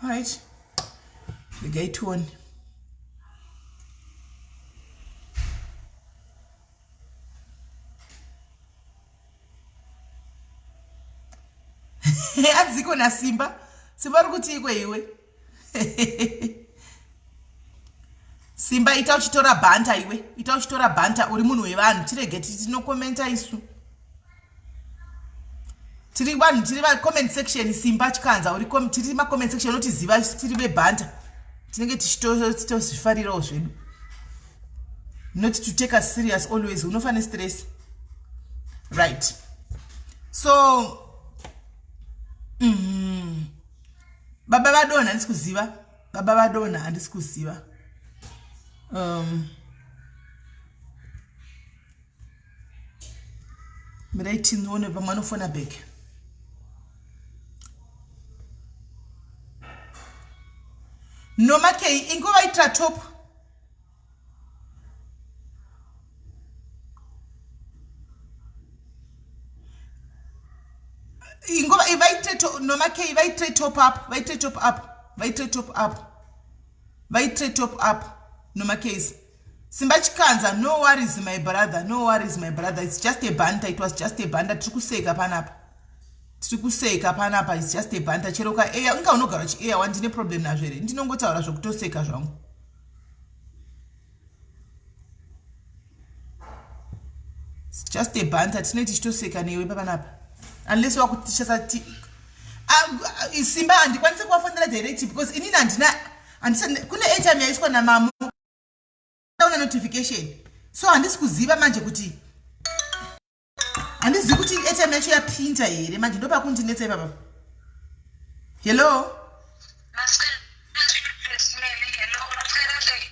All right. Regai tione. Adziko naSimba. Simba ri kuti ikwe iwe. Simba ita uchitora bhanta iwe. Ita uchitora bhanta uri munhu wevanhu. Tirege tinokomenta isu. Tiri vanhu tiri va comment section Simba chikanza uri tiri ma comment section unotiziva tiri vebhanta. Tinenge tichitozvifarirawo zvedu. Not to take us serious always. Unofa ne stress. Right. So Baba vadonha handisi kuziva. Baba vadonha handisi kuziva. Mirai tione pamwe anofona back. Nomakei ingovaitira top. Ingova vaitire Nomakei vaitire top up, vaitire top up, vaitire top up. Vaitire top up Nomakeys. Simba Chikanza, no worries my brother, no worries my brother. It's just a banter, it was just a banter. Tiri kuseka panapa. Tiri kuseka panapa, it's just a banter. Chero ka air, inga unogara uchi air wandine problem nazvo here? Ndinongotaura zvekutoseka zvangu. It's just a banter, tinenge tichitoseka newe papanapa. Unless wakutichasa ti Simba handikwanisi kuvafonera direct because inini handina handisati kune airtime yaiswa namamu. ndaona notification so handisi kuziva manje kuti handizivi kuti airtime yacho yapinda here manje ndopakundinetsa ipapa hello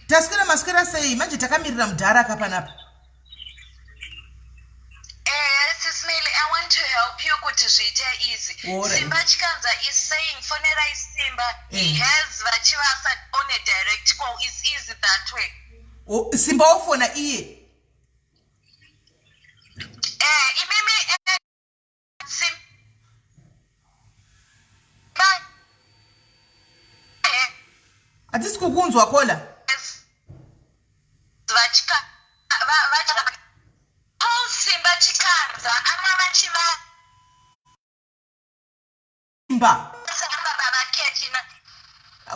taswera maswera sei manje takamirira mudhara ka panapa Eh, Sis Melly, I want to help you kuti zviite easy. Alright. Simba Chikanza is saying fonerai Simba. He Eh. has Vachivasa on a direct call. It's easy that way. O, simba wofona iye Eh, imimi eh, Simba eh, hatisi kukunzwa kola has Vachika va va Call Simba Chikanza ana Vachivasa simba baba vaKetina.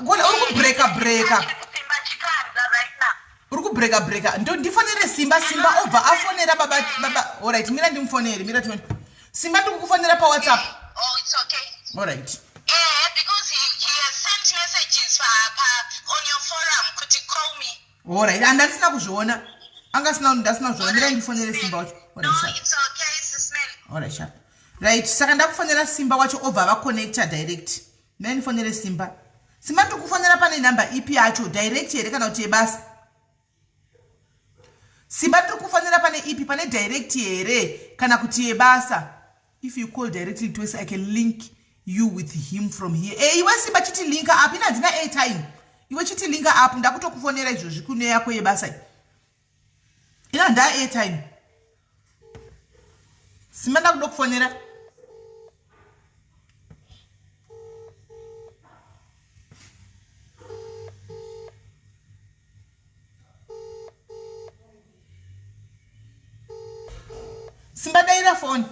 kola uri kubreka breka Simba Chikanza right now. uri kubreka breka Ndo- ndifonere simba simba obva afonera baba baba orit mira ndimufonere mira tione simba ndiri kukufonera pawhatsapp Oh, it's okay. orit Yeah, because he has sent messages pa, on your forum. Could you call me? orit handandisina kuzviona angasina ndasina kuzviona mira ndifonere simba wacho No, orit sharp it's okay, Sis Melly. orit sharp right saka ndakufonera simba wacho obva vaconnecta direct mira ndifonere simba simba ndiri kufonera pane nhamba ipi yacho direct here kana kuti yebasa simba ndiri kufonera pane ipi pane direct here kana kuti yebasa if you call directly to us i can link you with him from here e iwe simba chiti linka up ina handina airtime iwe chiti linka up ndakutokufonera izvozvi kune yako yebasa iyi ina handina airtime simba ndakuda kufonera simba daira foni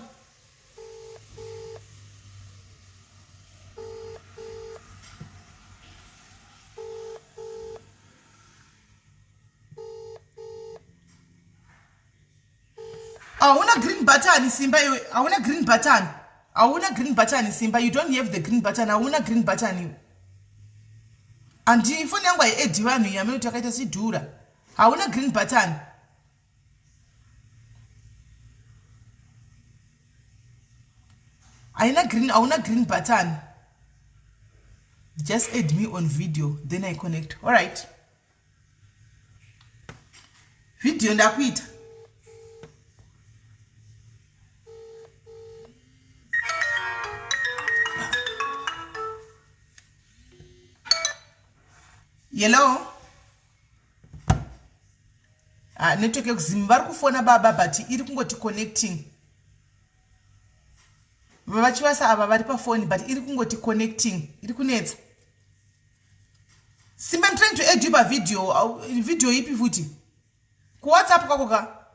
hauna green button simba iwe hauna green button hauna green button simba you don't have the green button hauna green button iwe handi foni yangu haiedhi vanhu iyi amene kuti akaita sidhura hauna green button haina green hauna green button just add me on video then i connect all right video ndakuita hello ah, network yekuzim vari kufona baba but iri kungoti connecting vachivasa ava vari pafoni but iri kungoti connecting iri kunetsa simba I'm trying to add you pavideo video ipi futi kuwhatsapp kwako ka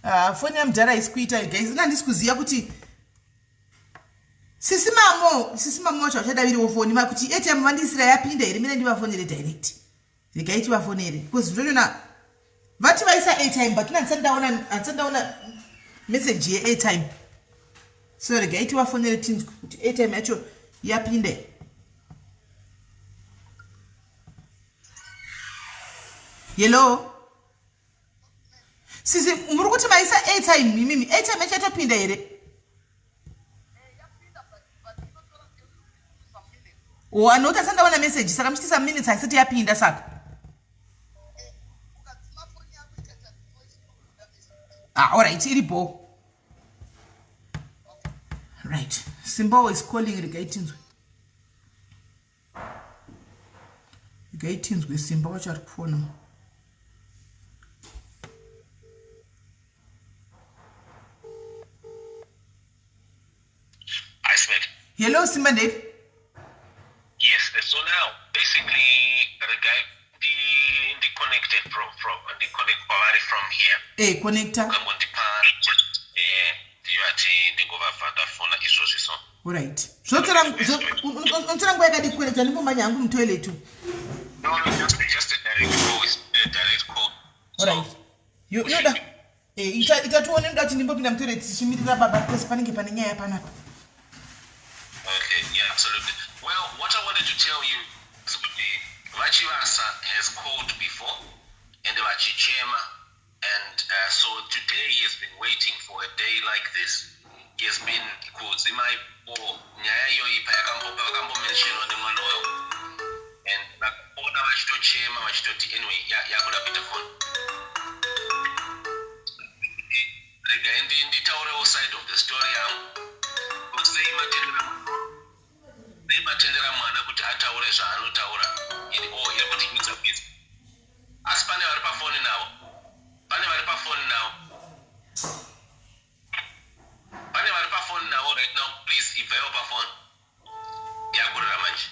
ah, foni yamudhara haisi kuita guys ina handisi kuziva kuti sisi mamo sisi mamo wacho vachadaviriwo foni vakuti atm vandiisira yapinda here mina ndivafonere direct regai tivafonere because ndinoona vati vaisa airtime but ina handisati ndaona handisati ndaona message yeairtime so regai tivafonere tinzwe kuti airtime yacho yapinda here hello sisi muri kuti maisa airtime imimi airtime yacho yatopinda here o anoti asati ndaona message saka muchiti some minutes haisati yapinda saka ah alright iri bho right simbawo is calling regai tinzwe regai tinzwe simba wacho ari kufona Hi, Smith. hello simba ndeipi Yes, so now basically the guy the the connected from the connect kwavari from here. e connector Ukangondipa eh ndivati ndingovabva ndafona izvozvi so. alright zvotora unotora nguva yakadi kuconnecta ndimbomanya hangu mutoilet No, just a direct call is a direct call. alright Yo- inoda Eh, itatione ndoda kuti ndimbopinda mutoilet tichimirira baba because panenge pane nyaya panapa Okay, yeah, absolutely. Well, what I wanted to tell you is would be VaChivasa has called before and vachichema and uh, so today he has been waiting for a day like this. He has been kudzimai for nyaya iyoyi payakambomentionwa nemwana wavo and vakaona vachitochema vachitoti anyway yakuda kuita phone regai nditaurewo side of the story yangu sei matendera Dai matendera mwana kuti ataure zvaanotaura iri oh iri kuti user busy. Asi pane vari pafoni navo. Pane vari pafoni navo. Pane vari pafoni navo right now please ibvaiwo pafoni. Yakurira manje.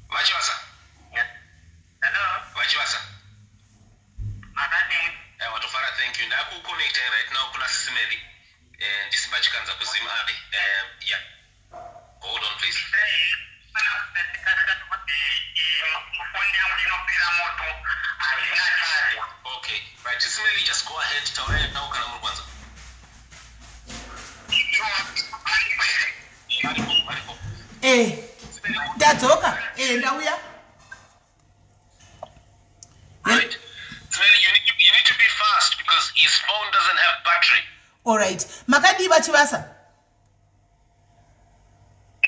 Vachivasa. Hello. Vachivasa. Makadini? Eh, watofara thank you. Ndakuconnecta right now kuna Sisi Melly. Eh, ndisimba chikanza kuzim ari. Eh, yeah. Hold on please. Hey, pana kusetikasika kuti foni yangu inopera moto handina charge. Okay. Right, Sisi Melly just go ahead taurai nawo kana muri kwanza. Eh, ndadzoka eh, ndauya Right. You need to be fast because his phone doesn't have battery. All right. Makadii vaChivasa?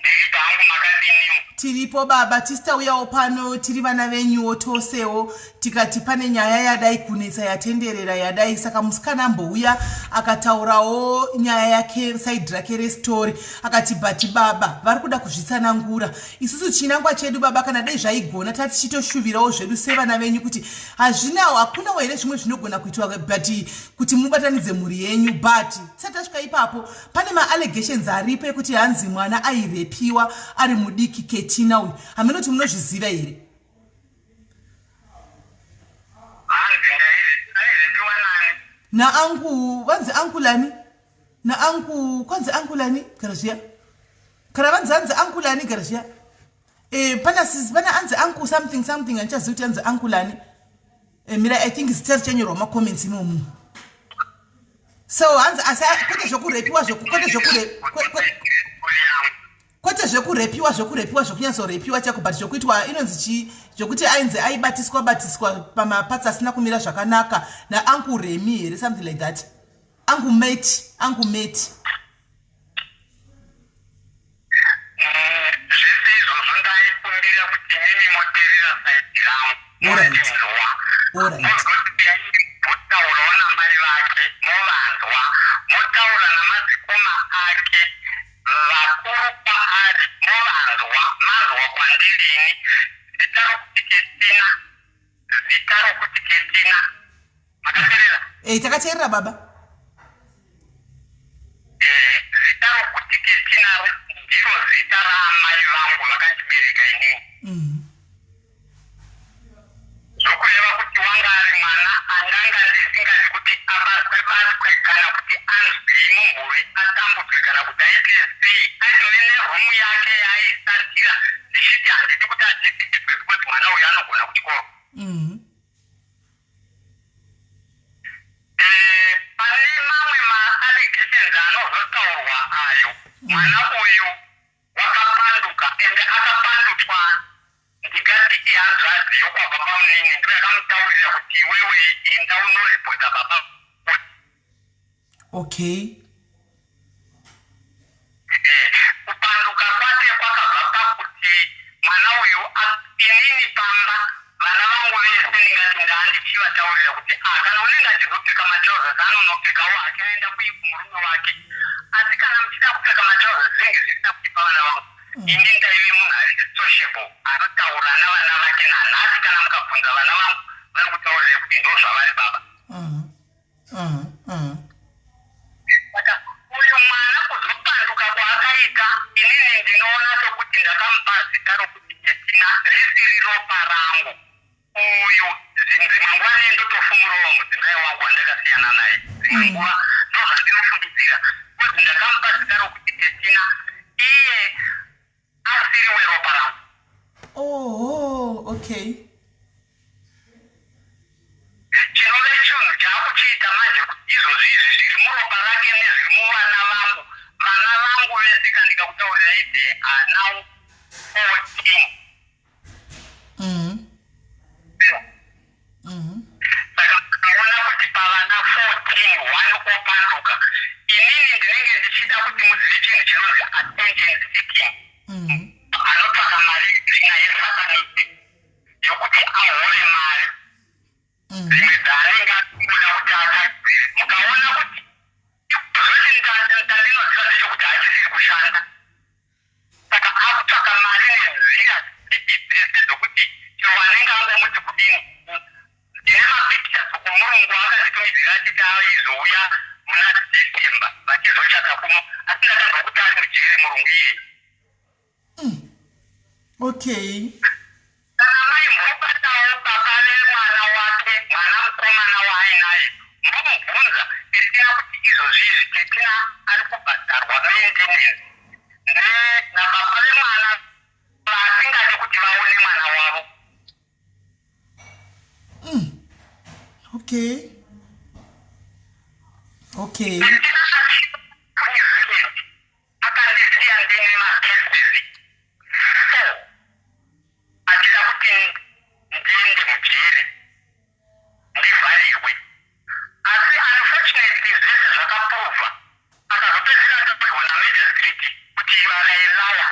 Ndiri pangu makadiniwo. Tiripo baba, tisi tauyawo pano tiri vana venyuwo tosewo tikati pane nyaya yadai kunetsa yatenderera yadai saka musikana ambouya akataurawo nyaya yake side rake restory akati but baba vari kuda kuzvitsanangura isusu chinangwa chedu baba kana dai zvaigona tatichitoshuvirawo zvedu sevana venyu kuti hazvinawo hakunawo here zvimwe zvinogona kuitwa but kuti mubatanidze mhuri yenyu but tisati tasvika ipapo pane maallegations aripo ekuti hanzi mwana airepiwa ari mudiki ketina uyu hameno kuti munozviziva here naangu vanzi ankulani naangu kwanzi ankulani gara zviya kana vanzi anzi ankulani gara zviya e, pana pana anzi anku something something andichazivi kuti anzi ankulani e, mira i think zita richanyorwa macomments imomu so hanzi asi kwete zvekurepiwa kwete zvekure kwete zvekurepiwa zvekurepiwa zvekunyatsorepiwa chako but zvekuitwa inonzi chii zvekuti ainzi aibatiswa batiswa pamapatsi asina kumira zvakanaka nauncle remy here something like that uncle mate uncle mate Zvese izvozvo ndaikumbira kuti imimi moterera saidi rangu mondinzwa mozoti motaurawo namai vake movanzwa motaura namadzikoma ake vakuru kwaari movanzwa manzwa kwandiri ini zita rokuti Ketina zita rokuti Ketina makaterera Eh, takateerera baba. Eh, zita rokuti Ketina ndiro zita raamai vangu vakandibereka inini. Zvokureva kuti wanga ari mwana andanga ndisingadi kuti abatwe batwe kana kuti anzwei mumhuri atambudzwe kana kuti aite sei. Aitove neroom yake yaaisatira ndichiti handidi kuti adisturbe because mwana uyu anogona kuchikoro. Eh, pane mamwe ma-allegations anozotaurwa ayo mwana uyu wakapanduka ende akapandutswa ndingati ihanzvadzi yokwababa munini ndo yakamutaurira kuti iwewe inda unoripota baba okay Eh, kupanduka kwake kwakabva pakuti mwana uyu inini pamba vana vangu vese ndingati ndaandichivataurira kuti ah, kana unenge achizopfeka matrousers anonopfekawo hake aenda kumurume wake asi kana muchida kupfeka matrousers zvinenge zvisina kuipa vana vangu mm. ini ndaive munhu ari sociable anotaura navana vake nanhasi kana mukabvunza vana vangu vari kutaurirai kuti ndo zvavari baba mm. Saka uyu mwana kuzopanduka kwaakaita inini ndinoona sokuti ndakamupa zita rokuti Ketina risiri ropa rangu. Uyu dzimwe nguva nee ndotofumurawo mudzimai wangu wandakasiyana naye dzimwe mm. nguva ndozvandinofungidzira kuti ndakamupa zita rokuti Ketina iye asiri weropa rangu. Oh, okay. Chinove chinhu chaakuchiita manje kuti izvozvi izvi zviri muropa rake nezviri muvana vangu, vana vangu vese kana ndakutaurirai they are now 14. Saka mukaona kuti pavana 14 one opanduka, inini ndinenge ndichida kuti muzive chinhu chinonzi attention seeking. Anotsvaka mari tsvina yesatanism yokuti ahore mari dzimwe dzaanenge akuda kuti atsvagire. Mukaona kuti zvoti ndandinoziva ndechekuti hachisiri kushanda, saka akutsvaka mari nenzira dzipi dzese dzokuti chero anenge angomuti kudini. Ndine mapictures omurungu akanditumidzira achiti aizouya muna December vachizochata kuno, asi ndakanzwa kuti ari mujeri murungu iyeye. Kana maimbobatawo baba vemwana wake, mwana mukomana waainaye, momubvunza Ketina kuti izvozvi izvi Ketina ari kubhadharwa maintenance nababa vemwana vaasingadi kuti vaone mwana wavo. Ketina New Zealand akandisiya ndine macases 4 achida kuti ndiende mujeri ndivharirwe, asi unfortunately zvese zvakaprovha. Akazopedzera ataurirwa namagistrate kuti you are a liar.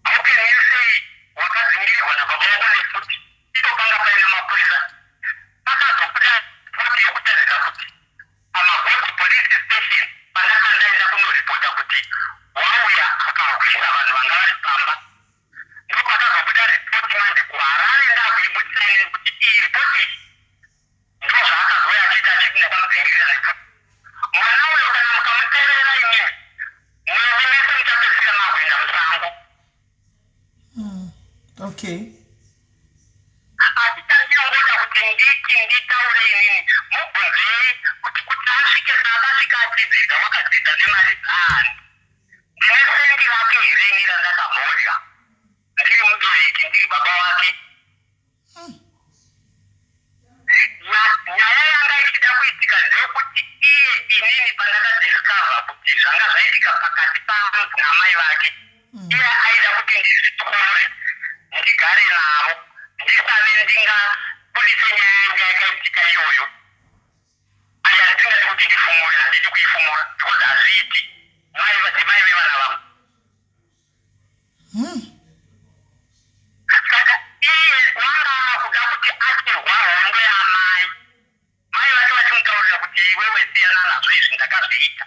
How can you say wakadzingirirwa nababa wako nefuti ipo panga paina mapurisa? Pakazobuda ripoti yokutaridza kuti paMagogo police station pandanga ndaenda kunoripota kuti wauya akarwisa vanhu vanga vari pamba, ndopakazobuda ripoti manje kuHarare. Ndakuibudisa inini kuti iyi ripoti iyi ndo zvaakazouya achiita, achiti ndakamudzingirira nefuti. Mwana uyo kana mukamuteerera imimi, mweni mese muchapedzisira maakuenda musango. Asi chandinongoda kuti nditi nditaure inini, mubvunzei kuti asvike paakasvika achidzidza, wakadzidza nemari dzaani? Ndine sendi rake here ini randakambodya ndiri mubereki, ndiri baba wake? Nyaya yanga ichida kuitika ndeyekuti iye inini pandakadiscover kuti zvanga zvaitika pakati pangu namai vake, iye aida kuti ndizvitore ndigare navo, ndisave ndingabudise nyaya yanga yakaitika iyoyo. Aya ndisingadi kuti ndifumure, handidi kuifumura because hazviiti. Mai ndimai vevana vangu. Saka iye wanga akuda kuti achirwa hondo yamai, mai vake vachimutaurira kuti iwewe siyana nazvo izvi, ndakazviita.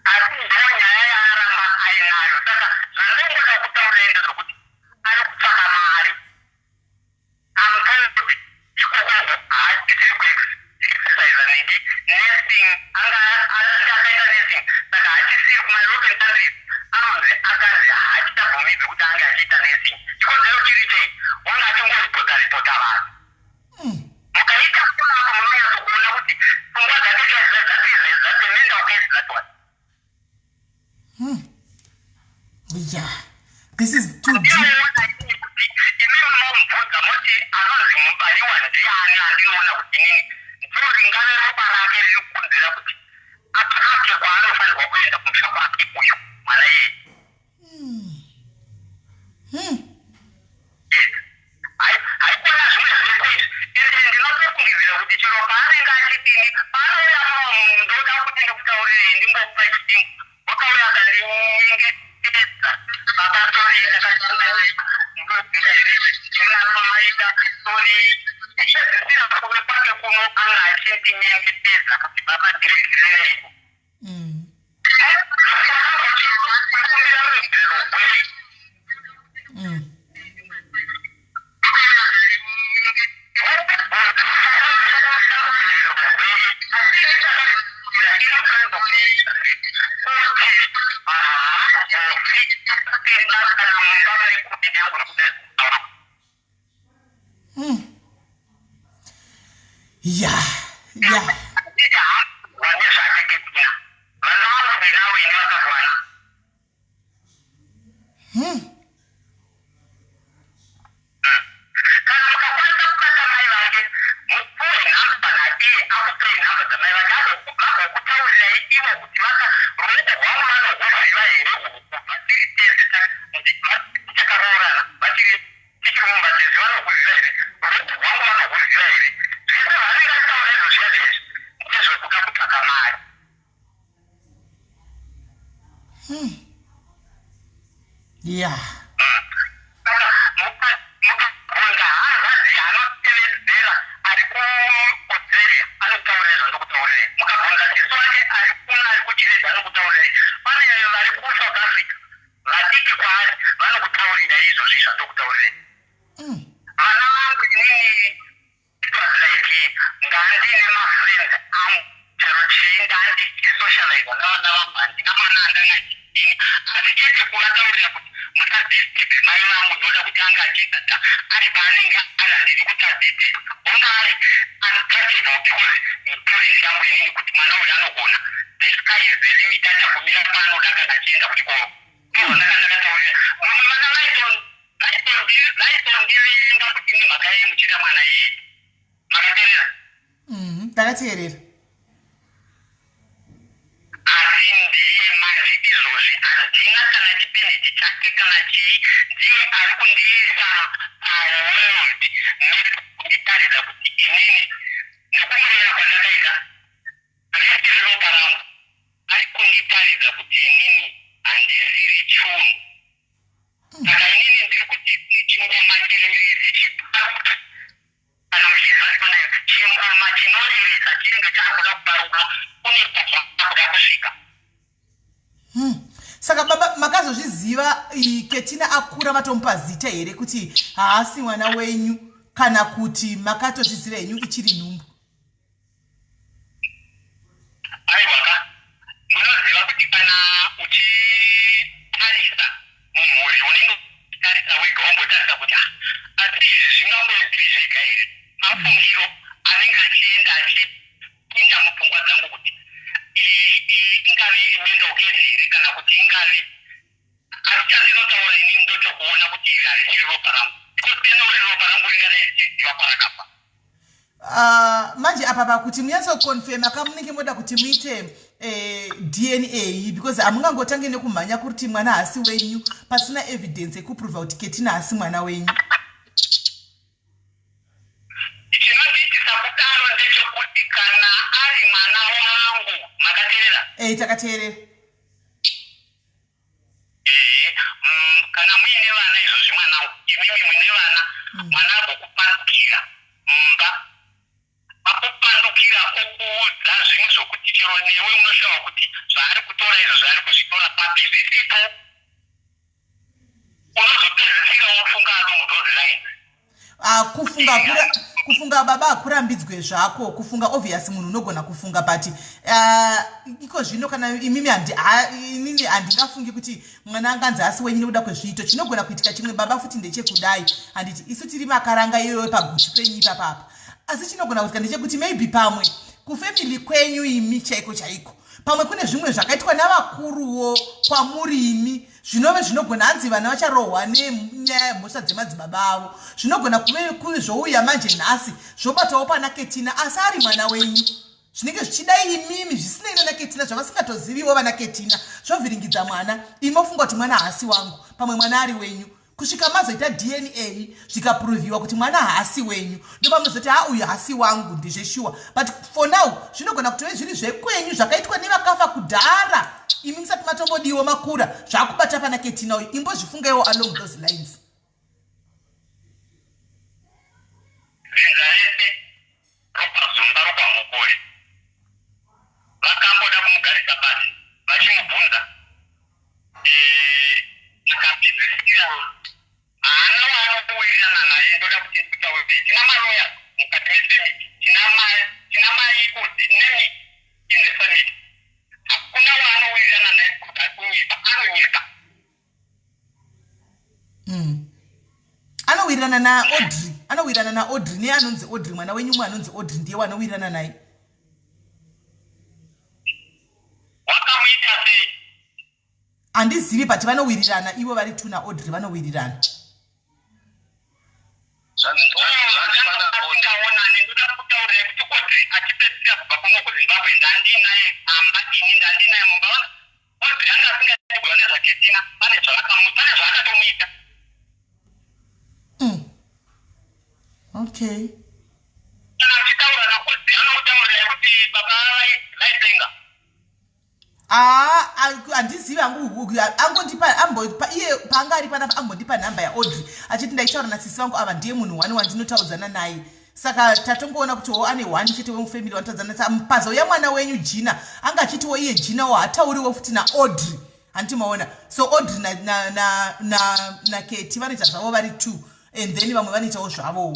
Asi ndo nyaya yaaramba ainayo. Saka zvandongoda kutaurira ndezvekuti ari kutsvaka mari. I'm told ikokoko haachisiri kuexercise nhingi nursing, anga anga akaita nursing, saka haachisiri kumaEuropean countries. Anonzi akanzi haachabvumidzwi kuti ange achiita nursing. Chikonzero chiri chei? Wanga achingoripota ripota vanhu. Mukaita apo munonyatsokuona kuti pfungwa dzake chaizvo dzati dzati mental case, that one. Yeah, this is too deep. Ndinoona inini kuti imimi momubvunza moti anonzi Mubayiwa ndiani. Andinoona kuti inini ndo ringave ropa rake riri kukonzera kuti atsvake kwaanofanirwa kuenda kumusha kwake uyu mwana iyeye. Yes, haikona zvimwe zvese izvi. Ende ndinotofungidzira kuti chero paanenge achidini, paanouya muno, ndoda kuti ndikutaurirei, ndingopa chidimbu. Wakauya akandinyengetedza, "Baba, sorry, ndakakanganisa. Munoziva here ndinamaita? Sorry." Pedzisira kuve kwake kuno anga achindinyengetedza kuti, "Baba, ndiregerereiko." Kumbira ruregerero rwei? Vane zvake Ketina, vana vangu ndinavo ini vakakwana. Kana mukakwanisa kubata mai vake, mupuwe nhamba naiye akupei nhamba dzamai vake. Ya. Saka mukabvunza hanzvadzi yaanotevedzera ari kuAustralia anokutaurirai zvandokutaurirai. Mukabvunza sisi wake ari kuno ari kuChiredzi anokutaurirai. Pane vari kuSouth Africa vadiki kwaari vanokutaurirai izvozvi zvandokutaurirai. Vana vangu inini it was like ndandine mafriends angu chero chii ndandichisocializa navana vangu handina mwana andanga ndichidini asi chete kuvataurira kuti musadisturbe mai vangu ndoda kuti ange achiita ta ari paanenge ari handidi kuti adisturbe honga ari untouchable because policy yangu inini kuti mwana uyu anogona the sky is the limit achagumira paanoda kana achienda kuchikoro ndozvandanga ndakataurira vamwe vana vaitondivenga kuti nemhaka yei muchida mwana iyeye. Makateerera? Ndakateerera. Asi ndiye manje izvozvi handina kana chipenditi chake kana chii ndiye ari kundiisa paworld map kunditaridza kuti inini nekumurera kwandakaita risiri ropa rangu ari kunditaridza kuti inini handisiri chunhu. Saka inini ndiri kuti chingoma chiririsi chibaruka kana muchiziva chinonayo chingoma chinoririsa chinenge chakuda kubaruka kune kwakuda kusvika. Saka baba makazozviziva Ketina akura matomupa zita here kuti haasi mwana wenyu kana kuti makatozviziva henyu ichiri nhumbu? Aiwa ka, munoziva kuti kana uchitarisa mumhuri unenge uchitarisa wega wombotarisa kuti ah, asi izvi zvingangove zviri zvega here? Mafungiro anenge achienda achipinda mupfungwa dzangu kuti iyi iyi ingave iri mental case here kana kuti ingave asi chandinotaura inini ndochokuona kuti iri harisiri ropa rangu because deno riri ropa rangu ringadai richiziva kwarakabva. Manje apa pakuti munyatsoconfirma ka munenge moda kuti muite DNA because hamungangotange nekumhanya kuti mwana haasi wenyu pasina evidence yekuprova kuti Ketina haasi mwana wenyu. Chinondiitisa kudaro ndechekuti kana ari mwana wangu, makateerera? Eh, takateerera. Ehe, kana muine vana izvozvi mwanangu, imimi mune vana, mwana agokupandukira mumba, akupandukira okuudza zvinhu zvokuti chero newe unoshawa kuti zvaari kutora izvo zvaari kuzvitora papi zvisipo, unozopedzisira wafunga along those lines. Ah, kufunga kura, kufunga baba hakurambidzwe zvako kufunga obvious munhu unogona kufunga but iko zvino kana imimi inini handingafungi kuti mwana anganzi asi wenyu nekuda kwezviito chinogona kuitika chimwe baba futi ndechekudai handiti isu tiri makaranga iyoyo paguchu penyu ipapapa asi chinogona kuitika ndechekuti maybe pamwe kufamily kwenyu imi chaiko chaiko pamwe kune zvimwe zvakaitwa navakuruwo kwamuri imi zvinove zvinogona hanzi vana vacharohwa nenyaya yemhosva dzemadzibaba avo zvinogona kuve zvouya manje nhasi zvobatawo pana Ketina asi ari mwana wenyu zvinenge zvichida imimi zvisinei nana Ketina zvavasingatoziviwo vana Ketina zvovhiringidza mwana imi mofunga kuti mwana haasi wangu pamwe mwana ari wenyu kusvika mazoita DNA zvikapuruvhiwa kuti mwana haasi wenyu ndopamunozoti ha uyu haasi wangu ndezveshuwa but for now zvinogona kutove zviri zvekwenyu zvakaitwa nevakafa kudhara imi musati matombodiwo makura zvakubata pana Ketina uyu imbozvifungaiwo along those lines. Dzinza rese rokwazumba rokwaMhokore vakamboda kumugarisa pasi vachimubvunza akapedzisira haana waanowirirana naye. Ndoda kuti ndikutaurire, tina malawyers mukati mefamily, tina mai, tina mai kuti name it in the family, hakuna waanowirirana naye kuti ari kunyepa anonyepa. Anowirirana naAudrey, anowirirana naAudrey neanonzi Audrey mwana wenyu umwe anonzi Audrey ndiye wanowirirana naye. Wakamuita sei? Handizivi but vanowirirana ivo vari two naAudrey vanowirirana. Zvanzi pana Audrey. Asingaonani ndoda kutaurira kuti Audrey achipedzisira kubva kuno kuZimbabwe ndandinaye pamba ini ndandinaye mumba Audrey anga asingadi kuziva nezvaKetina pane pane zvaakatomuita. Okay. Kana uchitaura naAudrey anokutaurira kuti baba vaipenga. Ah, Handizivi hangu, angondipa ambopa iye paanga ari panapa, ambondipa nhamba yaAudrey achiti ndaitaura nasisi vangu ava, ndiye munhu one wandinotaudzana naye. Saka tatongoona kuti wo ane one chete wemufamily wanotaudzana. Saka pazouya mwana wenyu Gina, anga achitiwo iye Ginawo hatauriwo futi naAudrey, handiti maona? So Audrey naketi na, na, na, na Keti vanoita zvavo vari two, and then vamwe vanoitawo zvavowo.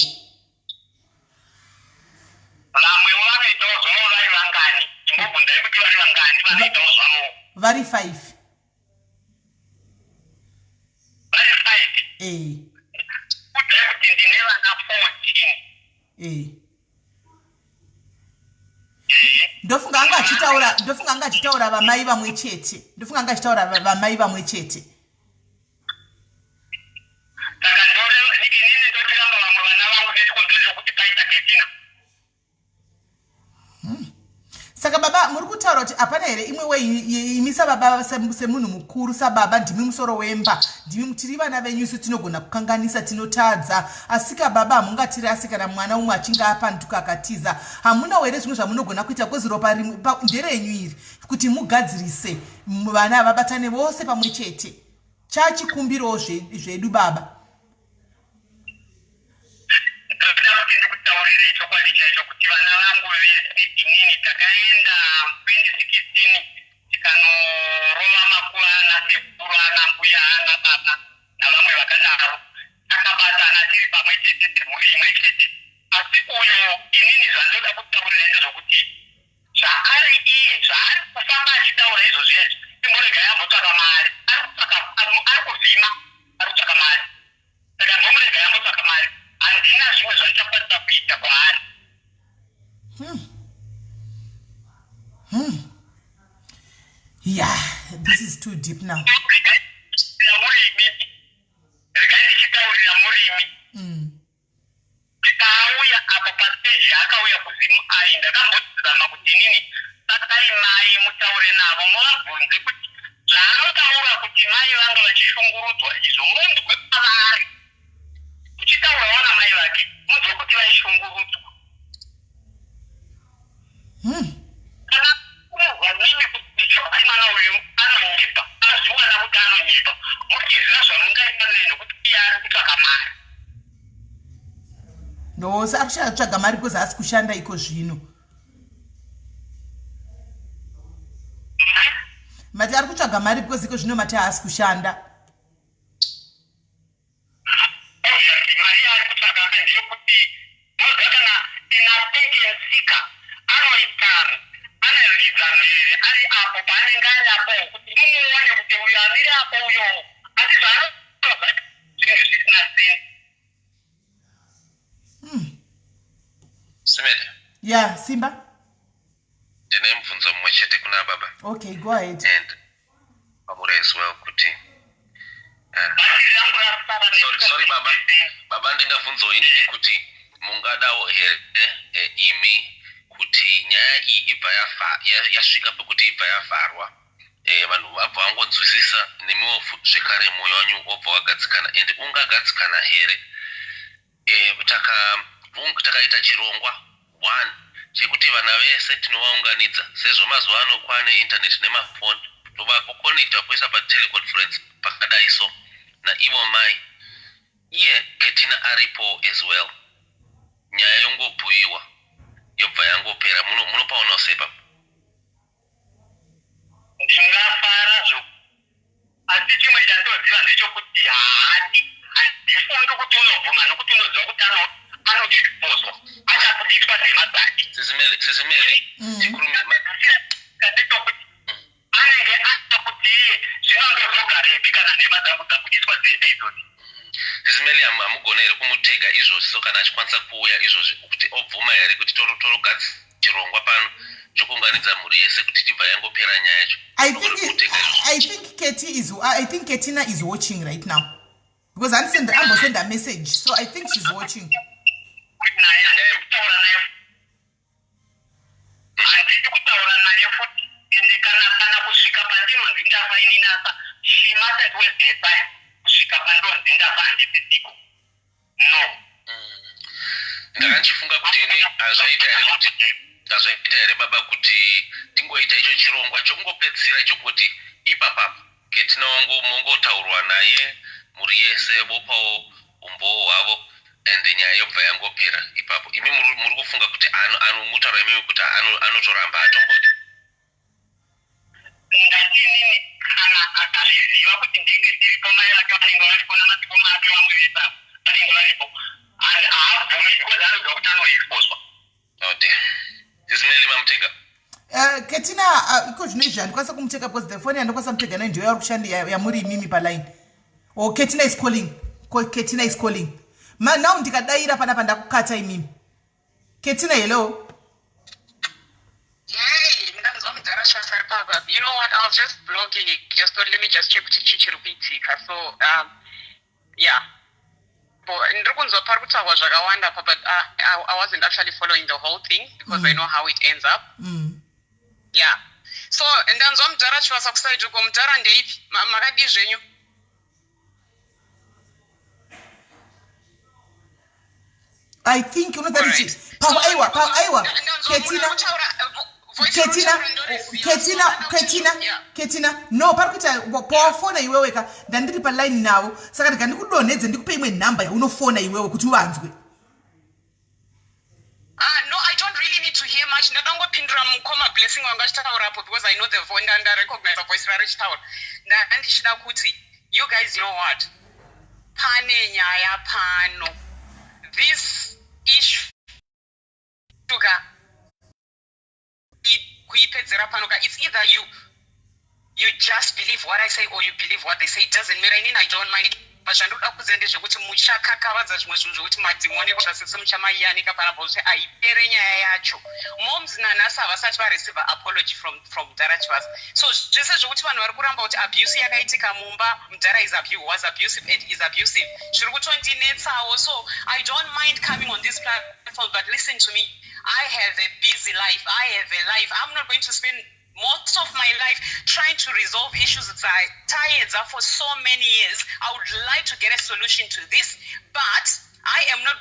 Vamwewo vanoitawo zvavo vari vangani? Imbobvunzai kuti vari vangani vanoitawo zvavo. Vari five. Vari five? Eh. Kudzai kuti ndine vana 14. Eh. Ndofunga anga achitaura vamai vamwe chete. Ndofunga anga achitaura vamai vamwe chete. Saka inini ndochiramba vamwe vana vangu nechikonzero chokuti paita Ketina? Saka baba, muri kutaura kuti hapana here imwe way imi sababa, semunhu mukuru, sababa, ndimi musoro wemba, ndimi tiri vana venyu isu, tinogona kukanganisa, tinotadza, asika baba hamungatiri, asi kana mwana umwe achinge apanduka akatiza, hamunawo here zvimwe zvamunogona kuita? Because ropa rimwe nderenyu iri, kuti mugadzirise vana vabatane vose pamwe chete. Chachikumbirawo zvedu baba. Ndoda kuti ndikutaurire chokwadi chaicho kuti vana vangu vese, inini takaenda 2016 tikanorova makuva ana sekuru, ana mbuya, ana baba navamwe vakadaro. Takabatana tiri pamwe chete semhuri imwe chete. Asi uyo, inini zvandoda kutaurira ndezvokuti zvaari iye, zvaari kufamba achitaura izvozvi izvi, imboregai ambotsvaka mari. Ari kutsvaka, ari kuvhima, ari kutsvaka mari. Saka mbomuregai ambotsvaka mari. Handina zvimwe zvandichakwanisa kuita kwaari. Yeah, this is too deep now. Murimi, regai ndichitaurira murimi. Paauya apo pastage yaakauya kuZimu ai, ndakambozama kuti inini tsvakai mai mutaure navo, muvabvunze kuti zvaanotaura kuti mai vanga vachishungurudzwa izvo, munzwe pavari uchitaurawo namai vake, munzwe kuti vaishungurudzwa. Kana kunzwa mimi kuti chokwadi mwana uyu anonyepa, azviwana kuti anonyepa, mochiziva zvamungaita naye, nokuti iye ari kutsvaka mari. Ndose ari kutsvaga mari because haasi kushanda iko zvino. Mati ari kutsvaga mari because iko zvino mati haasi kushanda. Obviously mari yaari kutsvaga aka ndeyekuti moziva kana an attention seeker anoita, anoridza mhere ari apo paanenge ari apo kuti mumuone kuti uyo amire apo uyo, asi zvaanotaura zvacho zvinenge zvisina sense. Simele. Yeah, Simba. Ndine mubvunzo mumwe chete kuna baba. Okay, go ahead. And pamuri as well kuti Bhatiri rangu rasara. Sorry, sorry baba. Baba, ndingabvunzawo inini kuti mungadawo here imi kuti nyaya iyi ibva yasvika pekuti ibva yavharwa, vanhu vabva vangonzwisisa, nemiwo zvekare mwoyo wanyu wobva wagadzikana? And ungagadzikana here takaita chirongwa one chekuti vana vese tinovaunganidza, sezvo mazuva ano kwane internet nemafoni, tovakuconnecta kuisa pateleconference pakadai so, naivo mai, iye Ketina aripo as well, nyaya yongobhuyiwa yobva yangopera? Munopaonawo sei papa? Ndingafara zvo, asi chimwe chandinoziva ndechekuti haadi, handifungi kuti unobvuma, nokuti unoziva kuti anoexposwa, achabudiswa nhema dzake. Sisi Melly, Sisi Melly, ndechekuti anenge aa kuti iye zvino ndozogarepi kana nhema dzangu dzabudiswa dzese idzodzi? Sisi Melly, hamugona here kumutega izvozvi so kana achikwanisa kuuya izvozvi, kuti obvuma here kuti torogadzisa chirongwa pano chokuunganidza mhuri yese kuti tibva yangopera nyaya yacho? I think Katie is, I think Ketina is watching right now because ambosend a message, so I think she's watching. Naye handisi kutaura naye, handisi kutaura naye futi. Ende kana kusvika pandinonzi ndafa inini, asa she mustn't waste her time. Kusvika pandonzi ndafa handisisiko, no. Ndakanchifunga kuti ini hazvaita here baba kuti tingoita icho chirongwa chokungopedzisira chokuti ipapapa Ketina wangu mongotaurwa naye mhuri yese vopawo umbowo hwavo and nyaya yobva yangopera ipapo. Imi muri kufunga kuti mutaura imimi kuti anotoramba atombodi. Ndati inini kana akazviziva kuti ndinge ndiripo, mai vake vanenge varipo namadzikoma ake, vamwe vese ava vanenge varipo, and haabvumi because anoziva kuti anoexposwa. Oh dear. Sisi Melly, mamutega. Ketina, iko zvino izvi handikwanisa kumuteka because the phone yandokwanisa mutega nayo ndiyo yauri kushanda yamuri imimi paline. Oh, Ketina is calling. Ketina is calling. Ma, now ndikadaira panapa ndakukata imimi. Ketina, hello. Yay, ndanzwa mudhara Shasa papa. You know what? I was just blogging. Just thought, let me just check kuti chii chiri kuitika. So, yeah. But ndiri kunzwa pari kutaurwa zvakawanda pa, but I wasn't actually following the whole thing because I know how it ends up. Yeah. So, ndanzwa mudhara Chivasa kuside uko. Mudhara, ndeipi? Makadii zvenyu? I think unoda kuti aiwa, aiwa, Ketina, Ketina, Ketina, Ketina, Ketina, no, pari kuita pawafona iwewe ka, ndandiri paline navo, saka ndika ndikudonhedze ndikupe imwe nhamba yaunofona iwewe kuti uvanzwe. Ah, no, I don't really need to hear much. Ndadangopindura mukoma Blessing wanga achitaurapo because I know the voice, ndarecognize the voice rari chitaura. Ndandichida kuti, you guys know what? Pane nyaya pano. This issue ka, kuipedzera pano ka, it's either you just believe what I say or you believe what they say. It doesn't matter. Inini I don't mind. But zvandoda kuziva ndezvekuti muchakakavadza zvimwe zvinhu zvokuti madhimoni zvasese muchamaiyanika panapa kuti haipere nyaya yacho. Moms nanhasi havasati vareceive apology from mudhara Chivasa. So zvese zvokuti vanhu vari kuramba kuti abuse yakaitika mumba, mudhara is abu was abusive and is abusive, zviri kutondinetsawo. So I don't mind coming on this platform, but listen to me. I have a busy life. I have a life. I'm not going to spend most of my life trying to resolve issues dzataedza for so many years. I would like to get a solution to this, but I am not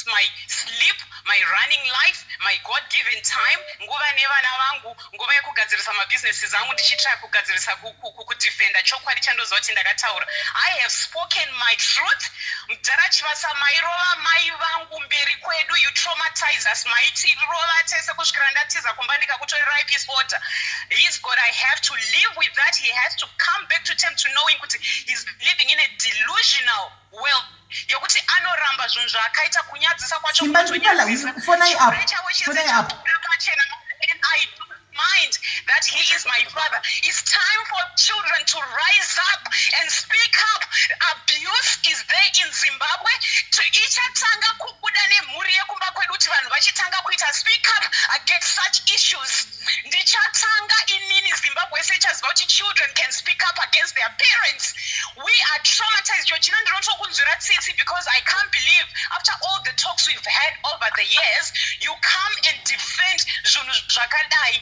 my sleep, my running life, my God-given time, nguva nevana vangu, nguva yekugadzirisa mabusinesses angu, ndichitry kugadzirisa, kudefenda chokwadi chandoziva kuti ndakataura. I have spoken my truth. Mudhara Chivasa, mairova mai vangu mberi kwedu. You traumatize us. Maitirova tese kusvikira ndatiza kumba ndikakutorerai peace order. He's got I have to live with that. He has to come back to term to knowing kuti he's living in a delusional world yokuti anoramba zvinhu zvaakaita, kunyadzisa kwacho. Simba, ndipala, fonai up, fonai up. Pachena, and I don't mind that he is my father. It's time for children to rise up and speak up. Abuse is there in Zimbabwe. To ichatanga kubuda nemhuri yekumba kwedu kuti vanhu vachitanga kuita speak up against such issues. Ndichatanga inini, Zimbabwe yese ichaziva kuti children can speak up against their parents. We are traumatized. Georgina, ndinotokunzwira tsitsi because I can't believe after all the talks we've had over the years, you come and defend zvinhu zvakadai.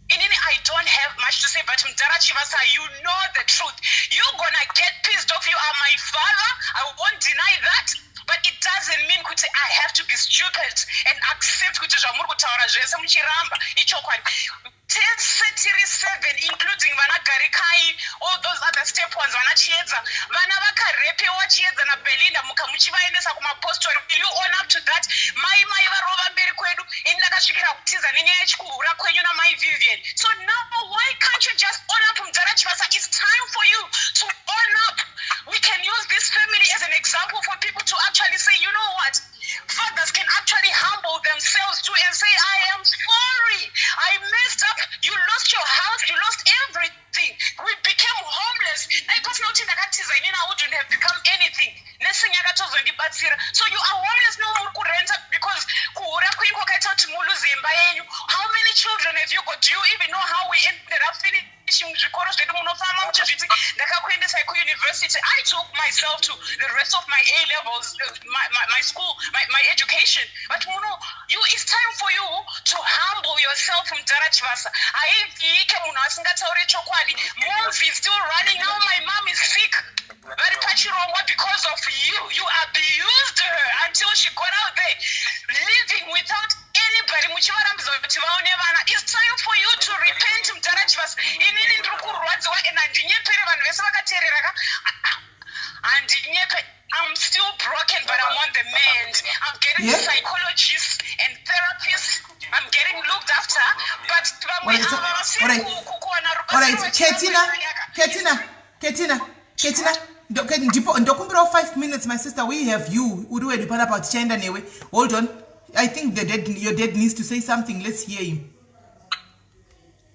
Inini I don't have much to say, but mudhara Chivasa, you know the truth. You're gonna get pissed off. You are my father, I won't deny that, but it doesn't mean kuti I have to be stupid and accept kuti zvamuri kutaura zvese muchiramba ichokwadi. Tese tiri seven, including vana Garikai, all those other step ones, vana Chiedza, vana vakarepewa, Chiedza naBelinda, muka muchivaendesa kumapostori. Will you own up to that? Mai varova mberi kwedu. Ini ndakasvikira kutiza nenyaya yechikuhura kwenyu namai Vivian. So now why can't you just own up, mudhara Chivasa? It's time for you to own up. We can use this family as an example for people to actually say, you know what, fathers can actually humble themselves too and say, "I am sorry, I messed up." You lost your house, you lost everything, we became homeless. Dai pasina kuti ndakatiza inini, I wouldn't have become anything. Nursing yakatozondibatsira. So you are homeless now, muri kurenta because kuhura kwenyu kwakaita kuti muluze imba yenyu. How many children have you got? Do you even know how we ended up finishing zvikoro zvedu? Munofamba muchizviti ndakakuendesai kuuniversity. I took myself to the rest of my A levels, my school, my education. But muno you, it's time for you to humble yourself, mudhara Chivasa. Haivhike munhu asingataure chokwadi. Moms is still running now. My mom is sick, vari pachirongwa because of you. You abused her until she got out there living without anybody muchivarambidza kuti vaone vana. It's time for you to repent, mudhara Chivasa. Inini ndiri kurwadziwa and handinyepere vanhu vese vakateerera ka, handinyepe. I'm still broken, but I'm on the mend. I'm getting psychologists and therapists. I'm getting looked after, but vamwe ava vasiri kuwana rubatsiro. Ketina, Ketina, Ketina, Ketina, ndipo ndokumbirawo 5 minutes, my sister. We have you, uri wedu panapa, tichaenda newe. Hold on, I think the dad, your dad needs to say something. Let's hear him.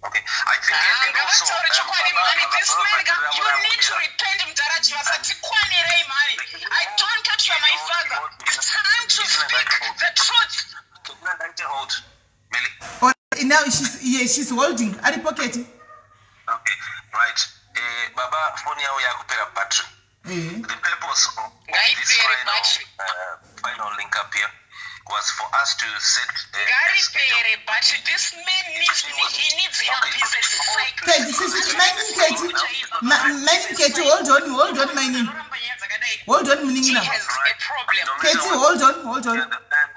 Okay, I think and also, Ngavataure chokwadi mani. This man ka, you need to repent, mudhara Chivasa. Tikwanirei mani. I don't cut you are my father. It's time to speak the truth. Ketina, ngaite hold. Millie. Alright, now she's, yeah, she's holding. Aripo Keti. Okay, right. Baba, phone yavo yakupera battery. The purpose of this Ngaipere final, battery. Final link up here was for us to set a schedule. Ngaripere battery. This man needs, he needs help. He's a psycho. Keti, sisi mainini Keti. Mainini Keti, hold on, hold on, mainini. Hold on, He munin'ina. has a problem. No Keti, matter what, hold on, hold we on. understand.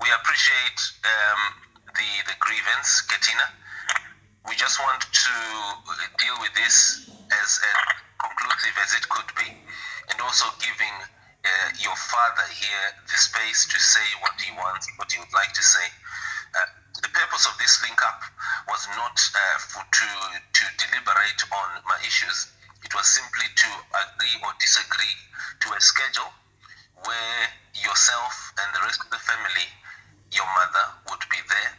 We appreciate the grievance, Ketina. We just want to deal with this as conclusive as it could be, and also giving your father here the space to say what he wants, what he would like to say. The purpose of this link up was not for to deliberate on my issues. It was simply to agree or disagree to a schedule where yourself and the rest of the family, your mother would be there,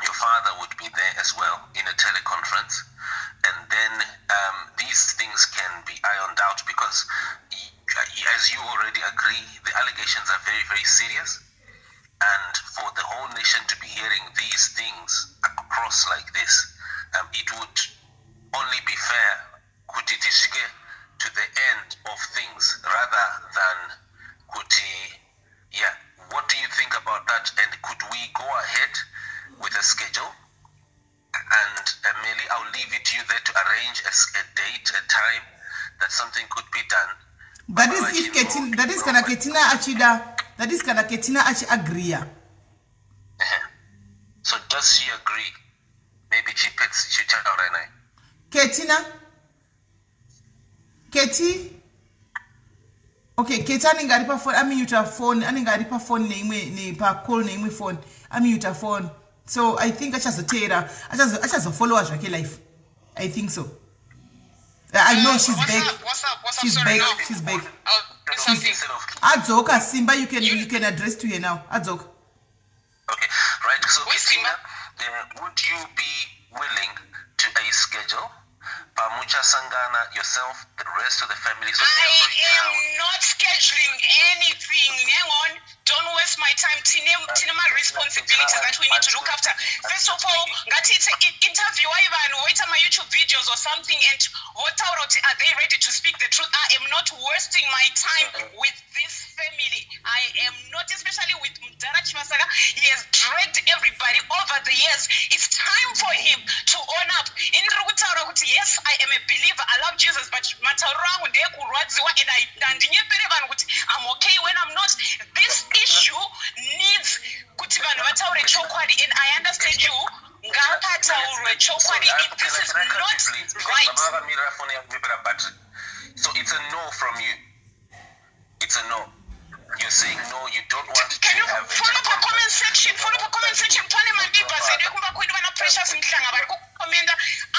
your father would be there as well in a teleconference, and then these things can be ironed out because, as you already agree, the allegations are very, very serious. And for the whole nation to be hearing these things across like this, it would only be fair kuti tisvike to the end of things rather than kuti, yeah, what do you think about that? And could we go ahead with a schedule? And Melly, I'll leave it to you there to arrange a date, a time that something could be done. That is if Ketina, that is kana Ketina achida, that is kana Ketina achiagreea. So does she agree? Maybe she picks, she check out right now. Ketina, Keti. Okay, Keti anenge ari pafoni, amuta phone, anenge ari pafoni neimwe, nepacall neimwe phone, amuta phone. So I think achazoteera, achazofollowa zvake life. I think so. I know she's What's back. up? What's up? What's up? She's Sorry, back. no. She's back. Oh, something. Instead of Adzoka. Simba, you can address to her now. Adzoka. Okay, right. So, Wait, Christina, Simba. would you be willing to a schedule? Pamuchasangana, yourself, the rest of the family, so I every am child. not scheduling anything. Hang on. Don't waste my time. Tine ma responsibilities that we need to look after. First of all, ngatiite interview vanhu, voita ma YouTube videos or something, and votaura kuti are they ready to speak the truth? I am not wasting my time with this family. I am not, especially with Mdara Chivasaka. He has dragged everybody over the years. It's time for him to own up. Ini ndiri kutaura kuti yes, I am a believer. I love Jesus, but matauriro angu ndeekurwadziwa and handinyepere vanhu kuti I'm okay when I'm not. This issue needs kuti vanhu vataure chokwadi, and I understand you. Ngapataurwe chokwadi. Sorry, This is can I cut not you, please? Because right. Baba vakamirira phone yangu yapera battery. So it's a no from you. It's a no. You're saying no, you don't want Can to you have a follow pa comment section? Follow pa comment section. Pane maneighbors edu ekumba kwedu, vana Precious Mhlanga, vari kukomenda.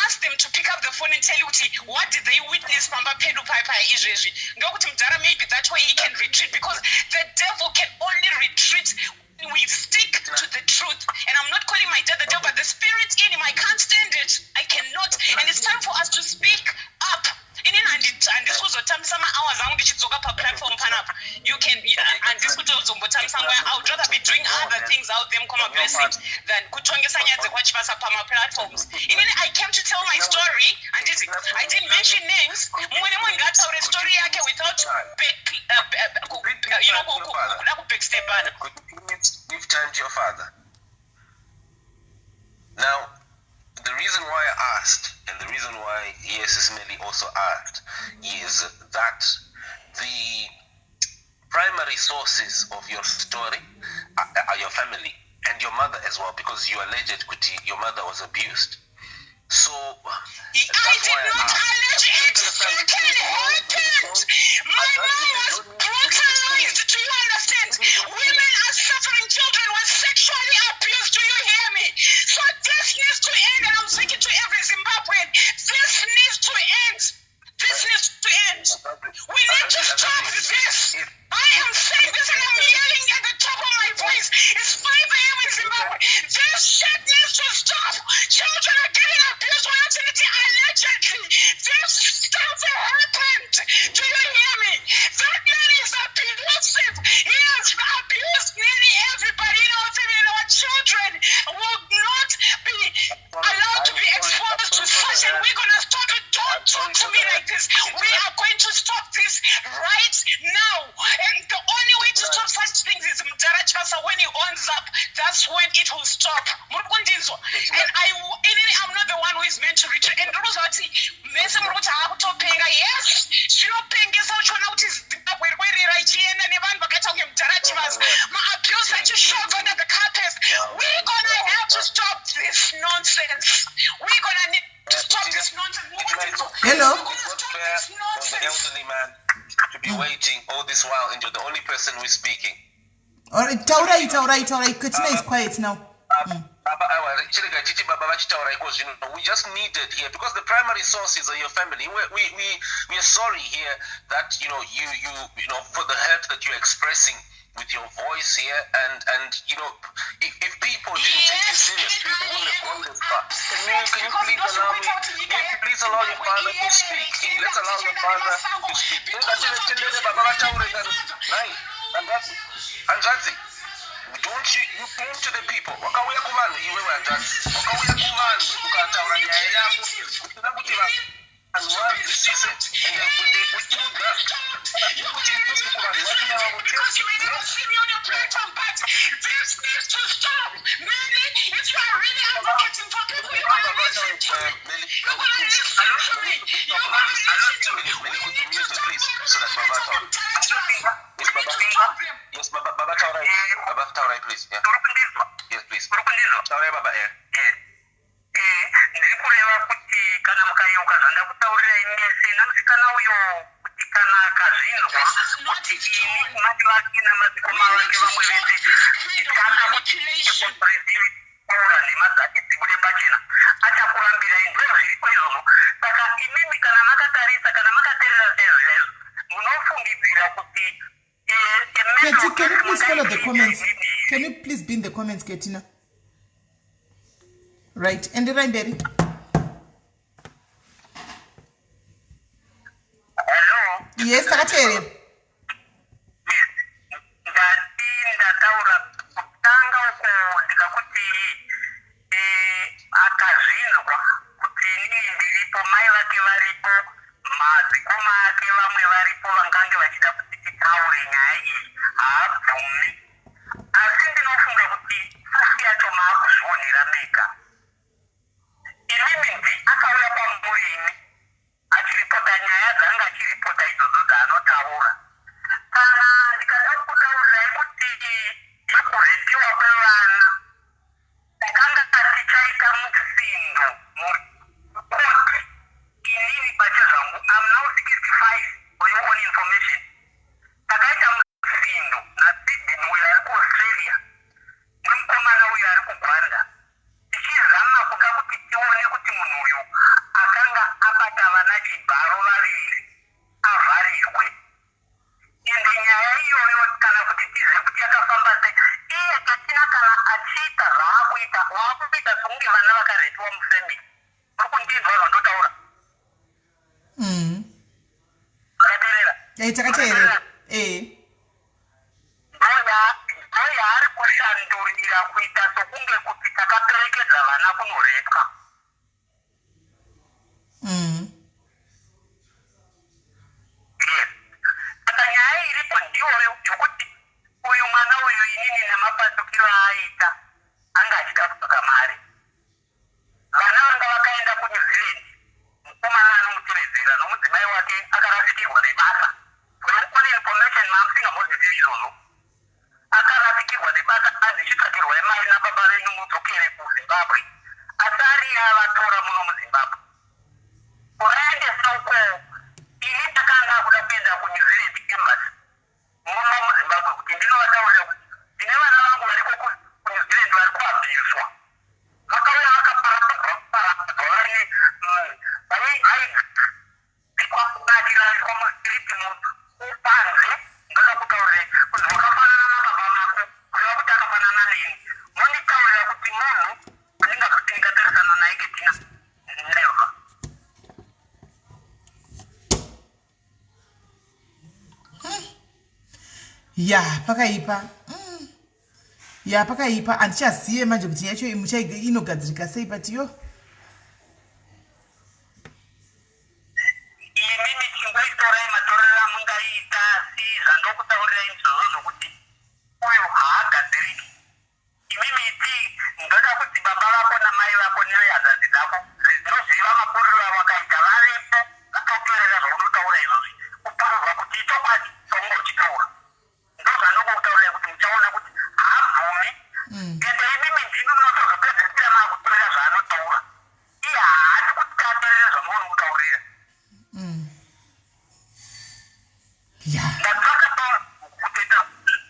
Ask them to pick up the phone and tell you kuti what did they witness pamba pedu pai izvezvi. Ndokuti mudhara, maybe that way he can retreat, because the devil can only retreat when we stick to the truth. And I'm not calling my dad the devil, but the spirit in him, I can't stand it. I cannot. And it's time for us to speak up. Inini handisi kuzotambisa mahours angu ndichidzoka paplatform panapa. You can, handisi kutozombotambisa nguva. I would rather be doing other things out there, mukoma Blessing, than kutongesa nyaya dzekwaChivasa pamaplatforms. Inini I came to tell my story. Handiti I didn't mention names. Mumwe nemumwe ngaataure story yake without back, kuda kubackstepana. Could you please give time to your father? Now, the reason why I asked, and the reason why ESS Meli also asked, is that the primary sources of your story are your family and your mother as well, because you alleged kuti your mother was abused. So I did not allege it. Fucking happened. My mom was brutalized. Do you understand? Women are suffering. Children were sexually abused. Do you hear me? So this needs to end. And I'm speaking to every Zimbabwean. This needs to end. This needs to end. We need to stop this. I am saying this and I'm yelling at the top of my voice. It's 5 a.m. in Zimbabwe. This shit needs to stop. Children are getting abused allegedly. This stuff happened. Do you hear me? That man is abusive. He has abused nearly everybody in our family, and our children will not be allowed to be exposed to such. And we're going to stop it. Don't talk to me like this. We are going to stop this right now. And the only way to stop such things is Mdara Chivasa, when he owns up, that's when it will stop. And I'm not the one who is meant to reach. And ndinozvati mese muri kuti haakutopenga. Yes, zvinopengesa uchiona kuti Zimbabwe iri kuerera ichienda nevanhu vakaita kunge Mdara Chivasa, maabuse achishoved under the carpet. We're gonna have to stop this nonsense. We're gonna need to stop this nonsense. Hello? It's not fair on the elderly man to be waiting all this while and you're the only person who is speaking. All right, taurai, taurai, taurai. Katina is quiet now. Baba, aiwa, chirega chiti baba vachitaura iko zvino. We just needed here because the primary sources are your family. We are sorry here that you know for the hurt that you're expressing with your voice here, and if people didn't take you seriously, they wouldn't have gone this far. Can you please allow me, can you please allow your father to speak? Let's allow your father to speak. Tendere baba vataure kana nai hanzvadzi, hanzvadzi, don't you, you came to the people, wakauya kuvanhu iwewe hanzvadzi, wakauya kuvanhu ukataura nyaya yako usina kuti vanhu vanzwisise ende uchiudza kuti isusu kuvanhu vachina vavo. Because you may never see me on your platform, but this needs to stop. Really, if you are really advocating for people, you're gonna listen to me. You're gonna listen to me. You're gonna listen to me. We need to stop Please, so that Baba all taura. We Yes, need Baba. to stop them. Yes, Baba, Baba taurai, Baba taurai, please. Yeah. Yes, please. Taurai, Baba, yeah. Ndiri kureva kuti kana mukayeuka zvandakutaurirai mese namusikana uyo kuti kana akazvinzwa kuti ini mai vake namadzikoma vake vamwe vese kana kuti taura nhema dzake dzibude pachena, achakurambirai. Ndo zviriko izvozvo. Saka imimi kana makatarisa, kana makateerera chaizvo chaizvo, munofungidzira kuti Keti, can you please follow the comments? Can you please be in the comments, Ketina? Right, enderai mberi. Hello? Yes, takateerera. Ndati ndataura kutanga uko ndikakuti akazvinzwa kuti inini ndiripo, mai vake varipo, madzikoma ake vamwe varipo vangange vachida kuti titaure nyaya iyi, haabvumi. Asi ndinofunga kuti source yacho maakuzvionera mega imimi. Ndi akauya kwamuri imi achiripota nyaya dzanga achiripota idzodzo dzaanotaura. Kana ndikada kutaurirai kuti yekurepiwa kwevana, takanga tichaita musindo mukoti. Inini pachezvangu, am now 65, for your own information. Takaita musindo naSidney uyo ari kuAustralia nemukomana uyo ari kuGwanda, tichizama kuda kuti tione kuti munhu uyu akanga abata vana chibharo vaviri avharirwe. Ende nyaya iyoyo, kana kuti tizive kuti yakafamba sei, iye Ketina kana achiita zvaakuita, waakuita sekunge vana vakarepiwa mufamily. Uri kundinzwa zvandotaura? Makateerera? Takateerera. Eh. Ndo yaari kushandurira kuita sokunge kuti takaperekedza vana kunorepwa. Yes, saka nyaya iripo ndiyoyo yokuti uyu mwana uyu, inini nemapandukiro aaita, anga achida kutsvaka mari. Vana vanga vakaenda kuNew Zealand, mukomana anomutevedzera nomudzimai wake akarasikirwa nebasa. For your own information, mamusingambozizivi izvozvo, akarasikirwa nebasa. Zvikanzi chitsvagirwai mari nababa venyu mudzokere kuZimbabwe. Asi ariye avatora muno muZimbabwe. Kuvaendesa uko ini ndakanga akuda kuenda kuNew Zealand Embassy muno muZimbabwe kuti ndinovataurira kuti ndine vana vangu variko kuNew Zealand vari kuabhuswa. Vakauya vakaparadzwa paradzwa vari vaidzikwa kubatiraswa mustreet panze. Ndoda kutaurira kuti wakafanana nababa vako, kureva kuti akafanana neni. Monditaurira kuti munhu andingazoti ndingatarisana naye Ketina, never. Ya, pakaipa. Ya, pakaipa. Handichazive manje kuti yacho inogadzirika sei, but yo. Imimi chingoitorai matorero amungaita, asi zvandokutaurirai izvozvo zvokuti uyu haagadziriki. Imimi iti ndoda kuti baba vako namai vako nehanzvadzi dzako dzinoziva makuriro avakaita vavepo vakateerera zvaunotaura izvozvi, kupururwa kuti ichokwadi chaunga uchitaura. Ndozvandokutaurirai kuti muchaona kuti haabvumi. Ende imimi ndimi munotozopedzisira maakuteerera zvaanotaura. Iye haadi kuti ateerere zvamunomutaurira. Ndatsvaka kutoita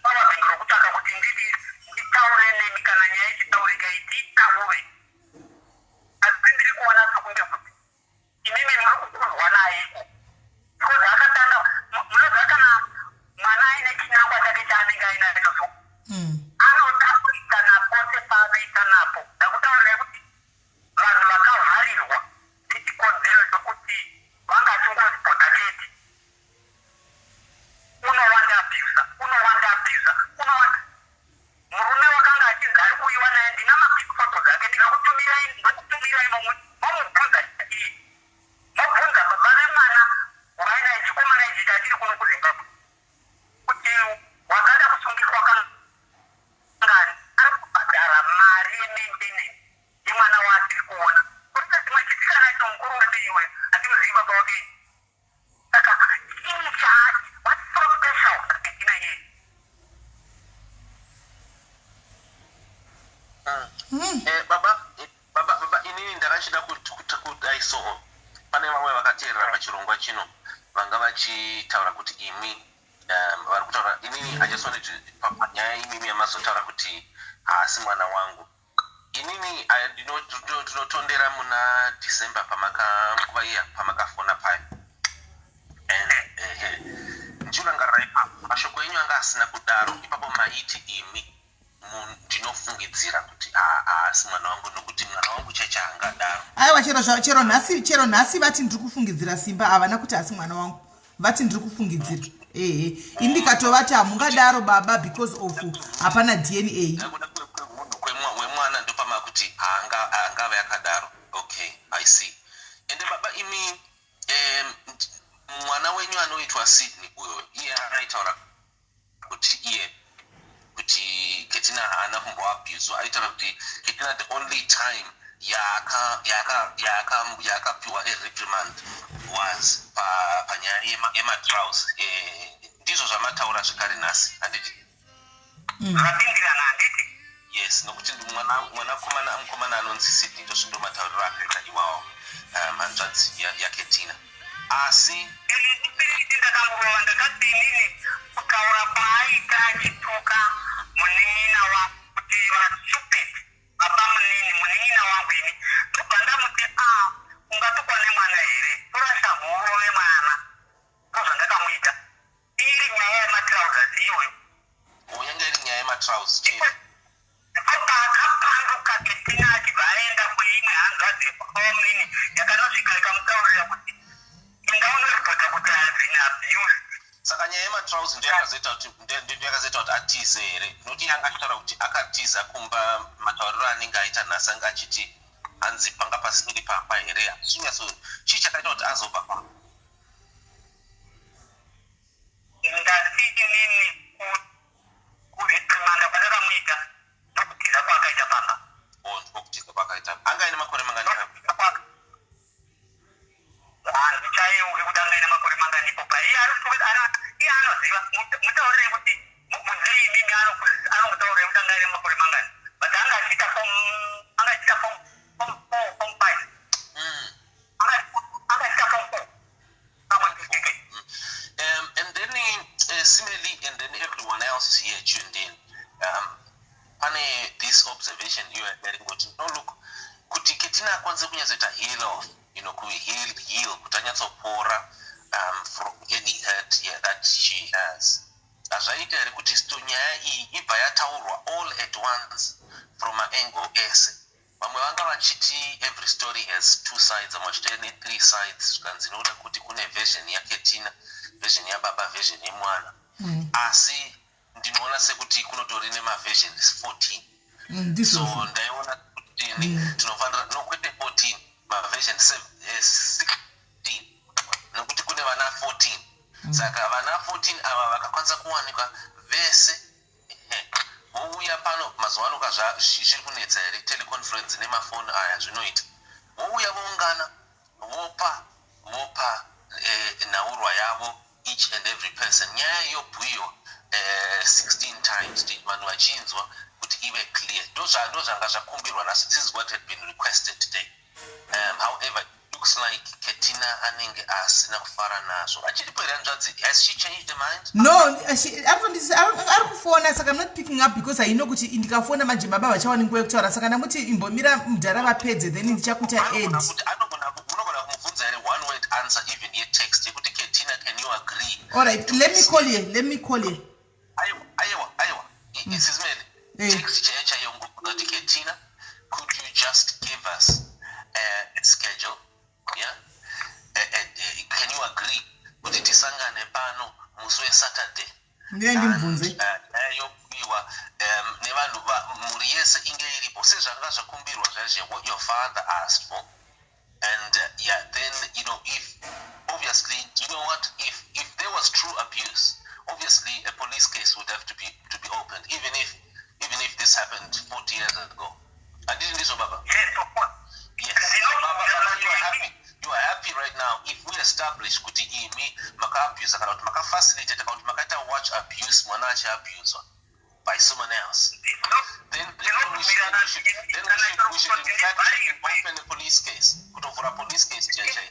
power bank rokutsvaka kuti ndidi nditaure nemi kana nyaya ichitaurika itiitaure, asi ndiri kuona sekunge kuti imimi muri kukundwa naye iko, because akatanga munoziva kana mwana aine chinangwa chake chaanenge ainacho, so anoda kuita napose paanoita napo. Ndakutaurirai kuti vanhu vakavharirwa nechikonzero chokuti vanga achingoripota chete, unowanda abusa, unowanda abusa, unowanda. Murume wakanga achinzi ari kuuyiwa naye, ndina mapic photos ake, ndikakutumirai, ndokutumirai, momubvunza iye, mobvunza baba vemwana wainaye, chikomana ichi chachiri kuno kuZimbabwe, kuti wakada kusungiswa kangani. Ari kubhadhara mari yemaintenance yemwana waasiri kuona. Kurita chimwe chisikana cho mukuru wacho iwe handimuzivi baba wake. Saka chii chaati, what's so special naKetina iye? Baba, inini ndakachida kuti kudai so, pane vamwe vakateerera pachirongwa chino vanga vachitaura kuti imi vari kutaura. Inini I just wanted to, panyaya imimi yamazotaura kuti haasi mwana wangu, inini ndinotondera muna December pamaka nguva iya pamakafona payo and ndichirangarira ipapo mashoko enyu anga asina kudaro. Ipapo maiti imi ndinofungidzira kuti haasi mwana wangu nokuti mwana wangu chacho haangadaro. Aiwa, chero chero nhasi vati ndiri kufungidzira. Simba havana kuti asi mwana wangu, vati ndiri kufungidzira. Ehe, ini ndikatovati hamungadaro baba because of hapana DNA. Nekuda kwehunhu hwemwana ndopama kuti haangave akadaro. Okay, I see. Ende baba imi, mwana wenyu anoitwa Sydney uyo, iye aitaura kuti iye kuti Ketina haana kumboabuswa. Aitaura kuti Ketina the only time yaakapiwa a reprimand was panyaya yematrousers. Ndizvo zvamataura zvekare nhasi, handiti? Zvapindirana, handiti? Yes, nokuti mwanakomana mukomana anonzi Sydney, ndozvindo matauriro akaita iwawo hanzvadzi yaKetina, asi Ini ndakamurova, ndakati inini kutaura kwaaita achituka munin'ina wangu kuti you are stupid, baba munini, munin'ina wangu, ini ndobva ndamuti, a ungatukwa nemwana here? Tora shamhu urove mwana. Ndozvandakamuita, iri nyaya yematrousers iyoyo. Oh, yanga iri nyaya yematrousers chete. Ndobva akapanduka Ketina, achibva aenda kuimwe hanzvadzi yekwababa munini, yakanosvika ikamutaurira kuti inga unoripota kuti has been abused. Saka nyaya yematrousers ndo yakazoita kuti atize here? Nokuti yanga achitaura kuti akatiza kumba, matauriro anenge aita nhasi anga achiti hanzi panga pasiri pamba here? Chinyatso chii chakaita kuti azobva pamba? Ndati inini kureprimanda kwandakamuita ndokutiza kwaakaita pamba. Oh, ndiko kutiza kwakaita. Anga aine makore mangani? Handichayeuki kuti anga aine makore manganipo pa iye iye anoziva. Mutaurire kuti mubvunzei imimi, anokutaurira kuti anga aine makore mangani. Everyone else here tuned in, pane this observation iyo yadaringoti, no, look, kuti Ketina akwanise kunyatsoita heal off, kuheal, heal, kuti anyatsopora from any hurt, yeah, that she has, hazvaita here kuti nyaya iyi ibva yataurwa all at once from maangle ese? Vamwe vanga vachiti every story has two sides, vamwe vachiti ine three sides, zvikanzi nokuda kuti kune version yaKetina, version yababa, version yemwana. Asi ndinoona sekuti kunotori nemaversions 14. So ndaiona kuti tinofanira, no, kwete 14, maversion 16, nekuti kune vana 14. Saka vana 14 ava vakakwanisa kuwanikwa vese, vouya pano. Mazuva ano kazviri kunetsa here, teleconference nemafoni aya zvinoita, vouya voungana, vopa nhaurwa yavo, each and every person, nyaya yobhuyiwa 16 times, vanhu vachinzwa kuti ive clear. Ndozvanga zvakumbirwa nhasi. This is what had been requested today. However, looks like Ketina anenge asina kufara nazvo. Achiripo here hanzvadzi? Has she changed the mind? No, ari kufona, saka I'm not picking up because haino kuti ndikafona manje baba vachawana nguva yekutaura. Saka ndamuti imbomira mudhara vapedze, then ndichakuita add. Unogona kumubvunza here one word answer, even yetext, yekuti, "Ketina, can you agree?" All right, let me call you, let me call you. Aiwa, aiwa, aiwa, Sis Melly, text chaiyo chaiyo, kuti, "Ketina, could you just give us a schedule, yeah? Can you agree kuti tisangane pano musi weSaturday?" Ndiye ndimubvunze. Nyaya yokuiwa nevanhu, mhuri yese inge iripo, sezvanga zvakumbirwa zvazve, what your father asked for. And yeah, then if obviously, you know what, if there was true abuse, obviously a police case would have to be opened, even if this happened 40 years ago. Handiti ndizvo, baba? Yes, of course. Yes. So baba, baba, you are happy, you are happy right now if we establish kuti imi makaabuse, kana kuti makafacilitate, kana kuti makaita watch abuse, mwana achiabuswa by someone else, then we should in fact open a police case, kutovhura police case chaichai.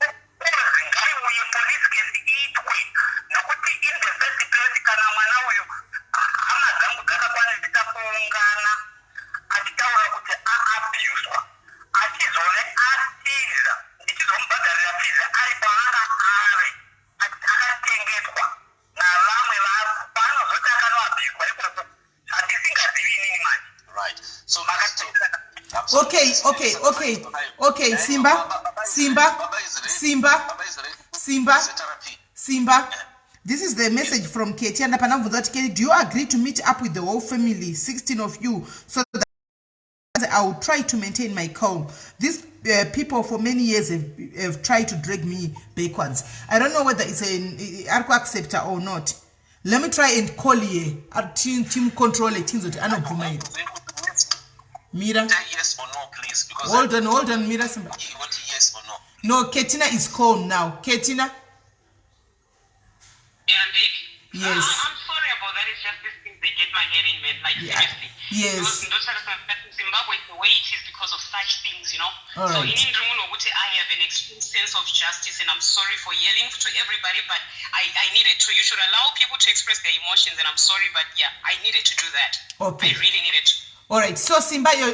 Ngaiuye police case iitwe, nokuti in the first place, kana mwana uyu, hama dzangu dzakakwanisa kuungana achitaura kuti aabuswa, achizove atiza, ndichizomubhadharira fees ari kwaanga ari akachengetwa navamwe, paanozoti akanoabuswa ikoko, handisingazivi inini manje. Right, so Okay, Simba, Simba, Simba, Simba, Simba, this is the message from Katie. And panabvunza kuti, "Katie, do you agree to meet up with the whole family, 16 of you, so that I will try to maintain my calm? These people for many years have tried to drag me backwards." I don't know whether it's an ari kuaccepta or not. Let me try and call ye, timucontrole, tinzoti anobvuma here. Mira. Yes or no, please, because Hold on, hold on, mira, Simba. What, yes or no? No, Ketina is calm now. Ketina. Yeah, babe. Yes. I'm sorry about that. It's just these things, they get my head in, man. Like, seriously. Because Zimbabwe is the way it is because of such things. All So right. in Ndrungu, I have an extreme sense of justice, and I'm sorry for yelling to everybody, but I needed to. You should allow people to express their emotions, and I'm sorry, but yeah, I needed to do that. Okay. I really needed to. All right. So Simba, your,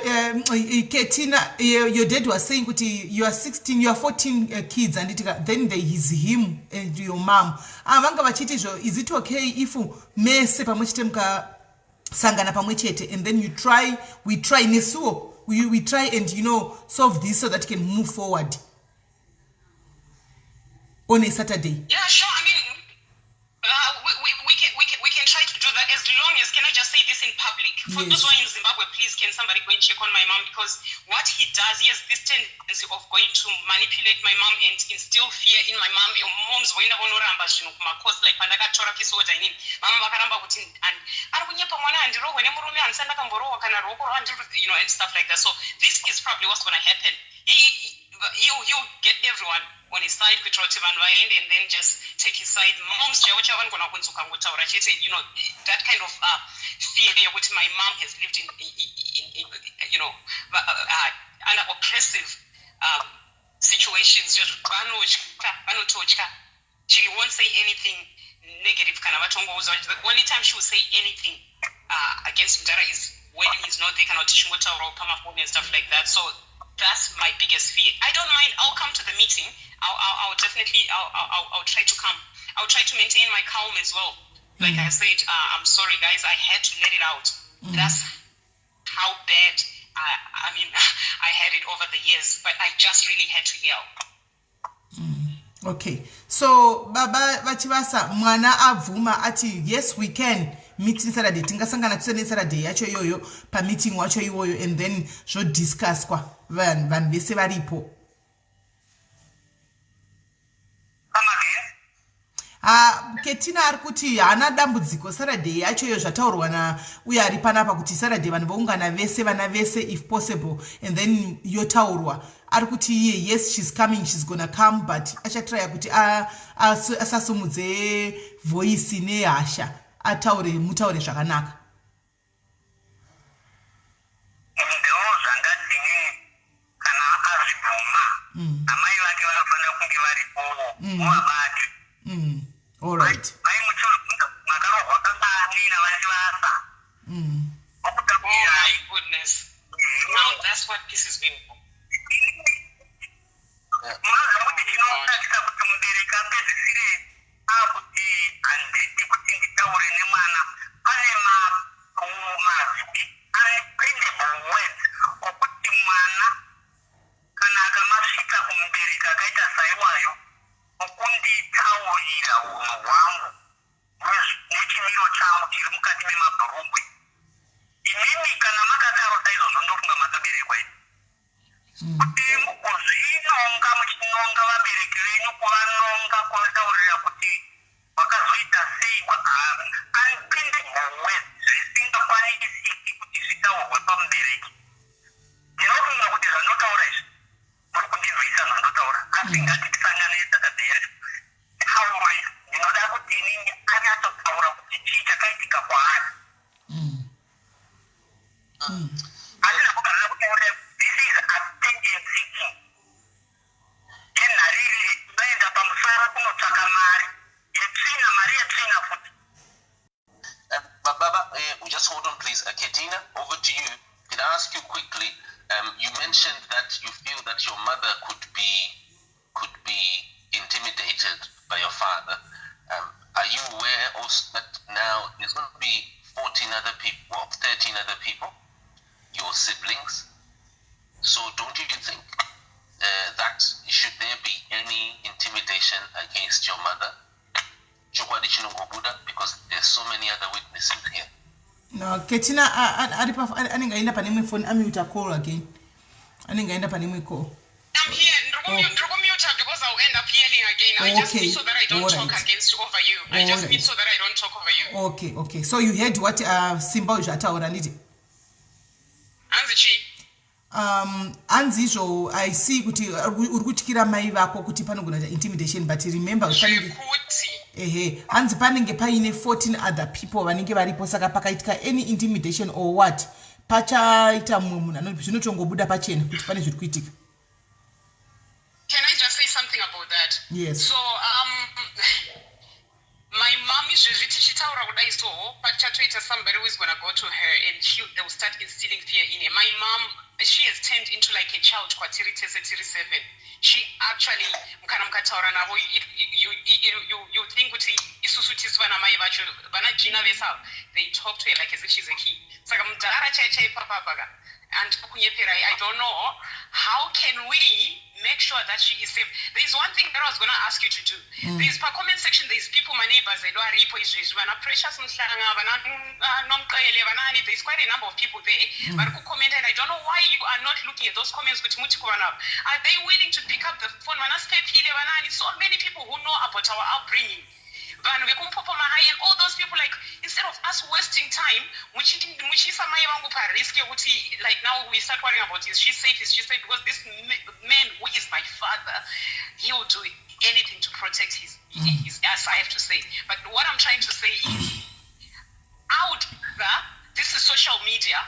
Ketina, your dad was saying kuti you are 16, you are 14 kids, and it, then there is him and your mom. Ah, vanga vachiti zvo, is it okay if mese pamwe chete mukasangana pamwe chete, and then you try, we try nesuwo, we try and solve this so that you can move forward on a Saturday? Yeah, sure. I mean, we can try to do that as long as, can I just say this in public? For Yes. those who are in Zimbabwe, please can somebody go and check on my mom, because what he does, he has this tendency of going to manipulate my mom and instill fear in my mom. Moms voenda vonoramba zvinhu kumacourts, like pandakatora peace order inini, mama vakaramba kuti ari kunyepa mwana, handirohwe nemurume, handisati ndakamborohwa kana ruoko rwandiri, and stuff like that. So this is probably what's going to happen. He'll get everyone on his side kuitira kuti vanhu vaende and then just take his side. Moms chaivo chaivo vanogona kunzi ukangotaura chete, that kind of fear yekuti my mom has lived in under oppressive situations, vanotya, vanototya. She won't say anything. negative kana vatongoudza the only time she will say anything against mudhara is when he's not there kana kuti tichingotaurawo pamafoni and stuff like that. So that's my biggest fear. I don't mind. I'll come to the meeting. I'll definitely I'll try to come. I'll try to maintain my calm as well. Like I said, I'm sorry guys, I had to let it out. That's how bad I mean, I had it over the years, but I just really had to yell. Okay, so baba vaChivasa, mwana abvuma ati yes, we can meet Saturday, tingasangana tose neSaturday yacho iyoyo pameeting wacho iwoyo, and then zvodiscusswa vanhu vese varipo. Ah, Ketina ari kuti haana dambudziko Saturday yacho iyo zvataurwa nauye ari panapa kuti Saturday vanhu voungana vese, vana vese if possible, and then yotaurwa. Ari kuti iye yes, she's coming, she's gonna come, but achatraya kuti asasumudze voice nehasha, ataure, mutaure zvakanaka. Ndo zvandati inini kana azvibvuma, amai vake vanofanira kunge varipowo, muvabate. All right. Mai muchozvunza makarohwa kangani naVaChivasa? Oh my goodness. Now that's what pisses me off. Munoziva kuti chinosakisa kuti mubereki apedzisire akuti handidi kuti nditaure nemwana, pane mazwi unprintable words okuti mwana kana akamasvika kumubereki akaita saiwayo okunditaurira unhu hwangu nechimiro changu chiri mukati memabhurugwe, imimi kana makadaro saizvozvo, ndofunga makaberekwa imi kuti mugozvinonga muchinonga vabereki venyu, kuvanonga, kuvataurira kuti wakazoita sei, unprintable words zvisingakwanisiki kuti zvitaurwe pamubereki. Ndinofunga kuti zvandotaura izvi muri kundinzwisa zvandotaura, asi ngatitisangane Saturday yacho taure. Ndinoda kuti inini anyatsotaura kuti chii chakaitika kwaari. Handina kugarira kutaurira, this is attention seeking yenharirire inoenda pamusoro kunotsvaka mari yetsvina, mari yetsvina futi. Baba, just hold on, please. Ketina, over to you. Can I ask you quickly? You mentioned that you feel that your mother could be intimidated by your father. Are you aware also that now there's going to be 14 other people, well, 13 other people, your siblings? So don't you think that should there be any intimidation against your mother, chokwadi chinongobuda because there's so many other witnesses here? No, Ketina anenge aenda pane imwe phone, amuta call again, anenge aenda pane imwe call. I'm here. Ndiri kumuta because I'll end up yelling again. I just mute so that I don't All talk right. against over you. I just All mute so that I don't talk over you. Okay, so you heard what Simba uyu zvataura, nditi? Hanzi chii? Hanzi izvo I see kuti uri kutyira mai vako kuti panogona kuita intimidation, but remember panenge Zvekuti. Ehe, hanzi panenge paine 14 other people vanenge varipo, saka pakaitika any intimidation or what, pachaita mumwe munhu zvinotongobuda pachena kuti pane zviri kuitika. Can I just say something about that? Yes. So, my mom izvezvi tichitaura kudai, so pachatoita somebody who is gonna go to her and they will start instilling fear in her. My mom, she has turned into like a child kwatiri tese tiri seven. She actually, kana mukataura navo, you think kuti isusu tisu vana mai vacho, vana Gina vese ava, they talk to her like as if she's a kid. Saka mudhara chai chai papapa and kunyeperai, I don't know how can we make sure that she is safe. There is one thing that I was going to ask you to do. There's per comment section, there's people, my neighbors edu aripo izvezvi, vana Precious Mhlanga, vana Nomqele, vanani, there's quite a number of people there vari kucomment, and I don't know why you are not looking at those comments kuti muti kuvanhu ava, are they willing to pick up the phone? Vana Spepile, vanani, so many people who know about our upbringing, vanhu vekuMpopoma High and all those people. Like, instead of us wasting time muchiisa mai vangu parisk yekuti like now we start worrying about, is she safe, is she safe, because this man who is my father, he will do anything to protect his ass, I have to say. But what I'm trying to say is, I would rather, this is social media,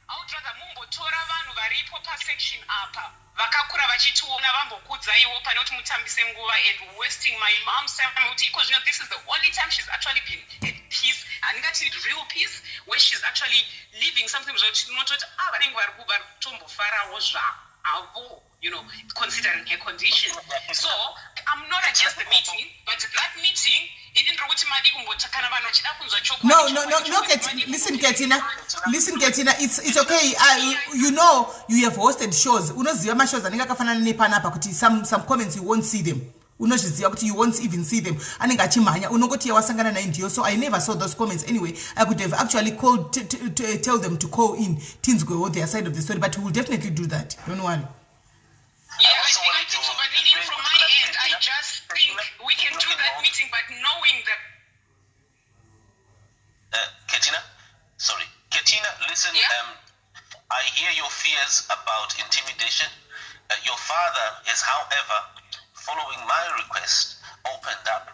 I would rather mumbotora vanhu varipo pasection apa. Vakakura vachitiona, vambokudzaiwo pane kuti mutambise nguva and wasting my mom's time, kuti iko zvino this is the only time she's actually been at peace, handingati real peace, where she's actually living something zvakuti tinototi, ah, vanenge vari kutombofarawo zvavo, considering her condition. So I'm not against the meeting, but that meeting, ini ndiri kuti madi kumbota kana vanhu vachida kunzwa. No, Ket, listen, Ketina, listen, Ketina, it's okay. You have hosted shows. Unoziva mashows anenge akafanana nepanapa kuti some comments you won't see them. Unozviziva kuti you won't even see them, anenge achimhanya, unongoti yawasangana naye ndiyo. So I never saw those comments. Anyway, I could have actually called to tell them to call in, tinzwewo their side of the story, but we will definitely do that, don't worry. Yeah, I think so. But even from my end, I just think we can do that meeting, but knowing that. Ketina, sorry. Ketina, listen, Yeah? I hear your fears about intimidation. Your father is, however, following my request, opened up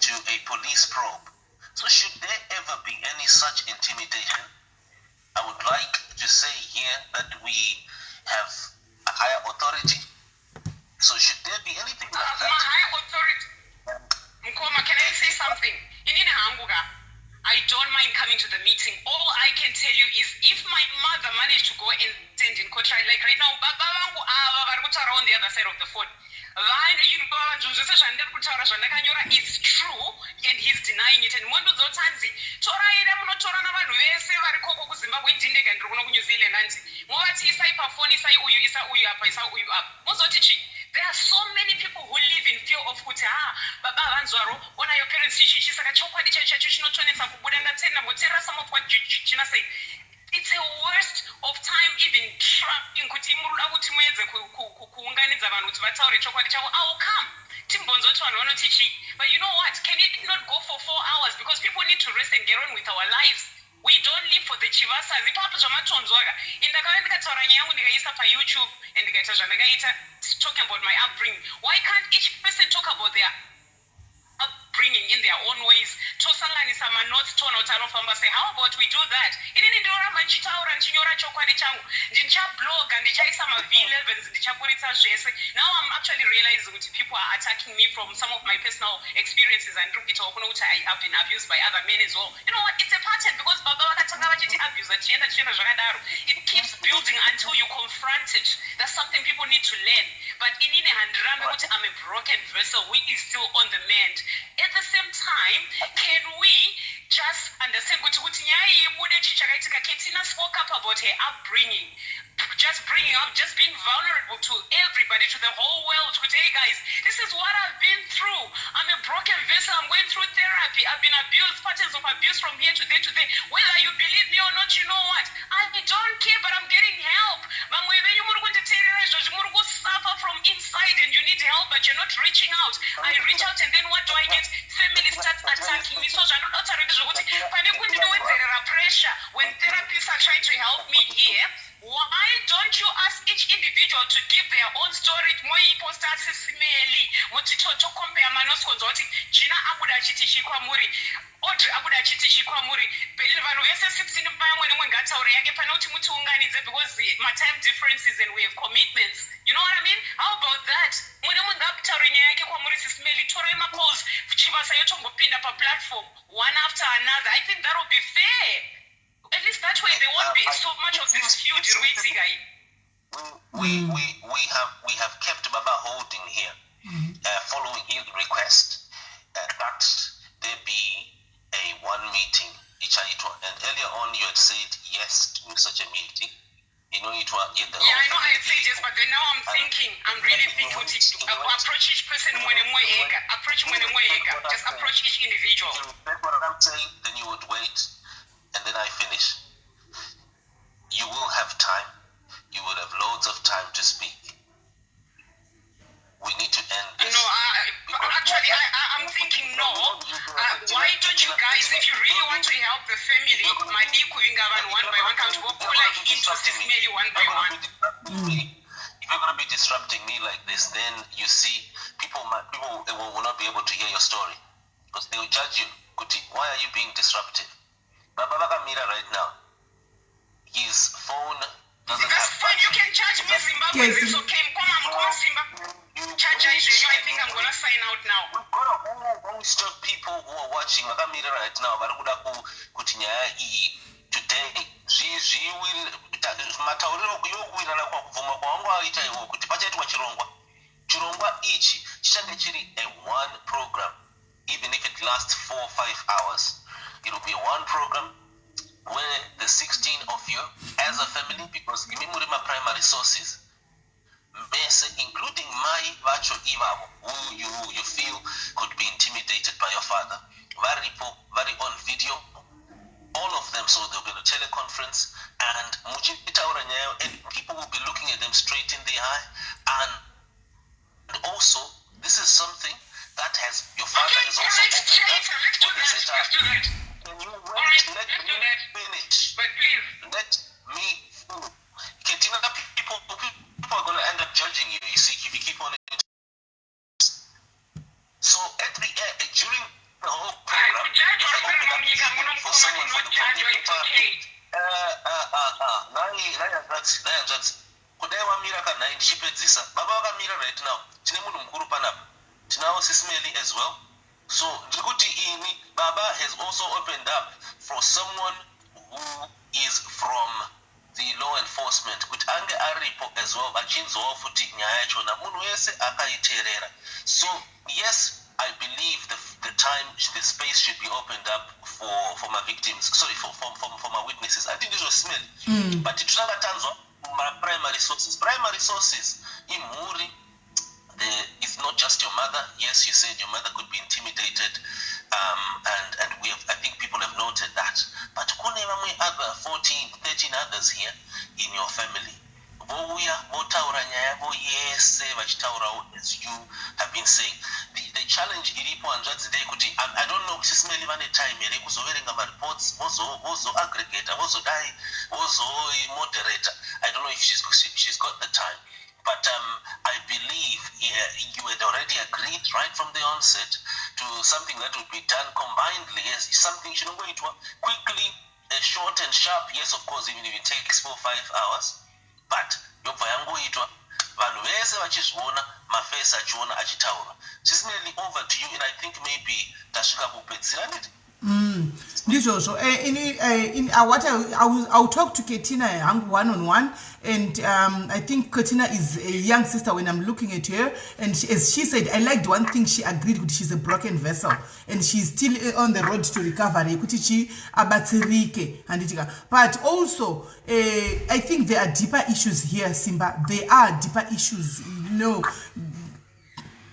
to a police probe. So should there ever be any such intimidation, I would like to say here that we have a higher authority. So should there be anything like My that? high authority. Mkoma, can I say something? Inini hangu ka, I don't mind coming to the meeting. All I can tell you is if my mother managed to go and stand in court, right, like right now, baba vangu ava vari kutaura on the other side of the phone. Vanhu zvese zvandiri kutaura, zvandakanyora is true, and he's denying it. And mondiudza kuti hanzi toraire munotora navanhu vese vari koko kuZimbabwe, ndindega ndiri kuno kuNew Zealand, hanzi movati isai pafoni, isai uyu, isa uyu apa, isa uyu apa, mozoti chi? There are so many people who live in fear of kuti, ha, baba havanzwaro, ona your parents chichichi, saka chokwadi chacho chacho chinotonetsa kubuda. Ndatenda mboteerera some of what Gina say. It's a waste of time even trying kuti muruda kuti muedze kuunganidza vanhu kuti vataure chokwadi chavo. I will come, timbonzwa kuti vanhu vanoti chii. But you know what, can it not go for 4 hours? Because people need to rest and get on with our lives. We don't live for the Chivasas ipapo zvamatonzwaka. Indakauya ndikataura nyaya yangu, ndikaisa paYouTube and ndikaita zvandakaita, talking about my upbringing. Why can't each person talk about their upbringing in their own ways, tosanganisa manotes, toona kuti anofamba sei? How about we do that? Inini ndinoramba ndichitaura, ndichinyora chokwadi changu, ndichabloga, ndichaisa maV11s, ndichaburitsa zvese. Now I'm actually realizing kuti people are attacking me from some of my personal experiences andiri kuitawo kuno, kuti I have been abused by other men as well. You know what, it's a pattern, because baba vakatanga vachiti abuse, tichienda tichienda zvakadaro. It keeps building until you confront it. That's something people need to learn. But inini handirambe kuti I'm a broken vessel who is still on the mend. At the same time, can we just understand kuti nyaya iyi ibude, chii chakaitika? Ketina spoke up about her upbringing, just bringing up, just being vulnerable to everybody, to the whole world, kuti, "Hey guys, this is what I've been through. I'm a broken vessel. I'm going through therapy. I've been abused, patterns of abuse from here to there to there. Whether you believe me or not, you know what, I don't care, but I'm getting help." Vamwe venyu muri kunditeerera izvozvi, muri kusuffer from inside and you need help, but you're not reaching out. I reach out and then what do I get? Family starts attacking me. So zvandoda kutaura ndezvekuti pane kundinowedzerera pressure when therapists are trying to help me here, why don't you ask each individual to give their own story, moiposta sisimeli, moti tocompare manotes, kunzwa kuti Gina abuda achiti chii kwamuri, Audrey abuda achiti chii kwamuri, vanhu vese 16, pamwe nemwe ngataure yake, pane kuti mutiunganidze, because matime differences and we have commitments, you know what I mean? How about that? Mumwe nemwe ngaataure nyaya yake kwamuri. Sisimeli, torai macalls, Chivasa yotombopinda paplatform one after another. I think that will be fair. At least that way there won't be so much of this feud iri kuitika iyi. We have kept Baba holding here, following his request that there be a one meeting ichaitwa. And earlier on you had said yes to such a meeting. It was in the Yeah, I whole know I family said yes, but then now I'm thinking, I'm really thinking kuti approach each person mumwe nemumwe ega, approach mumwe nemumwe ega, just approach each individual. You respect what I'm saying, then you would wait, and then I finish. You will have time. You will have loads of time to speak. We need to end this. No, actually, I'm thinking no. Why don't you guys, if you really want to help the family, madii kuvinga vanhu one by one, kana kuti vopulla into Sisimeli one by one? If you're going to be disrupting me like this, then you see, people will not be able to hear your story because they will judge you. Kuti, why are you being disruptive? Baba vakamira right now. His phone doesn't That's have fine. You can judge me, Zimbabwe. Yes. It's okay. Mkoma. right now vari kuda kuti nyaya iyi today matauriro iwo kuwirirana kwakubvuma kwawanga waita iwo kuti pachaitwa chirongwa. Chirongwa ichi chichange chiri a one program, even if it lasts 4, 5 hours. It will be one program where the 16 of you as a family, because imi muri primary sources mese, including mai vacho ivavo who you feel could be intimidated by your father, varipo, vari on video, all of them. So there'll be a teleconference and muchitaura nyaya, and people will be looking at them straight in the eye. And also, this is something that has your father has also opened up Let's do for the that. Zeta. Let's do that. Can you wait? All right, Let let's do me that. finish. But please. Let me finish. Ketina, people are going to end up judging you, you see, if you keep on. So at the end, during the whole program, Judge if I open up munyika muno for someone from the tinojudge, it's okay. Nai hanzvadzi, nai hanzvadzi, kudai wamira kanhai ndichipedzisa. Baba vakamira right now. Tine munhu mukuru panapa, tinawo Sis Melly as well. So ndiri kuti ini baba has also opened up for someone who is from the law enforcement kuti ange aripo as well, vachinzwawo futi nyaya yachona, munhu wese akaiteerera. So yes, I believe the time, the space should be opened up for my victims, sorry, for my witnesses. I think ndizvo, Sis Melly. But tinanga tanzwa primary sources. Primary sources imhuri. It's not just your mother. Yes, you said your mother could be intimidated, and we have, I think people have noted that. But kune vamwe other 14, 13 others here in your family. Vouya votaura nyaya yavo yese vachitaurawo as you have been saying. The challenge iripo, hanzvadzi, ndeyekuti I don't know kuti Sis Melly vane time here kuzoverenga mareports, vozoaggregata, vozodai, vozomoderata. I don't know if she's got the time. But I believe, yeah, you had already agreed right from the onset to something that would be done combinedly. Yes, something chinongoitwa quickly, short and sharp. Yes, of course, even if it takes 4, 5 hours. But yobva yangoitwa vanhu vese vachizviona, mafesi achiona achitaura. Sis Melly, over to you, and I think maybe tasvika kupedzisira, nditi? Ndizvozvo. In what I will talk to Ketina hangu one on one, and I think Ketina is a young sister when I'm looking at her, and she, as she said, I liked one thing she agreed kuti she's a broken vessel and she's still on the road to recovery, yekuti chi abatsirike, handitika? But also, I think there are deeper issues here, Simba. There are deeper issues.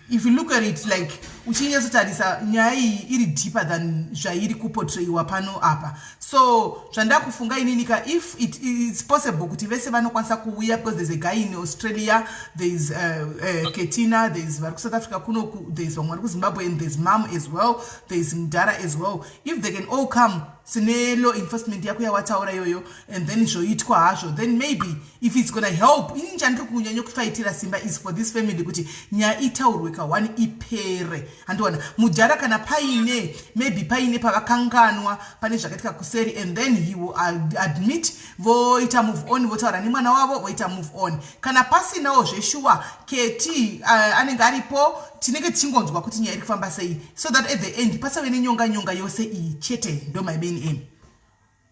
If you look at it, like uchinyatsotarisa nyaya iyi iri deeper than zvairi kuportrayiwa pano apa. So zvandakufunga ininika, if it's possible kuti vese vanokwanisa kuuya, because there's a guy in Australia, there's Ketina, there's vari kuSouth Africa kuno, there's vamwe vari kuZimbabwe, and there's mom as well, there's mudhara as well. If they can all come sine law enforcement yako yawataura iyoyo, and then zvoitwa hazvo, then maybe if it's gonna help. Inini chandiri kunyanya kufaitira, Simba, is for this family kuti nyaya itaurwe ka1 ipere, handiona? Mudhara kana paine, maybe paine pavakanganwa, pane zvakaitika kuseri, and then he will admit, voita move on, votaura nemwana wavo, voita move on. Kana pasinawo zveshuwa, Keti anenge aripo, tinenge tichingonzwa kuti nyaya iri kufamba sei, so that at the end pasave nenyonga nyonga yose iyi chete. Ndo my main aim.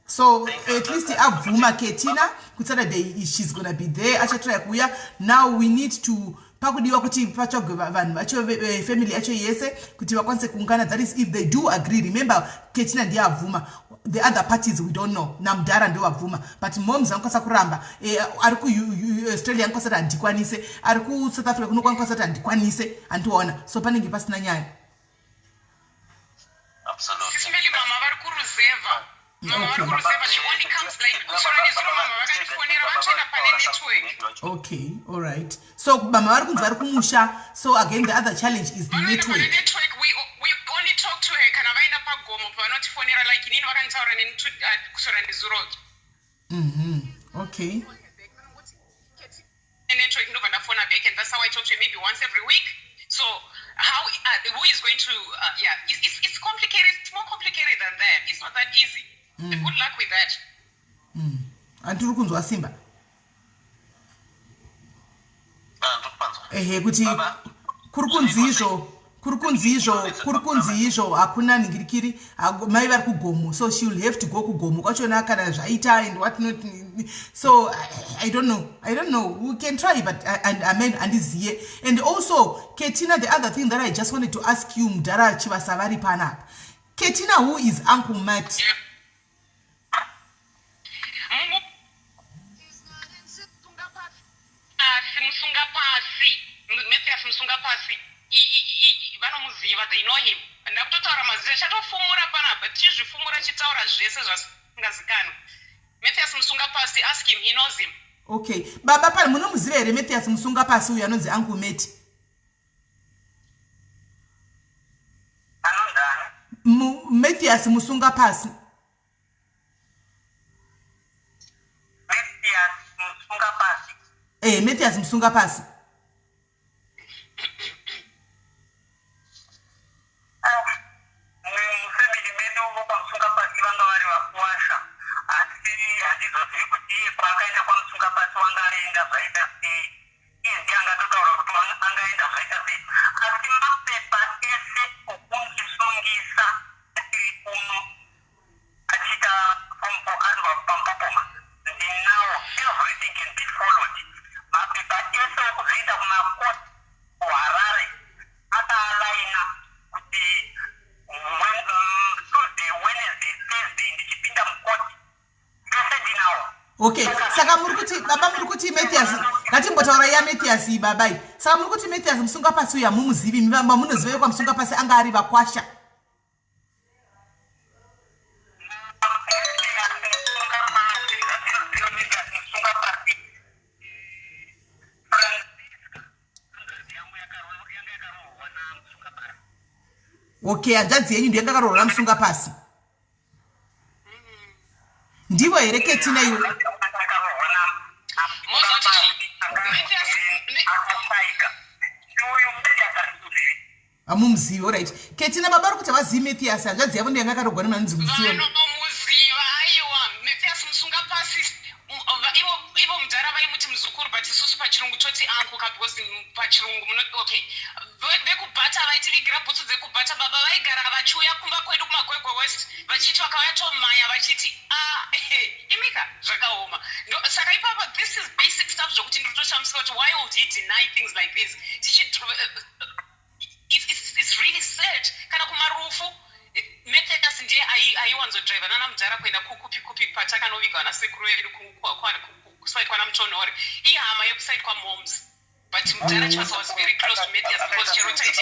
So at least abvuma Ketina kuti Saturday she's gonna be there, achatraya kuuya. Now we need to, pakudiwa kuti patsvagwe vanhu vacho, family yacho yese, kuti vakwanise kuungana. That is if they do agree. Remember, Ketina ndiye abvuma. The other parties we don't know. Namudhara ndo vabvuma, but moms vanokwanisa kuramba. Ari kuAustralia anokwanisa kuti handikwanise, ari kuSouth Africa kunokwanisa kuti handikwanise, handiona? So panenge pasina nyaya. Sis Melly, mama vari kuruzevha, mama vari kuruzevha. She only comes like kusora nezuro mama vakandifonera, vanotoenda pane network. Okay, all right. So mama vari kunzi vari kumusha. So again, the other challenge is network. Network. We only talk to her kana vaenda pagomo, pavanotifonera. Like inini vakanditaura neni kusora nezuro. Okay. Network, ndobva ndafona back, and that's how I talk to her, maybe once every week. So how who is going to yeah, it's complicated. It's more complicated than that. It's not that easy. Good luck with that. Handiri kunzwa, Simba? Ehe, kuti kuri kunzi izvo. Kuri kunzi izvo, kuri kunzi izvo hakuna nhingirikiri, mai vari kugomo, so she will have to go kugomo kwachona kana zvaita and what not. So I don't know, I don't know, we can try but and amen handiziye. And also Ketina, the other thing that I just wanted to ask you, mudhara Chivasa vari panapa, Ketina, who is Uncle Matt? Asi musunga pasi, Mathias musunga pasi, vanomuziva, they know him. Ndakutotaura mazita, chatofumura panapa, tichizvifumura chitaura zvese zvasingazikanwi. Mathias musunga pasi, ask him, he knows him. Okay, baba pane munomuziva here Mathias musunga pasi uyu anonzi Uncle Matt? Mathias musunga pasi. Eh, Mathias musunga pasi. Mufamily medu vokwamusunga pasi vanga vari vakuwasha, asi handizozivi kuti iye paakaenda kwamusunga pasi wanga aenda zvaita sei. Iye ndiye angatotaura kuti angaenda zvaita sei, asi mapepa ese okundisungisa tiri kuno achiita form four ari paMpopoma ndinawo. Everything can be followed. Mapepa ese okuzoenda kumakoti kuHarare akaalaina kuti Tuesday, Wednesday, Thursday ndichipinda mukoti, ese ndinawo. Okay, saka muri kuti baba, muri kuti Mathias, ngatimbotaura iya Mathias iyi babai. Saka muri kuti Mathias musunga pasi uyu hamumuzivi, mamunoziva yekwamusunga pasi anga ari vakwasha? Okay, hanzvadzi yenyu ndiyo yanga yakaroorwa namusunga pasi, ndivo here Ketina iwe? Mozoti chii? Mathias Hamumuzivi, alright. Ketina, baba vari kuti havazivi Mathias, hanzvadzi yavo ndiyo yanga yakaroorwa nemanonzi Musiwa. Vanomuziva, aiwa. Mathias musunga pasi, ivo mudhara vaimuti muzukuru, but isusu pachirungu toti uncle ka, because pachirungu muno. Okay, vekubhata vaitivigira bhutsu dzekubhata. Baba vaigara vachiuya kumba kwedu kuMagwegwe West, vachiti vakauya tomhanya vachiti a imika zvakaoma. Saka ipapa this is basic stuff zvokuti ndinotoshamisika kuti why would he deny things like this? Tichi it's really sad. Kana kumarufu Mathias ndiye aiwanzodriva nana mudhara kuenda kupi kupi patakanoviga vana sekuru vedu kuside kwana Mutonhore, ihama yekuside kwamoms. But mudhara Chivasa was very close to Mathias because chero taiti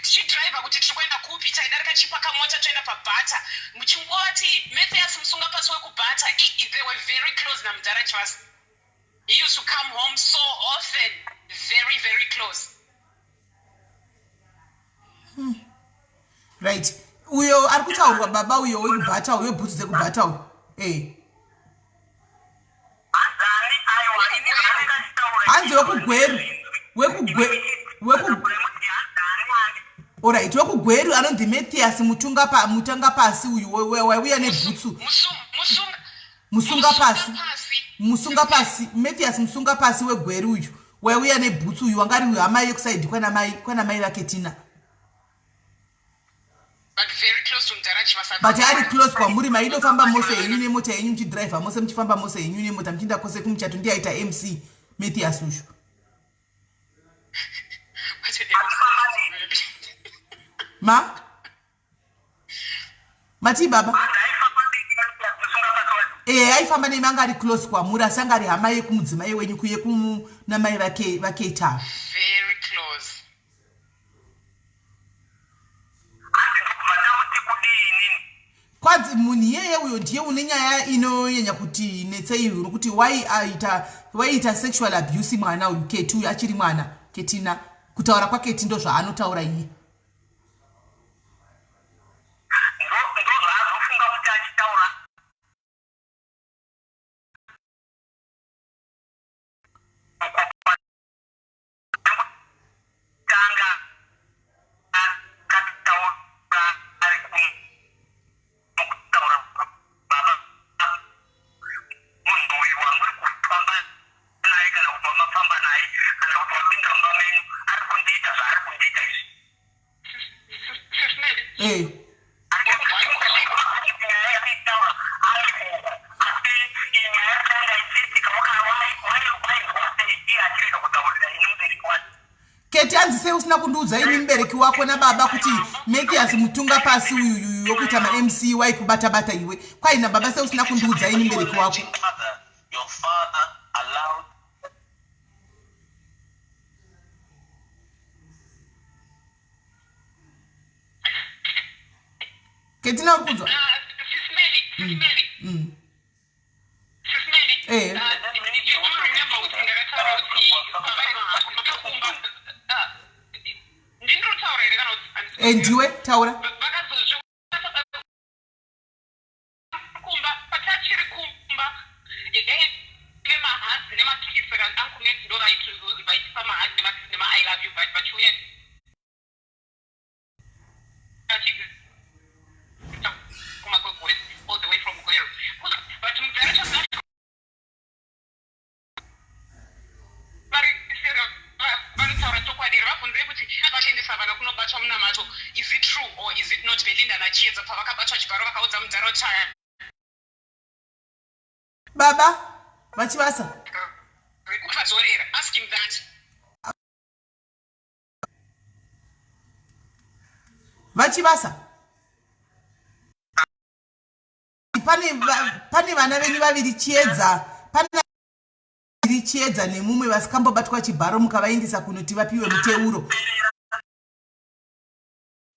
tichidriva kuti tiri kuenda kupi, taidarika chipaka mota toenda pabhata, muchingovati Mathias musunga pasi wekubhata. They were very close namudhara Chivasa. He used to come home so often, very very close. Right, uyo ari kutaurwa baba, uyo wekubhata, uyo bhutsu dzekubhata uyo, e. Hanzi wekugweru, alright, wekugweru anonzi Mathias mutanga pasi uyu waiuya nebhutsu. Musunga pasi, musunga pasi, Mathias musunga pasi wegweru uyu waiuya nebhutsu uyu, wanga ari hama yekuside kwana mai vaKetina. But very close to mudhara Chivasa. But ari close kwamuri, maidofamba mose henyu nemota yenyu, muchidhiraivha mose, muchifamba mose henyu nemota, muchienda kwose kumuchato. Ndiye aita MC Mathias uyu. What a name. Ma matii baba? E, aifamba nemi, anga ari close kwamuri, asi anga ari hama yekumudzimai wenyu yekunamai vake vakeitavo. Very close. Hanzi ndokubva ndamuti kudii inini? Kwanzi munhu iyeye uyo ndiye une nyaya inonyanya kuti netsei, nokuti waiaita waiita sexual abuse mwana uyu Keti uyu achiri mwana. Ketina, kutaura kwaKeti ndo zvaanotaura iye. Ndo zvaazofunga kuti achitaura. Tanga akataura ari kuno kutaura, baba, munhu uyu wamuri kufamba naye kana kuti wamafamba naye kana kuti wapinda mumba menyu ari kundiita zvaari kundiita izvi. Keti, hanzi sei usina kundiudza ini mubereki wako nababa kuti Mathias mutunga pasi uyuyuyu wokuita maMC waikubata-bata iwe? Kwai nababa, sei usina kundiudza ini mubereki wako? Your father allowed Ketina, uri kunzwa? Sis Melly, Sis Melly. Sis Melly, you do remember kuti ndakataura kuti pavakumba, ndini ndinotaura here kana kuti Ndiwe, taura. Vakazozvi kumba patachiri kumba yaive mahugs nemakiss. Saka Uncle Mat ndo vaitipa mahugs nemakiss nema "I love you", but vachiuya kumakwegwes all the way from Gweru, but mudhara vari vanotaura chokwadi here? Vabvunzei kuti vakaendesa vana kunobatwa munamato, is it true or is it not? Belinda naChiedza pavakabatwa chibharo, vakaudza mudhara chaya Baba vaChivasa. Rekuvadzorera, ask him that. VaChivasa, pane vana venyu vaviri, Chiedza, pane vaviri, Chiedza nemumwe, vasikambobatwa chibharo, mukavaendesa kunoti vapiwe muteuro.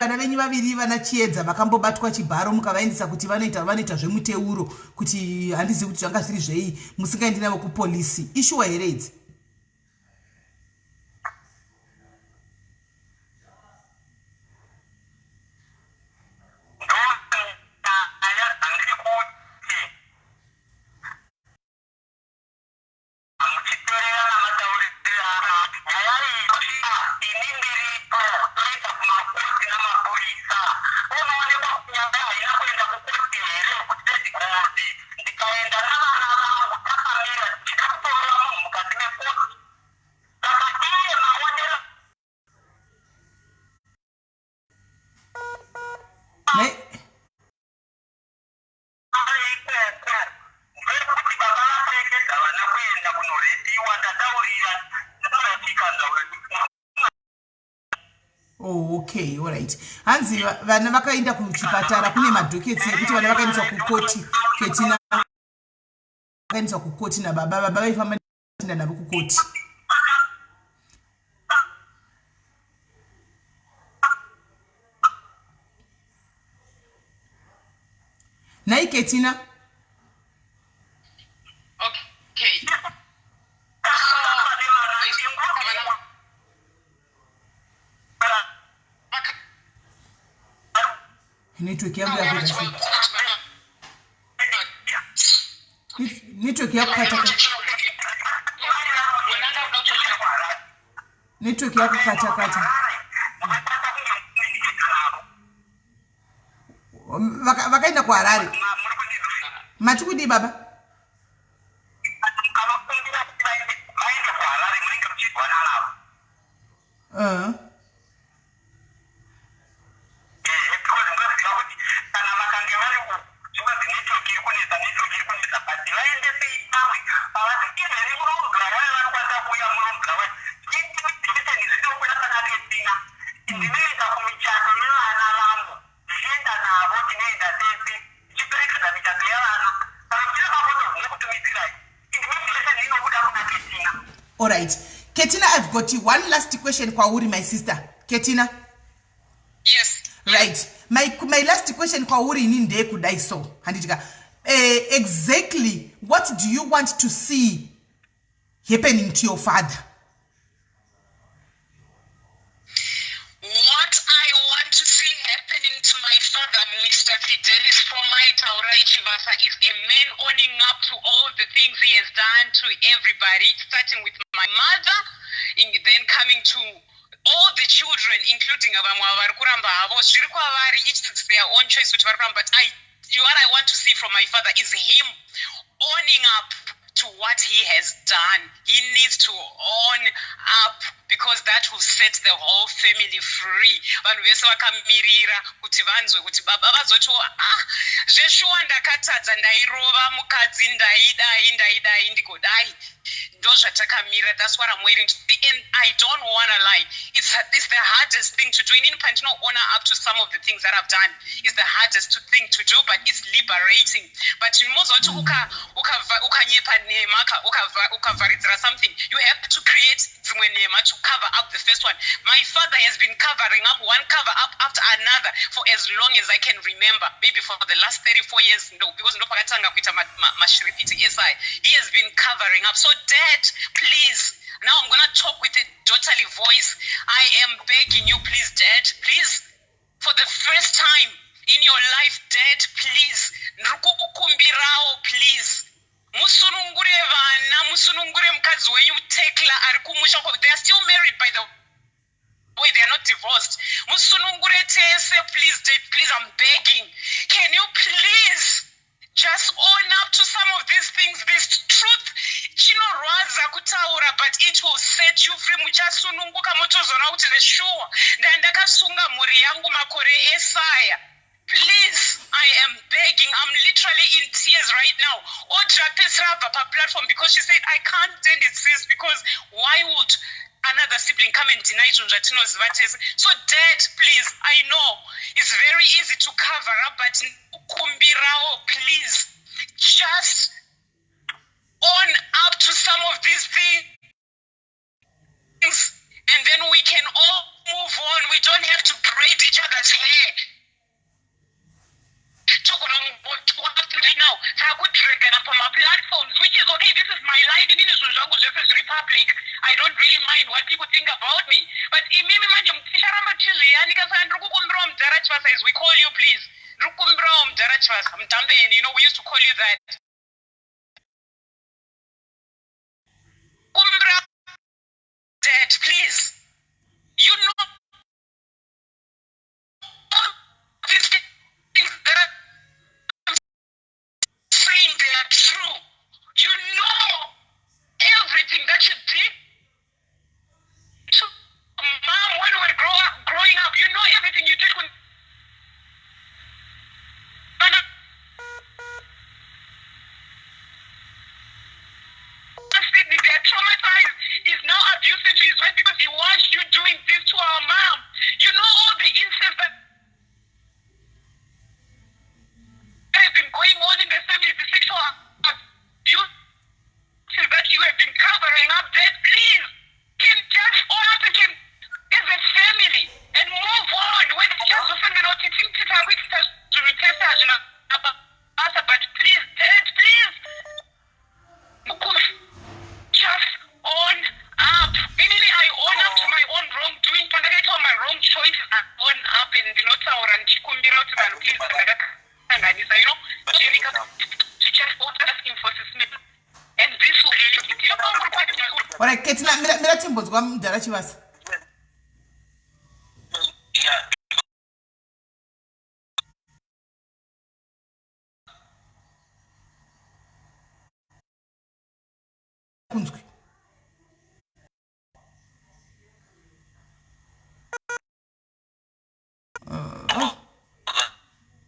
Vana venyu vaviri, vana Chiedza, vakambobatwa chibharo, mukavaendesa kuti vanoita zvemuteuro, kuti handizivi kuti zvanga zviri zvei, musingaendi navo kupolisi. Ishuwa here idzi? Ndonyaya dzandiri kuti muchiteerera namatauriro nyaya iyi. Ini ndiripo, toenda kumakoti namapurisa, unoonekwa kuti nyaya haina kuenda kukoti here kuti Lady Gold, ndikaenda navana vangu takamira tichida kutorova munhu mukati mekoti. Saka iye maonero ikoko ndekuti baba vaperekedza vana kuenda kunorepiwa. Ndataurira ndakaitika. Oh, okay, alright. Hanzi vana vakaenda kuchipatara, kune madockets ekuti vana vakaendeswa kukoti. Ketina, vakaendeswa kukoti nababa. Baba vaifamba navo kukoti. Nhai Ketina. Okay, so vana Network yangu yakuita sei? Network yakukata, network yakukata kata. Vakaenda kuHarare, mati kudii baba? Mukavakumbira kuti vaende kuHarare, munenge muchirwana navo. Ehe, because ndoziva kuti kana vakange vari uku, zvinonzi network iri kunetsa, network iri kunetsa, but vaendesei pamwe pavasi. Even muno muBulawayo, vanokwanisa kuuya muno muBulawayo. Intimidation zvinobuda pana Ketina. Ndinoenda kumichato yevana vangu, ndichienda navo, tinoenda tese tichiperekedza michato yevana. Kana muchida mafotos, ndinokutumidzirai. Intimidation inobuda kuna Ketina. Alright, Ketina, I've got one last question kwauri, my sister Ketina. Yes. Right, my last question kwauri ini ndeyekudai so, handitika, exactly what do you want to see happening to your father? What I want to see happening to my father, Mr. Fidelis Fomai Taurai Chivasa, is a man owning up to all the things he has done to everybody, starting with my mother, then coming to all the children, including vamwe vari kuramba havo, zviri kwavari, it's their own choice kuti vari kuramba. But what I want to see from my father is him owning up. to what he has done. He needs to own up because that will set the whole family free. Vanhu vese vakamirira kuti vanzwe kuti baba vazotiwo ah zveshuwa ndakatadza ndairova mukadzi ndaidai ndaidai ndigodai ndozvatakamira. That's what I'm waiting to see. And I don't wanna lie, it's the hardest thing to do. Inini pandino owner up to some of the things that I've done is the hardest thing to do, but it's liberating. But mozoti ukanyepa nhema, ukavharidzira something, you have to create dzimwe nhema to cover up the first one. My father has been covering up one cover up after another for as long as I can remember, maybe for the last 34 years, no, because ndopakatanga kuita mashiripiti esi. He has been covering up. So Dad, please, now I'm gonna talk with a daughterly voice. I am begging you, please, Dad, please, for the first time in your life, Dad, please, ndiri kukukumbirawo, please, musunungure vana, musunungure mukadzi wenyu Tekla ari kumusha. They are still married, by the way, they are not divorced. Musunungure tese, please, Dad, please, I'm begging. Can you please just own up to some of these things? This truth chinorwadza kutaura, but it will set you free. Muchasununguka motozoona kuti zveshuwa ndandakasunga mhuri yangu makore esaya. Please, I am begging. I'm literally in tears right now. Audra pedzisira abva paplatform because she said, "I can't stand it, sis," because why would another sibling come and deny zvinhu zvatinoziva tese? So Dad, please, I know it's very easy to cover up, but kumbirawo, please, just own up to some of these things and then we can all move on. We don't have to braid each other's hair. Togona right now takudragana pamaplatforms, which is okay. This is my life. Inini zvinhu zvangu zvese zviri public. I don't really mind what people think about me, but imimi manje ticharamba tichizviyanika. Saka ndiri kukumbirawo, mudhara Chivasa, as we call you, please, ndiri kukumbirawo, mudhara Chivasa, mudhambeni, we used to call you that. Kumbira, Dad, please. You know these things that I'm saying, they are true. You know everything that you did to Mom when we were growing up. You know everything you did when Sydney, they are traumatized. He's now abusive to his wife because he watched you doing this to our mom. You know all the incidents that have been going on in the family, the sexual abuse that you have been covering up. Dad, please, can just own up and can, as a family, and move on. When tichazosangana kuti titakuitisa zvinhu tese hazvina basa, but please, Dad, please, just own up. Inini I own up to my own wrongdoing. Pandakaitawo my wrong choices, I own up and ndinotaura ndichikumbira kuti vanhu, please, ndakakanganisa. Jerika to just asking for Smith and this will Alright, Ketina, mira, mira timbonzwa mudhara Chivasa. Yeah. Kunzwi.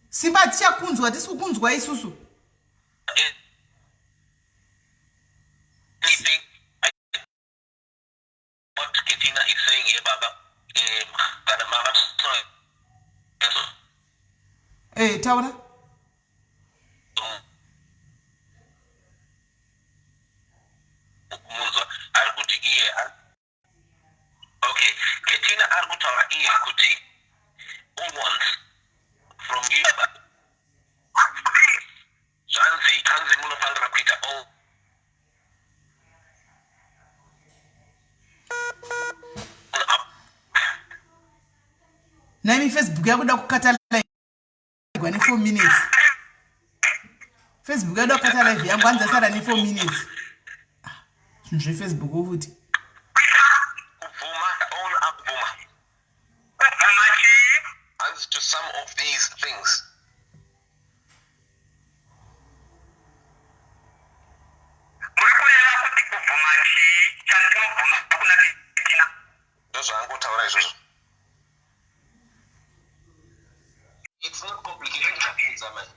Simba, tichakunzwa, tisi kukunzwa isusu. Anything what Ketina is saying here, Baba, kana mama Taura. Munzwa ari kuti iye, okay, Ketina ari kutaura iye kuti all wants from you, Baba, zvanzi hanzi munofanira kuita all up. Naimi, Facebook yakuda kukata live ne4 minutes. Facebook yakuda kukata live yangu, hanzi asara ne4 minutes. Ah, zvinhu zveFacebook futi. Kubvuma, own up, bvuma. Kubvuma chii? Hanzi to some of these things. Muri Izvozvo it's not complicated, chakuudza mai.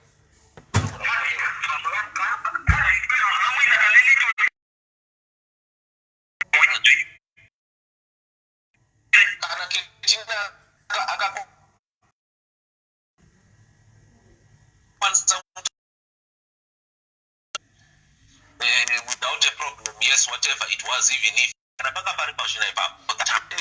Kana Ketina akakwanisa without a problem, yes, whatever it was, even if kana panga pari pazvina ipapo.